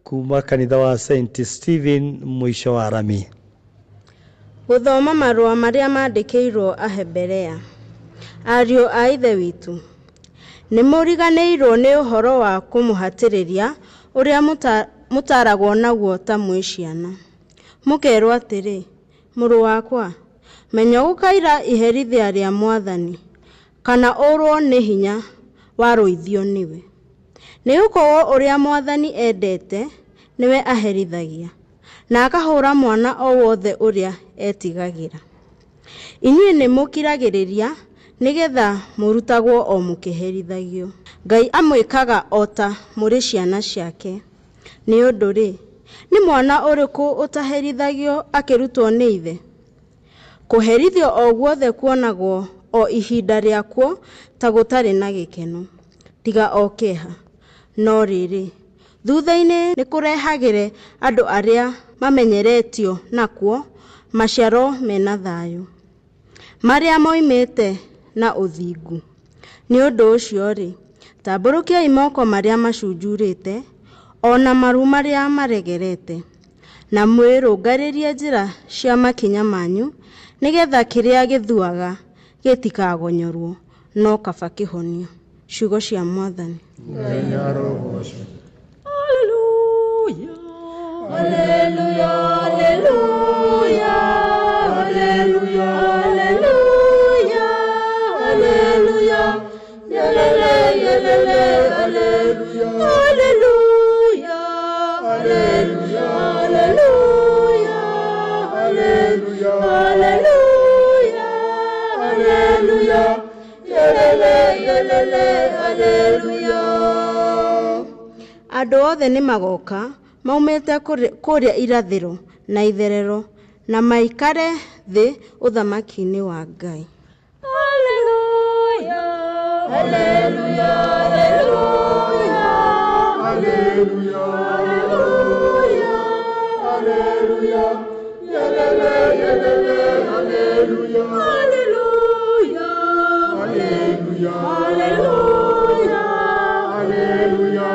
kuma kanitha wa St Stephen mũico wa rami. Gũthoma marũa marĩa mandĩkĩirwo Ahebere. Ariũ a Ithe witũ, nĩ mũriganĩirwo nĩ ũhoro wa kũmũhatĩrĩria ũrĩa mũtaaragwo naguo ta mwĩ ciana. Mũkerwo atĩrĩ, mũrũ wakwa, menya gũkaira iherithia rĩa Mwathani, kana ũrwo nĩ hinya warũithio nĩwe. Nĩ gũkorwo ũrĩa Mwathani endete nĩwe aherithagia, na akahũra mwana o wothe ũrĩa etigagĩra. Inyuĩ nĩ mũkiragĩrĩria nĩgetha mũrutagwo o mũkĩherithagio. Ngai amwĩkaga o ta mũrĩ ciana ciake. Nĩ ũndũ-rĩ, nĩ mwana ũrĩkũ ũtaherithagio akĩrutwo nĩ ithe? Kũherithio o guothe kuonagwo o ihinda rĩakuo ta gũtarĩ na gĩkeno, tiga o kĩeha. No rĩrĩ, thutha-inĩ nĩ kũrehagĩre andũ arĩa mamenyeretio nakuo maciaro mena thayũ, marĩa moimĩte na ũthingu. Nĩ ũndũ ũcio-rĩ, tambũrũkiai moko marĩa macunjurĩte, o na maru marĩa maregerete, na mwĩrũngarĩrie njĩra cia makinya manyu, nĩgetha kĩrĩa gĩthuaga gĩtikagonyorwo, no kaba kĩhonio. Ciugo cia Mwathani. Ngai arogocwo. Hallelujah. Hallelujah, hallelujah, hallelujah, hallelujah, hallelujah, yelele, yelele, hallelujah, hallelujah, hallelujah, hallelujah, hallelujah, hallelujah, yelele, yelele, hallelujah. Andũ othe nĩ magoka maumĩte kũrĩa irathĩro na itherero na maikare thĩ ũthamaki-inĩ wa Ngai. Hallelujah, hallelujah, hallelujah, hallelujah, hallelujah, yelele, yelele, hallelujah, hallelujah, hallelujah, hallelujah, hallelujah,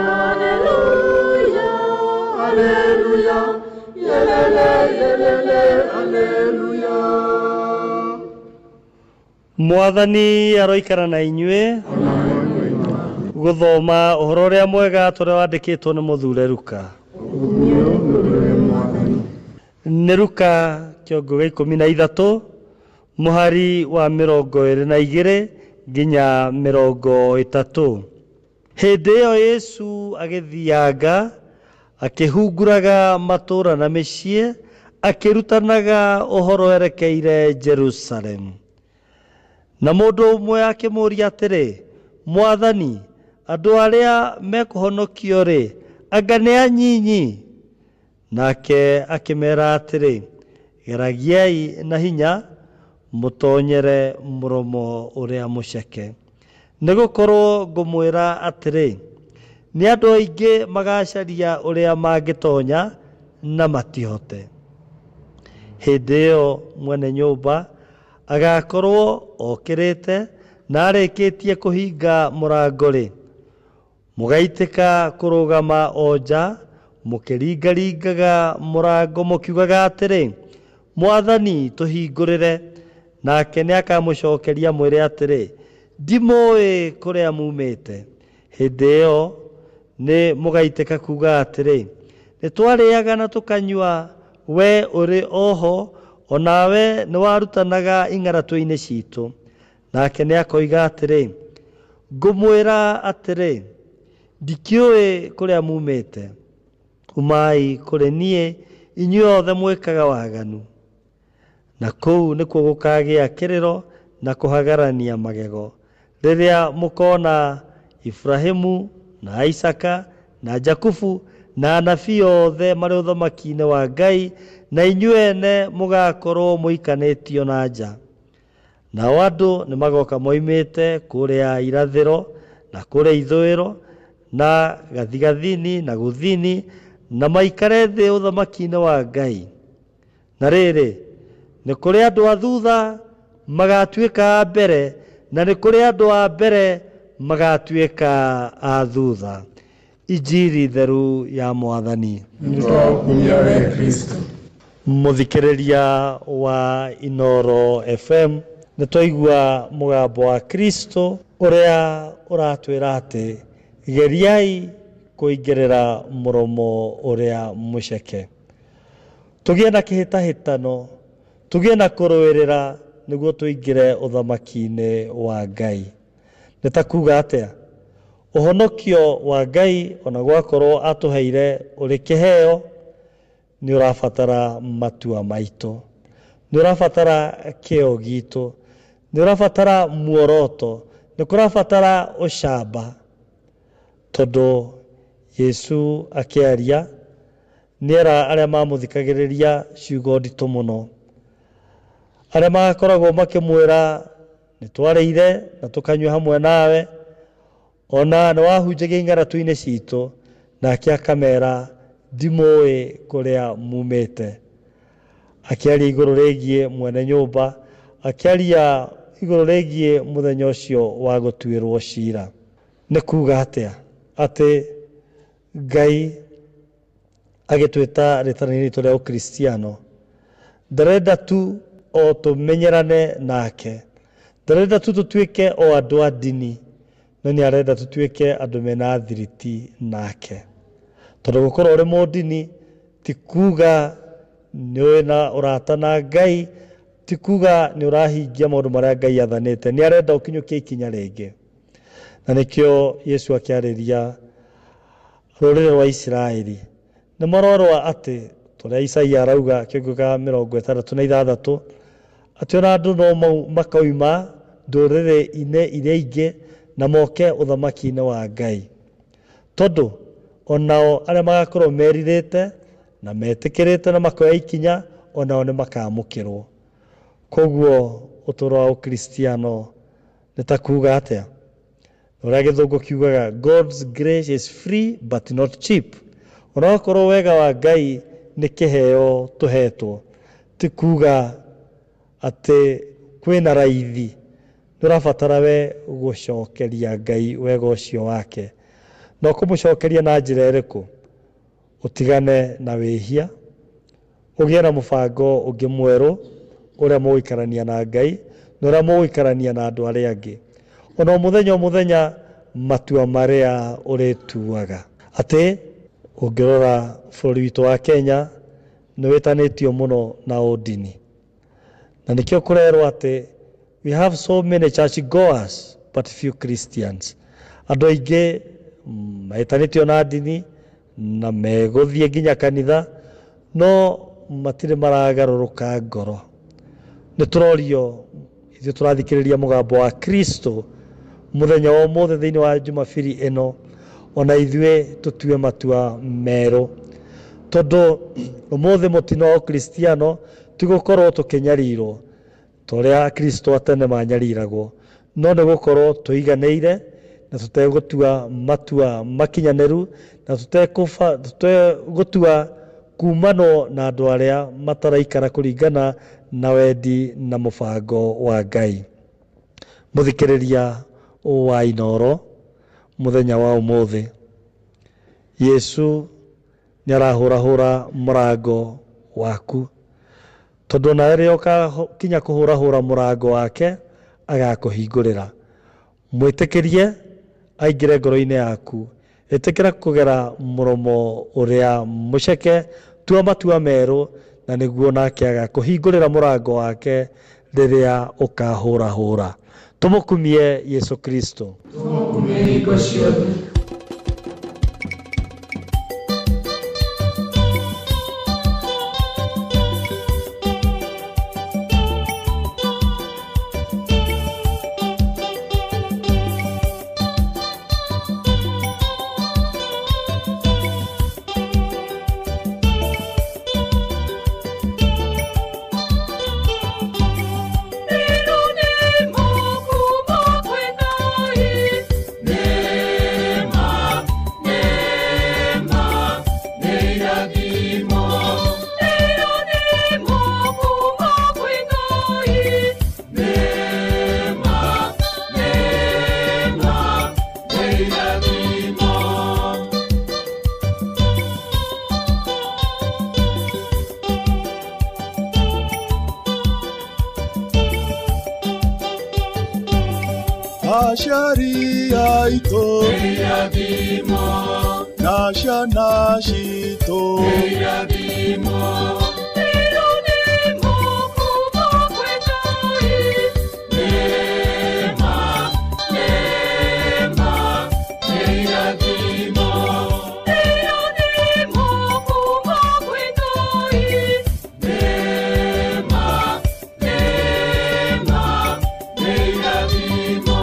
hallelujah, hallelujah, yelele, yelele, hallelujah. Mwathani aroikara na inyuĩ. Gũthoma ũhoro ũrĩa mwega tũrĩa wandĩkĩtwo nĩ mũthure Luka. Nĩ Luka kĩongo gĩa 13 mũhari wa 22 nginya 30. Hĩndĩ ĩyo Yesu agĩthianga akĩhunguraga matũũra na mĩciĩ, akĩrutanaga ũhoro werekeire Jerusalemu. Na mũndũ ũmwe akĩmũũria atĩrĩ, Mwathani, andũ arĩa mekũhonokio-rĩ, anga nĩ anyinyi? Nake akĩmera atĩrĩ, geragiai na hinya mũtonyere mũromo ũrĩa mũceke. Nĩgũkorwo ngũmwĩra atĩrĩ, nĩ andũ aingĩ magacaria ũrĩa mangĩtonya na matihote. Hĩndĩ ĩyo mwene nyũmba agakorwo okĩrĩte na arĩkĩtie kũhinga mũrango-rĩ, mũgaitĩka kũrũgama o nja mũkĩringaringaga mũrango mũkiugaga atĩrĩ, Mwathani, tũhingũrĩre. Nake nĩakamũcokeria mwĩre atĩrĩ, ndimũũĩ kũrĩa mumĩte. Hĩndĩ ĩyo nĩ mũgaitĩka kuuga atĩrĩ, nĩtwarĩaga na tũkanyua, we ũrĩ oho, onawe nĩwarutanaga ing'aratũ-inĩ citũ. Nake nĩakoiga atĩrĩ, ngũmwĩra atĩrĩ, ndikĩũĩ kũrĩa mumĩte. Umai kũrĩ niĩ inyuĩ othe mwĩkaga waganu. Na kũu nĩkuo gũkagĩa kĩrĩro na kũhagarania magego, rĩrĩa mũkona Ibrahimu na Isaaka na Jakubu na anabii othe marĩ ũthamaki-inĩ wa Ngai, na inyuĩ ene mũgakorwo mũikanĩtio na nja. Nao andũ nĩmagoka moimĩte kũrĩa irathĩro na kũrĩa ithũĩro na gathigathini na gũthini, na maikare thĩ ũthamaki-inĩ wa Ngai. Na rĩrĩ, nĩ kũrĩ andũ a thutha magatuĩka a mbere, na nĩ kũrĩ andũ a mbere magatuĩka a thutha. Injiri theru ya Mwathani. Nĩtwagũkumia we Kristo. Mũthikĩrĩria wa Inoro FM, nĩtwaigua mũgambo wa Kristo ũrĩa ũratwĩra atĩ geriai kũingĩrĩra mũromo ũrĩa mũceke. Tũgĩe na kĩhĩtahĩtano, tũgĩe na kũrũĩrĩra nĩguo tũingĩre ũthamaki-inĩ wa Ngai. Nĩ ta kuga atĩa? Ũhonokio wa Ngai ona gwakorwo atũheire ũrĩ kĩheo, nĩ ũrabatara matua maitũ, nĩ ũrabatara kĩo gitũ, nĩ ũrabatara muoroto, nĩ kũrabatara ũcamba. Tondũ Yesu akĩaria nĩera arĩa mamũthikagĩrĩria ciugo nditũ mũno, arĩa magakoragwo makĩmwĩra nĩ twarĩire na tũkanyua hamwe nawe, ona nĩ wahunjagia ing'aratu-inĩ citũ, nake akamera ndimũĩ kũrĩa mumĩte. Akĩaria igũrũ rĩgiĩ mwene nyũmba, akĩaria igũrũ rĩgiĩ mũthenya ũcio wa gũtuĩrwo cira. Nĩ kuga atĩa? Atĩ Ngai agĩtwĩta rĩtana-inĩ ritũ rĩa ũkristiano, ndarenda tu o tũmenyerane nake, ndarenda tu tũtuĩke o andũ a ndini, no nĩ arenda tũtuĩke andũ mena thiriti nake. Tondũ gũkorwo ũrĩ mũndini ti kuga nĩ ũrĩ na ũrata na Ngai, ti kuga nĩ ũrahingia maũndũ marĩa Ngai athanĩte. Nĩ arenda ũkinyũkie ikinya rĩngĩ. Na nĩkĩo Yesu akĩarĩria rũrĩrĩ rwa Isiraeli, nĩ marorwa atĩ tũrĩa Isaia arauga kĩongo kĩa 66 atĩ ona andũ no makoima ndũrĩrĩ-inĩ iria ingĩ na moke ũthamaki-inĩ wa Ngai. Tondũ onao arĩa magakorwo merirĩte na metĩkĩrĩte na makoya ikinya, onao nĩ makamũkĩrwo. Koguo ũtũũro wa ũkristiano nĩ ta kuga atĩa? Ũrĩa gĩthũngũ kiugaga God's grace is free but not cheap. Onakorwo wega wa Ngai nĩ kĩheo tũhetwo, ti kuga atĩ kwĩna raithi. Nĩ ũrabatara we gũcokeria Ngai wega ũcio wake. Na ũkũmũcokeria na njĩra ĩrĩkũ? Ũtigane na wĩhia, ũgĩe na mũbango ũngĩ mwerũ ũrĩa mũgũikarania na Ngai na ũrĩa mũgũikarania na andũ arĩa angĩ. Ona mũthenya o mũthenya matua marĩa ũrĩtuaga. Atĩ ũngĩrora bũrũri witũ wa Kenya nĩ wĩtanĩtio mũno na ũndini, na nĩkĩo kũrerwo atĩ we have so many church goers but few Christians. Andũ aingĩ metanĩtio na ndini na megũthiĩ nginya kanitha, no matirĩ maragarũrũka ngoro. Nĩ tũrorio ithuĩ tũrathikĩrĩria mũgambo wa Kristo mũthenya wa ũmũthĩ thĩinĩ wa Jumapili ĩno, ona ithuĩ tũtue matua merũ. Tondũ ũmũthĩ mũtino wa ũkristiano ti gũkorwo tũkĩnyarirwo ta ũrĩa Akristo a tene manyariragwo, no nĩ gũkorwo tũiganĩire na tũtegũtua matua makinyanĩru, na tũtegũtua kumanwo na andũ arĩa mataraikara kũringana na wendi na mũbango wa Ngai. Mũthikĩrĩria wa Inooro mũthenya wa ũmũthĩ, Yesu nĩ arahũrahũra mũrango waku, tondũ ona rĩrĩa ũgakinya kũhũrahũra mũrango wake agakũhingũrĩra. Mwĩtĩkĩrie aingĩre ngoro-inĩ yaku, ĩtĩkĩra kũgera mũromo ũrĩa mũceke, tua matua merũ, na nĩguo nake agakũhingũrĩra mũrango wake rĩrĩa ũkahũrahũra. Tũmũkumie Yesu Kristo. Tũmũkumie hingo ciothe. Aciari aitũ na ciana citũ irathimo Irathimo kuma kwĩ Ngai Neema, neema, irathimo Irathimo kuma kwĩ Ngai Neema, neema, irathimo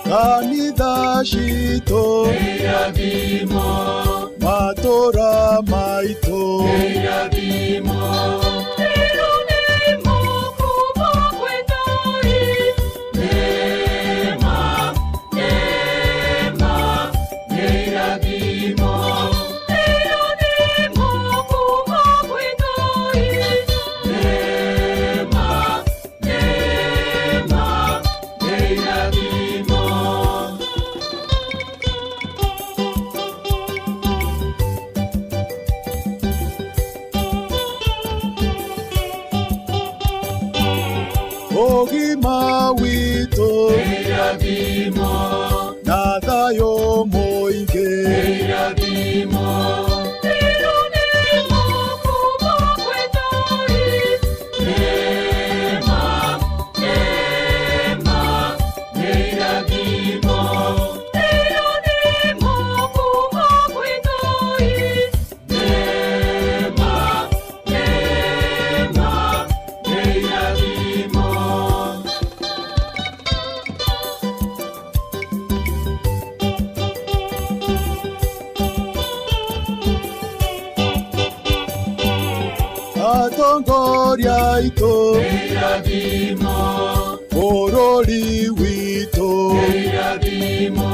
Kanitha citũ irathimo matũra maitũ irathimo Irathimo kuma kwĩ Ngai Neema, neema, irathimo Irathimo kuma kwĩ Ngai Neema, neema, irathimo Ũgima witũ irathimo na thayũ mũingĩ irathimo Irathimo kuma kwĩ Ngai Neema, neema, irathimo Irathimo kuma kwĩ Ngai Neema, neema, irathimo Atongoria aitũ irathimo bũrũri witũ irathimo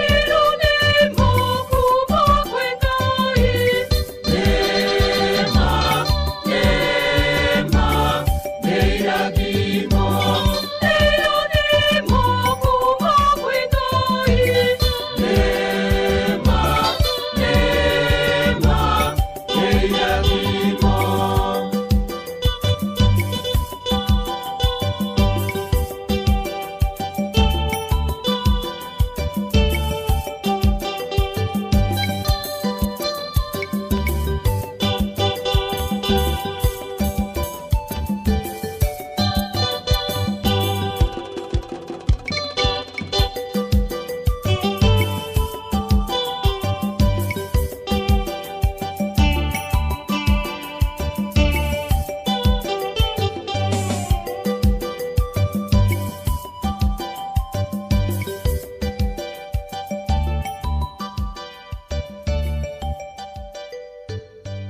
Irathimo kuma kwĩ Ngai Neema, neema, irathimo Irathimo kuma kwĩ Ngai Neema, neema, irathimo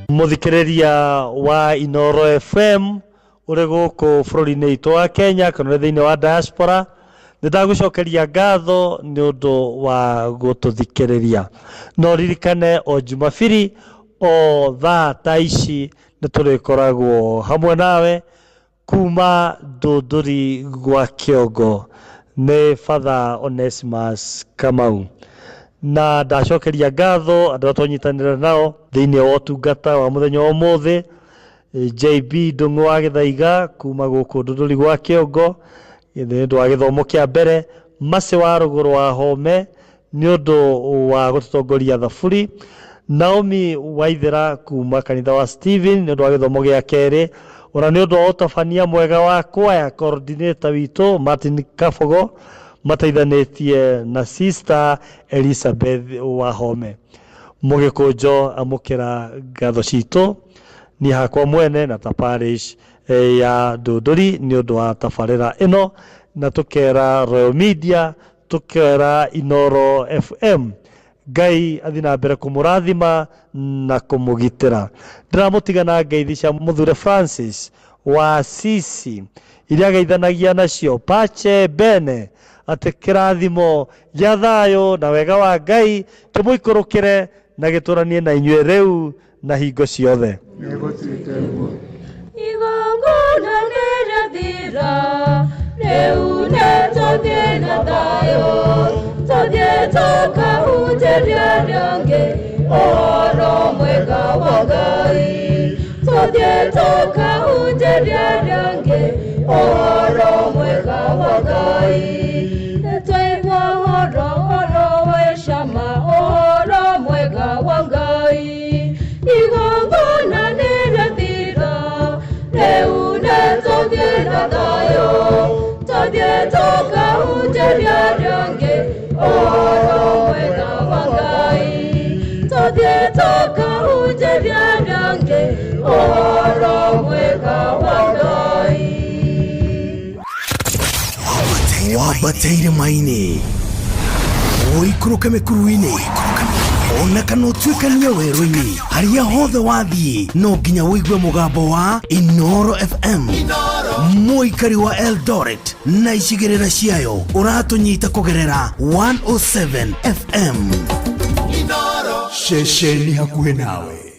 Muthikiriria wa Inoro FM uri guku bũrũri-inĩ witũ wa Kenya kana ũrĩ thĩinĩ wa diaspora, nĩ ndagũcokeria ngatho nĩ ũndũ wa gũtũthikĩrĩria. No ririkane o Jumabiri o thaa ta ici nĩ tũrĩkoragwo hamwe nawe kuma Ndũndũri gwa Kĩongo. Nĩ Father Onesimus Kamau. Na ndacokeria ngatho andũ arĩa twanyitanĩra nao thĩinĩ wa ũtungata wa mũthenya wa ũmũthĩ, JB Ndung'u wa Gĩthaiga kuma gũkũ Ndũndũri gwa Kĩongo nĩ ũndũ wa gĩthomo kĩa mbere, Mercy wa Rũgũrũ wa Home nĩ ũndũ wa gũtũtongoria thaburi, Naomi Waithera kuma kanitha wa Stephen nĩ ũndũ wa gĩthomo gĩa kerĩ, ona nĩ ũndũ wa ũtabania mwega wa kwaya coordinator witũ Martin Kabogo mateithanĩtie na Sister Elizabeth Wahome. Mũgĩkũnjo amũkĩra ngatho citũ niĩ hakwa mwene na ta parish ya Ndũndũri nĩ ũndũ wa tabarĩra ĩno, na tũkera Royal Media, tũkera Inoro FM. Ngai athi na mbere kũmũrathima na kũmũgitĩra. Ndĩramũtiga na ngeithi cia Mũthure Francis wa Assisi iria ageithanagia nacio Pache Bene, atĩ kĩrathimo gĩa thayũ na wega wa Ngai kĩmũikũrũkĩre na gĩtũranie na inyuĩ rĩu na hingo ciothe. Igongona nĩrĩathira rĩu nĩtũthiĩ na thayũ, tũthiĩ tũkahunjĩrie arĩa angĩ ũhoro mwega wa Ngai, tũthiĩ tũkahunjĩrie arĩa angĩ. Tũthiĩ na thayũ, tũthiĩ tũkahunjĩrie arĩa angĩ ũhoro mwega wa Ngai. Tũthiĩ tũkahunjĩrie arĩa angĩ ũhoro mwega wa Ngai. Wambateire maini ũikũrũke mĩkuru-inĩ ona kana ũtuĩkanie werũ-inĩ harĩa hothe wathiĩ no nginya ũigue mũgambo wa Inoro FM. Mũikari wa Eldoret na icigĩrĩra ciayo ũratũnyita kũgerera 107 FM. Ceceni hakuhĩ nawe.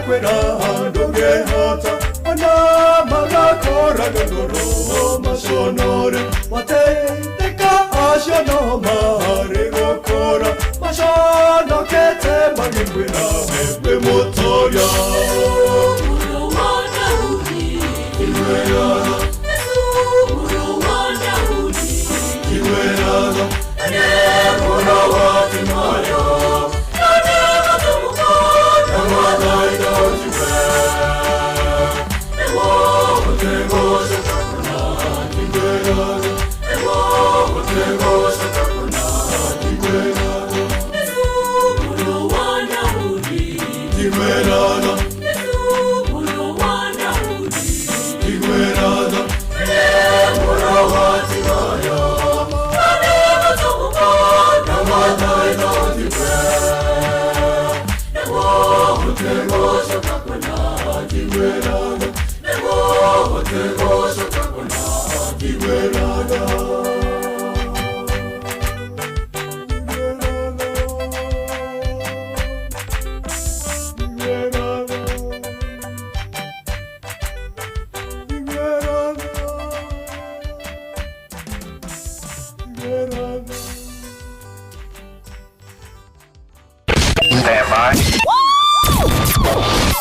Magakwĩraha ndũngĩhota ona magakoraga ngoro maconore wateithĩka acio no marĩ gũkũra maconokete magĩkwĩra we wĩ mũtoria.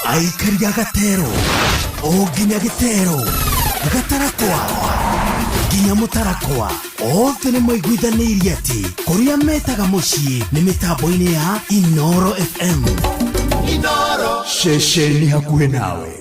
Aikaria gatero o nginya gĩtero gatarakwa nginya mũtarakwa othe nĩ maiguithanĩirie atĩ kũrĩa metaga mũciĩ nĩ mĩtambo-inĩ ya Inoro FM. Inoro ceceni hakuhĩ nawe.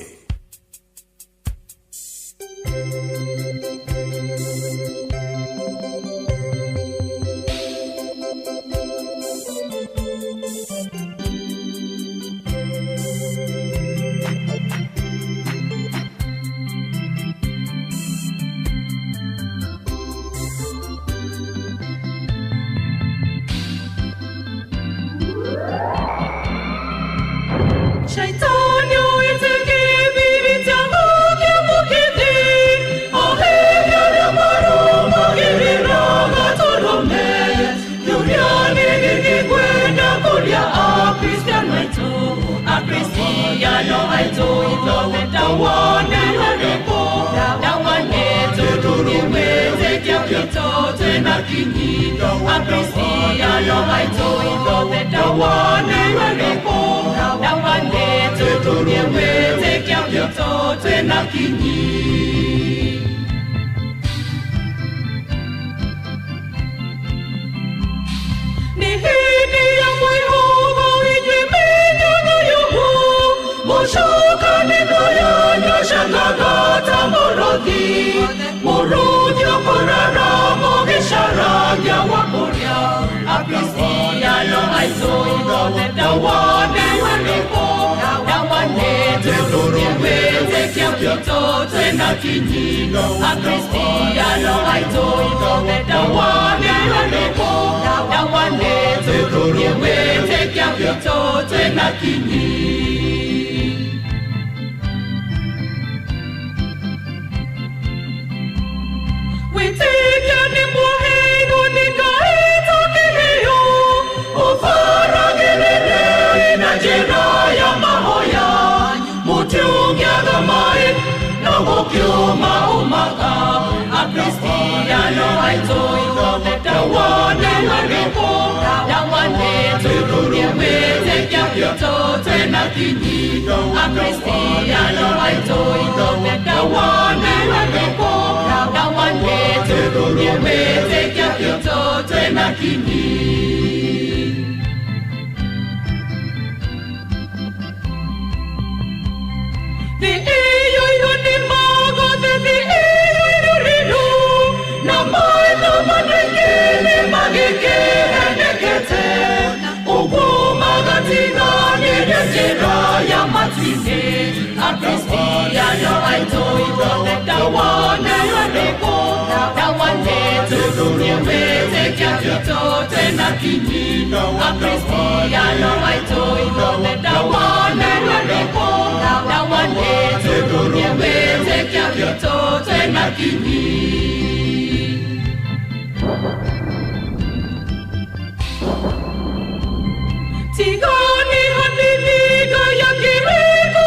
Tigani hanini gaya kiri.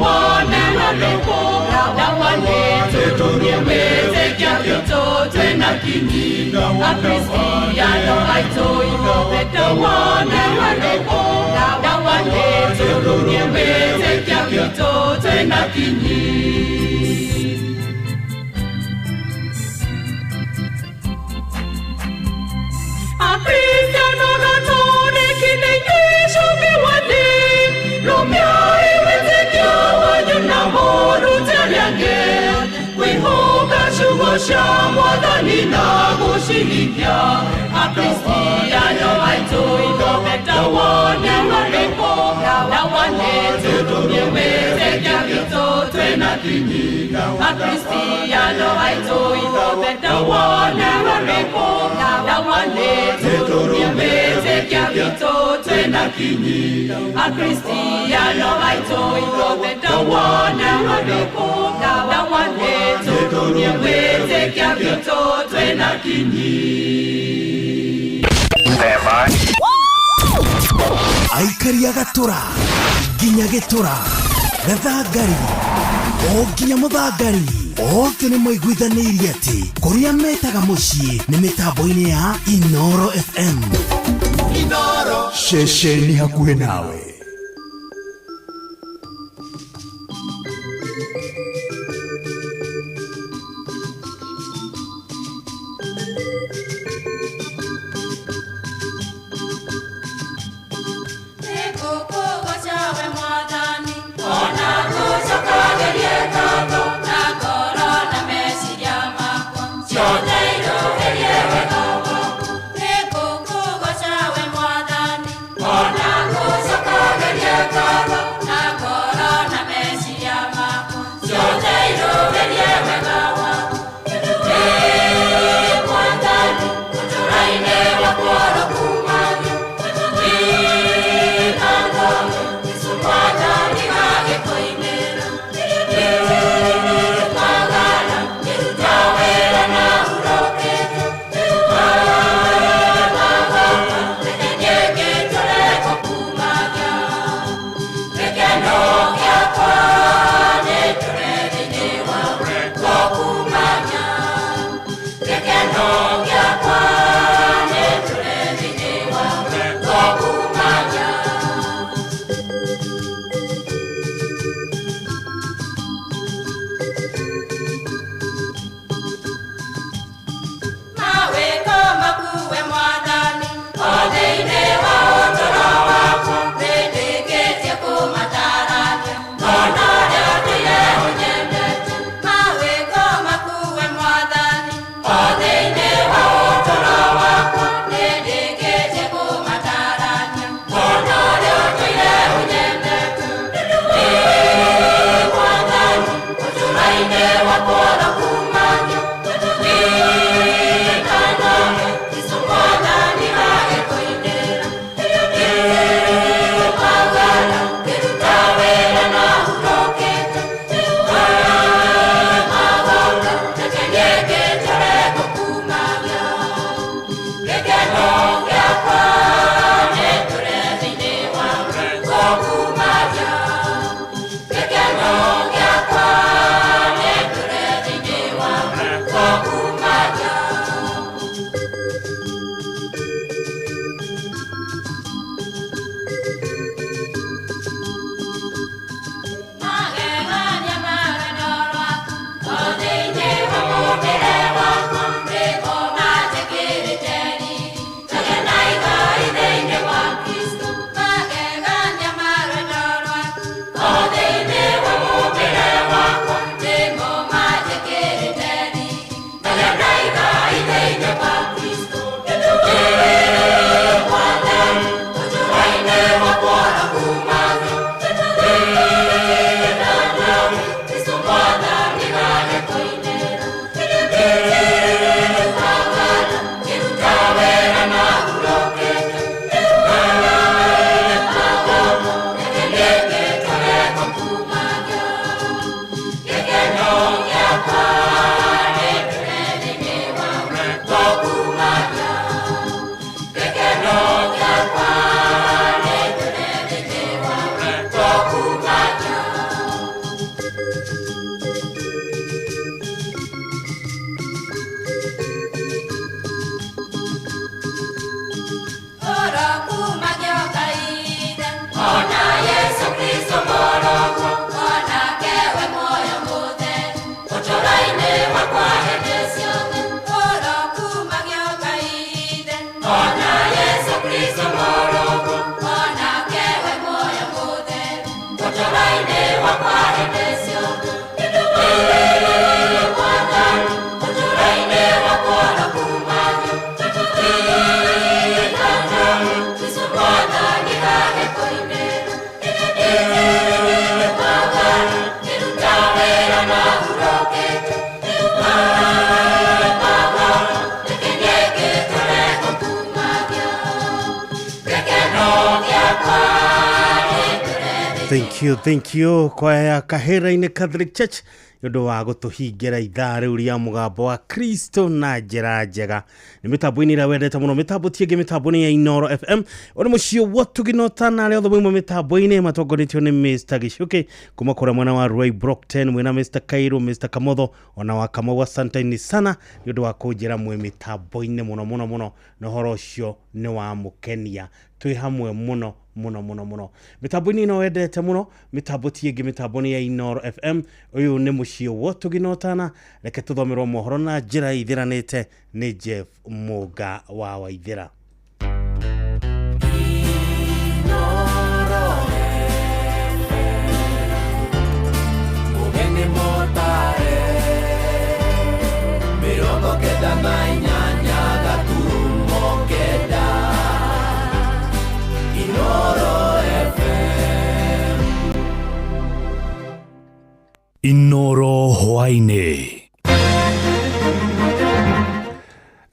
wone wariku na wane tutumie wetĩkio witũ twĩna kinyi Akristiano aitũ ithuothe wone wariku na wane tutumie wetĩkio witũ twĩna kinyi. Akristiano gatoliki nĩ wade Romeo iwetĩkio wanyu na mũrutĩrĩange kwĩhoka ciugo cia Mwathani na gũcihingia. Akristiano aitũ ithuothe wone wariku na wane tutumie wĩtĩkio witũ twĩna kinyi. Akristiano aitũ ithuothe wone wariku na wane tutumie wĩtĩkio witũ twĩna kinyi. Akristiano aitũ ithuothe wone wariku na wane tutumie wĩtĩkio witũ twĩna kinyi. Aikaria gatura nginya gĩtura gathangari o nginya mũthangari othe nĩ maiguithanĩirie atĩ kũrĩa metaga mũciĩ nĩ mĩtambo-inĩ ya Inoro FM. Inoro ceceni hakuhĩ nawe. Ona kucoka Ona Yesu Kristo mũrũgu, onake we muoyo mũtheru, ũtũũro-inĩ wakwa hĩndĩ ciothe. Ĩĩ Mwathani, ũtũũro-inĩ wakwa ũrokumagio. Ĩĩ Tata, Kristo Mwathani hahe kũinĩra. Ĩĩ Mwathani, ngĩruta wĩra na hurũkĩte. Ĩĩ Baba, reke ngĩtũre gũkumagia. Gĩkeno gĩakwa nĩ Thank you, thank you kwaya ya Kahĩra-inĩ Catholic Church nĩ ũndũ wa gũtũhingĩra ithaa rĩu rĩa mũgambo wa Kristo na njĩra njega. Nĩ mĩtambo-inĩ ĩrĩa wendete mũno, mĩtambo ti ĩngĩ, mĩtambo nĩ ya Inoro FM. Ũyũ nĩ mũciĩ wa Tũginota na arĩa othe mauma mĩtambo-inĩ matongoretio nĩ Mr. Gĩcuki kuma kũrĩa mwena wa Ruai Block 10, mwena Mr. Kairu, Mr. Kamotho ona wa Kamau, asanteni sana nĩ ũndũ wa kũnjĩra mwĩ mĩtambo-inĩ mũno mũno mũno, na ũhoro ũcio nĩ wamũkenia. Twĩ hamwe mũno mũno mũno mũno mĩtambo-inĩ ĩno wendete mũno, mĩtambo ti ĩngĩ, mĩtambo nĩ ya Inoro FM. Ũyũ nĩ mũciĩ wa Tũginotana. Reke tũthomerwo mohoro na njĩra ithĩranĩte nĩ Jeff Mũnga wa Waithĩra. Mũgeni mũtare 98 gaturumo 9 Inoro FM. Inoro hwaĩ-inĩ.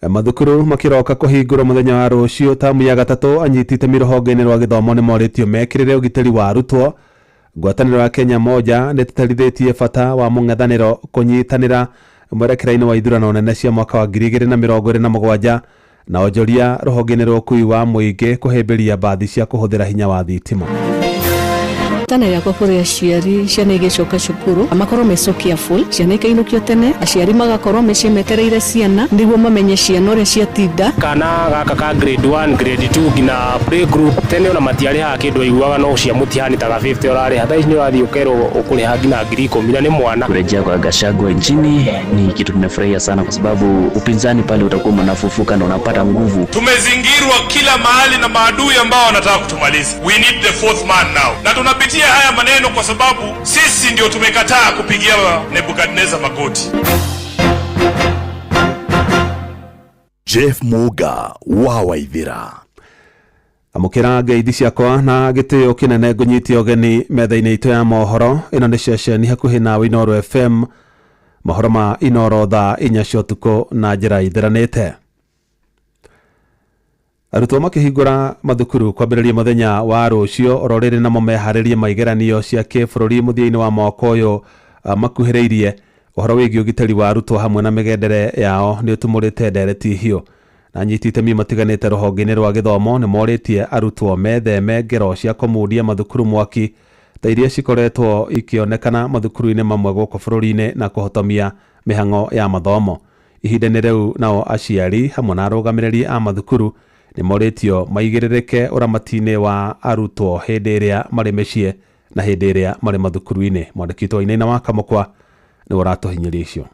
Mathukuru makiroka kũhingũrwo mũthenya wa rũciũ tamu ya gatatũ, anyiti itemi rũhonge-inĩ rwa gĩthomo nĩ morĩtio mekĩrĩre ũgitĩri wa arutwo. Ngwatanĩro ya Kenya Moja nĩ ĩtĩtĩrithĩtie bata wa mũng'ethanĩro kũnyitanĩra mwerekera-inĩ wa ithurano nene cia mwaka wa 2027, na onjoria rũhonge-inĩ rwa ũkui wa mũingĩ kũhĩmbĩria mbathi cia kũhũthĩra hinya wa thitima. Tana yakwa kũrĩ aciari, ciana igĩcoka cukuru makorwo me so careful, ciana ikainũkio tene, aciari magakorwo mĩciĩ metereire ciana nĩguo mamenye ciana ũrĩa ciatinda. Kana gaka ka grade 1, grade 2 nginya play group, tene ona matiarĩhaga kĩndũ, aiguaga no cia mũtihani ta ga 50 ũrarĩha. Thaa ici nĩ ũrathiĩ ũkerwo ũkũrĩha nginya 10,000 na nĩ mwana. Kurejea kwa Gachagua nchini ni kitu tumefurahia sana, kwa sababu upinzani pale utakuwa unafufuka na unapata nguvu. Tumezingirwa kila mahali na maadui ambao wanataka kutumaliza. We need the fourth man now. Na tunapitia haya maneno kwa sababu sisi ndio tumekataa kupigia Nebukadnezar magoti. Jeff Muga wa Waithĩra. Amũkĩra ngeithi ciakwa na gĩtĩo kĩnene, ngũnyitie ũgeni metha-inĩ itũ ya mohoro. Ĩno nĩ ceceni hakuhĩ nawe Inoro FM, mohoro ma Inoro thaa 4 cia ũtukũ na njĩra ithĩranĩte. Arutwo makĩhingũra mathukuru kwambĩrĩria mũthenya wa rũciũ, oro rĩrĩ namo meharĩrie maigeranio cia kĩbũrũri mũthia-inĩ wa mwaka ũyũ makuhĩrĩirie. Ũhoro wĩgiĩ ũgitĩri wa arutwo hamwe na mĩgendere yao nĩ ũtumũrĩte ndereti hiũ, na anyiti itemi matiganĩte rũhonge-inĩ rwa gĩthomo nĩ morĩtie arutwo metheme ngero cia kũmundia mathukuru mwaki ta iria cikoretwo ikĩonekana mathukuru-inĩ mamwe gũkũ bũrũri-inĩ na kũhotomia mĩhang'o ya mathomo. Ihinda-inĩ rĩu nao aciari hamwe na arũgamĩrĩri a mathukuru nĩ morĩtio maigĩrĩrĩke ũramati-inĩ wa arutwo hĩndĩ ĩrĩa marĩ mĩciĩ na hĩndĩ ĩrĩa marĩ mathukuru-inĩ. Mwandĩki witũ Wainaina wa Kamũkwa nĩwe ũratũhinyĩria icio.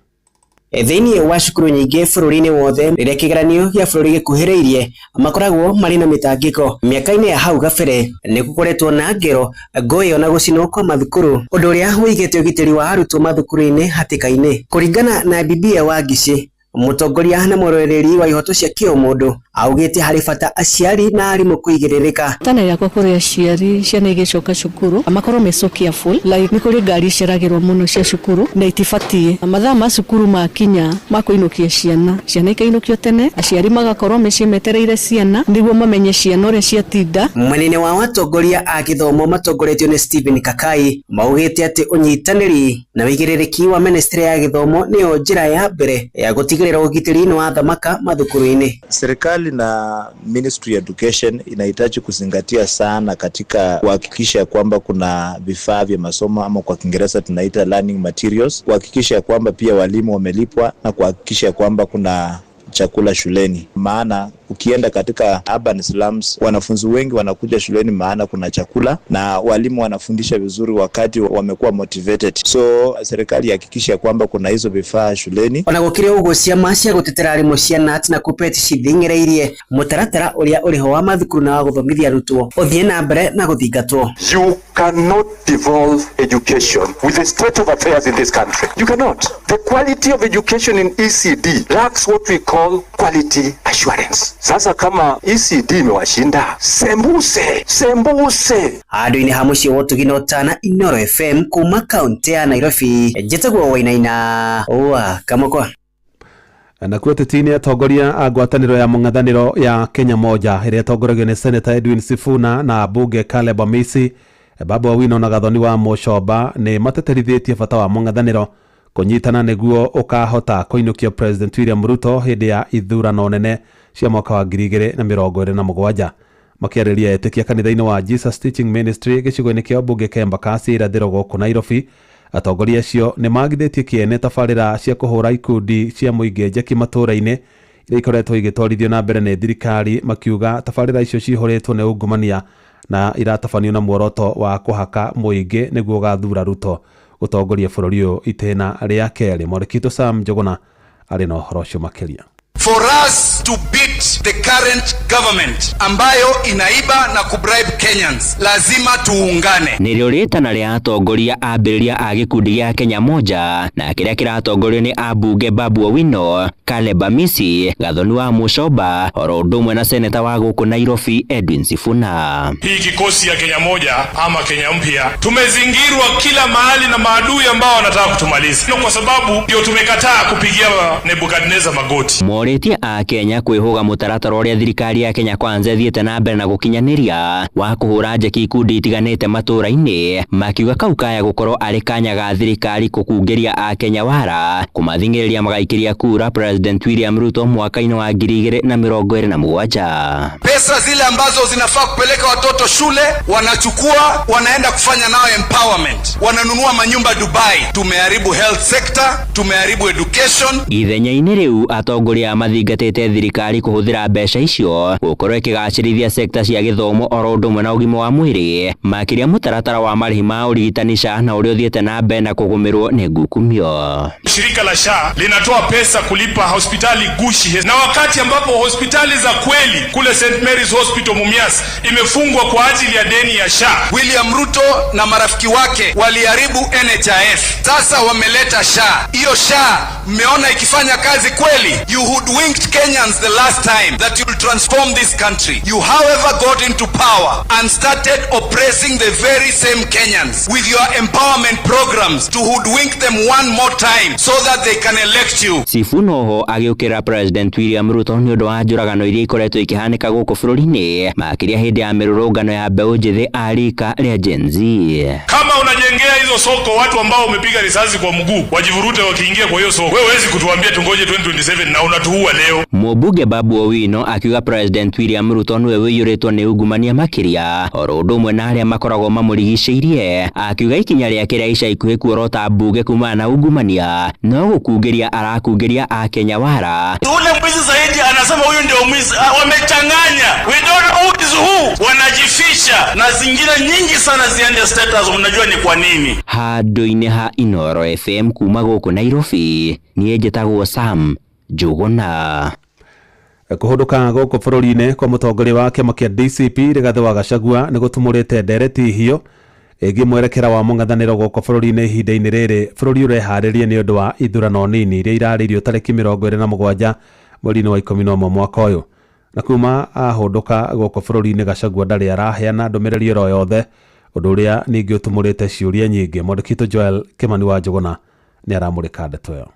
Thĩinĩ wa cukuru nyingĩ bũrũri-inĩ wothe, rĩrĩa kĩgeranio gĩa bũrũri gĩkuhĩrĩirie, makoragwo marĩ na mĩtangĩko. Mĩaka-inĩ ya hau gabere nĩ gũkoretwo na ngero, ngũĩ ona gũcinwo kwa mathukuru, ũndũ ũrĩa ũigĩte ũgitĩri wa arutwo mathukuru-inĩ hatĩka-inĩ. Kũringana na Bibia Wangici, mũtongoria na mũrũĩrĩri wa ihoto cia kĩũmũndũ, augĩte harĩ bata aciari na arimũ kũigĩrĩrĩka. Tana yakwa kũrĩ aciari, ciana igĩcoka cukuru makorwo me so careful, like nĩ kũrĩ ngari iceragĩrwo mũno cia cukuru na itibatiĩ. Mathaa ma cukuru makinya ma kũinũkia ciana, ciana ikainũkio tene, aciari magakorwo mĩciĩ metereire ciana nĩguo mamenye ciana ũrĩa ciatinda. Mwena-inĩ wa atongoria a gĩthomo matongoretio nĩ Stephen Kakai, maugĩte atĩ ũnyitanĩri na ũigĩrĩrĩki wa ministry ya gĩthomo nĩyo njĩra ya mbere ya gũtigĩrĩra ũgitĩri nĩ wathamaka mathukuru-inĩ. Serikali na Ministry Education inahitaji kuzingatia sana katika kuhakikisha kwamba kuna vifaa vya masomo ama kwa Kiingereza tunaita learning materials, kuhakikisha kwamba pia walimu wamelipwa na kuhakikisha kwamba kuna chakula shuleni, maana ukienda katika urban slums wanafunzi wengi wanakuja shuleni maana kuna chakula na walimu wanafundisha vizuri wakati wamekuwa motivated. So serikali ihakikishe kwamba kuna hizo vifaa shuleni. Ona gũkĩrĩ ũguo, ciama cia gũtetera arimũ cia KNUT na KUPPET cithing'ĩrĩirie mũtaratara ũrĩa ũrĩho wa mathukuru na wa gũthomithia arutwo ũthiĩ na mbere na gũthingatwo. You cannot devolve education with the state of affairs in this country. You cannot. The quality of education in ECD lacks what we call quality assurance. Sasa kama ECD imewashinda, sembuse, sembuse. Handũ-inĩ ha mũciĩ wa ũtugi na ũtana, Inooro FM kuma kaũntĩ ya Nairobi, njĩtagwo Wainaina wa Kamũkwa. Nakuo ũteti-inĩ, atongoria a ngwatanĩro ya mũng'ethanĩro ya Kenya Moja ĩrĩa ĩtongoragio nĩ Senator Edwin Sifuna na mbunge Caleb Amisi, Babu Owino na Gathoni wa Mũcomba nĩ mateterithĩtie bata wa mũng'ethanĩro kũnyitana nĩguo ũkahota kũinũkia President William Ruto hĩndĩ ya ithurano nene cia mwaka wa 2027. Makĩarĩria etĩkia kanitha-inĩ wa Jesus Teaching Ministry gĩcigo-inĩ kĩa mbunge kĩa Embakasi irathĩro gũkũ Nairobi, atongoria acio nĩ magithĩtie kĩene tabarĩra cia kũhũra ikundi cia mũingĩ njeki matũũra-inĩ iria ikoretwo igĩtwarithio na mbere nĩ thirikari, makiuga tabarĩra icio cihũrĩtwo nĩ ungumania na iratabanio na muoroto wa kũhaka mũingĩ nĩguo ũgathura Ruto gũtongoria bũrũri ũyũ itĩna rĩa kerĩ. Mwandĩki Sam Njũgũna arĩ na ũhoro ũcio makĩria. For us to beat the current government ambayo inaiba na kubribe Kenyans, lazima tuungane. Nĩrĩo rĩtana rĩa atongoria ambĩrĩria a gĩkundi gĩa Kenya Moja na kĩrĩa kĩratongorio nĩ ambunge Babu Owino, Caleb Amisi, Gathoni wa Muchomba oro ũndũ ũmwe na seneta wa gũkũ Nairobi Edwin Sifuna. Hii kikosi ya Kenya Moja ama Kenya Mpya tumezingirwa kila mahali na maadui ambao wanataka kutumaliza, kwa sababu ndio tumekataa kupigia Nebukadnezar magoti. Morĩtie a Kenya kwĩhũga mũtaratara ũrĩa thirikari ya Kenya Kwanza ĩthiĩte na mbere na gũkinyanĩria wa kũhũra njeki ikundi itiganĩte matũũra-inĩ, makiuga kau kaya gũkorwo arĩ kanya ga thirikari kũkungĩria a Kenya wara kũmathing'ĩrĩria magaikĩria kura President William Ruto mwaka-inĩ wa 2027. Pesa zile ambazo zinafaa kupeleka watoto shule wanachukua, wanaenda kufanya nao empowerment, wananunua manyumba Dubai. Tumeharibu health sector, tumeharibu education. Ithenya-inĩ rĩu atongoria mathingatĩte thirikari kũhũthĩra mbeca icio gũkorwo ĩkĩgacĩrithia sekta cia gĩthomo oro ũndũ ũmwe na ũgima wa mwĩrĩ, makĩria mũtaratara wa marĩhi ma ũrigitani SHA na ũrĩa ũthiĩte na mbere na kũgũmĩrwo nĩ ngukumio. Shirika la SHA linatoa pesa kulipa hospitali gushi, na wakati ambapo hospitali za kweli kule St Mary's Hospital Mumias imefungwa kwa ajili ya deni ya SHA. William Ruto na marafiki wake waliharibu NHIF, sasa wameleta SHA. Hiyo SHA mmeona ikifanya kazi kweli? You hoodwinked Kenyans the last time that you'll transform this country. You however got into power and started oppressing the very same Kenyans with your empowerment programs to hoodwink them one more time so that they can elect you. Sifuna oho agĩũkĩrĩra President William Ruto nĩ ũndũ wa njũragano iria ikoretwo ikĩhanĩka gũkũ bũrũri-inĩ, makĩria hĩndĩ ya mĩrũrũngano ya mbeũ njĩthĩ a rika rĩa Gen Z. Kama unajengea hizo soko watu ambao umepiga risasi kwa mguu wajivurute wakiingia kwa hiyo soko, wewe huwezi kutuambia tungoje 2027 na unatuua leo. Mũmbunge Babu Owino akiuga President William Ruto nĩwe ũiyũrĩtwo nĩ ungumania makĩria oro ũndũ ũmwe na arĩa makoragwo mamũrigicĩirie, akiuga ikinya rĩake rĩa ica ikuhĩ kuorota mbunge kumana na ungumania no gũkungĩria arakungĩria akenya wara. Ule mwizi zaidi anasema huyu ndio mwizi. Ah, wamechanganya. We don't know who is who. Wanajificha na zingine nyingi sana ziende status. Mnajua ni kwa nini? Handũ-inĩ ha Inooro FM kuma gũkũ Nairobi, niĩ njĩtagwo Sam Njũgũna. Kũhũndũka gũkũ bũrũri-inĩ kwa mũtongoria wa kĩama kĩa DCP Rigathĩ wa Gachagua nĩ gũtumũrĩte ndereti hiũ ĩgiĩ mwerekera wa mũng'ethanĩro gũkũ bũrũri-inĩ ihinda-inĩ rĩrĩ bũrũri ũreharĩria nĩ ũndũ wa ithurano nini iria irarĩirio tarĩki 27 mweri-inĩ wa 11 mwaka ũyũ. Na kuma ahũndũka gũkũ bũrũri-inĩ, Gachagua ndarĩ araheana ndũmĩrĩri oro yothe, ũndũ ũrĩa ningĩ ũtumũrĩte ciũria nyingĩ. Mwandĩki witũ Joel Kimani wa Njũgũna nĩ aramũrĩka ndeto ĩyo.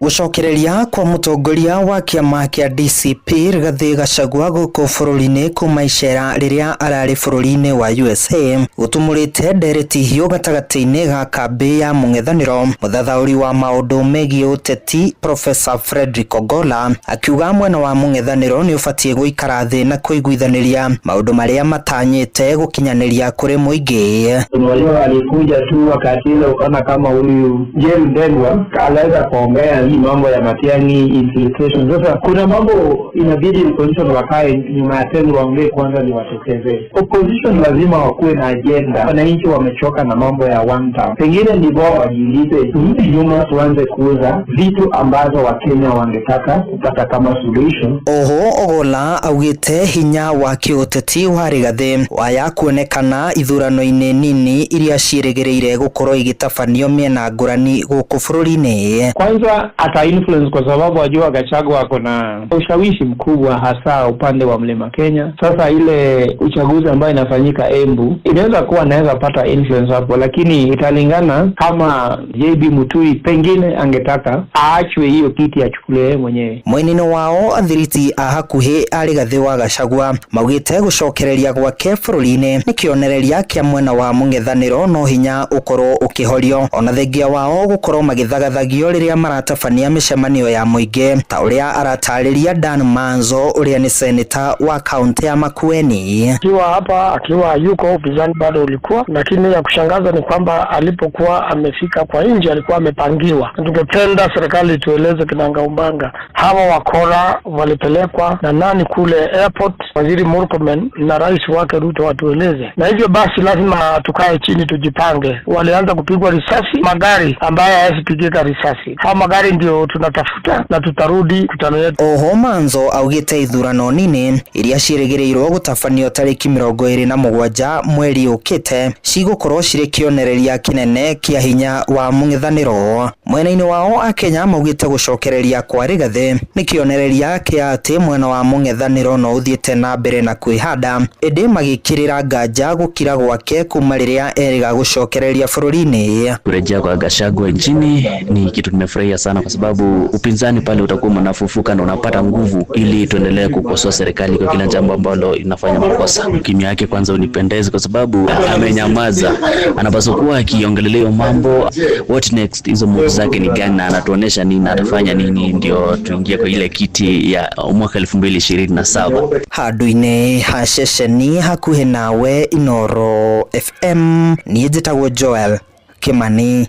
Gũcokereria kwa mũtongoria wa kĩama kĩa DCP Rigathĩ Gachagua gũkũ bũrũri-inĩ kuma icera rĩrĩa ararĩ bũrũri-inĩ wa USA gũtumũrĩte ndereti hiũ gatagatĩ-inĩ ga kambĩ ya mũng'ethanĩro. Mũthathaũri wa maũndũ megiĩ ũteti Professor Frederick Ogola akiuga mwena wa mũng'ethanĩro nĩ ũbatiĩ gũikara thĩ na kũiguithanĩria maũndũ marĩa matanyĩte gũkinyanĩria kũrĩ mũingĩ. Unajua alikuja tu wakati ile ukaona kama huyu James Ndegwa aliweza kuongea hii mambo ya Matiang'i infiltration. Sasa kuna mambo inabidi opposition wakae nyuma ya table waongee kwanza, ni watokezee. Opposition lazima wakuwe na agenda. Wananchi wamechoka na mambo ya one term. Pengine ni bora wajiulize, turudi nyuma tuanze kuuza vitu ambazo Wakenya wangetaka kupata kama solution. Oho Ogola augite hinya wa kiuteti wa Rigathi waya kuonekana ithurano-inĩ nini iria ciĩrĩgĩrĩire gũkorwo igĩtabanio mĩena ngũrani gũkũ bũrũri-inĩ. Kwanza ata influence kwa sababu ajua Gachagua ako na ushawishi mkubwa hasa upande wa Mlima Kenya. Sasa ile uchaguzi ambayo inafanyika Embu inaweza kuwa anaweza pata influence hapo, lakini italingana kama JB Muturi pengine angetaka aachwe hiyo kiti achukulie yeye mwenyewe. Mwena-inĩ wao athiriti a hakuhĩ a Rigathi wa Gachagua maugĩte gũcokereria gwake bũrũri-inĩ nĩ kĩonereria kĩa mwena wa mũng'ethanĩro no hinya ũkorwo ũkĩhorio ona thengia wao gũkorwo magĩthagathagio rĩrĩa maratabania mĩcemanio ya mũingĩ ta ũrĩa aratarĩria Dan Manzo ũrĩa nĩ seneta wa kaunti ya Makueni. Akiwa hapa akiwa yuko upinzani bado ulikuwa, lakini ya kushangaza ni kwamba alipokuwa amefika kwa nje alikuwa amepangiwa. Tungependa serikali tueleze kinangaumbanga hawa wakora walipelekwa na nani kule airport. Waziri Murkomen na rais wake Ruto watueleze, na hivyo basi lazima tukae chini tujipange. Walianza kupigwa risasi magari ambayo hayasipigika risasi, hawa magari ndio tunatafuta na tutarudi kutano yetu. Oho Manzo augite ithurano nini iria ciĩrĩgĩrĩirwo gũtabanio tarĩki 27 mweri ũkĩte cigũkorwo cirĩ kĩonereria kĩnene kĩa hinya wa mũng'ethanĩro. Mwena-inĩ wao akenya maugĩte gũcokereria kwa Rigathi nĩ kĩonereria kĩa atĩ mwena wa mũng'ethanĩro no ũthiĩte na mbere na kwĩhanda ĩndĩ magĩkĩrĩra nganja gũkira gwake kuma rĩrĩa erĩga gũcokereria bũrũri-inĩ. Kurejea kwa Gachagua nchini ni kitu tumefurahia sana, kwa sababu upinzani pale utakuwa unafufuka na unapata nguvu ili tuendelee kukosoa serikali kwa kila jambo ambalo inafanya makosa. Kimya yake kwanza unipendezi kwa sababu amenyamaza, anapaswa kuwa akiongelelea mambo what next, hizo move zake ni gani na anatuonesha nini, atafanya nini ndio tuingie kwa ile kiti ya mwaka 2027. Handũ-inĩ ha ceceni hakuhĩ nawe Inoro FM, niĩ njĩtagwo Joel Kimani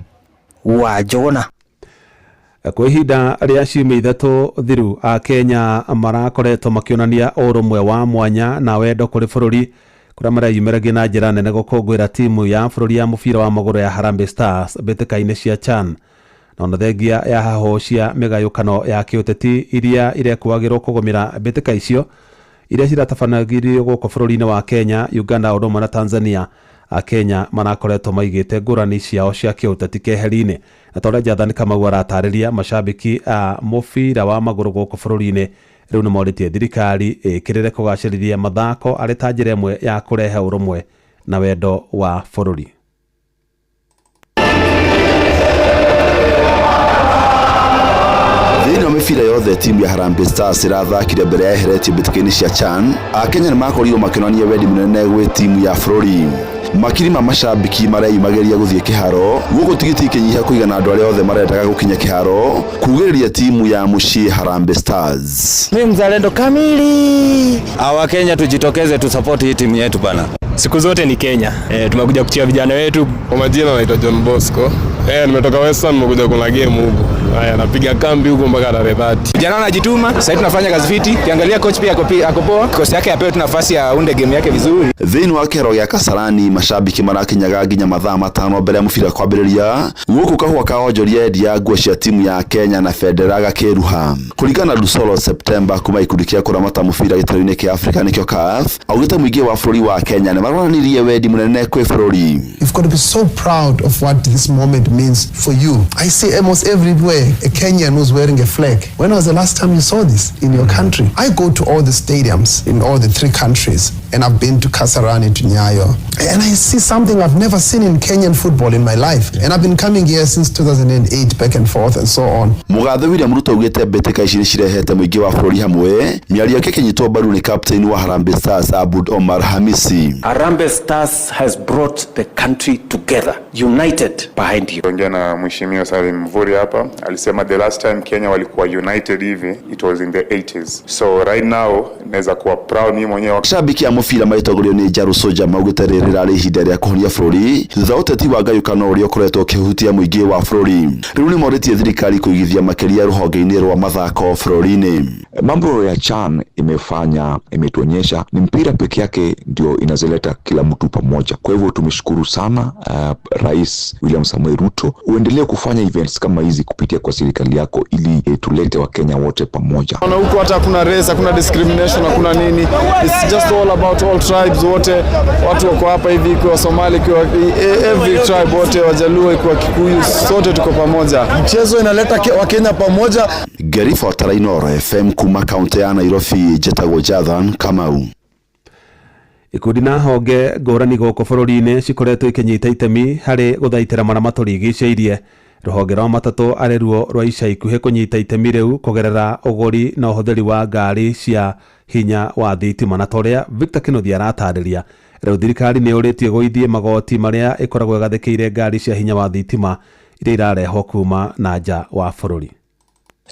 wa Njũgũna. Kwa ihinda rĩa ciumia ithatũ thiru Akenya marakoretwo makĩonania ũrũmwe wa mwanya na wendo kũrĩ bũrũri kũrĩa mareyumĩragia na njĩra nene gũkũngũĩra timu ya bũrũri ya mũbira wa magũrũ ya Harambee Stars mbĩtĩka-inĩ cia CHAN na ona thengia ya hahũ cia mĩgayũkano ya kĩũteti iria irekuagĩrwo kũgũmĩra mbĩtĩka icio iria ciratabanagĩrio gũkũ bũrũri-inĩ wa Kenya, Uganda ũndũ ũmwe na Tanzania. Akenya marakoretwo maigĩte ngũrani ciao cia kĩũteti keheri-inĩ na ta ũrĩa Jathani Kamau aratarĩria macambĩki a mũbira wa magũrũ gũkũ bũrũri-inĩ rĩu nĩmorĩtie thirikari ĩkĩrĩre kũgacĩrithia mathako arĩ ta njĩra ĩmwe ya kũrehe ũrũmwe na wendo wa bũrũri. Thĩinĩ wa mĩbira yothe timu ya Harambee Stars ĩrathakire mbere ya yeheretio mbĩtĩka-inĩ cia CHAN, Akenya nĩmakorirwo makĩonania wendi mũnene gwĩ timu ya bũrũri. Makiri ma macambĩki mareyumagĩria gũthiĩ kĩharo gũkũ tigiti ikĩnyiha kũigana andũ arĩa othe marendaga gũkinya kĩharo kugĩrĩria timu ya mũciĩ Harambee Stars. Mimi mzalendo kamili. Wakenya tujitokeze tu support hii timu yetu bana. Siku zote ni Kenya. Tumekuja kuchia vijana wetu. Kwa majina naitwa John Bosco. Nimetoka Western, nimekuja kuna game huko. Haya, napiga kambi huko mpaka tarehe 30. Vijana wanajituma, sasa tunafanya kazi fiti. Kiangalia coach pia ako poa. Kosi yake apewe tu nafasi ya aunde game yake vizuri. Thĩinĩ wa kĩharo gĩa Kasarani macambĩki marakinyaga nginya mathaa 5 mbere ya mũbira kwambĩrĩria gũkũ kahũa ka onjoria endia nguo cia timu ya Kenya na bendera gakĩruha. Kũringana na Lusolo September kuma gĩkundi kĩa kũramata mũbira gĩtarũ-inĩ kĩa Afrika nĩkĩo CAF, augĩte mũingĩ wa bũrũri wa Kenya nĩmaronanirie wendi mũnene kwĩ bũrũri. You've got to be so proud of what this moment means for you. I see almost everywhere a Kenyan who's wearing a flag. When was the last time you saw this in your country? I go to all the stadiums in all the 3 countries, and I've been to Kasarani, to Nyayo, and I see something I've never seen in Kenyan football in my life. And I've been coming here since 2008, back and forth and so on. Mũgathe William Ruto augĩte mbĩtĩka ici nĩcirehete mũingĩ wa bũrũri hamwe. Mĩario yake ĩkĩnyitwo mbaru nĩ captain wa Harambee Stars Abud Omar Hamisi. Harambee Stars has brought the country together, united behind you. Ongea na Mheshimiwa Salim Mvurya hapa, Alisema the last time Kenya walikuwa united hivi it was in the 80s. So right now naweza kuwa proud mimi mwenyewe. Shabiki a mũbira magĩtongorio nĩ Njaru Soja maugĩte rĩrĩ rĩrarĩ ihinda rĩa kũhonia bũrũri thutha wa ũteti wa ngayũkano ũrĩa ũkoretwo ũkĩhutia mũingĩ wa bũrũri. Rĩu nĩ morĩtie thirikari kũigithia makĩria rũhonge-inĩ rwa mathako bũrũri-inĩ. Mambo ya CHAN imefanya imetuonyesha ni mpira peke yake ndio inazileta kila mtu pamoja. Kwa hivyo tumeshukuru sana Rais William Samoei Ruto, uendelee kufanya events kama hizi kupitia kwa serikali yako ili tulete Wakenya wote pamoja. Naona huku hata hakuna race, hakuna discrimination, hakuna nini. It's just all about all tribes wote. Watu wako hapa hivi, ikiwa Somali, ikiwa every tribe wote, Wajaluo, ikiwa Kikuyu, sote tuko pamoja. Mchezo inaleta Wakenya pamoja. Ngĩribotera Inooro FM kuma kaunti ya Nairobi, njĩtagwo Jathan Kamau. Ikundi na honge ngũrani gũkũ bũrũri-inĩ cikoretwo ikĩnyita itemi harĩ gũthaitĩra marĩa matũrigicĩirie. Rũhonge rwa matatũ arĩ ruo rwa ica ikuhĩ kũnyita itemi rĩu kũgerera ũgũri na ũhũthĩri wa ngari cia hinya wa thitima. Na ta ũrĩa Victor Kĩnuthia aratarĩria, rĩu thirikari nĩ yũrĩtie gũithie magoti marĩa ĩkoragwo ĩgathĩkĩire ngari cia hinya wa thitima iria irarehwo kuma na nja wa bũrũri.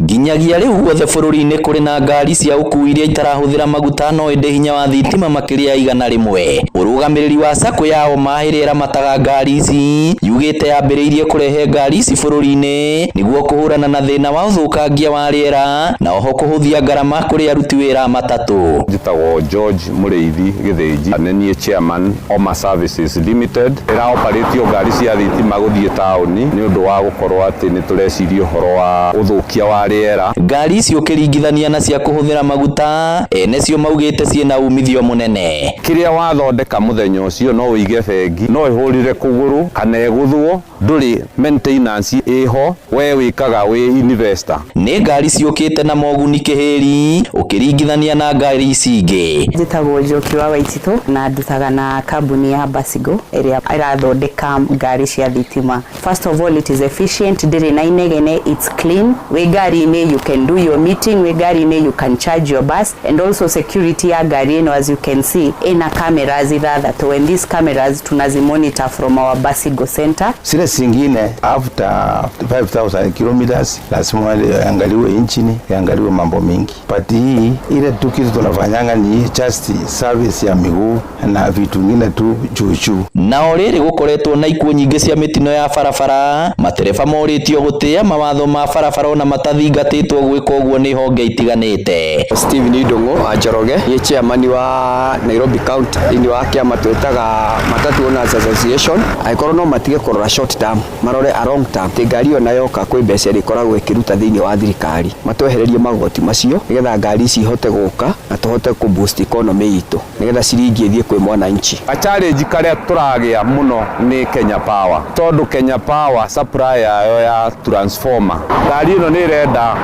Nginyagia rĩu guothe bũrũri-inĩ kũrĩ na ngari cia ũkuui iria itarahũthĩra maguta no ĩndĩ hinya wa thitima makĩria ya 100. Mũrũgamĩrĩri wa sacco ya Oma ĩrĩa ĩramataga ngari ici yugĩte yambĩrĩirie kũrehe ngari ici bũrũri-inĩ nĩguo kũhũrana na thĩna wa ũthũkangia wa rĩera na oho kũhũthia ngarama kũrĩ aruti wĩra a matatũ. Njĩtagwo George Mũrĩithi Gĩthĩnji, nĩ niĩ chairman Oma Services Limited. Ĩraoparĩtio ngari cia thitima gũthiĩ taũni nĩ ũndũ wa gũkorwo atĩ nĩ tũreciria ũhoro wa ũthũkia wa rĩera. Ngari ici ũkĩringithania na cia kũhũthĩra maguta ene cio maugĩte ciĩna umithio mũnene. Kĩrĩa wathondeka mũthenya ũcio no ũige bengi, no ĩhũrĩre kũgũrũ kana ĩgũthwo, ndũrĩ maintenance ĩho, we wĩkaga wĩ investor. Nĩ ngari ciũkĩte na moguni kĩhĩri ũkĩringithania na ngari ici ingĩ. Njĩtagwo Njoki wa Waititũ na ndutaga na kambuni ya Basigo ĩrĩa ĩrathondeka ngari cia thitima. First of all, it is efficient, ndĩrĩ na inegene, it's clean. Wĩ ngari-inĩ you can do your meeting, wĩ ngari-inĩ you can charge your bus, and also security ya ngari ĩno, as you can see, ĩna cameras 6, and these cameras tunazimonitor from our Basigo center. Zile zingine after 5000 kilometers lazima iangaliwe engine, iangaliwe mambo mingi. But hii ile tu kitu tunafanyanga ni just service ya miguu na vitu vingine tu juu juu. Na o rĩrĩ gũkoretwo na ikuũ nyingĩ cia mĩtino ya barabara, matereba morĩtio gũtĩĩa mawatho ma barabara ona matathingatĩtwo gwĩka ũguo nĩ honge itiganĩte. Steven Ndung'u wa Njoroge, nĩ chairman wa Nairobi County thĩinĩ wa kĩama twĩtaga Matatu Owners Association. Angĩkorwo no matige kũrora short term, marore a long term. Atĩ ngari ĩyo nayo yoka kwĩ mbeca ĩrĩkoragwo ĩkĩruta thĩinĩ wa thirikari, matwehererie magoti macio nĩgetha ngari ici ihote gũka na tũhote kũ boost economy itũ nĩgetha ciringi ĩthiĩ kwĩ mwananchi. A challenge karĩa tũragĩa mũno nĩ Kenya Power, tondũ Kenya Power supply yayo ya transformer ngari ĩno nĩ ĩrenda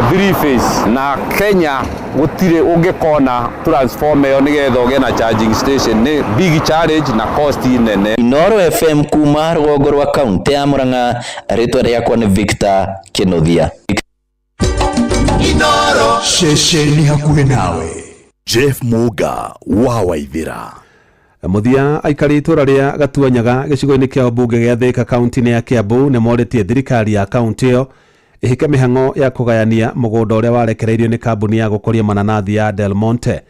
three phase, na Kenya gũtirĩ ũngĩkona transformer ĩyo nĩgetha ũgĩe na charging station, nĩ big challenge na cost nene. Inooro FM kuma rũgongo rwa kaunti ya Murang'a, rĩtwa rĩakwa nĩ Victor Kĩnuthia. Inooro ceceni hakuhĩ nawe. Jeff Muga wa Waithira. Mũthia aikari itũra rĩa Gatuanyaga gĩcigo-inĩ kĩa mbunge gĩa Thika kaunti-inĩ ya Kiambu nĩ morĩtie thirikari ya kaunti ĩyo ĩhĩke mĩhang'o ya kũgayania mũgũnda ũrĩa warekereirio nĩ kambuni ya gũkũria mananathi ya Del Monte.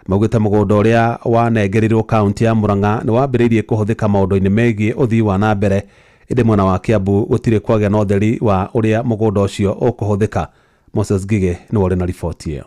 Maugĩte mũgũnda ũrĩa wanengerirwo kaunti ya Murang'a nĩ wambĩrĩirie kũhũthĩka maũndũ-inĩ megiĩ ũthii wa na mbere, ĩndĩ mwena wa Kiambu gũtirĩ kwagĩa na ũtheri wa ũrĩa mũgũnda ũcio ũkũhũthĩka. Moses Ngigĩ nĩwe ũrĩ na riboti ĩyo.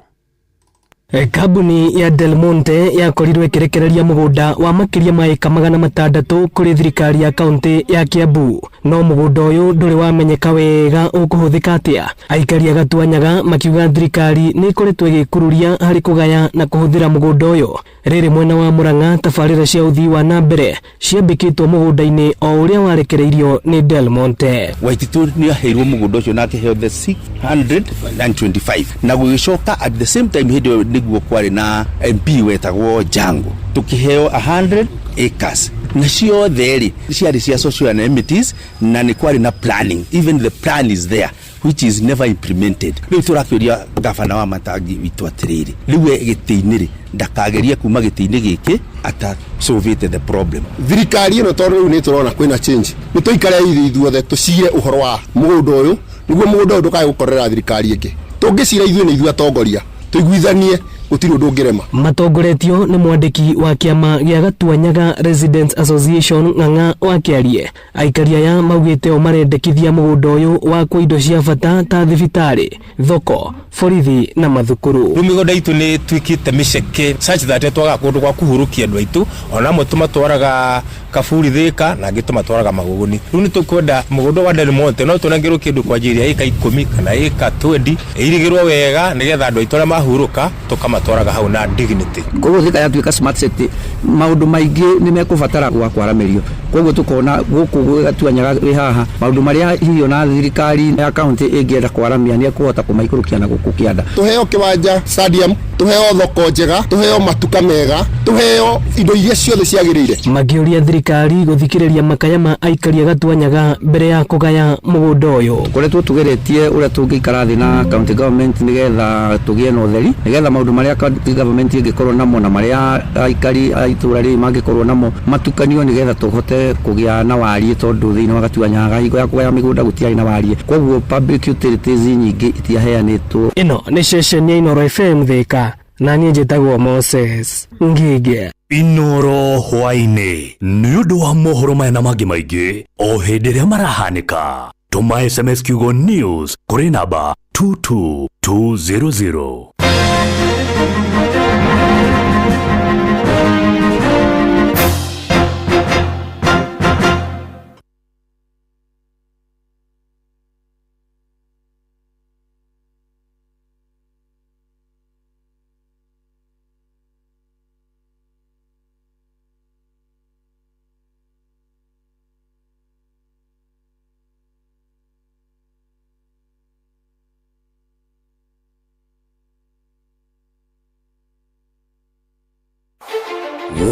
Kambuni ya Del Monte yakorirwo ĩkĩrekereria mũgũnda wa makĩria ma ĩka 600 kũrĩ thirikari ya kaunti ya Kiambu, no mũgũnda ũyũ ndũrĩ wamenyeka wega ũkũhũthĩka atĩa. Aikari a Gatuanyaga makiuga thirikari nĩ ĩkoretwo ĩgĩkururia harĩ kũgaya na kũhũthĩra mũgũnda ũyũ. Rĩrĩ mwena wa Murang'a, tabarĩra cia ũthii wa na mbere ciambĩkĩtwo mũgũnda-inĩ o ũrĩa warekereirio nĩ Del Monte. Waititũ nĩ aheirwo mũgũnda ũcio na akĩheo the 625 na gũgĩcoka at the same time hĩndĩ ĩyo nĩguo kwarĩ na MP wetagwo Jango, tukiheo 100 acres na ciothe rĩ ciarĩ cia social amenities na nĩ kwarĩ na planning, even the plan is there. which is never implemented. Rĩu tũrakĩũria gavana wa Matangi witũ atĩrĩrĩ, rĩu e gĩtĩ-inĩ rĩ, ndakagerie kuma gĩtĩ-inĩ gĩkĩ atasolvĩte the problem. Thirikari ĩno tondũ rĩu nĩ tũrona kwĩna change, nĩ tũikare ithuĩ ithuothe tũcire ũhoro wa mũgũnda ũyũ, nĩguo mũgũnda ũyũ ndũkae gũkorera thirikari ĩngĩ. Tũngĩcira ithuĩ nĩ ithuĩ atongoria, tũiguithanie, gũtirĩ ũndũ ũngĩrema. Matongoretio nĩ mwandĩki wa kĩama gĩa Gatuanyaga Residents Association Ng'ang'a wa Kĩarie, aikari aya maugĩte o marendekithia mũgũnda ũyũ wakwo indo cia bata ta thibitarĩ, thoko, borithi na mathukuru. Rĩu mĩgũnda itũ nĩ ĩtuĩkĩte mĩceke such that twagaga kũndũ gwa kũhurũkia andũ aitũ, ona amwe tũmatwaraga Kaburi Thĩka na angĩ tũmatwaraga Magũgũni. Rĩu nĩ tũkwenda mũgũnda wa Del Monte no tũnengerwo kĩndũ kwanjĩrĩria ĩka 10 kana ĩka 20, ĩirigĩrwo wega nĩgetha andũ aitũ arĩa mahurũka tũkamatwaraga hau na dignity. Koguo Thika yatuĩka smart city, maũndũ maingĩ nĩ mekũbatara gwa kwaramĩrio. Koguo tũkona gũkũ Gatuanyaga wĩ haha, maũndũ marĩa hihi ona thirikari ya county ĩngĩenda kwaramia nĩ ĩkũhota kũmaikũrũkia na gũkũ kĩanda. Tũheo kĩwanja stadium, tũheo thoko njega, tũheo matuka mega, tũheo indo iria ciothe ciagĩrĩire. Makĩũria thirikari gũthikĩrĩria makaya ma aikari a Gatuanyaga mbere ya kũgaya mũgũnda ũyũ. Tũkoretwo tũgeretie ũrĩa tũngĩikara thĩ na county government nĩgetha tũgĩe na ũtheri, nĩgetha maũndũ marĩa county government ĩngĩkorwo namo na marĩa aikari a itũũra rĩrĩ mangĩkorwo namo matukanio, nĩgetha tũhote kũgĩa na wariĩ, tondũ thĩinĩ wa Gatuanyaga hingo ya kũgaya mĩgũnda gũtiarĩ na wariĩ, koguo public utilities nyingĩ itiaheanĩtwo. Ĩno nĩ ceceni ya Inooro FM Thika, na niĩ njĩtagwo Moses Ngige. Inooro hwaĩ-inĩ nĩ ũndũ wa mohoro maya na mangĩ maingĩ o hĩndĩ ĩrĩa marahanĩka, tũma SMS kiugo news kũrĩ namba 22200.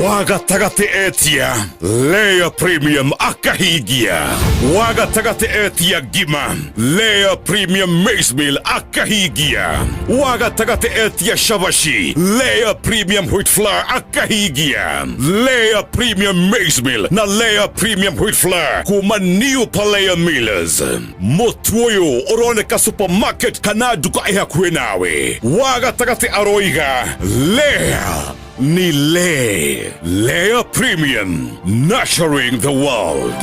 Wa gatagatĩ etia Layer Premium akahingia. Wa gatagatĩ etia ngima Layer Premium Maize Meal akahingia. Wa gatagatĩ etia shabashi Layer Premium Wheat Flour akahingia. Layer Premium Maize Meal na Layer Premium Wheat Flour kuma New Palea Millers. Mũtu ũyũ ũroneka supermarket kana nduka ĩ hakuhĩ nawe. Wa gatagatĩ aroiga Layer ni Lay. Layer Premium, nurturing the world.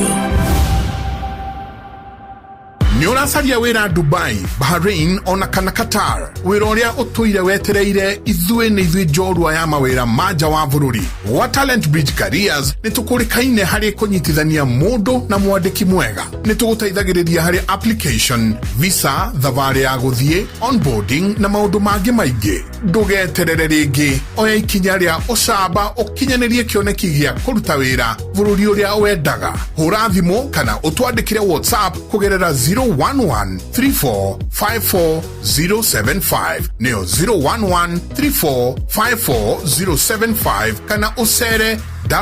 Nĩ ũracaria wĩra Dubai, Bahrain ona kana Qatar? Wĩra ũrĩa ũtũire wetereire, ithuĩ nĩ ithuĩ njorua ya mawĩra ma nja wa bũrũri. Gwa Talent Bridge Careers nĩ tũkũrĩkaine harĩ kũnyitithania mũndũ na mwandĩki mwega. Nĩ tũgũteithagĩrĩria harĩ application, visa, thabarĩ ya gũthiĩ, onboarding na maũndũ mangĩ maingĩ. Ndũgeterere rĩngĩ, oya ikinya rĩa ũcamba ũkinyanĩrie kĩoneki gĩa kũruta wĩra bũrũri ũrĩa wendaga. Hũra thimũ kana ũtwandĩkĩre WhatsApp kũgerera 011 34 54 075, nĩyo 011 34 54 075, kana ũcere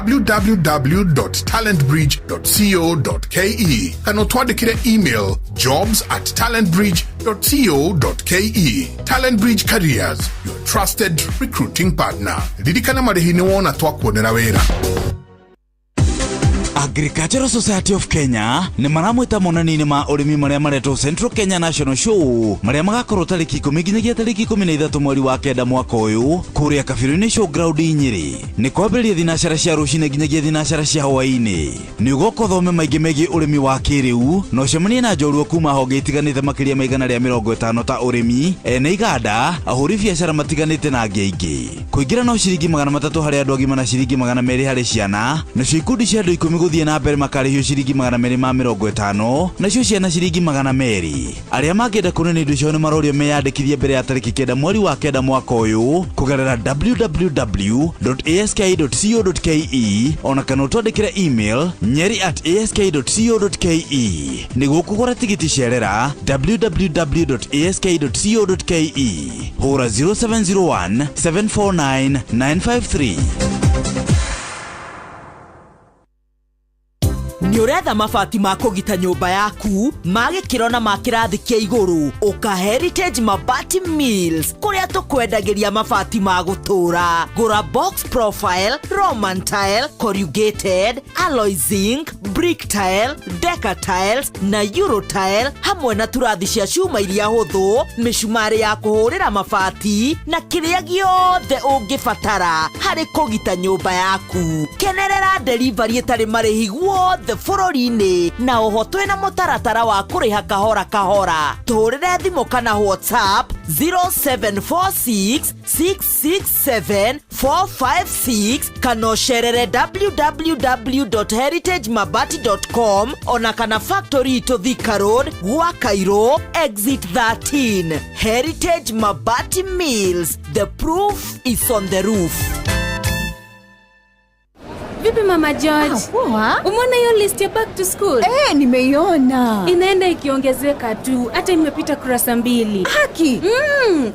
www.talentbridge.co.ke kana ũtwandĩkĩre email jobs@talentbridge.co.ke. Talent Bridge Careers, your trusted recruiting partner. Ririkana marĩhi nĩ wona twakuonera wĩra. Agricultural Society of Kenya nĩ maramwĩta monanio-inĩ ma ũrĩmi marĩa maretwo Central Kenya National Show, marĩa magakorwo tarĩki 10 nginyagia tarĩki 13 mweri wa 9 mwaka ũyũ kũrĩa Kabirũ-inĩ Showground Nyĩrĩ. Nĩ kwambĩrĩria thinacara cia rũcinĩ nginyagia thinacara cia hwaĩ-inĩ. Nĩ ũgoka ũthome maingĩ megiĩ ũrĩmi wa kĩrĩu na ũcemanie na njorua kuma honge itiganĩte makĩria ma 150 ta ũrĩmi, ene iganda, ahũri biacara matiganĩte na angĩ aingĩ. Kũingĩra no ciringi 300 harĩ andũ agima na ciringi 200 harĩ ciana, nacio ikundi cia andũ 10 gũthiĩ na mbere makarĩhio ciringi 250, nacio ciana ciringi 200. Arĩa mangĩenda kuonania indo ciao nĩ marorio meyandĩkithie mbere ya tarĩki 9 mweri wa 9 mwaka ũyũ kũgerera www.ask.co.ke ona kana ũtwandĩkĩre email nyeri@ask.co.ke. Nĩguo kũgũra tigiti cerera www.ask.co.ke. Hũra 0701 749 953. Nĩ ũretha mabati ma kũgita nyũmba yaku ma gĩkĩro na ma kĩrathi kĩa igũrũ? Ũka Heritage Mabati Mills, kũrĩa tũkwendagĩria mabati ma gũtũũra. Gũra box profile, roman tile, corrugated, alloy zinc, brick tile, deca tiles na euro tile, hamwe na turathi cia cuma iria hũthũ, mĩcumarĩ ya kũhũrĩra mabati na kĩrĩa gĩothe ũngĩbatara harĩ kũgita nyũmba yaku. Kenerera delivery ĩtarĩ marĩhi guothe bũrũri-inĩ, na oho twĩna mũtaratara wa kũrĩha kahora kahora. Tũhũrĩre thimũ kana WhatsApp 0746 667 456 kana ũcerere www.heritagemabati.com, ona kana factory itũ Thika Road, gwa Cairo exit 13. Heritage Mabati Mills, the proof is on the roof. Vipi, Mama George? Poa. Umeona hiyo list ya back to school? Eh, nimeiona. Inaenda ikiongezeka tu, hata imepita kurasa 2. Haki.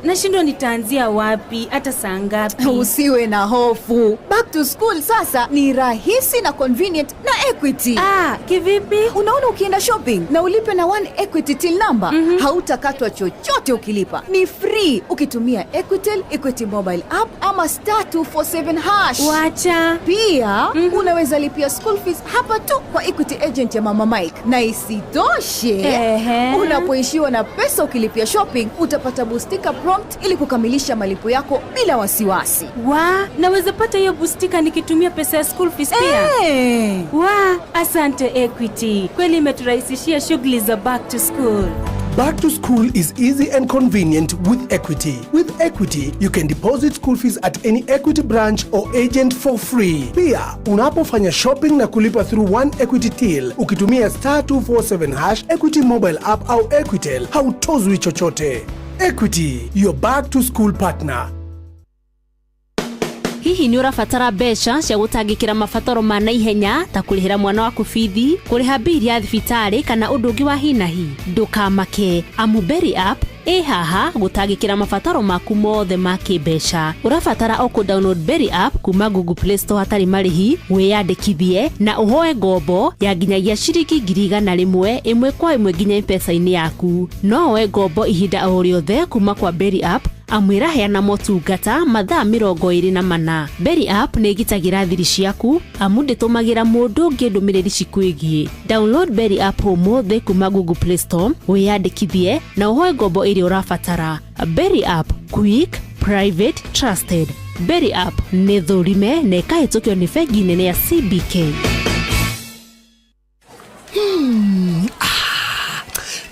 Nashindwa nitaanzia wapi, hata saa ngapi? Usiwe na hofu. Back to school sasa ni rahisi na convenient na Equity. Ah, kivipi? Unaona, ukienda shopping na ulipe na One Equity till number, hautakatwa chochote ukilipa. Ni free ukitumia Equitel, Equity mobile app ama *247#. Wacha. Pia unaweza lipia school fees hapa tu kwa Equity agent ya Mama Mike. Na isitoshe, unapoishiwa na pesa ukilipia shopping, utapata bustika prompt ili kukamilisha malipo yako bila wasiwasi. Wa, naweza pata hiyo bustika nikitumia pesa ya school fees pia? Wa, asante Equity. Kweli imeturahisishia shughuli za back to school. Back to school is easy and convenient with Equity. With Equity, you can deposit school fees at any Equity branch or agent for free. Pia, unapofanya shopping na kulipa through One Equity Till, ukitumia *247#, Equity mobile app au Equitel, hautozwi chochote. Equity, your back to school partner. Hihi nĩ ũrabatara mbeca cia gũtangĩkĩra mabataro ma naihenya ta kũrĩhĩra mwana waku bithi, kũrĩha bili ya thibitarĩ kana ũndũ ũngĩ wa hi na hi? Ndũkamake, amu Berry App ĩ haha gũtangĩkĩra mabataro maku mothe ma kĩmbeca. Ũrabatara o kũ download Berry App kuma Google Play Store hatarĩ marĩhi, wĩyandĩkithie na ũhoe ngombo ya nginyagia ciringi 100,000 ĩmwe kwa ĩmwe nginya M-Pesa-inĩ yaku. No woe ngombo ihinda o rĩothe kuma kwa Berry App, amu ĩraheana motungata mathaa 24. Berry App nĩ ĩgitagĩra thiri ciaku, amu ndĩtũmagĩra mũndũ ũngĩ ndũmĩrĩri cikwĩgiĩ. Download Berry App ũmũthĩ kuma Google Play Store, wĩyandĩkithie na ũhoe ngombo ĩrĩa ũrabatara. Berry App, quick, private, trusted. Berry App nĩ thũrime na ĩkahĩtũkio nĩ bengi nene ya CBK.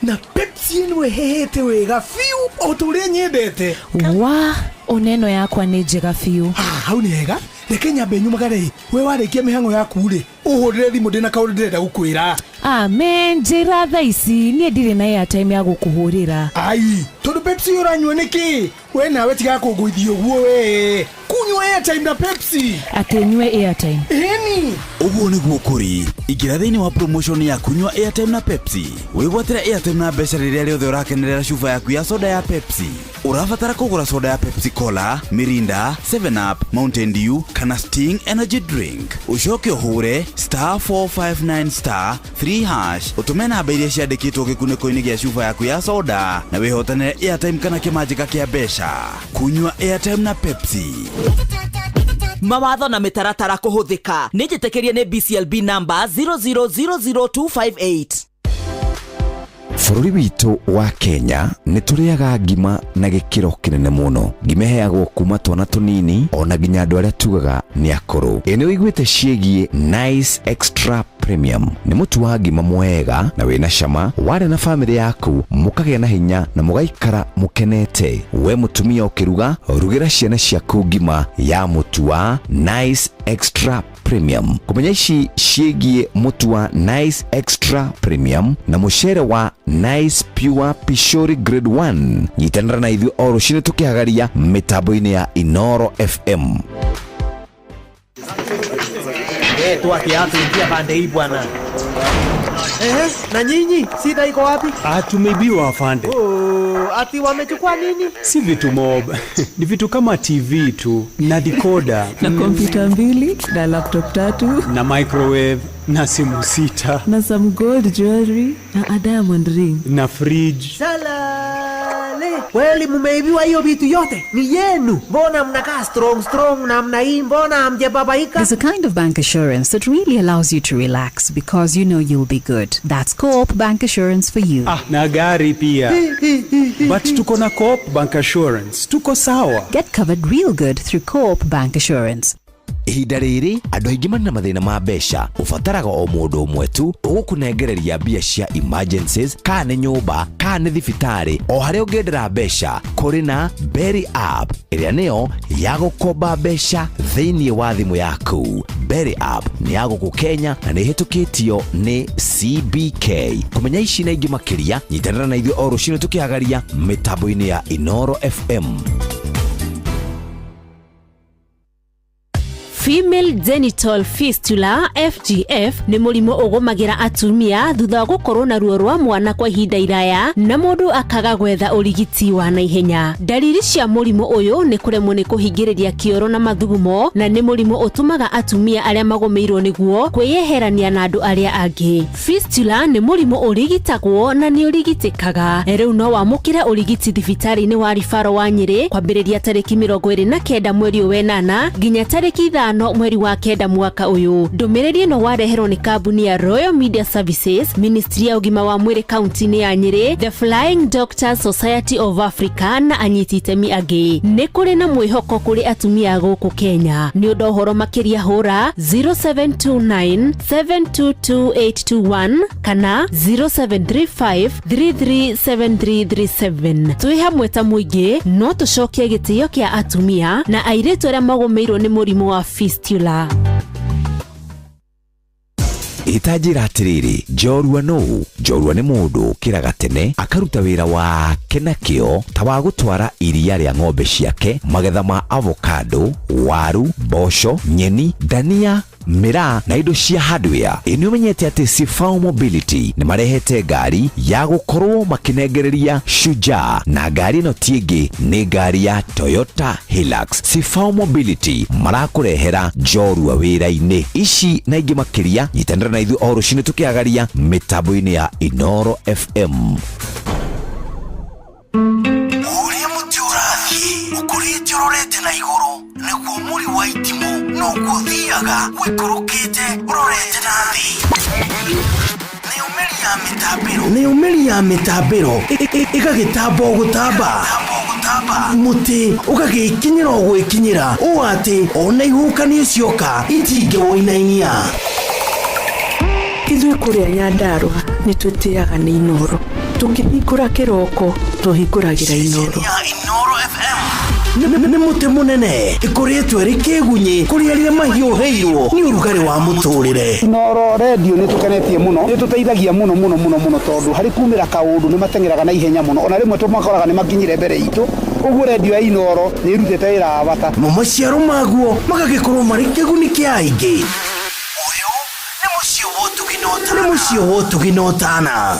Na Pepsi ĩno ĩhehete wega biũ o ta ũrĩa nyendete. Wa, ona ĩno yakwa nĩ njega biũ. Hau nĩ hega. Reke nyambe nyumagare. We warĩkia mĩhang'o yaku rĩ, ũhũrĩre thimũ, ndĩna kaũndũ ndĩrenda gũkwĩra. Amen, njĩra thaa ici, niĩ ndirĩ na airtime ya gũkũhũrĩra. Ai, tondũ Pepsi ũranyua nĩkĩ? We nawe tiga kũngũithia ũguo we. Kunyua airtime na Pepsi. Atĩ nyue airtime? Ĩni. Ũguo nĩguo kũrĩ. Ingĩra thĩinĩ wa promotion ya kunyua airtime na Pepsi. Wĩgwatĩre airtime na mbeca rĩrĩa rĩothe ũrakenerera cuba yaku ya soda ya Pepsi. Ũrabatara kũgũra soda ya Pepsi Cola, Mirinda, 7 Up, Mountain Dew kana Sting Energy Drink. Ũcoke ũhũre *459*3# ũtũme namba iria ciandĩkĩtwo gĩkunĩko-inĩ gĩa cuba yaku ya soda na wĩhotanĩre airtime kana kĩmanjĩka kĩa mbeca. Kunyua airtime na Pepsi. Mawatho na mĩtaratara kũhũthĩka. Nĩ njĩtĩkĩrie nĩ BCLB number 0000258. Bũrũri witũ wa Kenya nĩ tũrĩaga ngima na gĩkĩro kĩnene mũno. Ngima ĩheagwo kuma twana tũnini ona nginya andũ arĩa tugaga nĩ akũrũ. Ĩ nĩ ũiguĩte ciĩgiĩ Nice Extra Premium? Nĩ mũtu wa ngima mwega na wĩna cama. Warĩa na bamĩrĩ yaku mũkagĩa na hinya na mũgaikara mũkenete. We mũtumia ũkĩruga, rugĩra ciana ciaku ngima ya mũtu wa Nice Extra Premium. Kũmenya ici ciĩgiĩ mũtu wa Nice Extra Premium na mũcere wa Nice Pure Pishori Grade 1, nyitanĩra na ithuĩ o rũcinĩ tũkĩhagaria mĩtambo-inĩ ya Inoro FM. Toa kiatu, ingia pande hii bwana. Ehe, na nyinyi shida iko wapi? Ah, tumeibiwa, afande. Oh, Ati wamechukua nini? Si vitu mob, ni vitu kama TV tu na decoder na kompyuta mbili na laptop tatu na microwave na simu sita na some gold jewelry na a diamond ring na fridge. Salale. Kweli mumeibiwa hiyo vitu yote? Ni yenu. Mbona mnakaa strong strong namna hii? Mbona hamjababaika? There's a kind of bank assurance that really allows you to relax because you know you'll be good. That's Co-op Bank Assurance for you. Ah, na gari pia. But tuko na Co-op Bank Assurance. Tuko sawa. Get covered real good through Co-op Bank Assurance. Ihinda rĩrĩ andũ aingĩ marĩ na mathĩna ma mbeca, ũbataraga o mũndũ ũmwe tu ũgũkũnengereria mbia cia emergencies, kana nĩ nyũmba kana nĩ thibitarĩ, o harĩa ũngĩendera mbeca. Kũrĩ na Berry App ĩrĩa nĩyo ya gũkomba mbeca thĩinĩ wa thimũ yaku. Berry App nĩ ya gũkũ Kenya na nĩ ĩhĩtũkĩtio nĩ CBK. Kũmenya ici na ingĩ makĩria, nyitanĩra na ithuĩ o rũcinĩ tũkĩhagaria mĩtambo-inĩ ya Inoro FM. Female genital fistula FGF nĩ mũrimũ ũgũmagĩra atumia thutha wa gũkorwo na ruo rwa mwana kwa ihinda iraya na mũndũ akaga gwetha ũrigiti wa naihenya. Ndariri cia mũrimũ ũyũ nĩ kũremwo nĩ kũhingĩrĩria kĩoro na mathugumo, na nĩ mũrimũ ũtũmaga atumia arĩa magũmĩirwo nĩguo kwĩyeherania na andũ arĩa angĩ. Fistula nĩ mũrimũ ũrigitagwo na nĩ ũrigitĩkaga. Rĩu no wamũkĩre ũrigiti thibitarĩ-inĩ wa Ribaro wa Nyĩrĩ kwambĩrĩria tarĩki 29 mweri ũyũ wenana nginya tarĩki 5 mweri wa 9 mwaka ũyũ. Ndũmĩrĩri ĩno wareherwo nĩ kambuni ya Royal Media Services, Ministry ya ũgima wa mwĩrĩ kaunti-inĩ ya Nyĩrĩ, The Flying Doctors Society of Africa na anyiti itemi angĩ. Nĩ kũrĩ na mwĩhoko kũrĩ atumia gũkũ Kenya. Nĩ ũndũ ũhoro makĩria hũra 0729 722821 kana 0735 337337. Twĩ hamwe ta mũingĩ no tũcokie gĩtĩo kĩa atumia na airĩtu arĩa magũmĩirwo nĩ mũrimũ wa fistula. Ĩtanjĩra atĩrĩrĩ, njorua nũũ? Njorua nĩ mũndũ ũkĩraga tene akaruta wĩra wake na kĩo ta wa gũtwara iria rĩa ng'ombe ciake, magetha ma avocado, waru, mboco, nyeni, dania, mĩraa na indo cia hardware. Ĩ nĩ ũmenyete atĩ Sifao Mobility nĩ marehete ngari ya gũkorwo makĩnengereria Shujaa, na ngari ĩno ti ĩngĩ nĩ ngari ya Toyota Hilux. Sifao Mobility marakũrehera njorua wĩra-inĩ. Ici na ingĩ makĩria, nyitanĩra na ithuĩ o rũcinĩ tũkĩagaria mĩtambo-inĩ ya Inoro FM. Ũrĩa mũtĩ ũrathiĩ ũkũrĩte ũrorete na igũrũ nĩguo mũri wa itimũ noguo ũthiaga ũikũrũkĩte ũrorete na thĩ. Nĩyo mĩri ya mĩtambĩro ĩgagĩtamba o gũtamba, mũtĩ ũgagĩkinyĩra o gwĩkinyĩra ũũ atĩ ona ihuhũkanio cioka itingĩwũinainia. Ithuĩ kũrĩa Nyandarũa nĩ twĩtĩaga nĩ Inoro, tũkĩhingũra kĩroko tũhingũragĩra Inoro. Nĩ mũtĩ mũnene ĩkũrĩtwo ĩrĩ kĩgunyĩ kũrĩ arĩa mahiũhĩirwo nĩ ũrugarĩ wa mũtũrĩre. Inoro redio nĩ tũkenetie mũno, nĩ tũteithagia mũno mũno mũno mũno tondũ harĩ kumĩra kaũndũ nĩ mateng'eraga na ihenya mũno, ona rĩmwe tũmakoraga nĩ makinyire mbere itũ. Ũguo redio ya Inoro nĩ ĩrutĩte wĩra wa bata. Mo maciaro maguo magagĩkorwo marĩ kĩguni kĩa aingĩ. Nĩ mũciĩ wa ũtugi na ũtana.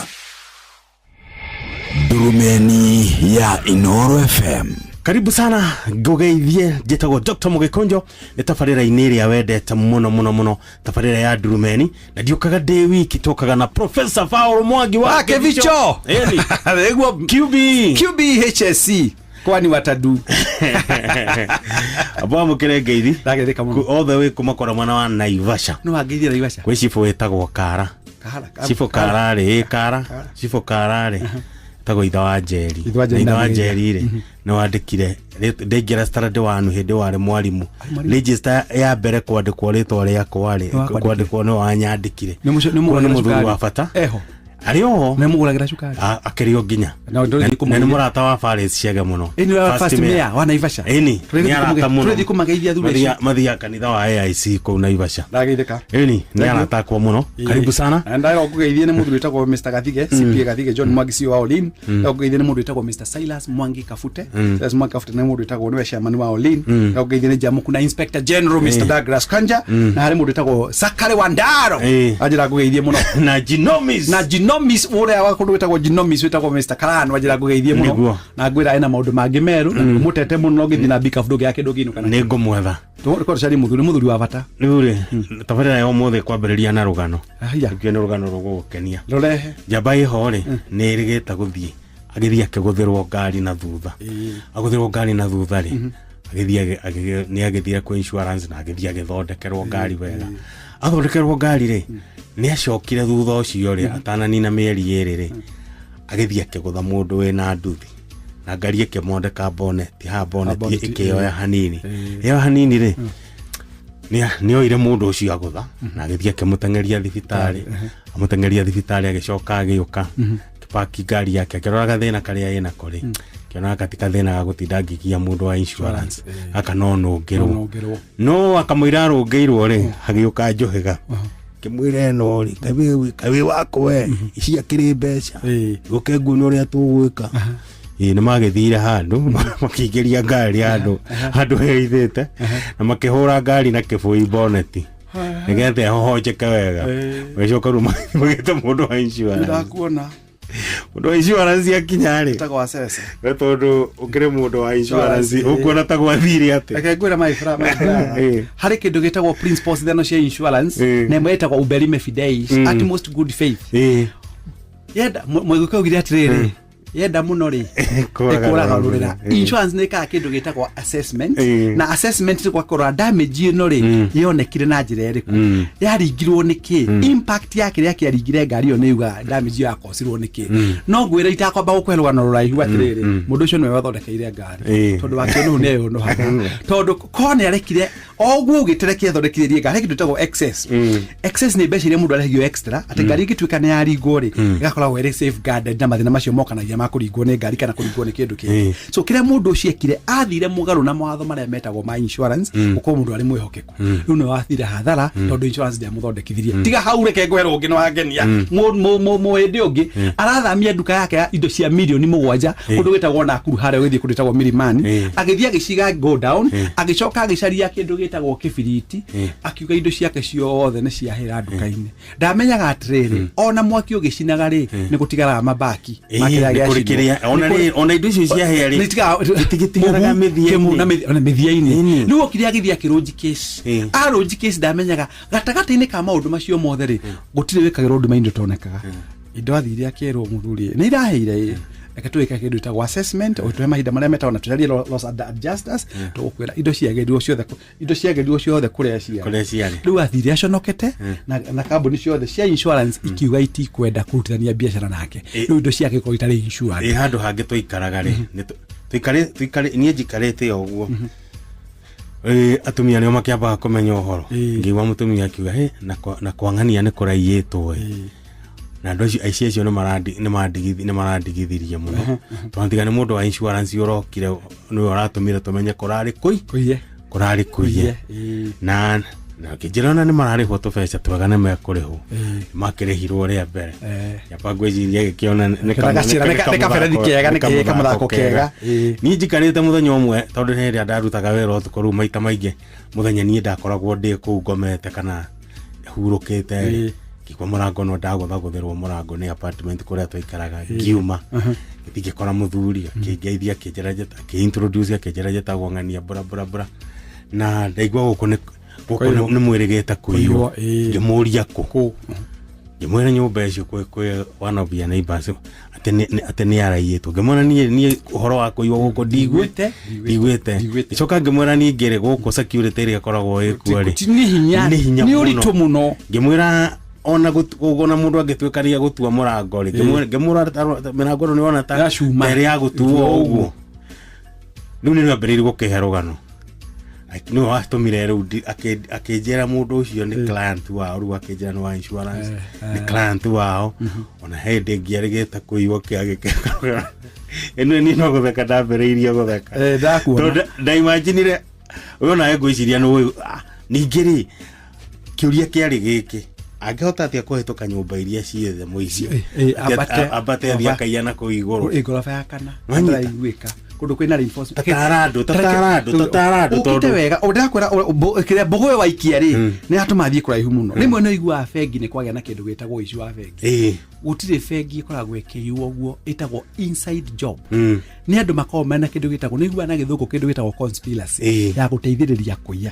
Ndurumeni ya Inoro FM. Karibu sana ngũgeithie, njĩtagwo Dr. Mũgĩkũnjo, nĩ tabarĩra-inĩ ĩrĩa wendete mũno mũno mũno, tabarĩra ya Ndurumeni, na ndiũkaga ndĩ wiki, tũkaga na Professor Paul Mwangi wa Kevicho. Ĩni. Nĩguo QB. QBHSC. Kwani watadu. Amwamũkĩre ngeithi. Ndageithĩka mũno. All the way kuma kora mwana wa Naivasha. Nĩ wangeithia Naivasha. Gwĩ cibũ wĩtagwo Kara. Cibũ Kara rĩ, Kara. Cibũ Kara rĩ. Tagwo ithe wa Njeri. Ithe wa Njeri Ithe wa ndamũgeithia. Njeri rĩ, nĩ wandĩkire ndaingĩra standard 1 hĩndĩ warĩ mwarimũ. Register ya mbere kwandĩkwo rĩtwa rĩakwa rĩ, Nĩ wakwandĩkire. kwandĩkwo nĩ wanyandĩkire. Nĩ mũcio- nĩ Koguo nĩ mũgũragĩra mũthuri cukari. wa bata. Eho. Arĩ oho. Nĩ mũgũragĩra cukari. Akĩrĩ o nginya. Na ndũrĩ Na kũmũgeithia. nĩ mũrata wa Faris Chege mũno. Ĩni wa first mayor wa Naivasha. Ĩni, Tũrĩthiĩ nĩ arata mũno. tũrĩthiĩ kũmageithia thutha ũcio. Mathiaga kanitha wa AIC kũu Naivasha. Ndageithĩka. Ĩni, nĩ Thank you. arata akwa mũno. Karibu sana. Na ndagä kũgeithie nĩ mũthuri wĩtagwo Mr. Gathige, CPA Gathige John Mwangi CEO wa Olin. Ndagä kũgeithie nĩ mũndũ wĩtagwo Mr. Silas Mwangi Kabute. Silas Mwangi Kabute nĩ mũndũ wĩtagwo nĩwe chairman wa Olin. Ndagä kũgeithie nĩ Jamuku na Inspector General Mr. Douglas Kanja na harĩ mũndũ wĩtagwo Sakare Wandaro. Anjĩra ngũgeithie mũno. Na Ginomis. Na Ginomis. Jinomis ũrĩa wa kũndũ gwĩtagwo Jinomis wĩtagwo Mr. Karan wanjĩra ngũgeithie mũno Nĩguo. Na ngwĩra ena maũndũ mangĩ merũ na mũtete mũno ngĩthiĩ na bikabu ndũngĩaga kĩndũ kĩinũka nĩ ngũmwetha. Tũkorwo mũthuri mũthuri wa bata. Rĩu rĩ, tabarĩra ya ũmũthĩ kwambĩrĩria na rũgano. Rũkio nĩ rũgano rũgũgũkenia. Rũrehe. Njamba ĩho rĩ, nĩ ĩrĩgĩte gũthiĩ agĩthiĩ akĩgũthĩrwo ngari na thutha. Agũthĩrwo ngari na thutha rĩ, agĩthiĩ nĩ agĩthire kwĩ insurance na agĩthiĩ agĩthondekerwo ngari wega. Athondekerwo ngari rĩ, nĩ acokire thutha ũcio rĩ, atananina mĩeri 2 rĩ, agĩthiĩ akĩgũtha mũndũ wĩna nduthi na ngari ĩkĩmondeka boneti haha, boneti boneti, ĩkĩoya hanini, ĩyoya hanini rĩ, nĩ oire mũndũ ũcio agũtha na agĩthiĩ akĩmũteng'eria thibitarĩ. Amũteng'eria thibitarĩ, agĩcoka agĩũka akĩpaki ngari yake, akĩrora gathĩna karĩa ĩnako rĩ, akĩona gaka ti gathĩna ga gũtinda ngĩgia mũndũ wa insurance, gaka no nũngĩrwo. Nũngĩrwo. No akamũira arũngĩirwo rĩ, hagĩũka njũhĩga kĩmwĩra ĩno rĩ, kaĩ wĩ wako we, ici akĩrĩ mbeca, ũke nguone ũrĩa tũgwĩka. Ĩĩ, nĩ magĩthire handũ makĩingĩria ngari handũ heithĩte na makĩhũra ngari na kĩbũi boneti nĩgetha ĩhohonjeke wega. Magĩcoka rĩu magĩta mũndũ wa insurance. Ndakuona. Mũndũ wa insurance akinya rĩ, Wĩtagwo Asese. We tondũ ũkĩrĩ mũndũ wa insurance, Insurance, ũkuona ta gwathire atĩ. Reke ngwĩre my brother, harĩ kĩndũ gĩtagwo principles ithano cia insurance na ĩmwe ĩtagwo uberime fidei, utmost good faith. Yenda mũgĩkũyũ augire atĩrĩrĩ, yenda mũno rĩ, Ĩkũraga ĩkũraga rũrĩra. rũrĩra. Insurance nĩ ĩkaga kĩndũ gĩtagwo assessment, na assessment nĩ gwakora damage ĩno rĩ, yonekire na njĩra ĩrĩkũ, yaringirwo nĩ kĩ, impact ya kĩrĩa kĩaringire ngari ĩyo nĩ yugaga damage ĩyo yakosirwo nĩ kĩ. No ngwĩra itakwamba gũkũhe rũgano rũraihu atĩrĩrĩ, mũndũ ũcio nĩwe wathondekeire ngari, tondũ wake nũ nĩ eyũnũhaga, tondũ ko nĩ arekire oguo ugĩte reke athondekithĩrie ngari. Kĩndũ gĩtagwo excess. Excess nĩ mbeca iria mũndũ arehagio extra, atĩ ngari ĩngĩtuĩka nĩ yaringwo rĩ, ĩgakoragwo ĩrĩ safeguarded na mathĩna macio mokanagia ma kũringwo nĩ ngari kana kũringwo nĩ kĩndũ kĩngĩ. So kĩrĩa mũndũ ũcio ekire, athire mũgarũ na mawatho marĩa metagwo ma insurance, gũkorwo mũndũ arĩ mwĩhokeku. Rĩu nĩ wathire hathara tondũ insurance ndĩamũthondekithirie. Tiga hau, reke ngũhe rũngĩ nĩ wangenia. Mũhĩndĩ ũngĩ arathamia nduka yake ya indo cia mirioni 7 kũndũ gwĩtagwo Nakuru, harĩa ũgĩthiĩ kũndũ gwĩtagwo Milimani, agĩthiĩ agĩciga go down, agĩcoka agĩcaria kĩndũ gĩtagwo kĩbiriti, akiuga indo ciake ciothe nĩ ciahĩra nduka-inĩ. Ndamenyaga atĩrĩrĩ, ona mwaki ũgĩcinaga rĩ, nĩ gũtigaraga mabaki ma kĩrĩa Nĩ kũrĩ gĩacinwo. kĩrĩa- ona Nĩ kũrĩ- ona indo icio ciahĩa rĩ, Nĩ itigaga- itigĩtigaraga mũhu, mĩthia-inĩ. kĩmũ na ona mĩthia-inĩ. Rĩu okire agĩthiĩ akĩrũnji case, arũnji case, ndamenyaga gatagatĩ-inĩ ka maũndũ macio mothe rĩ, gũtirĩ wĩkagĩrwo nduma-inĩ ũtonekaga. Indo athire akĩrwo, mũthuri, nĩ irahĩire ĩ, reke twĩke kĩndũ ĩtagwo assessment, o tũhe mahinda marĩa metagwo na tũcarie loss adjusters, tũgũkwĩra indo ciagĩrirwo ciothe indo ciagĩrirwo ciothe kũrĩa ciarĩ. Kũrĩa ciarĩ. Rĩu athire aconokete na kambuni ciothe cia insurance ikiuga itikwenda kũrutithania biacara nake. Rĩu indo ciake ikorwo itarĩ insured. Ĩ handũ hangĩ tũikaraga rĩ, nĩ niĩ njikarĩte o ũguo. Ĩ, atumia nĩo makĩambaga kũmenya ũhoro. Ngĩigua mũtumia akiuga, "Hĩ, na kwang'ania nĩ kũraiyĩtwo ĩ." Na andũ acio, aici acio nĩ marandigithirie mũno, tondũ tiga nĩ mũndũ wa insurance ũrokire nĩwe ũratũmire tũmenye kũrarĩ kũi kũiye, kũrarĩ kũiye. Na ngĩnjĩra ona nĩ mararĩhwo tũbeca twega, nĩ mekũrĩhwo, makĩrĩhirwo rĩa mbere. Nyamba ngwĩciria gĩkĩona nĩ Gacĩra, nĩ kaberethi kega, nĩ kamũthako kega. Niĩ njikarĩte mũthenya ũmwe, tondũ hĩndĩ ĩrĩa ndarutaga wĩra ũtukũ, rĩu maita maingĩ mũthenya niĩ ndakoragwo ndĩ kũu ngomete kana hurũkĩte rĩ, ngĩigua mũrango no ndagũthagũthĩrwo mũrango nĩ apartment kũrĩa twaikaraga. Ngiuma ngĩthiĩ ngĩkora mũthuri, akĩngeithia, akĩnjĩra akĩintroduce, akĩnjĩra njĩtagwo ng'ania bura bura bura, na ndaigua gũkũ nĩ gũkũ nĩ mwĩrĩgĩte kũiywo. Ngĩmũria kũ, ngĩmwĩra nyũmba ĩcio kwĩ one of your neighbors atĩ atĩ nĩ araiyĩtwo. Ngĩmwĩra niĩ ũhoro wa kũiywo gũkũ ndiguĩte ndiguĩte. Gĩcoka ngĩmwĩra ningĩ rĩ, gũkũ security ĩrĩa ĩkoragwo ĩkuo rĩ, nĩ hinya, nĩ hinya nĩ ũritũ mũno. Ngĩmwĩra ona ona mũndũ angĩtuĩkaria gũtua mũrango rĩ, ngĩmwĩra mĩrango ĩno nĩwona ta Ya cuma. ta ĩrĩ ya gũtuo ũguo. Rĩu nĩ rĩambĩrĩirie gũkĩhe rũgano. Nĩwe watũmire rĩu akĩnjĩra mũndũ ũcio nĩ client wao. Rĩu akĩnjĩra nĩ wa insurance, nĩ client wao. Ona hĩndĩ ĩngĩ arĩgĩte kũiywo kĩagĩke ĩno, niĩ no gũtheka ndambĩrĩirie gũtheka. Ndakuona. Tondũ ndaimaginire ũyũ nawe ngwĩciria nĩ ũyũ. Ningĩ rĩ, kĩũria kĩarĩ gĩkĩ, angĩhota atĩa kũhĩtũka nyũmba iria ciĩ thĩ mũici ambate- ambate athiĩ akaiya na kũu igũrũ? Ĩ, ngoroba ya kana? Wanyita? Ndĩraiguĩka. Kũndũ kwĩna reinforcement. Tatara andũ, tatara andũ, tatara andũ, Ũkĩte tondũ- wega o ndĩrakwĩra kĩrĩa mbũgũ ĩyo waikia rĩ nĩ yatũma thiĩ kũraihu mũno. Rĩmwe nĩ ũiguaga bengi nĩ kwagĩa na kĩndũ gĩtagwo ũici wa bengi. Gũtirĩ bengi ĩkoragwo ĩkĩiywo ũguo, ĩtagwo inside job. Nĩ andũ makoragwo mena kĩndũ gĩtagwo, nĩ iguaga na gĩthũngũ kĩndũ gĩtagwo conspiracy ya gũteithĩrĩria kũiya.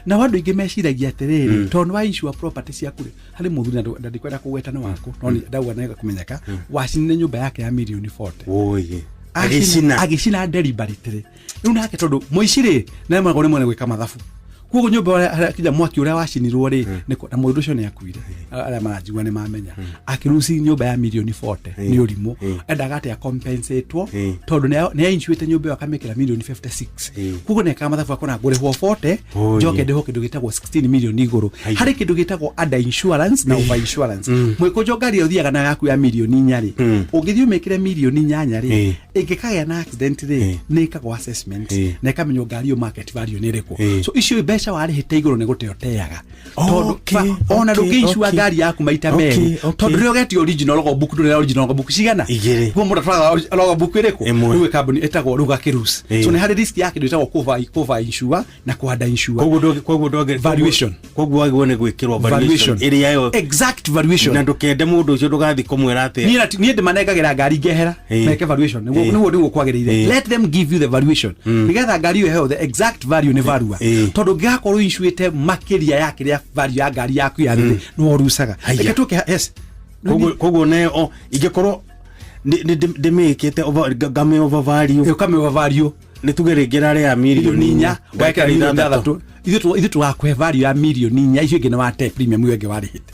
Nao andũ aingĩ meciragia atĩrĩrĩ, tondũ nĩ wa insure property ciaku rĩ, harĩ mũthuri na ndikwenda kũgweta nĩ waku, no nĩ ndauga nĩ kũmenyeka, wacinire nyũmba yake ya mirioni 40. Woi. Agĩcina. Agĩcina deliberately. Rĩu nake tondũ mũici rĩ nĩaremagwo nĩ mwene gwĩka mathabu, koguo nyũmba harĩa kinya mwaki ũrĩa wacinirwo rĩ na mũndũ ũcio nĩ akuire. Arĩa maranjigua nĩ mamenya akĩruci nyũmba ya mirioni 40 nĩ ũrimũ. Endaga atĩ akompensetwo tondũ nĩ ainsuĩte nyũmba ĩyo akamĩkĩra mirioni 56. Koguo nĩ mathabu akona ngũrĩhwo 40, Oi. njoke ndĩhwo kĩndũ gĩtagwo 16 milioni igũrũ. Harĩ kĩndũ gĩtagwo under insurance na over insurance. Mwĩkũnjo ngari ĩyo ũthiaga nayo yaku ya mirioni 4 rĩ, ũngĩthiĩ ũmĩkĩre mirioni 8 rĩ, ĩngĩkagĩa na accident rĩ, nĩ ĩkagwo assessment na ĩkamenywo ngari ĩyo market value nĩ ĩrĩkũ. So icio mbeca warĩhĩte igũrũ nĩ gũte ũteaga, tondũ ona ndũngĩicua ngari yaku maita merĩ, tondũ rĩrĩa ũgetia original logbook, ndũrĩ na original logbook cigana? Igĩrĩ. Kuo mũndũ atwaraga logbook ĩrĩkũ? Ĩmwe. Rĩu kambuni ĩtagwo rĩu gakĩrus. So nĩ harĩ risk ya kĩndũ ĩtagwo cover insure na kũhanda insure. Koguo ndwagĩrĩirwo Valuation. Koguo wagĩrĩirwo nĩ gwĩkĩrwo valuation Valuation. ĩrĩa yo Exact valuation. Na ndũkende mũndũ ũcio, ndũgathiĩ kũmwĩra atĩ Niĩ ndĩmanengagĩra ngari ngehera meke valuation. Nĩguo nĩguo kwagĩrĩire. Let them give you the valuation nĩgetha ngari ĩyo ĩheo the exact value nĩ value, tondũ ũngĩgakorwo insuĩte makĩria ya kĩrĩa value ya ngari yaku ya thĩ, nĩ worucaga. Reke tũke, yes. Koguo ne o ingĩkorwo ndĩmĩkĩte ngame overvalue. Ũkame overvalue. Nĩ tuge rĩngĩ rarĩ ya mirioni 4, wekĩra ngekĩra mirioni 6. 6, ithuĩ tũgakũhe value ya mirioni 4, icio ingĩ nĩ wate premium ĩyo ĩngĩ warĩhĩte.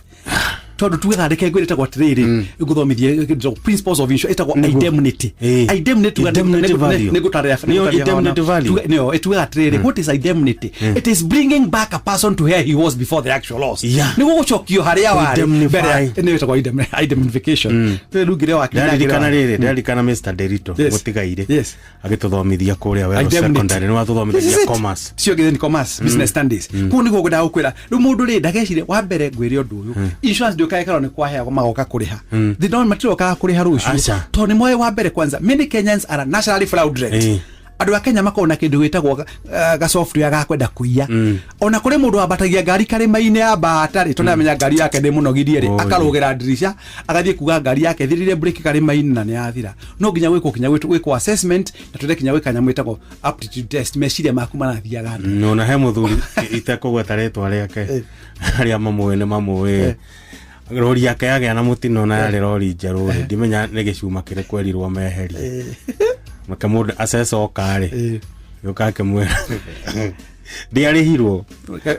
Tondũ tuge thandĩke ngwĩre ĩtagwo atĩrĩrĩ, ngũthomithie ĩtagwo principles of insurance, ĩtagwo indemnity. Indemnity tuga Indemnity value. nĩngũtarĩria. Nĩyo indemnity value. Nĩyo ĩtugaga atĩrĩrĩ, what is indemnity? It is bringing back a person to where he was before the actual loss. Nĩguo gũcokio harĩa warĩ Indemnify. mbere nĩyo ĩtagwo indemnification. Rĩu ngĩrĩa wakiri Ndaririkanana rĩrĩ, ndaririkanana Mr Derito mũtigaire agĩtũthomithia kũrĩa Werũ Indemnity. Secondary, nĩ This is watũthomithagia it. commerce. Cio ngĩthĩ ni commerce, business studies. Kũu nĩguo ngwendaga gũkwĩra. Rĩu mũndũ rĩ ndagecire wa mbere ngwĩre ũndũ ũyũ, insurance ndĩũkaga ĩkarwo nĩ kwaheagwo magoka kũrĩha. They don't, matirokaga kũrĩha rũciũ Aca. tondũ nĩ moĩ wa mbere kwanza many Kenyans are naturally fraudulent. Andũ a Kenya makoragwo na kĩndũ gĩtagwo ga software ga kwenda kũiya. Ona kũrĩ mũndũ wambatagia ngari karĩma-inĩ ya mbata rĩ, tondũ amenya ngari yake ndĩ mũnogirie rĩ, akarũgĩra ndirica agathiĩ kuga ngari yake thirire brake karĩma-inĩ na nĩ yathira. No nginya gwĩkwo kinya gwĩkwo assessment na twende kinya gwĩka nyamũ ĩtagwo aptitude test, meciria maku marathiaga atĩa. Ona he mũthuri itekũgweta rĩtwa rĩake, arĩa mamũĩ nĩ mamũĩ, rori yake yagĩa na mũtino na yarĩ rori njerũ rĩ, ndimenya nĩ gĩcuma kĩrĩkũ erirwo meherie. Make mũndũ acecoka rĩ, gĩũka akĩmwĩra ndĩarĩhirwo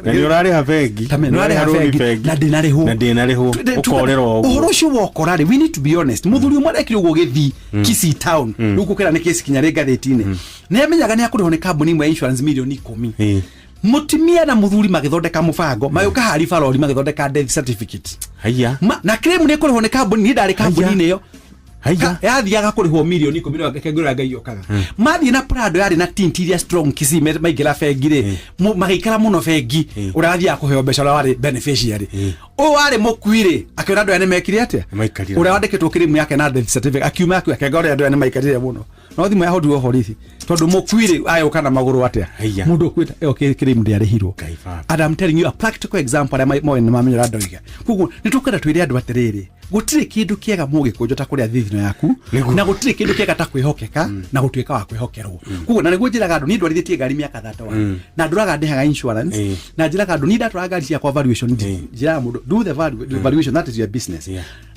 na nĩ ũrarĩha bengi. Tame, nĩ ũrarĩha rũni bengi, na ndĩnarĩhwo. Na ndĩnarĩhwo, ũkorĩrwo Ũhoro ũguo. ũcio wokora rĩ, we need to be honest. Mũthuri ũmwe arekire ũguo gĩthii Kisii town, rĩu gũkĩra nĩ kesi kinya rĩ ngathĩti-inĩ, nĩ amenyaga nĩ akũrĩhwo nĩ kambuni ĩmwe ya insurance mirioni 10. Mũtumia na mũthuri magĩthondeka mũbango, magĩũka harĩ barori magĩthondeka death certificate. Haiya. Na claim nĩ kũrĩhwo nĩ kambuni, niĩ ndarĩ kambuni-inĩ ĩyo. Haiya. Yathiaga kũrĩhwo mirioni 10 kengũrĩra Ngai okaga mathiĩ na Prado yarĩ na tint iria strong Kisii, maingĩra bengi rĩ, magĩikara mũno bengi, ũrĩa wathiaga kũheo mbeca ũrĩa warĩ beneficiary, ũyũ warĩ mũkui rĩ, akĩona andũ aya nĩ mekire atĩa. Maikarire. Ũrĩa wandĩkĩtwo kĩrĩmu yake na death certificate akiuma akiuga kenga ũrĩa andũ aya nĩ maikarire mũno, no thimũ yahũrirwo borithi tondũ mũkui rĩ ayũka na magũrũ atĩa mũndũ ũkuĩte ĩyo kĩrĩmu ndĩarĩhirwo. And I'm telling you a practical example, arĩa moĩ nĩ mamenya ũrĩa ndoiga. Koguo nĩ tũkwenda twĩre andũ atĩrĩrĩ, gũtirĩ kĩndũ kĩega mũgĩkũnjo ta kũrĩa thithino yaku, na gũtirĩ kĩndũ kĩega ta kwĩhokeka na gũtuĩka wa kwĩhokerwo. Koguo na nĩguo njĩraga andũ, niĩ ndwarithĩtie ngari mĩaka 31 na ndũraga ndĩhaga insurance, na njĩraga andũ niĩ ndatwara ngari ciakwa valuation, njĩraga mũndũ do the valuation, that is your business,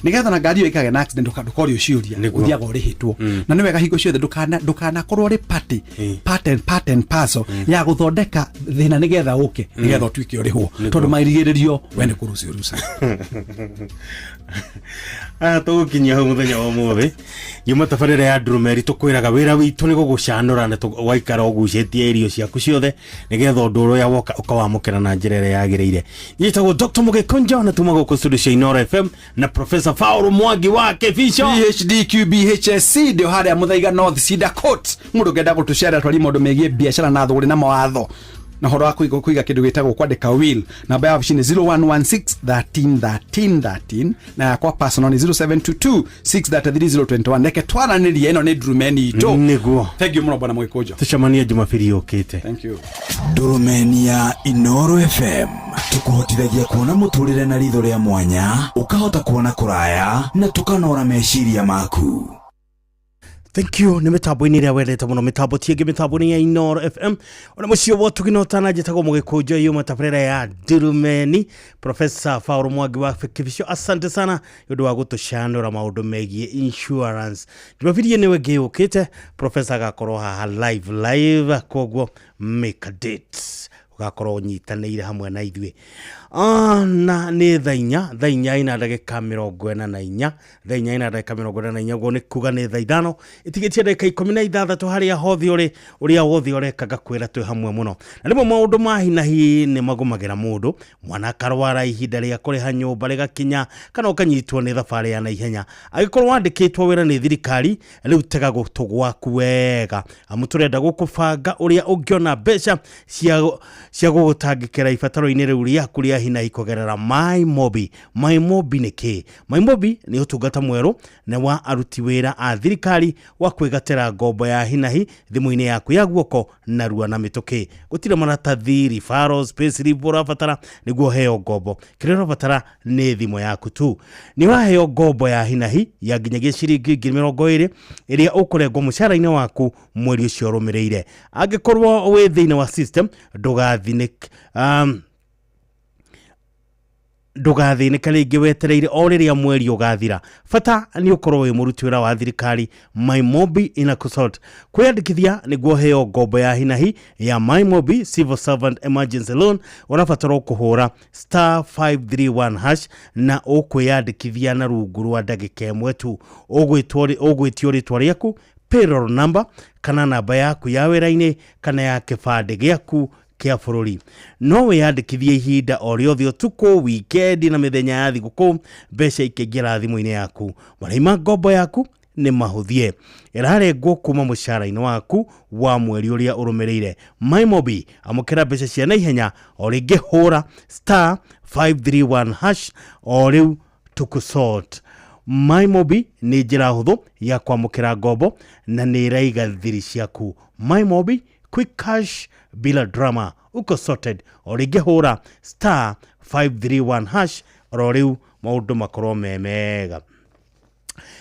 nĩgetha na ngari ĩyo ĩkagĩa na accident ndũkorio ciũria. Ũthiaga ũrĩhĩtwo. Na nĩ wega hingo ciothe ndũkanakorwo ũrĩ party part and part and parcel ya gũthondeka thĩna nĩgetha ũke nĩgetha ũtuĩke ũrĩhwo, tondũ marigĩrĩrio we nĩ kũrucia ũruca. Aya, tũgũkinyia hau mũthenya wa ũmũthĩ. Nyuma tabarĩra ya ndurumeri, tũkwĩraga wĩra witũ nĩ gũgũcanũra na waikara ũgucĩtie irio ciaku ciothe nĩgetha ũndũ ũrĩa woka ũkawamũkĩra na njĩra ĩrĩa yagĩrĩire. Njĩtagwo Dr. Mũgĩkũnjo na tuma gũkũ studio cia Inoro FM na Professor Paul Mwangi wa Kĩbico. PhD QBHSC, ndĩ harĩa Mũthaiga North Cedar Court. Mũndũ ũngĩenda gũtũcerera twari maũndũ megiĩ biacara na thũgũrĩ na mawatho. Na horo wa kuiga kindu gitagwo kwandika will, namba ya ofici ni 0116 13 13 13, na yakwa personal ni 0722 633 021. Reke twaranirie, ĩno nĩ ndurumeni itũ. Nĩguo. Thank you mũno, bwana Mũgĩkũnjo. Tucemanie Jumapili yũkĩte. Thank you. Ndurumeni ya Inoro FM tukuhotithagia kuona muturire na ritho ria mwanya, ukahota kuona kuraya na tukanora meciria maku. Thank you. Nä mä tambo-inä ä rä a wendete må no, mä tambo tiängä, mä tambo nä ya Inoro FM. Ona må cio wotugä na å njätagwo må gä kå njo yå matabarä ya Ndurumeni. Profesa Paul Mwangi wa Kibicio, asante sana nä å ndå wa gå tå canå ra maå ndå megiä insurance. Jumapili nä we ngä yå kä te profesa agakorwo haha live live, koguo make a date, ũgakorwo ũnyitanĩire hamwe na ithuĩ. Na nĩ thaa 4, thaa 4 ina ndagĩka 44, thaa 4 ina ndagĩka 44, ũguo nĩ kuga nĩ thaa 5 ĩtigĩtie ndagĩka 16. Harĩa hothe ũrĩ, ũrĩa wothe ũreka, ngakwĩra twĩ hamwe mũno. Na rĩmwe maũndũ ma hi na hi nĩ magũmagĩra mũndũ, mwana akarwara, ihinda rĩa kũrĩha nyũmba rĩgakinya, kana ũkanyitwo nĩ thabarĩ ya naihenya. Angĩkorwo wandĩkĩtwo wĩra nĩ thirikari, rĩu tega gũtũ gwaku wega, amu tũrenda gũkũbanga ũrĩa ũngĩona mbeca cia gũgũtangĩkĩra ibataro-inĩ rĩu rĩaku rĩa hi na hi kũgerera MyMobi. MyMobi nĩ kĩ? MyMobi nĩ ũtungata mwerũ na wa aruti wĩra a thirikari wa kwĩgatĩra ngombo ya hi na hi thimũ-inĩ yaku ya guoko narua na mĩtũkĩ. Gũtirĩ maratathi, referrals, payslip ũrabatara nĩguo ũheo ngombo. Kĩrĩa ũrabatara nĩ thimũ yaku tu. Nĩ ũraheo ngombo ya hi na hi ya nginyagia ciringi 20,000 ĩrĩa ũkũrengwo mũcara-inĩ waku mweri ũcio ũrũmĩrĩire. Angĩkorwo wĩ thĩinĩ wa system, ndũgathinĩke, ndũgathĩnĩke rĩngĩ wetereire o rĩrĩa mweri ũgathira. Bata nĩ ũkorwo wĩ mũruti wĩra wa thirikari. MyMobi ina consult kwĩyandĩkithia nĩguo heo ngombo ya hinahi ya MyMobi Civil Servant Emergency Loan, ũrabatara kũhũra *531# na ũkwĩyandĩkithia na rungu rwa ndagĩka 1 tu. Ũgwĩtio rĩtwa rĩaku, payroll number kana namba yaku ya wĩra-inĩ kana ya kĩbandĩ gĩaku kĩa bũrũri. No wĩyandĩkithie ihinda o rĩothe, ũtukũ, wikendi na mĩthenya ya thigũkũ, mbeca ikĩingĩra thimũ-inĩ yaku. Marĩhi ma ngombo yaku nĩ mahũthie, ĩrarengwo kuma mũcara-inĩ waku wa mweri ũrĩa ũrũmĩrĩire. MyMobi, amũkĩra mbeca cia naihenya o rĩngĩ. Hũra *531# o rĩu tũkũsort. MyMobi nĩ njĩra hũthũ ya kwamũkĩra ngombo na nĩ ĩraiga thiri ciaku. MyMobi, quick cash bila drama, uko sorted. O rĩngĩ hũra *531# oro rĩu, maũndũ makorwo me mega.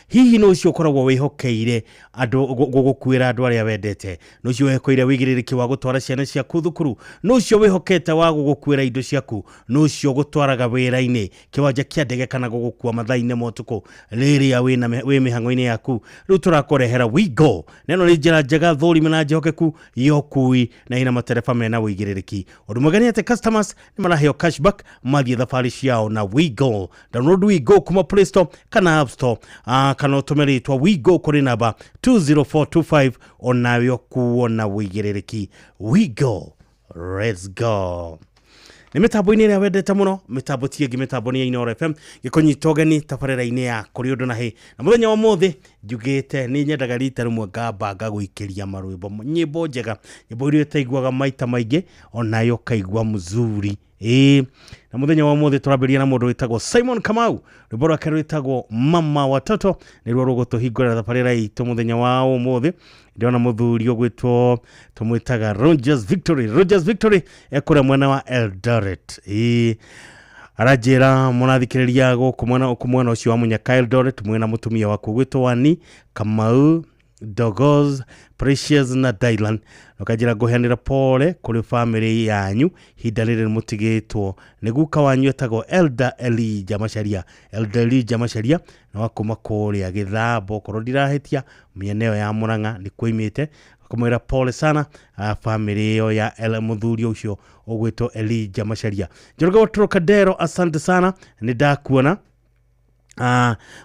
Hihi nĩ ũcio ũkoragwo wĩhokeire andũ gũgũkuĩra andũ arĩa wendete? Nĩ ũcio wĩhokeire wĩigĩrĩrĩki wa gũtwara ciana ciaku thukuru? Nĩ ũcio wĩhokete wa gũgũkuĩra indo ciaku? Nĩ ũcio gũtwaraga wĩra-inĩ, kĩwanja kĩa ndege, kana gũgũkua mathaa-inĩ ma ũtukũ rĩrĩa wĩ mĩhang'o-inĩ yaku? Rĩu tũrakũrehera Wigo, na ĩno nĩ njĩra njega, thũrime na njĩhokeku ya ũkui na ĩna matereba mena wĩigĩrĩrĩki. Ũndũ mwega nĩ atĩ customers nĩ maraheo cashback mathiĩ thabarĩ ciao na Wigo. Download Wigo kuma Play Store kana App Store, kana ũtũme rĩtwa Wigo kũrĩ namba 20425, onawe ũkuo na wĩigĩrĩrĩki. Wigo, let's go. Nĩ mĩtambo-inĩ ĩrĩa wendete mũno, mĩtambo ti ĩngĩ, mĩtambo nĩ ya Inooro FM. Gĩkũnyita ũgeni tabarĩra-inĩ ya kũrĩ ũndũ na hĩ. Na mũthenya wa ũmũthĩ njugĩte nĩ nyendaga rita rĩmwe ngamba ngagũikĩria marwĩmbo, nyĩmbo njega, nyĩmbo iria ũtaiguaga maita maingĩ, onayo ũkaigua mzuri. Ĩĩ, na mũthenya wa ũmũthĩ tũrambĩrĩria na mũndũ wĩtagwo Simon Kamau. Rwĩmbo rwake rwĩtagwo Mama Watoto nĩruo rũgũtũhingũrĩra thabarĩra itũ mũthenya wa ũmũthĩ. Ndĩrona mũthuri ũgwĩtwo, tũmwĩtaga Rogers Victory. Rogers Victory ekũrĩa mwena wa Eldoret. Ĩĩ, aranjĩra mũrathikĩrĩria gũkũ mwena ũcio wa Mũnyaka, Eldoret, mwena mũtumia waku ũgwĩtwo Wani Kamau, Dogos, Precious na Dylan. Ũkanjĩra ngũheanĩra pole kũrĩ famĩlĩ yanyu ihinda rĩrĩ mũtigĩtwo nĩ guka wanyu etagwo Elder Elijah Macharia. Elder Elijah Macharia na wa kuma kũrĩa Gĩthambo, okorwo ndirahĩtia, mĩena ĩyo ya Mũrang'a nĩ kuoimĩte. Kũmwĩra pole sana famĩlĩ ĩyo ya mũthuri ũcio ũgwĩtwo Elijah Macharia. Njoroge wa Trocadero, asante sana, nĩ ndakuona.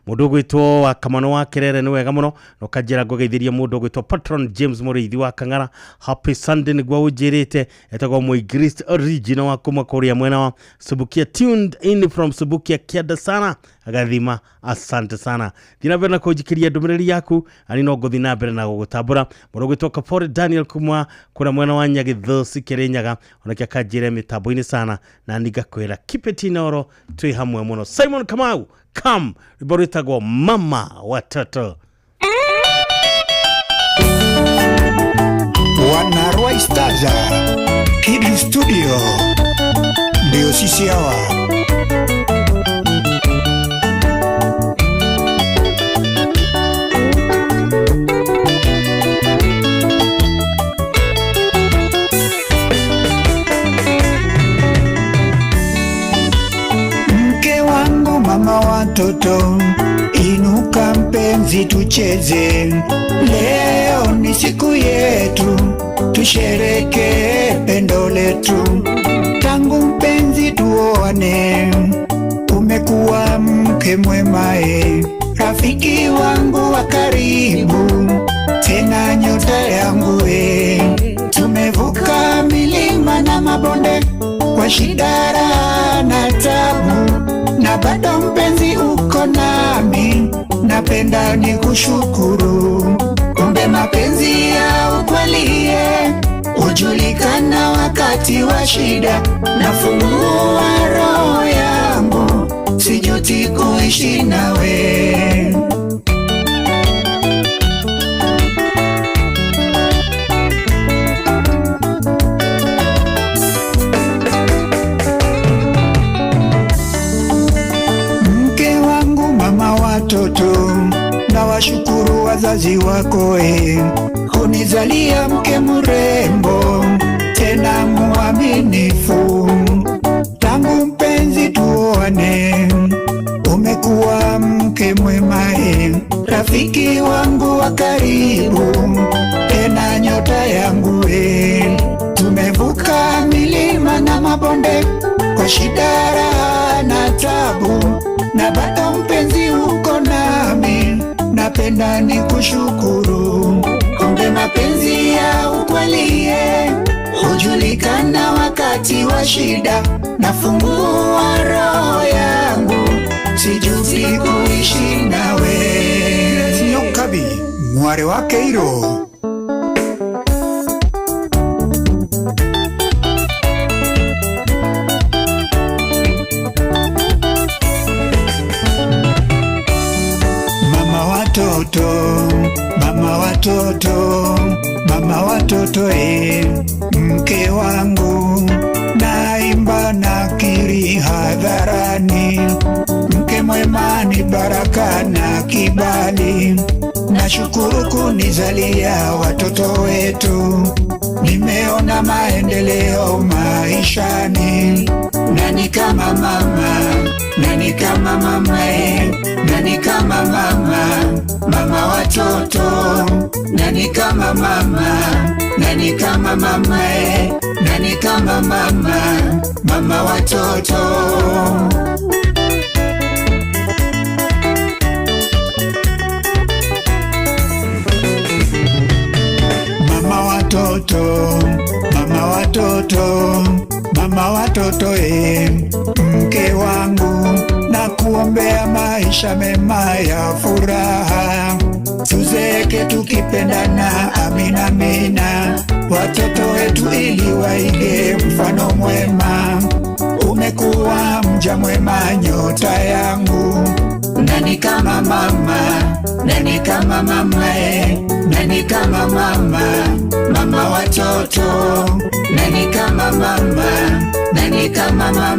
Mũndũ ũgwĩtwo wa Kamano wa Kerere, nĩ wega mũno. Na ũkanjĩra ngũgeithĩria mũndũ ũgwĩtwo Patron James Mũrĩithi wa Kang'ara. Happy Sunday nĩguo ũnjĩrĩte. Etagwo Mũingrist original wa kuma kũrĩa mwena wa Subukia, tuned in from Subukia Kianda sana. Gathima, asante sana. Thiĩ na mbere na kũnjikĩria ndũmĩrĩri yaku, ani no ngũthiĩ na mbere na gũgũtambũra. Mũndũ ũgwĩtwo Kabore Daniel kuma kũrĩa mwena wa Nyagĩthũ Kirinyaga, onake akanjĩre mĩtambo-inĩ sana, na ningakwĩra keep it Inooro, twĩ hamwe mũno. Simon Kamau kam rwĩmbo rwĩtagwo Mama Watoto. Wanarwa Istaza Kid Studio ndio sisi hawa. Mke wangu, mama watoto, inuka mpenzi tucheze. Leo ni siku yetu, tushereke pendo letu. Tangu mpenzi tuoane, umekuwa mke mwema, rafiki wangu wa karibu, tena nyota yangu. Tumevuka milima na mabonde, kwa shida raha na tabu, na bado mpenzi uko nami, napenda nikushukuru. Kumbe mapenzi ya ukweli hujulikana wakati wa shida. Nafungua roho yangu, sijuti kuishi nawe. Mke wangu, mama watoto, na washukuru wazazi wako, kunizalia mke mrembo tena muaminifu. Tangu mpenzi tuoane, umekuwa mke mwema, rafiki wangu wa karibu, tena nyota yangu. Tumevuka milima na mabonde, kwa shida raha na tabu, na bado mpenzi uko nami, napenda nikushukuru. Kumbe mapenzi ya ukweli hujulikana wakati wa shida. Nafungua roho yangu, sijuti kuishi nawe. Nyokabi mware wa Keiro. Mama watoto, mama watoto, mama watoto, mke wangu, naimba nakiri hadharani. Mke mwema ni baraka na kibali, nashukuru kunizalia watoto wetu. Nimeona maendeleo maishani. Nani kama mama, nani kama mama, nani kama mama, mama watoto. Nani kama mama, nani kama mama, nani kama mama, mama watoto. Mama watoto, mama watoto, mama watoto, mke wangu, na kuombea maisha mema ya furaha. Tuzeke tukipendana, amina amina. Watoto wetu ili waige mfano mwema. Umekuwa mja mwema, nyota yangu. Nani kama mama, nani kama mama, nani kama mama, mama watoto. Nani kama mama, nani kama mama,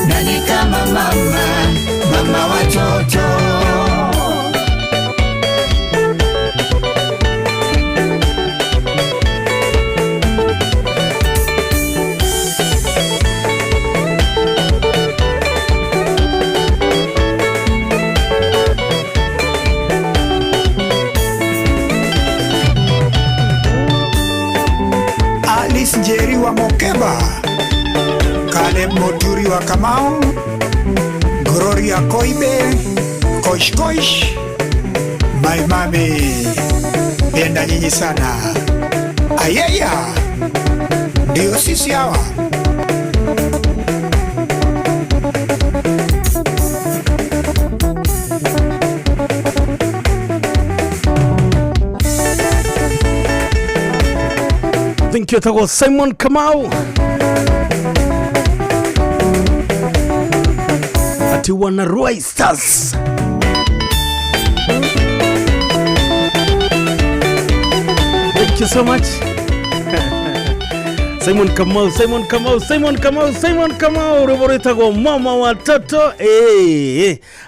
nani kama mama, mama watoto. Alice Njeri wa Mokeba, Caleb Moturi wa Kamau, Gloria Koibe, Koish Koish, my mami, penda nyinyi sana. Ayeya, ndio sisi hawa. Mwanake ũtagwo Simon Kamau ati wana Ruai Stars. Thank you so much. Simon Kamau, Simon Kamau, Simon Kamau, Simon Kamau rwĩmbo rwĩtagwo mama watoto.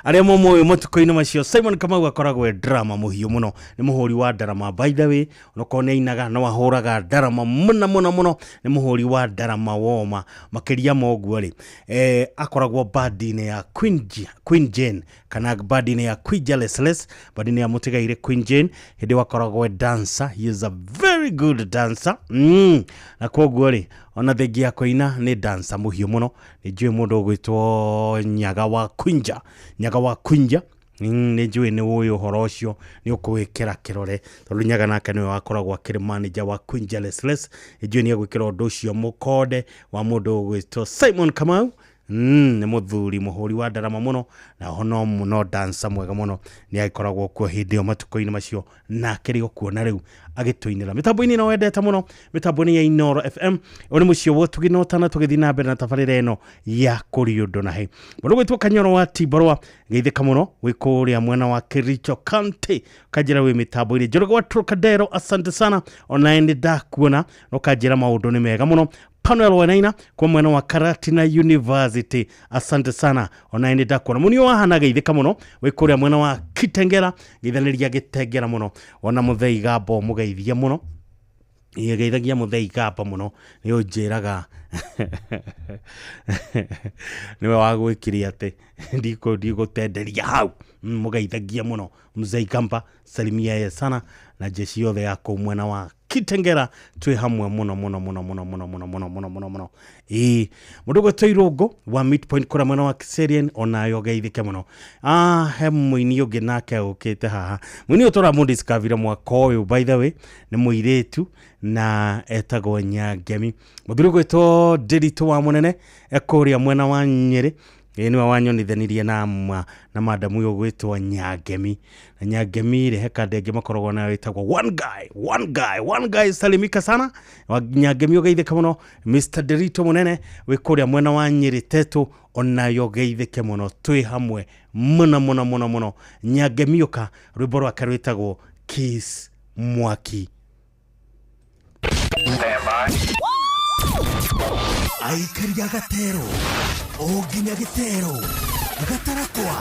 Arĩa momoĩ matukũ-inĩ macio Simon Kamau akoragwo e drama mũhiũ mũno, nĩ mũhũri wa ndarama by the way, onokorwo nĩ ainaga no ahũraga ndarama mũno mũno mũno, nĩ mũhũri wa ndarama woma makĩria ma ũguo rĩ, akoragwo bandi-inĩ ya Queen Jane kana bandi-inĩ ya Queen Jealousness, bandi-inĩ ya mũtigairĩ Queen Jane, hĩndĩ ĩyo akoragwo e dancer. He is a very good dancer. Na koguo rĩ, ona thengia ya kũina nĩ dancer mũhiũ mũno. Nĩ njũĩ mũndũ ũgwĩtwo Nyaga wa Kunja, Nyaga wa Kunja, nĩ njũĩ nĩ ũĩ ũhoro ũcio, nĩ ũkũwĩkĩra kĩrore tondũ Nyaga nake nĩwe wakoragwo akĩrĩ manager wa Queen Jealousness. Nĩ njũĩ nĩ egwĩkĩra ũndũ ũcio mũkonde wa mũndũ ũgwĩtwo Simon Kamau. Nĩ mũthuri mũhũri wa ndarama mũno na ono mũno dancer mwega mũno, nĩ agĩkoragwo kuo hĩndĩ ĩyo matukũ-inĩ macio na akĩrĩ o kuo na rĩu agĩtũinĩra mĩtambo-inĩ ĩno wendete mũno, mĩtambo-inĩ ya Inooro FM. Ũyũ nĩ mũciĩ wa ũtugi na ũtana, tũgĩthiĩ na mbere na tabarĩra ĩno ya kũrĩ ũndũ na hĩ. Mũndũ ũgwĩtwo Kanyoro wa Timbarũa, geithĩka mũno wĩ kũrĩa mwena wa Kericho County, ũkanjĩra wĩ mĩtambo-inĩ. Njoroge wa Trocadero, asante sana, onawe nĩ ndakuona na ũkanjĩra maũndũ nĩ mega mũno. Panuel Wanaina kwa mwena wa Karatina University, asante sana, onawe nĩ ndakuona. Mũnio wa hana geithĩka mũno wĩ kũrĩa mwena wa Kitengela, geithanĩria Gĩtengera mũno, ona Mũthei Gambo mũgeithie mũno, geithagia Mũthei Gambo mũno, nĩ ũnjĩraga nĩwe wagwĩkire atĩ ndigũtenderia hau. Mũgeithagia mũno Mzee Gamba, salimia ye sana na jeshi yothe ya kũu mwena wa Kitengera, twĩ hamwe mũno mũno mũno mũno mũno mũno mũno mũno mũno mũno. Mũndũ ũgwĩtwo Irũngũ wa Midpoint kũrĩa mwena wa Kiserian, onayo geithĩke mũno. He mũini ũngĩ nake ũkĩte haha, mũini ũyũ tũramũdiscoverire mwaka ũyũ by the way, nĩ mũirĩtu na etagwo Nyangemi. Mũthuri ũgwĩtwo Ndĩritũ wa Mũnene ekũrĩa mwena wa Nyĩrĩ, nĩwe wanyonithanirie na madamu ũyũ ũgwĩtwo Nyangemi. Na Nyangemi rĩ, he kandenge makoragwo nayo ĩtagwo one guy, one guy, one guy, salimika sana wa Nyangemi, ũgeithĩke mũno. Mr Derito Mũnene wĩ kũrĩa mwena wa Nyĩrĩ Tetũ, onayo geithĩke mũno, twĩ hamwe mũno mũno mũno mũno. Nyangemi ũka, rwĩmbo rwake rwĩtagwo Kiss Mwaki. Aikari a gatero o nginya gĩtero gatarakwa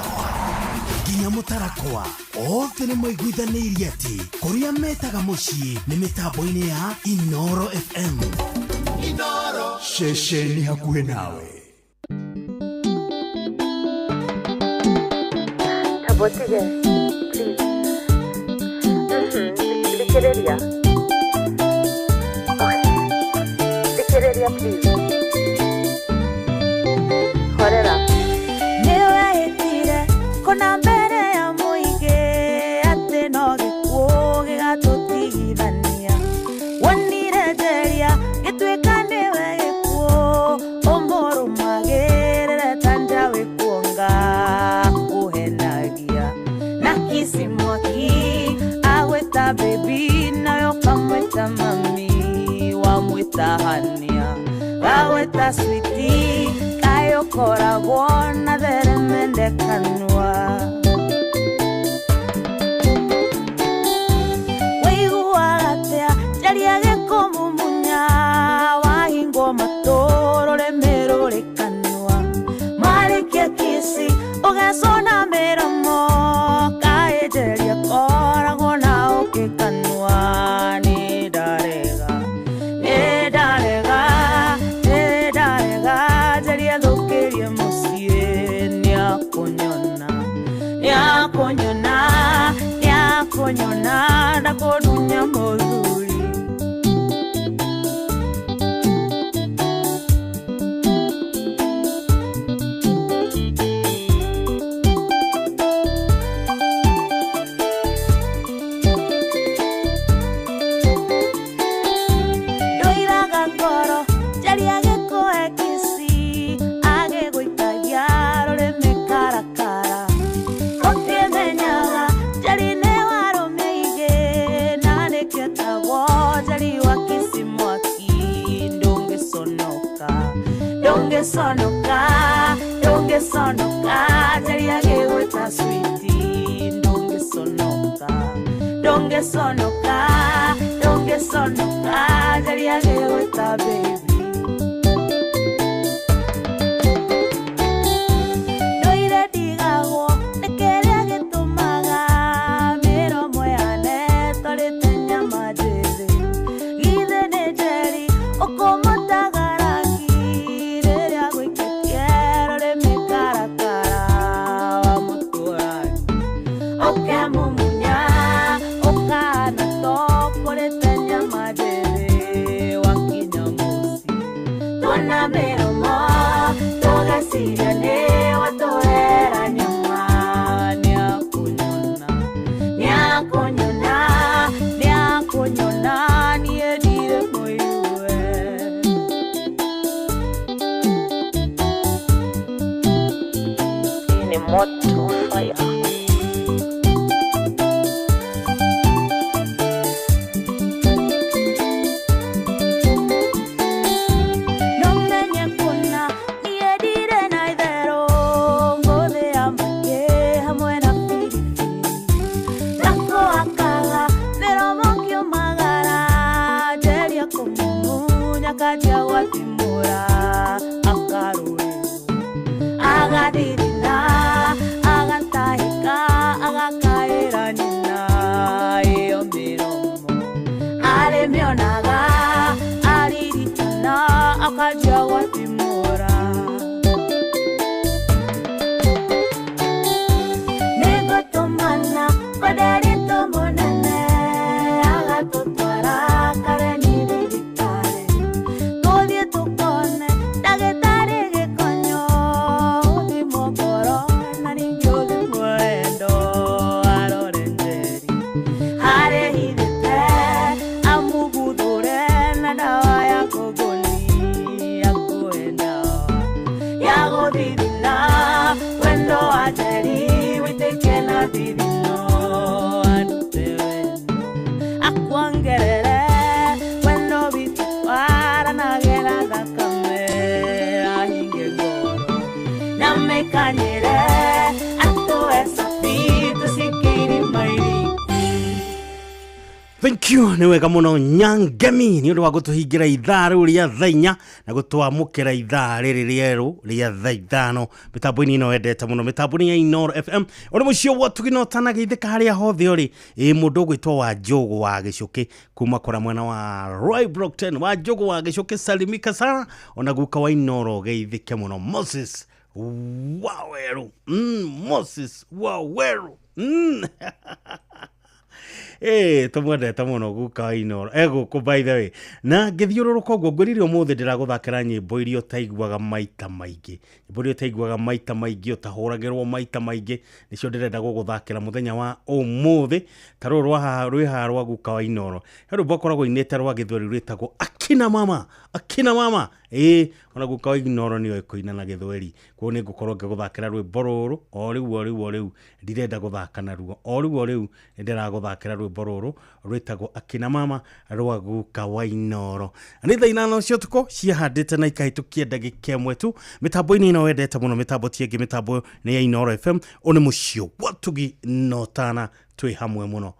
nginya mũtarakwa, othe nĩ maiguithanĩirie atĩ kũrĩa metaga mũciĩ nĩ mĩtambo-inĩ ya Inooro FM. Inooro, ceceni hakuhĩ nawe. Tabotige, please. Thikĩrĩria. Okay. Thikĩrĩria please. Horera. Nĩwehĩtire kũna mbere ya mũingĩ atĩ no gĩkuũ gĩgatũtigithania, wonire njeria gĩtuĩka nĩwe gĩkuũ, ũmũrũmagĩrĩre ta njaũ ĩkuonga kũhenagia na kisi mwaki agwĩta baby nawe ũkamwĩta mami, wamwĩta hania wagwĩta sweetie, kaĩ ũkoragwo na theremende kanua. Wĩiguaga atĩa njaria gĩkũmumunya, wahingwo matũ rũrĩmĩ rũrĩ kanua, marĩkia kisi ũgecũna mĩromo, kaĩ njeria koragwo na ũkĩ kanua. Nĩ ndarega, nĩ ndarega, nĩ ndarega, njeria thũkĩrie mũciĩ, nĩakũnyona, nĩakũnyona, nĩakũnyona, ndakũndunya mũthuri. Ndoiraga ngoro njaria gĩkũhe kisi, agĩgũikagia rũrĩmĩ karakara, ũkĩmenyaga njeri nĩ warũmia igĩ, na nĩkĩo Ndũngĩconoka, ndũngĩconoka, Njeri agĩgwĩta sweetie, ndũngĩconoka, ndũngĩconoka, ndũngĩconoka, Njeri agĩgwĩta baby. Ndũire ndigagwo nĩ kĩrĩa gĩtũmaga mĩromo yane twarĩte nyama njĩthĩ. Githĩ nĩ Njeri ũkũmũtaga rangi rĩrĩa gũikĩtie rũrĩmĩ karakara wa mũtũrani. Ũkemumunya ũkahana ta ũkũrĩte nyama njĩthĩ wakinya mũciĩ. Tuona mĩromo tũgeciria nĩ watũhera nyama nĩakũnyona, nĩakũnyona, nĩakũnyona niĩ ndirĩ mũigue. Hii ni moto fire. Nomenye kũna niĩ ndirĩ na itherũ ngũthĩa makĩ hamwe na biribiri nakũhakaga mĩromo ngĩũmagara njeria kũmumunya kanjia gwathimũra akarũrĩrwo agathirina agatahĩka agakaĩra nyina ĩyo mĩromo arĩmĩonaga aririkana akanjia gwathimũra. Nĩngũtũmana kwa mũnene agatũtwara Kareni thibitarĩ tũthiĩ tũkone ndagĩtarĩ gĩkonyo ũthimwo ngoro na ningĩ ũthimwo wendo arore Njeri harĩ hithĩte amũguthũre na ndawa ya kũngũni akũhe ndawa ya gũthithina wendo wa Njeri wĩtĩke na thithino andute wendo akuongerere wendo witũ waranage na thakame ahinge ngoro na mĩkanyĩre atũhe cabi tũcike irima iriku. Thank you nĩ wega mũno Nyangemi nĩ ũndũ wa gũtũhingĩra ithaa rĩu rĩa thaa inya na gũtwamũkĩra ithaa rĩrĩ rĩerũ rĩa thaa ithano mĩtambo-inĩ ĩno wendete mũno mĩtambo-inĩ ya Inooro FM ũrĩ mũciĩ wa ũtugi na ũtanagĩithĩka harĩa hothe ũrĩ ĩ mũndũ ũgwĩtwo wa Njũgũ wa Gĩcũkĩ kuma kũrĩa mwena wa Roy Brockton wa Njũgũ wa Gĩcũkĩ salimika sana ona guka wa Inooro geithĩke mũno Moses Waweru Moses Waweru tumwendete muno guka wa Inooro egũkũ by the way na ngĩthiũrũrũka ũguo ngwĩrire ũmũthĩ ndĩragũthakĩra nyĩmbo iria ũtaiguaga maita maingĩ nyĩmbo iria ũtaiguaga maita maingĩ ũtahũragĩrwo maita maingĩ nĩcio ndĩrenda gũgũthakĩra mũthenya wa ũmũthĩ ta rũrũ rwa haha rwĩ haha rwa guka wa Inooro he rwĩmbo akoragwo ainĩte rwa gĩthweri rwĩtagwo akina mama akina mama ĩĩ ona guka wa Inooro nĩoĩ kũina na gĩthweri koguo nĩ ngũkorwo ngĩgũthakĩra rwĩmbo rũrũ o rĩu o rĩu o rĩu ndirenda gũthaka naruo o rĩu o rĩu nĩndĩragũthakĩra rwĩmbo rũrũ rwĩtagwo akina mama rwa guka wa Inooro. Nĩ thaa 8 cia ũtukũ ciahandĩte na ikahĩtũkia ndagĩka ĩmwe tu mĩtambo-inĩ ĩno wendete mũno mĩtambo ti ĩngĩ mĩtambo nĩ ya Inooro FM ũyũ nĩ mũciĩ wa ũtugi na ũtana twĩ hamwe mũno.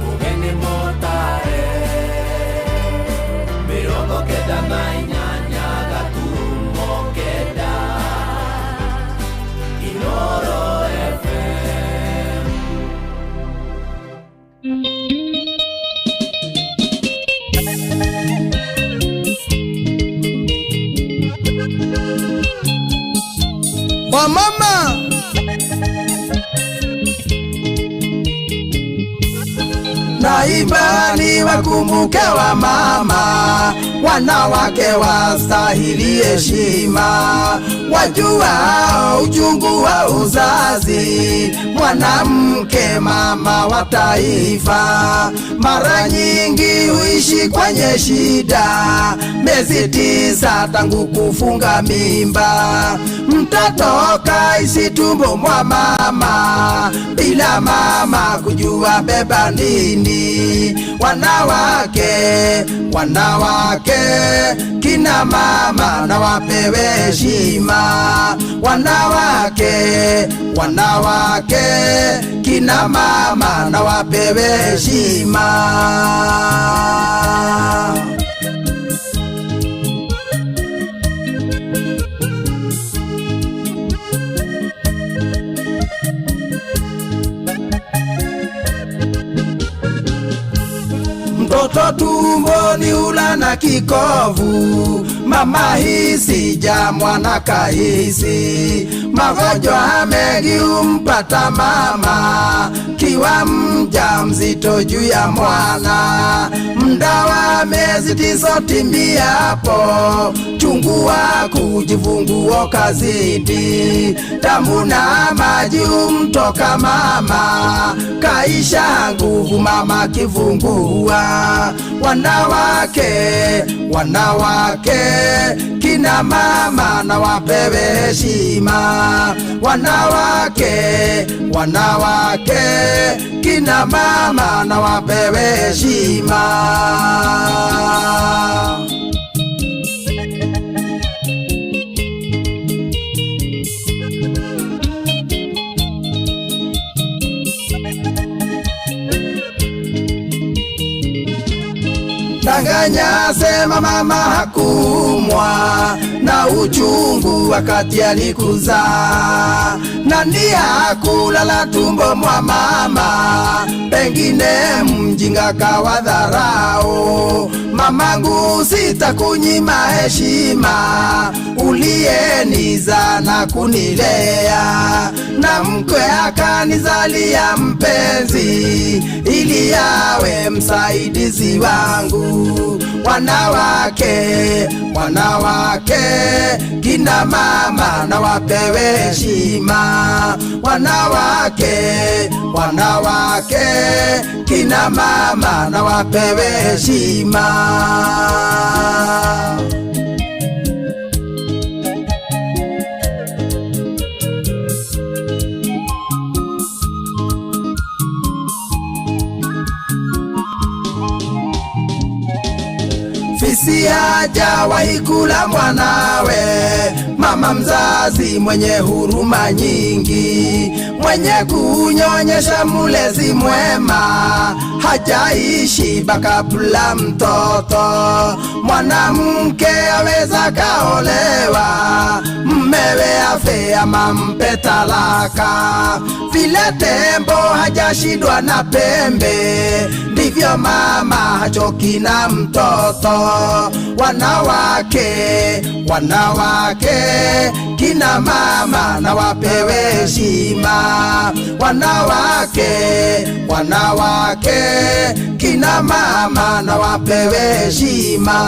Mugeni motare 98 gaturumo kenda Inooro FM. Wamama naimba ni wakumbuke wa mama, wanawake wastahili heshima, wajua uchungu wa uzazi, mwanamke mama wa taifa, mara nyingi huishi kwenye shida, miezi 9 tangu kufunga mimba, mtoto kaishi tumbo mwa mama, bila mama kujua beba nini. jamii. Wanawake, wanawake, kina mama na wapewe heshima. Wanawake, wanawake, kina mama na wapewe heshima. Mtoto tumboni hula na kikovu, mama hisi ja mwana kahisi. Magonjwa mengi humpata mama, kiwa mjamzito juu ya mwana. Muda wa miezi 9 timbiapo, chungu wa kujifungua kazidi. Damu na maji humtoka mama, kaisha nguvu mama kifungua. Wanawake, wanawake, kina mama na wapewe heshima. Wanawake, wanawake, kina mama na wapewe heshima. Danganya sema mama hakumwa na uchungu wakati alikuzaa, na ndiye hakulala tumbo mwa mama, pengine mjinga kawadharau. Mamangu sitakunyima heshima, uliyenizaa na kunilea, na mkwe akanizalia mpenzi, ili awe msaidizi wangu. Wanawake, wanawake, kina mama na wapewe heshima. Wanawake, wanawake, kina mama na wapewe heshima. Fisi hajawahi kula mwanawe, mama mzazi mwenye huruma nyingi, mwenye kunyonyesha mulezi mwema, hajaishi kabla mtoto. Mwanamke aweza kaolewa, mmewe afe ama mpe talaka. Vile tembo hajashindwa na pembe, ndivyo mama hachoki na mtoto. Wanawake, wanawake, kina mama na wapewe heshima. Wanawake, wanawake, kina mama na wapewe heshima.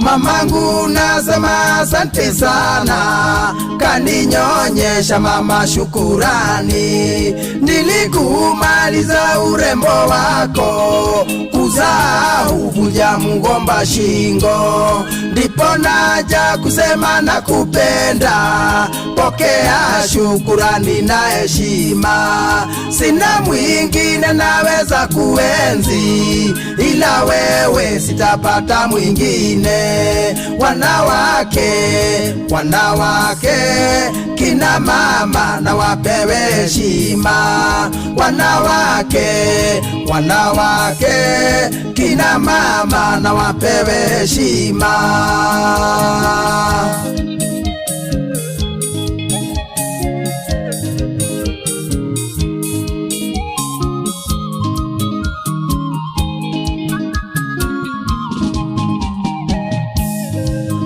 Mamangu nasema asante sana, kaninyonyesha mama shukurani. Nilikumaliza urembo wako, kuzaa huvunja mgomba shingo. Ndipo naja kusema nakupenda, pokea shukurani na heshima. Sina mwingine naweza kuenzi, ila wewe sitapata mwingine. Wanawake, wanawake, kina mama na wapewe heshima. Wanawake, wanawake, kina mama na wapewe heshima.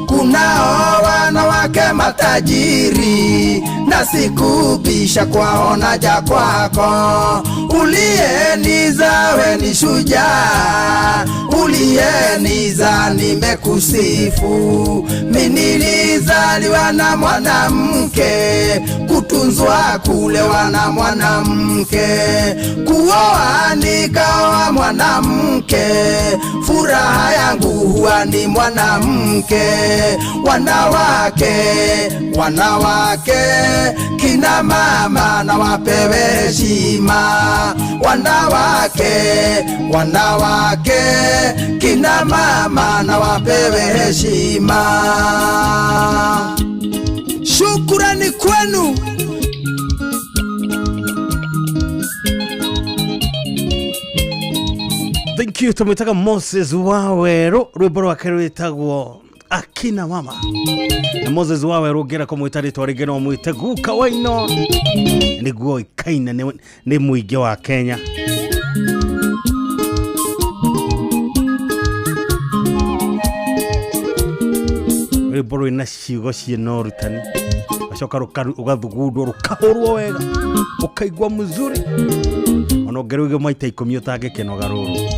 Kunao wanawake matajiri, na sikubisha kwaona ja kwako. Uliyeniza we ni shujaa, uliyeniza nimekusifu. Mimi nilizaliwa na mwanamke, kutunzwa kulewa na mwanamke, kuoa Nikaoa mwanamke, furaha yangu huwa ni mwanamke. Wanawake, wanawake, kina mama na wapewe heshima. Wanawake, wanawake, kina mama na wapewe heshima. Shukurani kwenu. Thank you. Tumwitaga Moses Waweru, rwimbo rwake rwitagwo Akina Mama. Na Moses Waweru ngĩra kũmwĩta rĩtwa rĩngĩ no mwĩte Guka Waino, nĩguo ikaina nĩ mũingĩ wa Kenya. Rwimbo rwĩna ciugo ciĩna ũrutani, ũgacoka ũgathugundwo rũkahũrwo wega ũkaigua mzuri, ona ũngĩrũiga maita 10 ũtangĩkenoga rũrũ.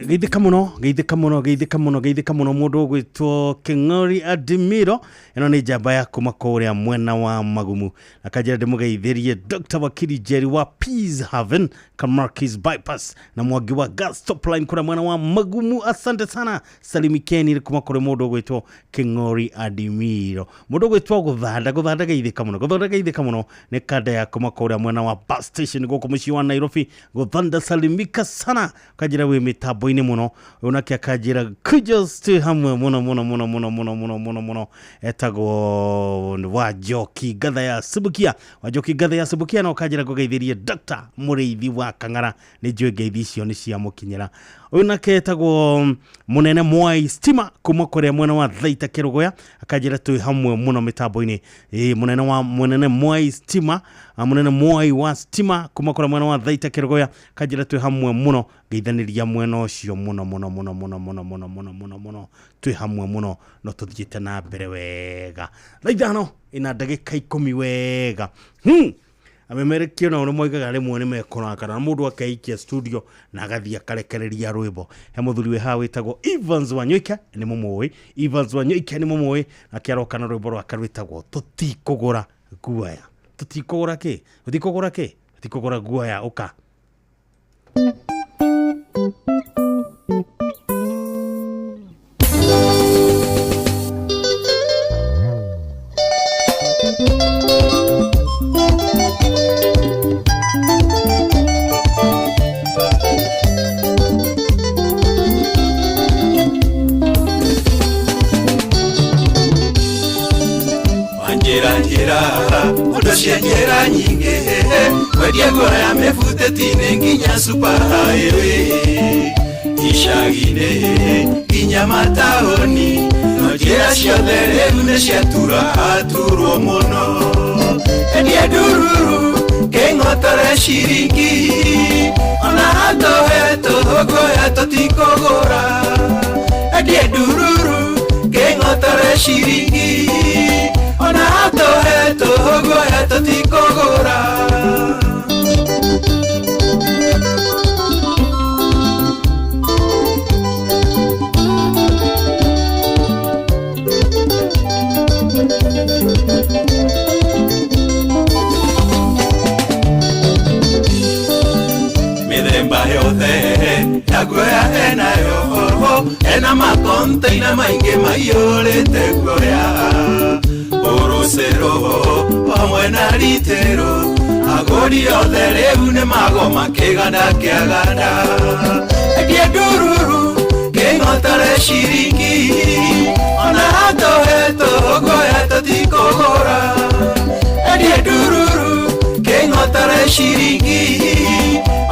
Geithĩka mũno, geithĩka mũno, geithĩka mũno, geithĩka mũno mũndũ ũgwĩtwo Kĩng'ori Adimiro. Ĩno nĩ njamba ya kuma kũrĩa mwena wa Magumu. Akanjĩra ndĩmũgeithĩrie Dr. Wakili Jerry wa Peace Haven Kamarkis Bypass na Mwangi wa Gas Top Line kũrĩa mwena wa Magumu. Asante sana. Salimikeni kuma kũrĩ mũndũ ũgwĩtwo Kĩng'ori Adimiro. Mũndũ ũgwĩtwo Gũthanda, Gũthanda geithĩka mũno, Gũthanda geithĩka mũno nĩ kanda ya kuma kũrĩa mwena wa bus station gũkũ mũciĩ wa Nairobi. Gũthanda salimika sana. Kanjĩra wĩ mĩtambo-inĩ mũno. Onake akanjĩra kujos tu hamwe mũno mũno mũno mũno mũno mũno mũno mũno. Etagwo Wanjoki Ngatha ya Subukia, Wanjoki Ngatha ya Subukia, na ũkanjĩra ngũgeithĩrie Dr. Mũrĩithi wa Kang'ara. Nĩ njũĩ ngeithi icio nĩ ciamũkinyĩra. Ũyũ nake etagwo Mũnene Mwai Stima kuma kũrĩa mwena wa Thaita Kĩrũgũya, akanjĩra twĩ hamwe mũno mĩtambo-inĩ. Mũnene wa Mũnene Mwai Stima, Mũnene Mwai wa Stima kuma kũrĩa mwena wa Thaita Kĩrũgũya, akanjĩra twĩ hamwe mũno. Ngeithanĩria mwena ũcio mũno mũno mũno mũno mũno mũno mũno mũno mũno, twĩ hamwe mũno no tũthiĩte na mbere wega. Thaa 5 ina ndagĩka 10 wega. Amemerekio nao nĩ moigaga rĩmwe nĩ mekũrakara na mũndũ akeikia studio na agathiĩ akarekereria rwĩmbo. He mũthuri wĩ haha wĩtagwo Evans Wanyoike, nĩ mũmũĩ. Evans Wanyoike nĩ mũmũĩ, akĩaroka na rwĩmbo rwake rwĩtagwo Tũtikũgũra Guoya. Tũtikũgũra kĩ? Tũtikũgũra kĩ? Tũtikũgũra guoya. Ũka. Wanjĩra njĩra ũndũ cia njĩra nyingĩ, kwendia guoya mĩbutĩti-inĩ nginya super highway, icagi-inĩ nginya mataũni, no njĩra ciothe rĩu nĩ ciatura aturwo mũno. Endia ndururu kĩng'otore ciringi, ona hatũhetwo guoya tũtikũgũra. Endia ndururu kĩng'otore ciringi, ona hatũhetwo guoya tũtikũgũra. Mĩthemba yothe ya guoya enayo, ena makonteina maingĩ maiyũrĩte guoya. Ũrũcero hamwe na ritĩro, agũri othe rĩu nĩ magoma kĩganda kĩaganda. Endia ndururu kĩng'otore ciringi, ona hatũhetwo guoya tũtikũgũra. Endia ndururu kĩng'otore ciringi,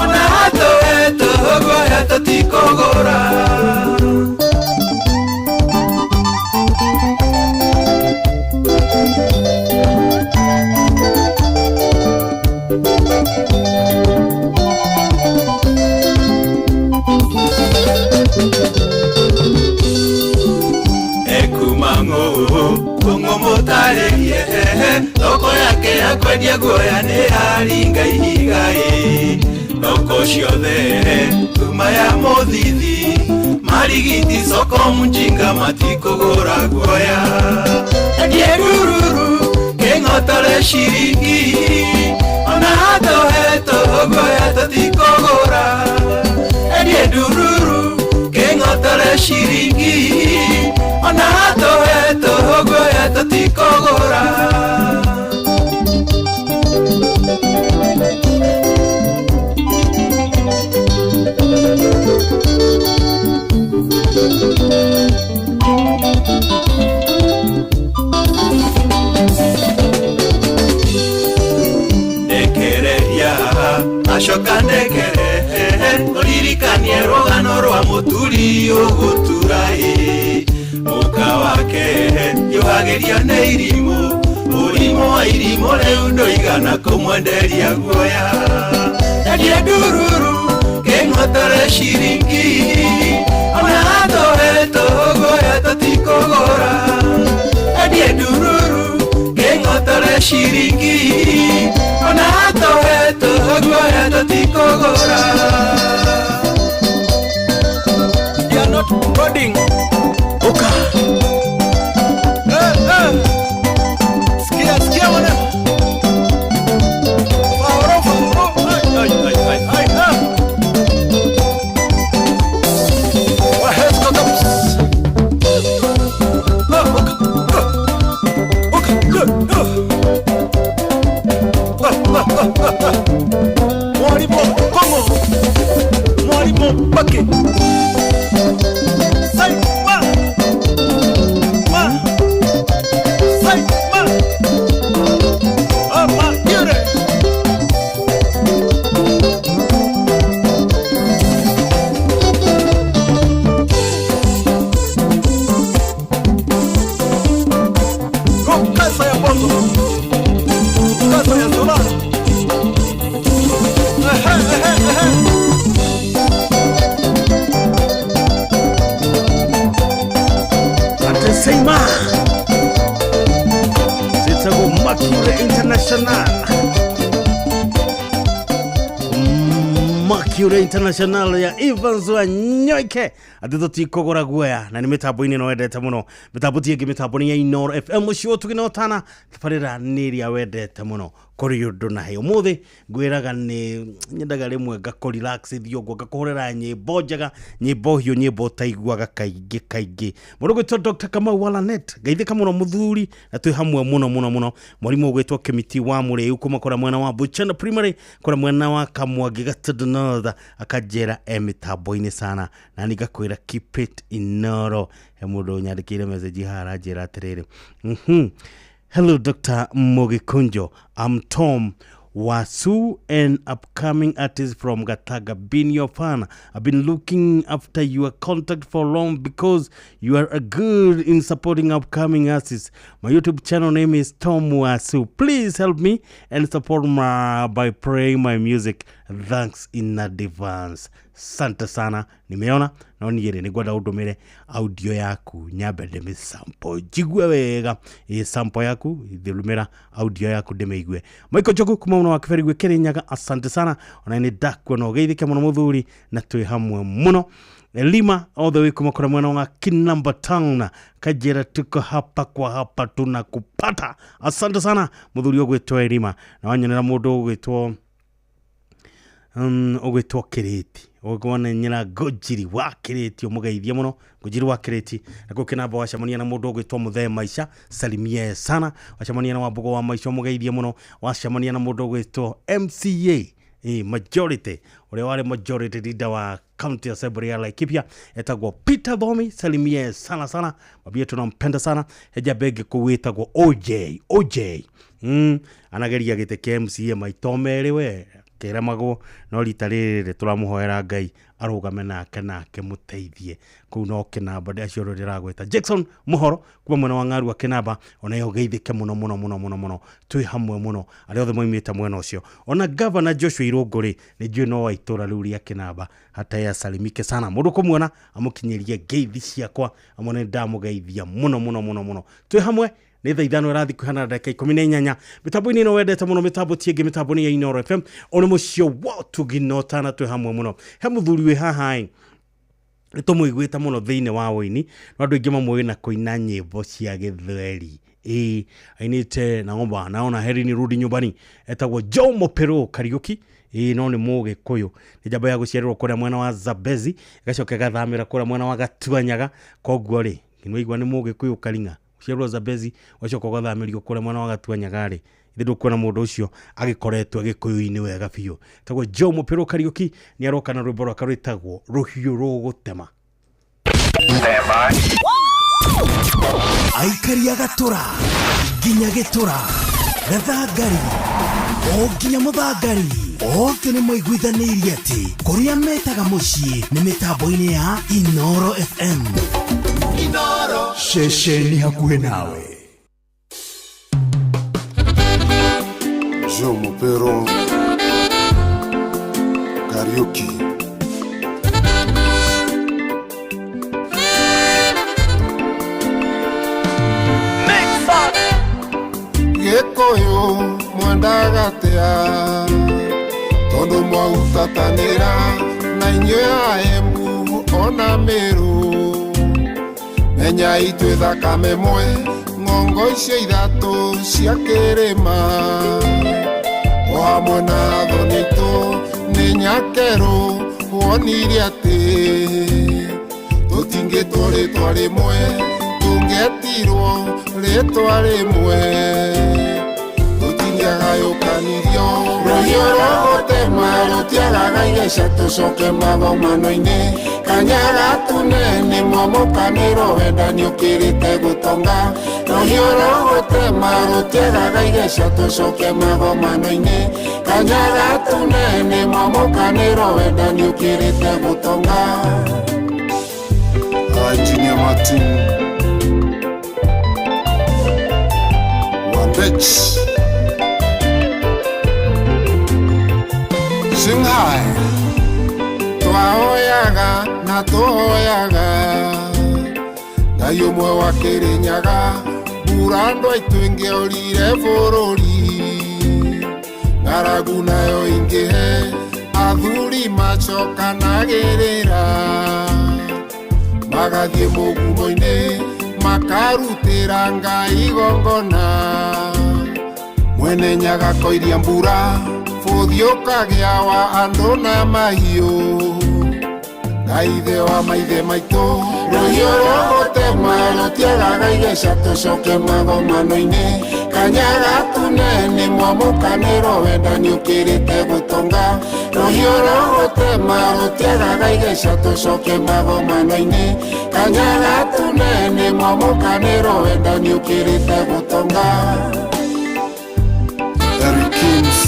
ona hatũhetwo guoya tũtikũgũra. Kũng'ũmũtarĩrie thoko yake ya kwendia guoya nĩ yaringa ihiga ĩ. Thoko ciothe kuma ya mũthithi marigiti soko mjinga matikũgũra guoya. Endia ndururu kĩng'otore Kĩng'otore ciringi ona tũhetwo guoya tũtikũgũra endie ndururu kĩng'otore ciringi ona tũhetwo guoya tũtikũgũra. Ndekereria acoka ndekere ũririkanie rũgano rwa mũturi ũgũtura ĩ mũka wake yohagĩrio nĩ irimũ ũrimũ wa irimũ rĩu ndũigana kũmwenderia guoya endie ndururu kĩng'otore ciringi ona tũhetwo guoya tũtikũgũra endie ndururu kĩng'otore ciringi ona tũhetwo guoya tũtikũgũra. You are not coding. Oka. Sikia, sikia mwana. Faoro, faoro. Ai, ai, ai, ai, ai, ah. Wahesko tops. Ah, oka, ah. Oka, ah, ah. Ah, ah, ah, ah, ah. Mwalimu Kongo. Mwalimu Bake. Sai, ma. Ma. Sai, ma. Ah, ma, yure. Rukasa ya bongo. Rukasa ya solar. Ehe, ehe, ehe. Ateseima Zitsago Makure International. Makure International ya Evans Wanyoike atĩ tũtikũgũra guoya na nĩ mĩtambo-inĩ no wendete mũno mĩtambo ti ĩngĩ mĩtambo nĩ ya Inooro FM mũciĩ ũtugi na ũtana tabarĩra nĩ ĩrĩa wendete mũno kũrĩ ũndũ na he ũmũthĩ ngwĩraga nĩ nyendaga rĩmwe ngakũ relax thiĩ ũguo ngakũhũrĩra nyĩmbo njega nyĩmbo hiũ nyĩmbo ũtaiguaga kaingĩ kaingĩ mũndũ ũgwĩtwo Dr. Kamau Walanet ngeithĩka mũno mũthuri na twĩ hamwe mũno mũno mũno mwarimũ ũgwĩtwo Kĩmiti wa Mũrĩu kuma kũrĩa mwena wa Buchana Primary kũrĩa mwena wa Kamwangi Gatundu North akanjĩra e mĩtambo-inĩ sana na ni ngakwĩra keep it Inooro. He mũndũ ũnyandĩkĩire message haha aranjĩra atĩrĩrĩ Hello Dr. Mugikunjo, I'm Tom Wasu, an upcoming artist from Gataga. Been your fan. I've been looking after your contact for long because you are a good in supporting upcoming artists. My YouTube channel name is Tom Wasu. Please help me and support my by playing my music. Thanks in advance. Sante sana. Nimeona no niĩ rĩ nĩngwenda ũndũmĩre audio yaku nyambe ndĩmĩ sample njigue wega ĩ sample yaku thũmĩra audio yaku ndĩmĩigue. Michael Njogu kuma mwena wa Kĩberigwe Kĩrĩnyaga asante sana ona nĩ ndakuona ũgeithĩke mũno mũthuri na twĩ hamwe mũno. Lima all the way kuma kũrĩa mwena wa Kinamba Town Kajera, tuko hapa kwa hapa tunakupata. Asante sana mũthuri ũgwĩtwo Elima na wanyonera mũndũ ũgwĩtwo ũgwĩtwo Kĩrĩti ũgwona Ngũnjiri wa Kĩrĩti ũmũgeithie mũno Ngũnjiri wa Kĩrĩti na kũu Kĩnamba wacemania na mũndũ ũgwĩtwo Mũthee Maisha salimie sana wacemania na Wambũgũ wa Maisha ũmũgeithie mũno wacemania na mũndũ ũgwĩtwo MCA majority ũrĩa warĩ majority leader wa county assembly ya Laikipia etagwo Peter Thomi salimie sana sana mabie tunampenda sana heja begi kũu wĩtagwo OJ anageria gĩtĩ kĩa MCA maito merĩ we kĩremagwo no rita rĩrĩ tũramũhoera Ngai arũgame nake nake mũteithie kũu no Kĩnamba acio ndĩragwĩta Jackson Mũhoro kuma mwena wa Ng'arua Kĩnamba ona yo geithĩke mũno mũno mũno mũno mũno twĩ hamwe mũno arĩa othe moimĩte mwena ũcio ona Governor Joshua Irũngũ rĩ nĩ njũĩ no wa itũra rĩu rĩa Kĩnamba hata ya salimike sana mũndũ kũmuona amũkinyĩrie ngeithi ciakwa amwone ndamũgeithia mũno mũno mũno mũno twĩ hamwe nĩ thaa 5 ĩrathiĩ kũhana ndagĩka 18 mĩtambo-inĩ ĩno wendete mũno mĩtambo ti ĩngĩ mĩtambo nĩ ya Inooro FM ũrĩ mũciĩ wa ũtugi na ũtana twĩ hamwe mũno he mũthuri wĩ haha ĩ nĩ tũmũiguĩte mũno thĩinĩ wa ũini no andũ aingĩ mamũĩ na kũina nyĩmbo cia gĩthweri Ĩĩ, ainĩte naomba naona heri nirudi nyumbani. Etagwo Joe Mopero Kariuki. Ĩĩ, no nĩ Mũgĩkũyũ, nĩ njamba ya gũciarĩrwo kũrĩa mwena wa Zambezi, ĩgacoka ĩgathamĩra kũrĩa mwena wa Gatuanyaga. Koguo rĩ, nĩwaigua nĩ Mũgĩkũyũ Karing'a, gũciarĩrwo Zambezi ũgacoka ũgathamĩrio kũrĩa mwena wa Gatuanyaga rĩ, ithe ndũkuona mũndũ ũcio agĩkoretwo Gĩkũyũ-inĩ wega biũ. Etagwo Joe Mopero Kariuki, nĩ aroka na rwĩmbo rwake rwĩtagwo Rũhiũ Rũgũtema. Aikari a Gatũra nginya Gĩtũra, Gathangari o nginya Mũthangari, othe nĩ maiguithanĩirie atĩ kũrĩa metaga mũciĩ nĩ mĩtambo-inĩ ya Inoro FM. Inoro. Ceceni hakuhĩ nawe. Joe Mopero Kariuki. Gĩkũyũ mwendaga atĩa tondũ mwautatanĩra na inyuĩ a Embu ona Mĩrũ, menyai twĩ thakame mwe ng'ongo icio ithatũ cia kĩrĩma, o hamwe na thoni aitũ nĩ nyakerũ wonire atĩ tũtingĩtwo rĩtwa rĩmwe, tũngĩetirwo rĩtwa rĩmwe tũtingĩagayũkanirio. Rũhiũ rwa gũtema rũtiagaga igeca, tũcoke magomano-inĩ, kanya gatune nĩ mwamũkanĩro wendani ũkĩrĩte gũtonga. Rũhiũ rwa gũtema rũtiagaga igeca, tũcoke magomano-inĩ, kanya gatune nĩ mwamũkanĩro wendani ũkĩrĩte gũtonga. Engineer Martin Wambech Shanghai, twahoyaga na tũhoyaga Ngai ũmwe wa Kĩrĩnyaga, mbura andũ aitũ ĩngĩorire bũrũri, ng'aragu nayo ingĩhe athuri macokanagĩrĩra, magathiĩ mũgumo-inĩ makarutĩra Ngai igongona, mwene Nyaga koiria mbura bũthi ũkagĩa wa andũ na mahiũ, Ngai ithe wa maithe maitũ. Rũhiũ rwa gũtema rũtiagaga igeca, tũcoke magomano-inĩ, kanya gatune nĩ mwamũkanĩro wendani ũkĩrĩte gũtonga. Rũhiũ rwa gũtema rũtiagaga igeca, tũcoke magomano-inĩ, kanya gatune nĩ mwamũkanĩro wendani ũkĩrĩte gũtonga. Eric Kings.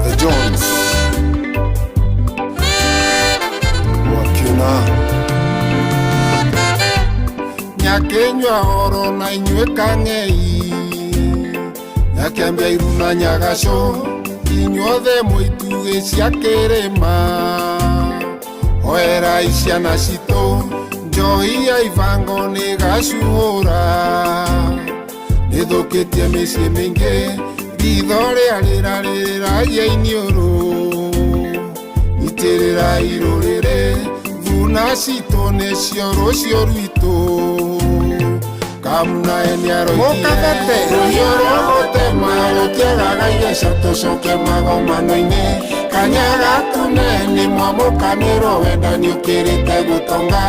The Jones. Wakina. Nyakenywa oro na inyuĩ kang'ei, nyakĩambia iru na nyagaco, inyuothe mwĩ itugĩ cia kĩrĩma, hoerai ciana citũ njohi ya ibango nĩ gacuhũra, nĩthũkĩtie mĩciĩ mĩingĩ, ritho rĩa rĩrarĩragia iniũrũ, nyitĩrĩra irũrĩrĩ thuna citũ nĩcio rũciũ rwitũ, kamunae nĩaroigire rũhiũ rwa gũtema rũtiagaga igeca, tũcoke magomano-inĩ, kanya gatune nĩ mwamũkanĩro wendani ũkĩrĩte gũtonga.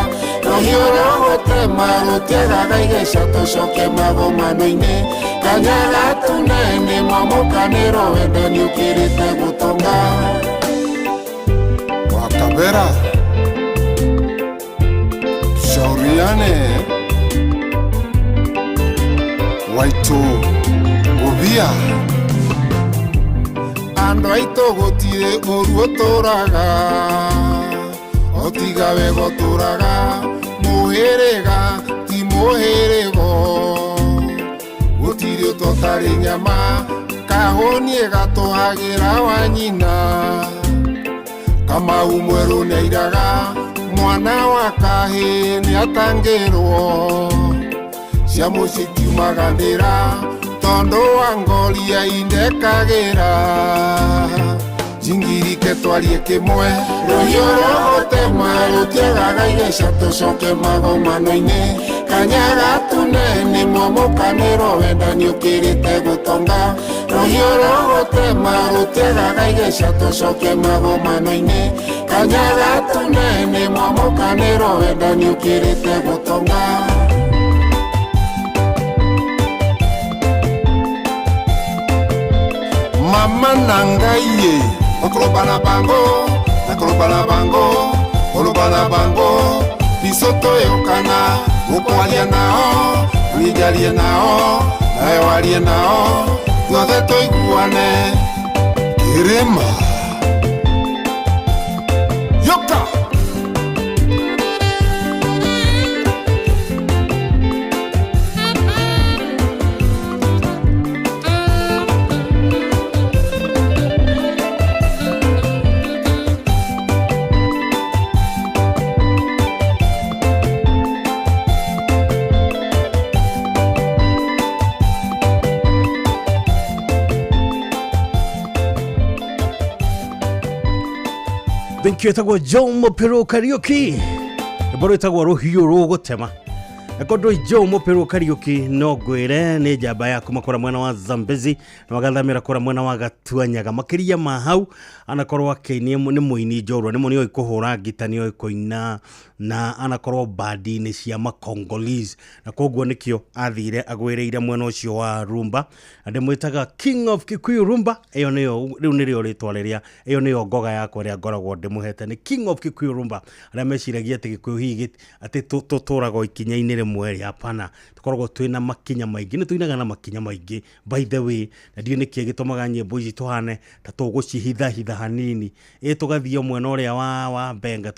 Rũhiũ rwa gũtema rũtiagaga igeca, tũcoke magomano-inĩ, kanya gatune nĩ mwamũkanĩro wendani ũkĩrĩte gũtonga. Wakabera Shauriane Waito Gobia. Andũ aitũ gũtirĩ ũru ũtũraga, o tiga wega ũtũraga, mũhĩrĩga ti mũhĩrĩgo, gũtirĩ ũtotarĩ nyama, kahũni ĩgatũhagĩra wa nyina, Kamau mwerũ nĩairaga, mwana wa kahĩĩ nĩatangĩrwo, cia mũciĩ kiumaga ndĩra, tondũ wa ngoria indekagĩra, njingirike twarie kĩmwe, rũhiũ rwa gũtema rũtiagaga igeca, tũcoke magomano-inĩ, Kanya gatune nĩ mwamũkanĩro wendani ũkĩrĩte gũtonga rũhiũ rũgũtema rũtiagaga igeca tũcoke magomano-inĩ kanya gatune nĩ mwamũkanĩro wendani ũkĩrĩte gũtonga. Mama na ngai ye okoloba na bango nakoloba na bango koloba na bango biso toyokana ukwaria nao nijarie nao nawe warie nao tuothe tũiguane kĩrĩma yoka. Thank you etagwo Joe Mopero Kariuki rwĩmbo rwĩtagwo rũhiũ rũgũtema na Joe Mopero Kariuki no ngwĩre nĩ njamba ya kuma kũrĩa mwena wa Zambezi na magathamĩra kũrĩa mwena wa Gatuanyaga makĩria ma hau anakorwo akĩini nĩ mũini njorua nĩ mũni oĩ kũhũra ngita nĩ oĩ kũina na anakorwo bandi-inĩ cia Makongolese na koguo nĩkĩo athire agwĩrĩire mwena ũcio wa rumba na ndĩmwĩtaga King of Kikuyu Rumba. Ĩyo nĩyo rĩu nĩrĩo rĩtwa rĩrĩa ĩyo nĩyo ngoga yakwa ĩrĩa ngoragwo ndĩmũhete nĩ King of Kikuyu Rumba. Arĩa meciragia atĩ Gĩkũyũ hihi atĩ tũtũraga ikinya-inĩ rĩmwe rĩ, hapana, tũkoragwo twĩna makinya maingĩ, nĩ tũinaga na makinya maingĩ by the way, na ndiũĩ nĩkĩĩ gĩtũmaga nyĩmbo ici tũhane ta tũgũcihithahitha hanini, ĩ tũgathiĩ mwena ũrĩa wa benga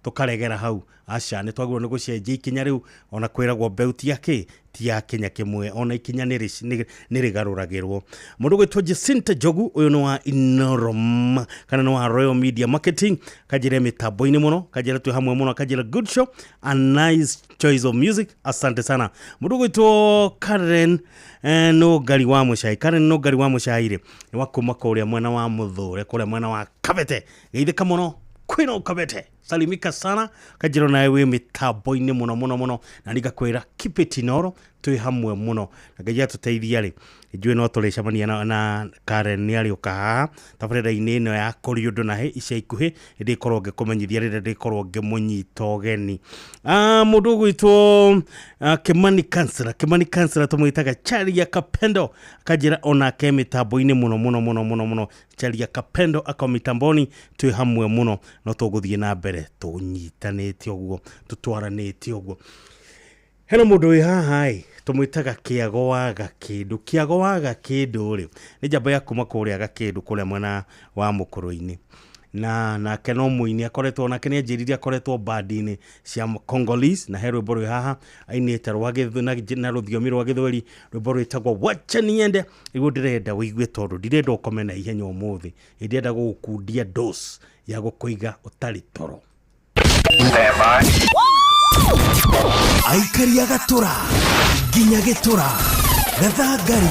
tũkaregera hau. Aca nĩ twagĩrĩirwo nĩ gũcenjia ikinya rĩu, ona kwĩragwo mbeu ti ya kĩ ti ya kinya kĩmwe, ona ikinya nĩ rĩgarũragĩrwo. Mũndũ ũgwĩtwo Jacinta Njogu ũyũ nĩ wa Inorom kana nĩ wa Royal Media Marketing, kanjĩre mĩtambo-inĩ mũno, kanjĩre twĩ hamwe mũno, kanjĩre good show and nice choice of music, asante sana. Mũndũ ũgwĩtwo Karen Nũngari wa Mũcai, Karen Nũngari wa Mũcai rĩ nĩ wa kuma kũrĩa mwena wa Mũthũre, kũrĩa mwena wa Kabete, geithĩka mũno kwĩna Kabete, salimika sana, kanjĩra nawe wĩ mĩtambo-inĩ mũno mũno mũno, na nĩngakwĩra keep it Inooro twĩ hamwe mũno na Ngai atũteithia rĩ ithuĩ no tũrĩcemania na Karen nĩ arĩũka haha tabarĩra-inĩ ĩno ya kũri ũndũ na hĩ ica ikuhĩ nĩndĩkorwo ngĩkũmenyithia rĩrĩa ndĩkorwo ngĩmũnyita ũgeni. Mũndũ ũgwĩtwo Kimani Kansela, Kimani Kansela tũmwĩtaga Charia Kapendo, akanjĩra onake mĩtambo-inĩ mũno mũno mũno mũno mũno, Charia Kapendo ako mitamboni twĩ hamwe mũno, no tũgũthiĩ na mbere tũnyitanĩte ũguo tũtwaranĩte ũguo. Hena mũndũ wĩ haha ĩ tũmwĩtaga Kĩago wa Gakĩndũ. Kĩago wa Gakĩndũ rĩ nĩ njamba ya kuma kũrĩa Gakĩndũ kũrĩa mwena wa Mũkũrũ-inĩ, na nake no mũini akoretwo nake nĩ anjĩrire akoretwo bandi-inĩ cia Congolese, na he rwĩmbo rwĩ haha ainĩte na rũthiomi rwa Gĩthweri, rwĩmbo rwĩtagwo Wacha Niende. Nĩguo ndĩrenda wĩigue tondũ ndirenda ũkome na ihenya ũmũthĩ, ndĩrenda gũgũkundia dose ya gũkũiga ũtarĩ toro. Aikari a Gatũra nginya Gĩtũra Gathangari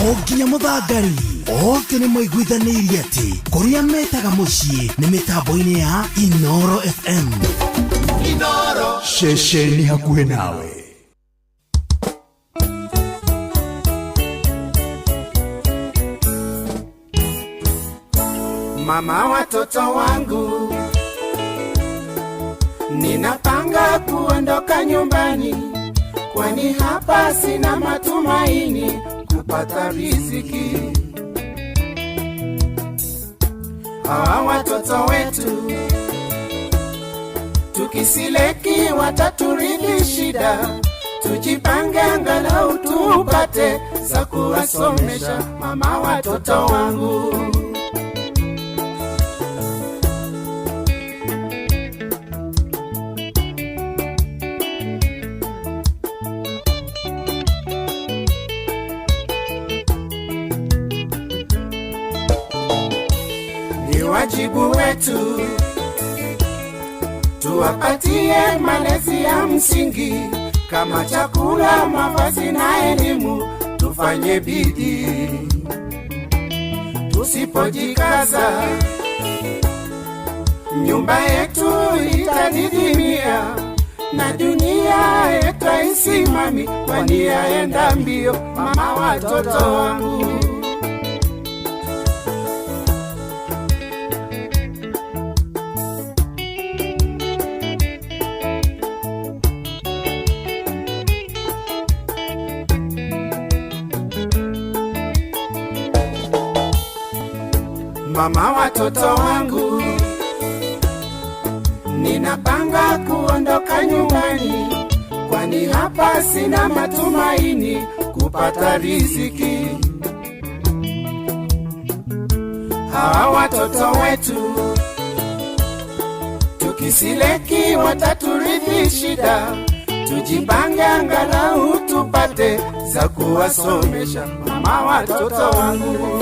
o nginya Mũthangari othe nĩ maiguithanĩirie atĩ kũrĩa metaga mũciĩ nĩ mĩtambo-inĩ ya Inooro FM. Inooro ceceni hakuhĩ nawe. Mama watoto wangu, ninapanga kuondoka nyumbani, kwani hapa sina matumaini kupata riziki. Hawa watoto wetu tukisileki wataturithi shida, tujipange angalau tupate za kuwasomesha. Mama watoto wangu, wajibu wetu tuwapatie malezi ya msingi kama chakula, mavazi na elimu. Tufanye bidii, tusipojikaza nyumba yetu itadidimia. Na dunia yetu haisimami, kwani yaenda mbio, mama watoto wangu. Mama watoto wangu, ninapanga kuondoka nyumbani, kwani hapa sina matumaini kupata riziki. Hawa watoto wetu tukisileki wataturithi shida, tujipange angalau tupate za kuwasomesha. Mama watoto wangu,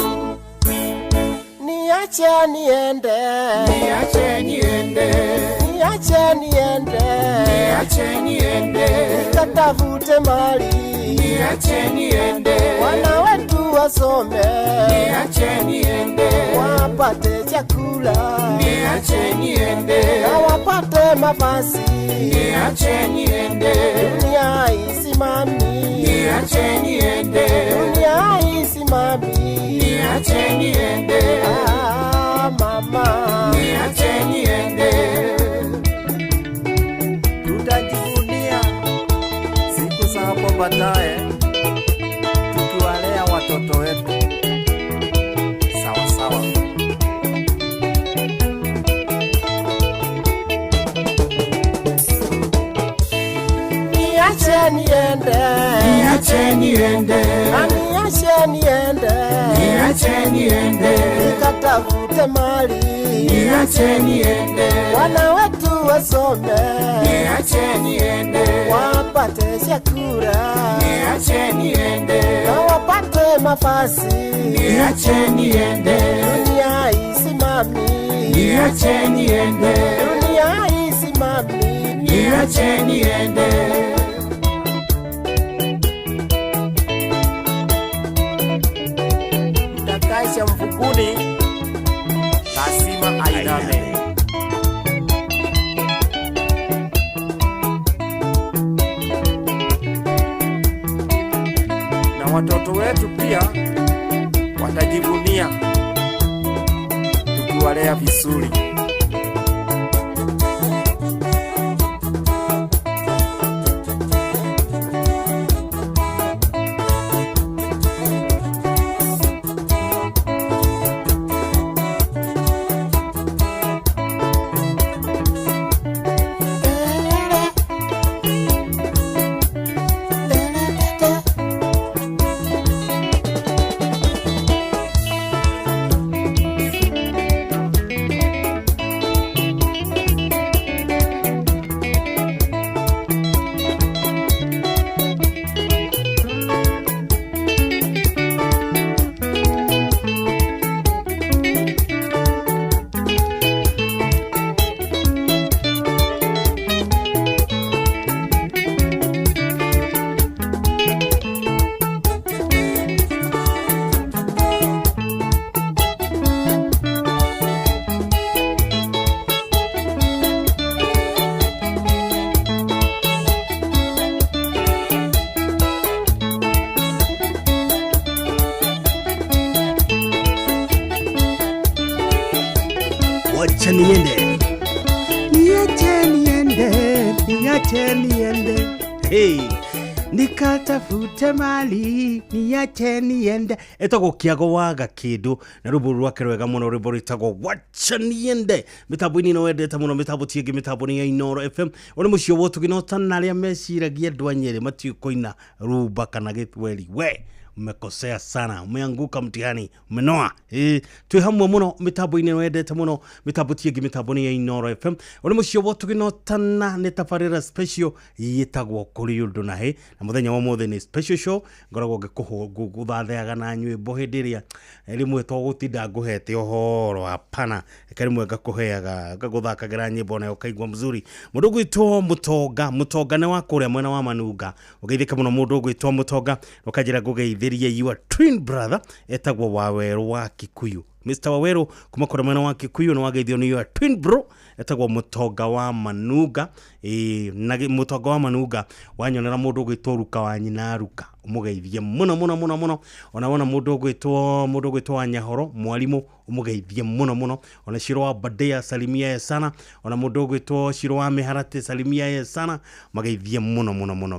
Niache niende, niache niende, niache niende, niache niende, nikatafute mali, niache niende, wana wetu wasome, niache niende, wapate chakula, niache niende, na wapate mavazi, niache niende, dunia isimami, niache niende, dunia isimami, niache niende, ah, mama, niache niende. Tutajivunia siku za hapo baadaye tukiwalea watoto wetu sawa sawa. Niache niende, Niache niende, na niache niende, niache niende, nikatafute mali, niache niende, wana wetu wasome, niache niende, wapate chakula, niache niende, na wapate mavazi, niache niende, dunia isimami, niache niende, dunia isimami, niache niende. Mtakaisha mfukuni lazima ainame. Na watoto wetu pia watajivunia tukiwalea vizuri. Wacha niende, niache niende, niache niende, hey, nikatafute mali, niache niende. Etagwo Kiago wa Gakindu na rwimbo rwake rwega muno, rwimbo rwitagwo Wacha Niende. Mitambo-inĩ ĩno wendete mũno, mitambo ti ĩngĩ, mitambo nĩ ya Inooro FM. Ũyũ nĩ mũciĩ wa ũtugi na ũtana arĩa meciragia andũ a Nyĩrĩ matiũĩ kũina rumba kana gĩthweri. We mmekosea sana, umeanguka mtihani, umenoa. Twĩ hamwe mũno mĩtambo-inĩ ĩno wendete mũno, mĩtambo ti ĩngĩ, mĩtambo nĩ ya Inooro FM. Ũyũ nĩ mũciĩ wa ũtugi na ũtana, nĩ tabarĩra special yĩtagwo Kũrĩ Ũndũ na Hĩ, na mũthenya wa ũmũthĩ nĩ special show ngoragwo ngĩkũgũthatheaga na nywĩmbo hĩndĩ ĩrĩa rĩmwe to gũtinda ngũhete ũhoro, hapana, reke rĩmwe ngakũheaga ngagũthakagĩra nyĩmbo nayo ũkaigua mzuri. Mũndũ ũgwĩtwo Mũtonga, Mũtonga nĩ wa kũrĩa mwena wa Manunga, ũgeithĩke mũno mũndũ ũgwĩtwo Mũtonga, ũkanjĩra ngũgeithĩrie your twin brother etagwo Wawerũ wa Kikuyu. Mr. Waweru kuma kũrĩa mwena wa Kikuyu nĩ wageithio nĩ your twin bro Etagwo Mũtonga wa Manunga. Ĩĩ, na Mũtonga wa Manunga, wanyonera mũndũ ũgwĩtwo Ruka wa nyina Ruka, ũmũgeithie mũno mũno mũno mũno. Ona wona mũndũ ũgwĩtwo wa Nyahoro mwarimũ, ũmũgeithie mũno mũno. Ona Ciro wa Badea, salimia ye sana. Ona mũndũ ũgwĩtwo Ciro wa Mĩharatĩ, salimia ye sana. Mageithie mũno mũno mũno,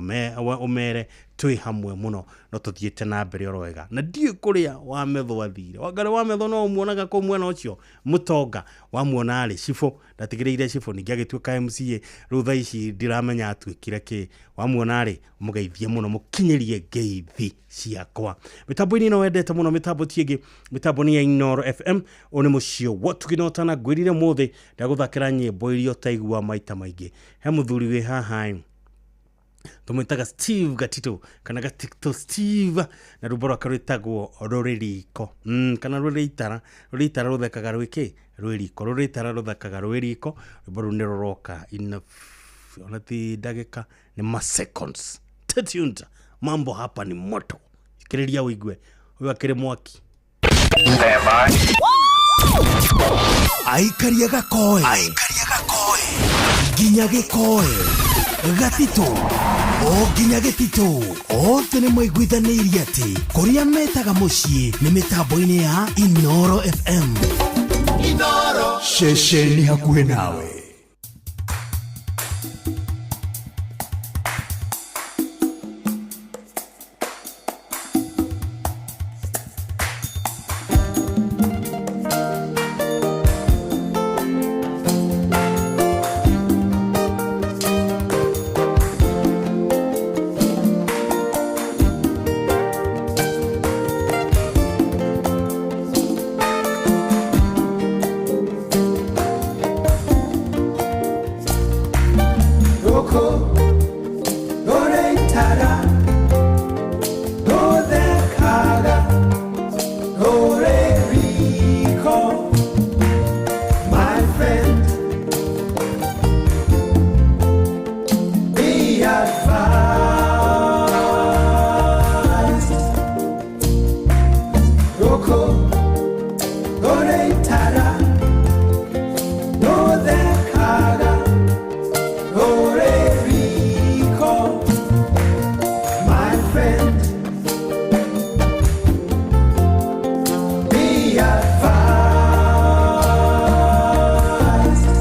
ũmere twĩ hamwe mũno, no tũthiĩte na mbere oro wega. Na ndiũĩ kũrĩa wa metho athire. Wangarĩ wa metho no ũmuonaga kũu mwena ũcio mũtonga, wamuona rĩ cibũ ndatigĩrĩire cibũ, ningĩ agĩtuĩka MCA. Rĩu thaa ici ndiramenya atuĩkire kĩ. Wamuona rĩ, mũgeithie mũno, mũkinyĩrie ngeithi ciakwa. Mĩtambo-inĩ ĩno wendete mũno, mĩtambo ti ĩngĩ, mĩtambo nĩ ya Inooro FM. Ũyũ nĩ mũciĩ wa Tuginotana. Ngwĩrire mũthĩ ndagũthakĩra nyĩmbo iria ũtaigua maita maingĩ. He mũthuri wĩ haha ĩ, tũmwĩtaga Steve Gatito kana Gatito Steve, na rwĩmbo rwake rwĩtagwo Rũrĩ Riko, kana Rũrĩ Itara. Rũrĩ Itara rũthekaga rwĩ kĩ? Rwĩ riko. Rũrĩ Itara rũthekaga rwĩ riko. Rwĩmbo rũu nĩ rũroka in ona ti ndagĩka, nĩ ma seconds. Stay tuned, mambo hapa ni moto. Thikĩrĩria ũigue ũyũ akĩrĩ mwaki. Aikaria gakoe nginya gĩkoe gatitũ o nginya gĩtitũ, othe nĩ maiguithanĩirie atĩ kũrĩa metaga mũciĩ nĩ mĩtambo-inĩ ya Inooro FM. Inoro. Ceceni hakuhĩ nawe. Roko rore itara ruthekaga rũrĩ riko. My friend, be advised. Roko rore itara ruthekaga rũrĩ riko. My friend, be advised.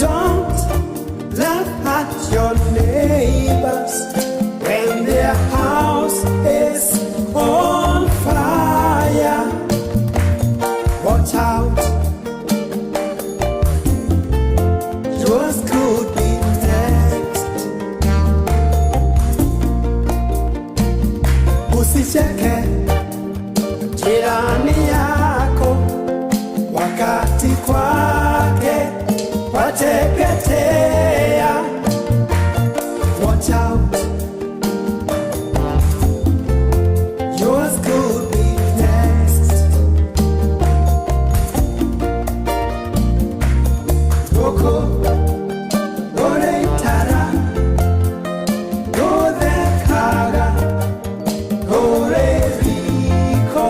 Don't laugh at your neighbors when their house is on fire. Watch out, yours could be next. Usicheke jirani yako wakati kwake wateketea. Watch out, yours could be next. Roko rore itara ruthekaga rũrĩ riko.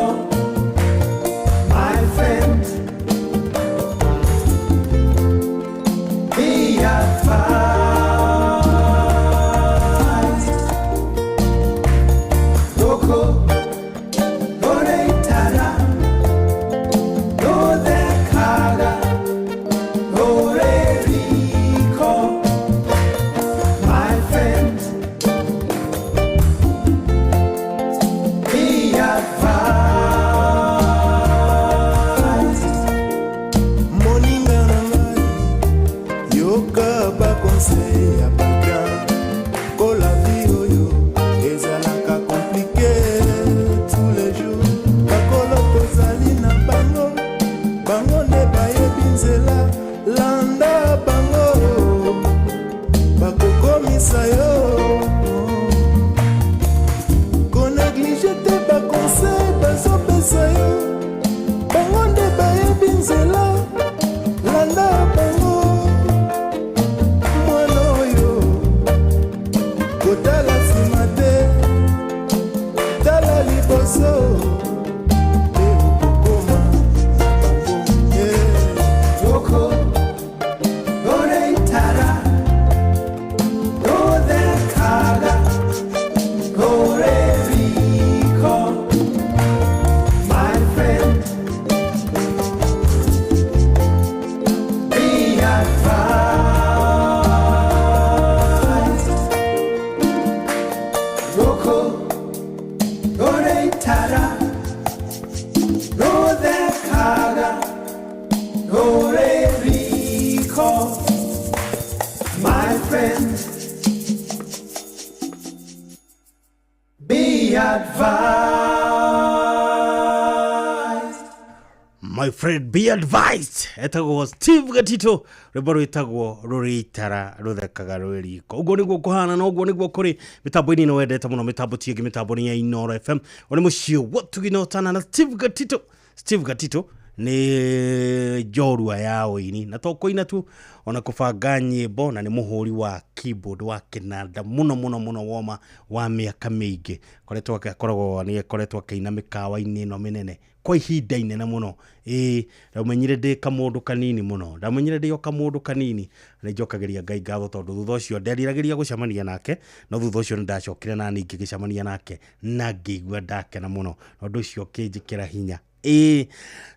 My friend, be advised. Etagwo Steve Gatito, rwĩmbo rwĩtagwo rũrĩitara rũthekaga rwĩ riko. Ũguo nĩguo kũhana na ũguo nĩguo kũrĩ mĩtambo-inĩ ĩno wendete mũno, mĩtambo ti ĩngĩ, mĩtambo nĩ ya Inooro FM. Ũyũ nĩ mũciĩ wa Ũtugi na Ũtana na Steve Gatito. Steve Gatito nĩ njorua ya ũini na to kũina tu, ona kũbanga nyĩmbo, na nĩ mũhũri wa keyboard wa kĩnanda mũno mũno mũno woma wa mĩaka mĩingĩ. Koretwo akoragwo nĩ akoretwo akĩina mĩkawa-inĩ ĩno mĩnene kwa ihinda inene mũno. Ĩĩ, ndamenyire ndĩ kamũndũ kanini mũno, ndamenyire ndĩ o kamũndũ kanini. Nĩ njokagĩria Ngai ngatho tondũ thutha ũcio nderiragĩria gũcemania nake, no thutha ũcio nĩ ndacokire na niĩ ngĩgĩcemania nake na ngĩigua ndakena mũno, na ũndũ ũcio ũkĩnjĩkĩra hinya. Ĩĩ,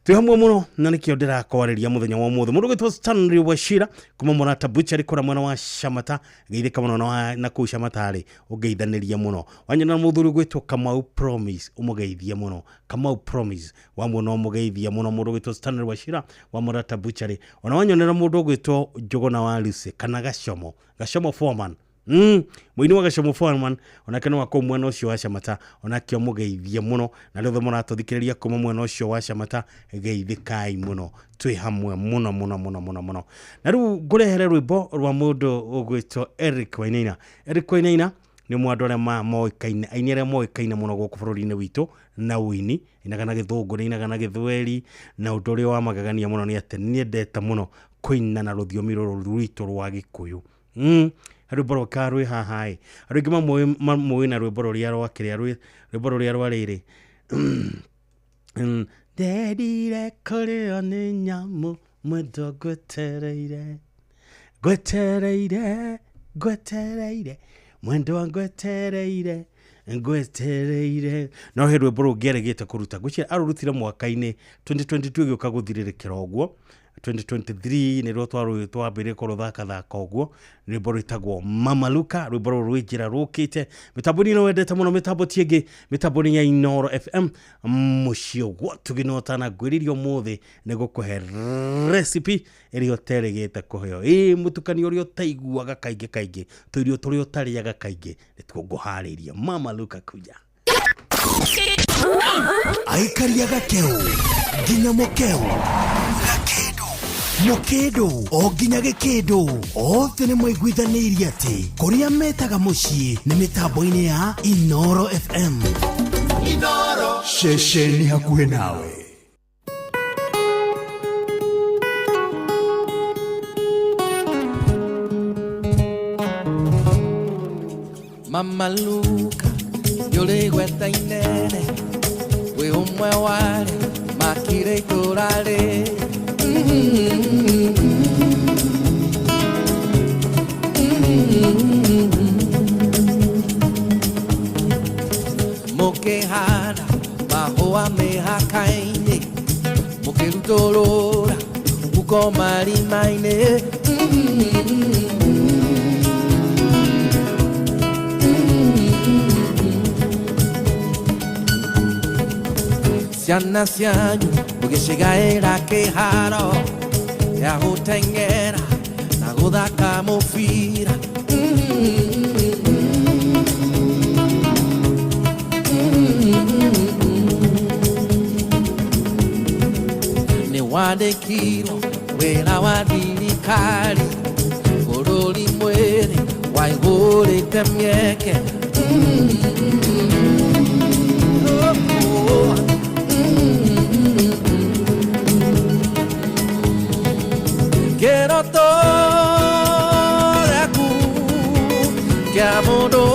twĩ hamwe mũno na nĩkĩo ndĩrakwarĩria mũthenya wa ũmũthĩ. Mũndũ ũgwĩtwo Stanley Wachira kuma Mũrata Butchery kũrĩa mwena wa Shamata, geithĩka mũno na kũu Shamata-rĩ, ũngeithanĩria mũno. Wanyona mũthuri ũgwĩtwo Kamau Promise, ũmũgeithie mũno. Kamau Promise wamuona ũmũgeithie mũno. Mũndũ ũgwĩtwo Stanley Wachira wa Mũrata Butchery. Ona wanyonera mũndũ ũgwĩtwo Njũgũna wa Lucy kana Gacomo, Gacomo Foreman, mũini wa Gacomo Foreman, onake nĩ wa kũu mwena ũcio wa Shamata, onake ũmũgeithie mũno. Na rĩothe mũratũthikĩrĩria kuma mwena ũcio wa Shamata, geithĩkai mũno, twĩ hamwe mũno mũno mũno mũno mũno. Na rĩu ngũrehere rwĩmbo rwa mũndũ ũgwĩtwo Eric Wainaina. Eric Wainaina nĩ ũmwe wa andũ arĩa moĩkaine, aini arĩa moĩkaine mũno gũkũ bũrũri-inĩ witũ na ũini. Ainaga na gĩthũngũ, nĩ ainaga na gĩthweri, na ũndũ ũrĩa wa magegania mũno nĩ atĩ nĩendete mũno kũina na rũthiomi rũrũ rwitũ rwa Gĩkũyũ. Rwĩmbo rwake rwĩ haha ĩ, andũ aingĩ mamũĩ na rwĩmbo rũrĩa rwa kĩrĩa, rwĩmbo rũrĩa rwa rĩrĩ, ndendire kũrĩo nĩ nyamũ mwendwa ngwetereire, ngwetereire, ngwetereire, mwendwa ngwetereire, ngwetereire. No he rwĩmbo rũngĩ arĩgĩte kũruta, ngwĩciria arũrutire mwaka-inĩ 2022 ĩgĩũka gũthirĩrĩkĩra ũguo. 2023 nĩruo twambĩrĩrie kũrũthakathaka ũguo. Rwĩmbo rwĩtagwo Mama Luka, rwĩmbo rũrũ rwĩ njĩra rũkĩte mĩtambo-inĩ ĩno wendete mũno, mĩtambo ti ĩngĩ, mĩtambo nĩ ya Inooro FM, mũciĩ wa Ũtugi na Ũtana. Ngwĩrĩria ũmũthĩ nĩ gũkũhe recipe ĩrĩa ũterĩgĩte kũheo. Ĩĩ, mũtukanio ũrĩa ũtaiguaga kaingĩ kaingĩ, tũirio tũrĩa ũtarĩaga kaingĩ, nĩtuo ngũharĩria. Mama Luka kuja. Aikaria gakeu nginya mũkeu, gakĩndũ mũkĩndũ o nginya gĩkĩndũ, othe nĩ maiguithanĩirie atĩ kũrĩa metaga mũciĩ nĩ mĩtambo-inĩ ya Inooro FM. Inooro. Ceceni hakuhĩ nawe. Mama Luka yũrĩ igweta inene, wĩ ũmwe wa arĩa makire itũũra rĩrĩ. Mũkĩhanda mahũa mĩhaka-inĩ, mũkĩrutũrũra huko marima-inĩ. Ciana cianyu mũgĩcigaĩra kĩharo gĩa gũteng'era na gũthaka mũbira. Nĩ wandĩkirwo wĩra wa thirikari, bũrũri mwĩrĩ waihũrĩte mĩeke. Kĩroto gĩaku kĩa mũndũ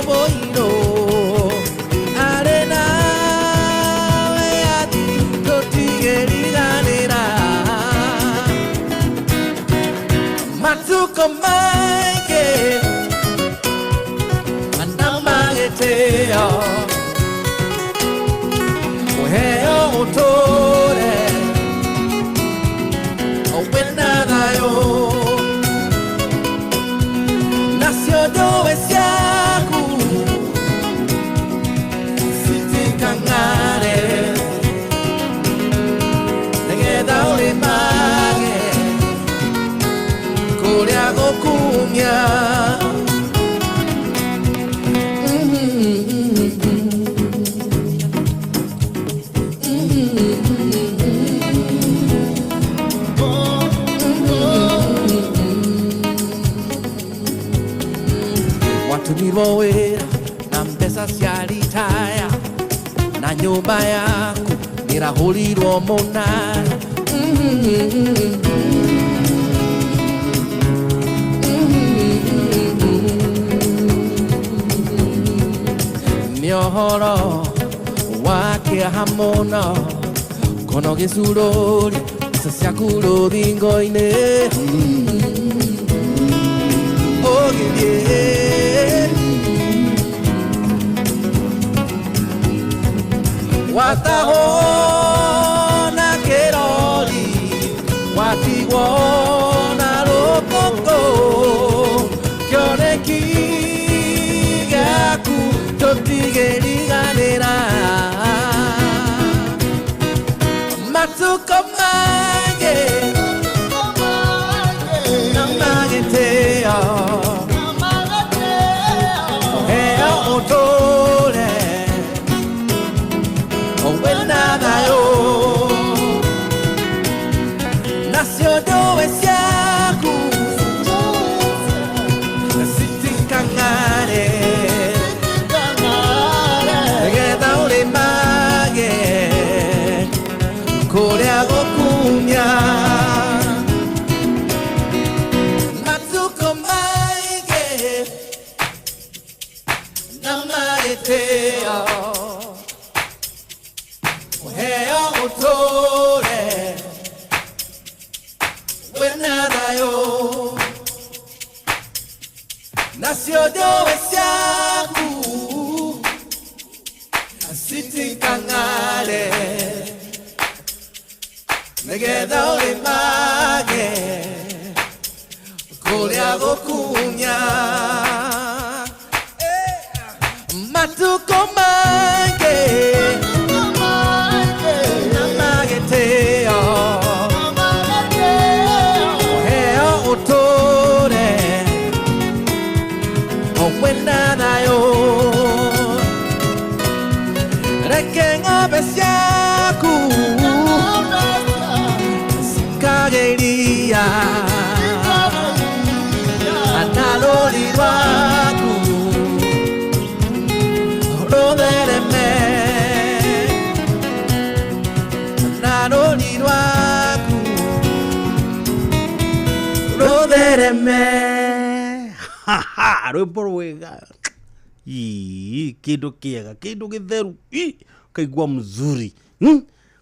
mũirũ arĩ na wĩyathi tũtigĩriganĩra. Matukũ maingĩ na magĩtĩo, kũheo ũtũũre wĩna thayũ, nacio njũĩ ciaku citikang'are, nĩgetha ũrĩmage kũrĩa gũkumia. Na nyũmba yaku nĩrahũrirwo mũnara. Nĩ ũhoro wa kĩeha mũno kono gĩcurũri mbeca ciaku rũthingo-inĩ. Ũgĩthiĩ watahwo na kĩrori, watigwo na rũkũngũ, kĩoneki gĩaku tũtigĩriganĩra. Matuko mangĩ na magĩtĩo, heo ũtũũre wĩna thayũ, nacio ndũĩ ciaku citikang'are, nĩgetha ũrĩmage kũrĩa gũkumia. Matuko maingĩ na magĩtĩo, heo ũtũũre wĩna thayũ, nacio ndũĩ ciaku citikang'are, nĩgetha ũrĩmage kũrĩa gũkumia. Matuko maingĩ na magĩtĩo, heo ũtũũre wĩna thayũ, reke ng'ombe ciaku cikagĩria, na rũri rwaku rũthereme, na rũri rwaku rũthereme. Rwĩmbo rwega. Ii, kĩndũ kĩega, kĩndũ gĩtheru. Ii, kaigua mzuri.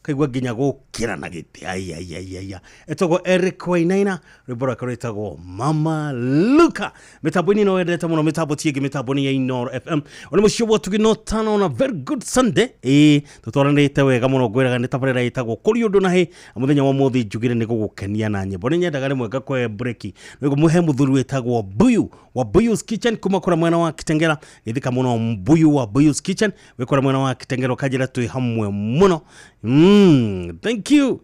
Kaigua nginya gũkĩra na gĩtĩ. Ai, ai, ai, ai, ai. Etagwo Eric Wainaina, rwĩmbo rwake rwĩtagwo Mama Luka. Mĩtambo-inĩ ĩno wendete mũno, mĩtambo ti ĩngĩ, mĩtambo nĩ ya Inooro FM. Ona mũciĩ wa Tugino Tano na very good Sunday. Ĩĩ, tũtwaranĩte wega mũno, ngwĩraga nĩ tabarĩra ĩtagwo Kũrĩ Ũndũ na Hĩ. Mũthenya wa ũmũthĩ njugire nĩ gũgũkenia na nyĩmbo. Nĩ nyendaga rĩmwe ngakũhe break. Nĩguo mũhe mũthuri wĩtagwo Mbuyu wa Mbuyu's Kitchen kuma kũrĩa mwena wa Kitengela. Gĩthika mũno Mbuyu wa Mbuyu's Kitchen wĩ kũrĩa mwena wa Kitengela, ũkanjĩra twĩ hamwe mũno. Thank you.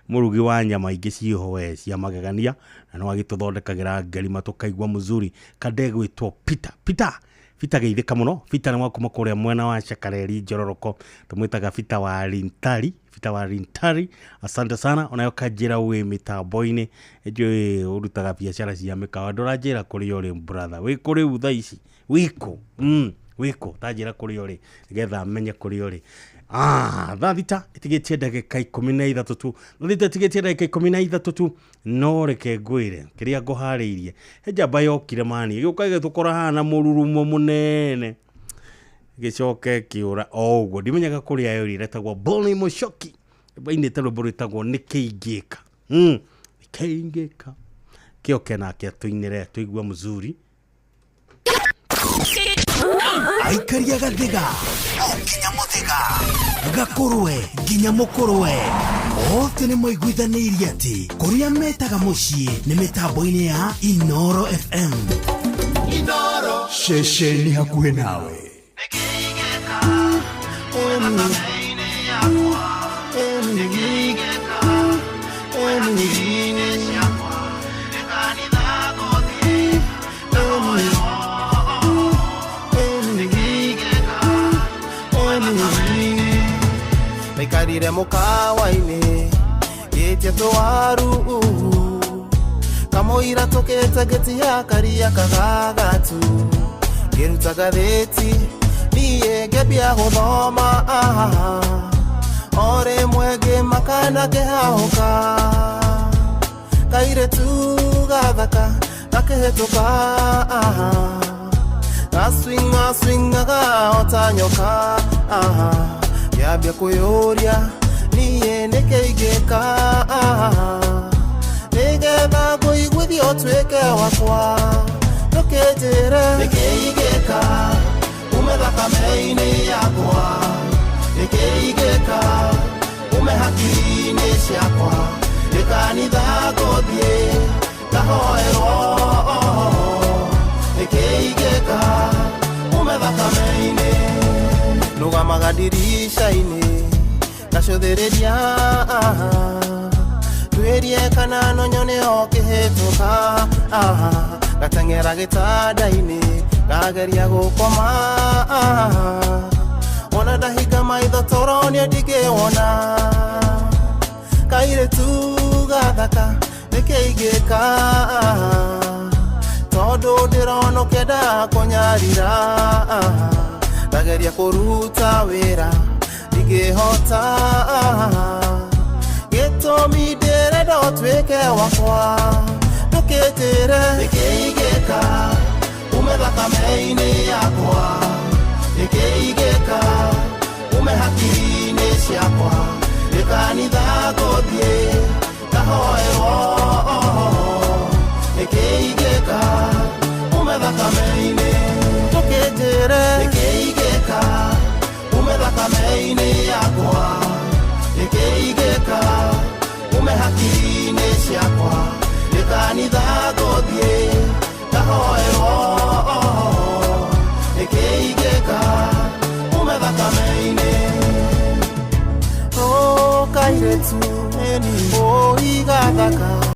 Mũrugi wa nyama ingĩ ciĩho we cia magegania, na no agĩtũthondekagĩra ngerima tũkaigua mũzuri. Kandegwĩtwo Peter. Peter Peter geithĩka mũno. Peter nĩ wa kuma kũrĩa mwena wa Chakareri Njororoko, tũmwĩtaga Peter wa Rintari. Peter wa Rintari, asante sana. Onayo kanjĩra wĩ mĩtambo-inĩ, njũĩ ũrutaga biacara cia mĩkawa, ndũranjĩra kũrĩa ũrĩ brother, wĩ kũ rĩu thaa ici, wĩkũ? Wĩkũ? Tanjĩra kũrĩa ũrĩ nĩgetha menye kũrĩa ũrĩ. Thaa thita ĩtigĩtie ndagĩka 13 tu, thaa thita ĩtigĩtie ndagĩka 13 tu. No reke ngwĩre kĩrĩa ngũharĩirie. He njamba yokire mani, ĩgĩũka ĩgĩtũkora haha na mũrurumo mũnene, gĩcoke kĩũra o ũguo, ndimenyaga kũrĩa yũrire. Ĩtagwo Bonny Mushoki, ainĩte rwĩmbo rwĩtagwo Nĩkĩ Ingĩka. Nĩkĩ Ingĩka, kĩoke nake atũinĩre tũigua mzuri. Aikaria gathiga o nginya mũthĩga, gakũrwe nginya mũkũrwe, othe nĩ maiguithanĩirie atĩ kũrĩa metaga mũciĩ nĩ mĩtambo-inĩ ya Inooro FM. Inooro ceceni hakuhĩ nawe. Maikarire mũkawa-inĩ gĩtie tũwaru, kamũira tũkĩte gĩtia karia kagagatu, ngĩruta gathĩti Niĩ ngĩambia gũthoma o rĩmwe ngĩmaka na ngĩhahũka kairĩtu gathaka gakĩhĩtũka gaswinga swingaga o ta nyoka ngĩambia kwĩyũria niĩ nĩkĩ ingĩka nĩgetha ngũiguithio ũtuĩke wakwa ndũkĩnjĩre nĩkĩ ingĩka ume thakame-inĩ yakwa nĩkĩ ingĩka ume hakiri-inĩ ciakwa nĩ kanitha ngũthiĩ ngahoerwo nĩkĩ ingĩka ume thakame-inĩ nũgamaga ndirica-inĩ ngacũthĩrĩria tuĩrie kana no nyone o kĩhĩtũka gateng'era gĩtanda-inĩ ngageria gũkoma wona ndahinga maitho toro niĩ ndingĩwona kairĩtu gathaka nĩkĩ ingĩka tondũ ndĩrona ũkĩenda kũnyarira ndageria kũruta wĩra ndingĩhota gĩtũmi ndĩrenda ũtuĩke wakwa ndũkĩnjĩre nĩkĩ ingĩka ume thakame-inĩ yakwa nĩkĩ ingĩka ume hakiri-inĩ ciakwa nĩ kanitha ngũthiĩ ngahoerwo nĩkĩ ingĩka ume thakame-inĩ ndũkĩnjĩre nĩkĩ ingĩka ume thakame-inĩ yakwa nĩkĩ ingĩka ume hakiri-inĩ ciakwa nĩ kanitha ngũthiĩ ngahoerwo nĩkĩ ingĩka ume thakame-inĩ. Oh, kairĩtu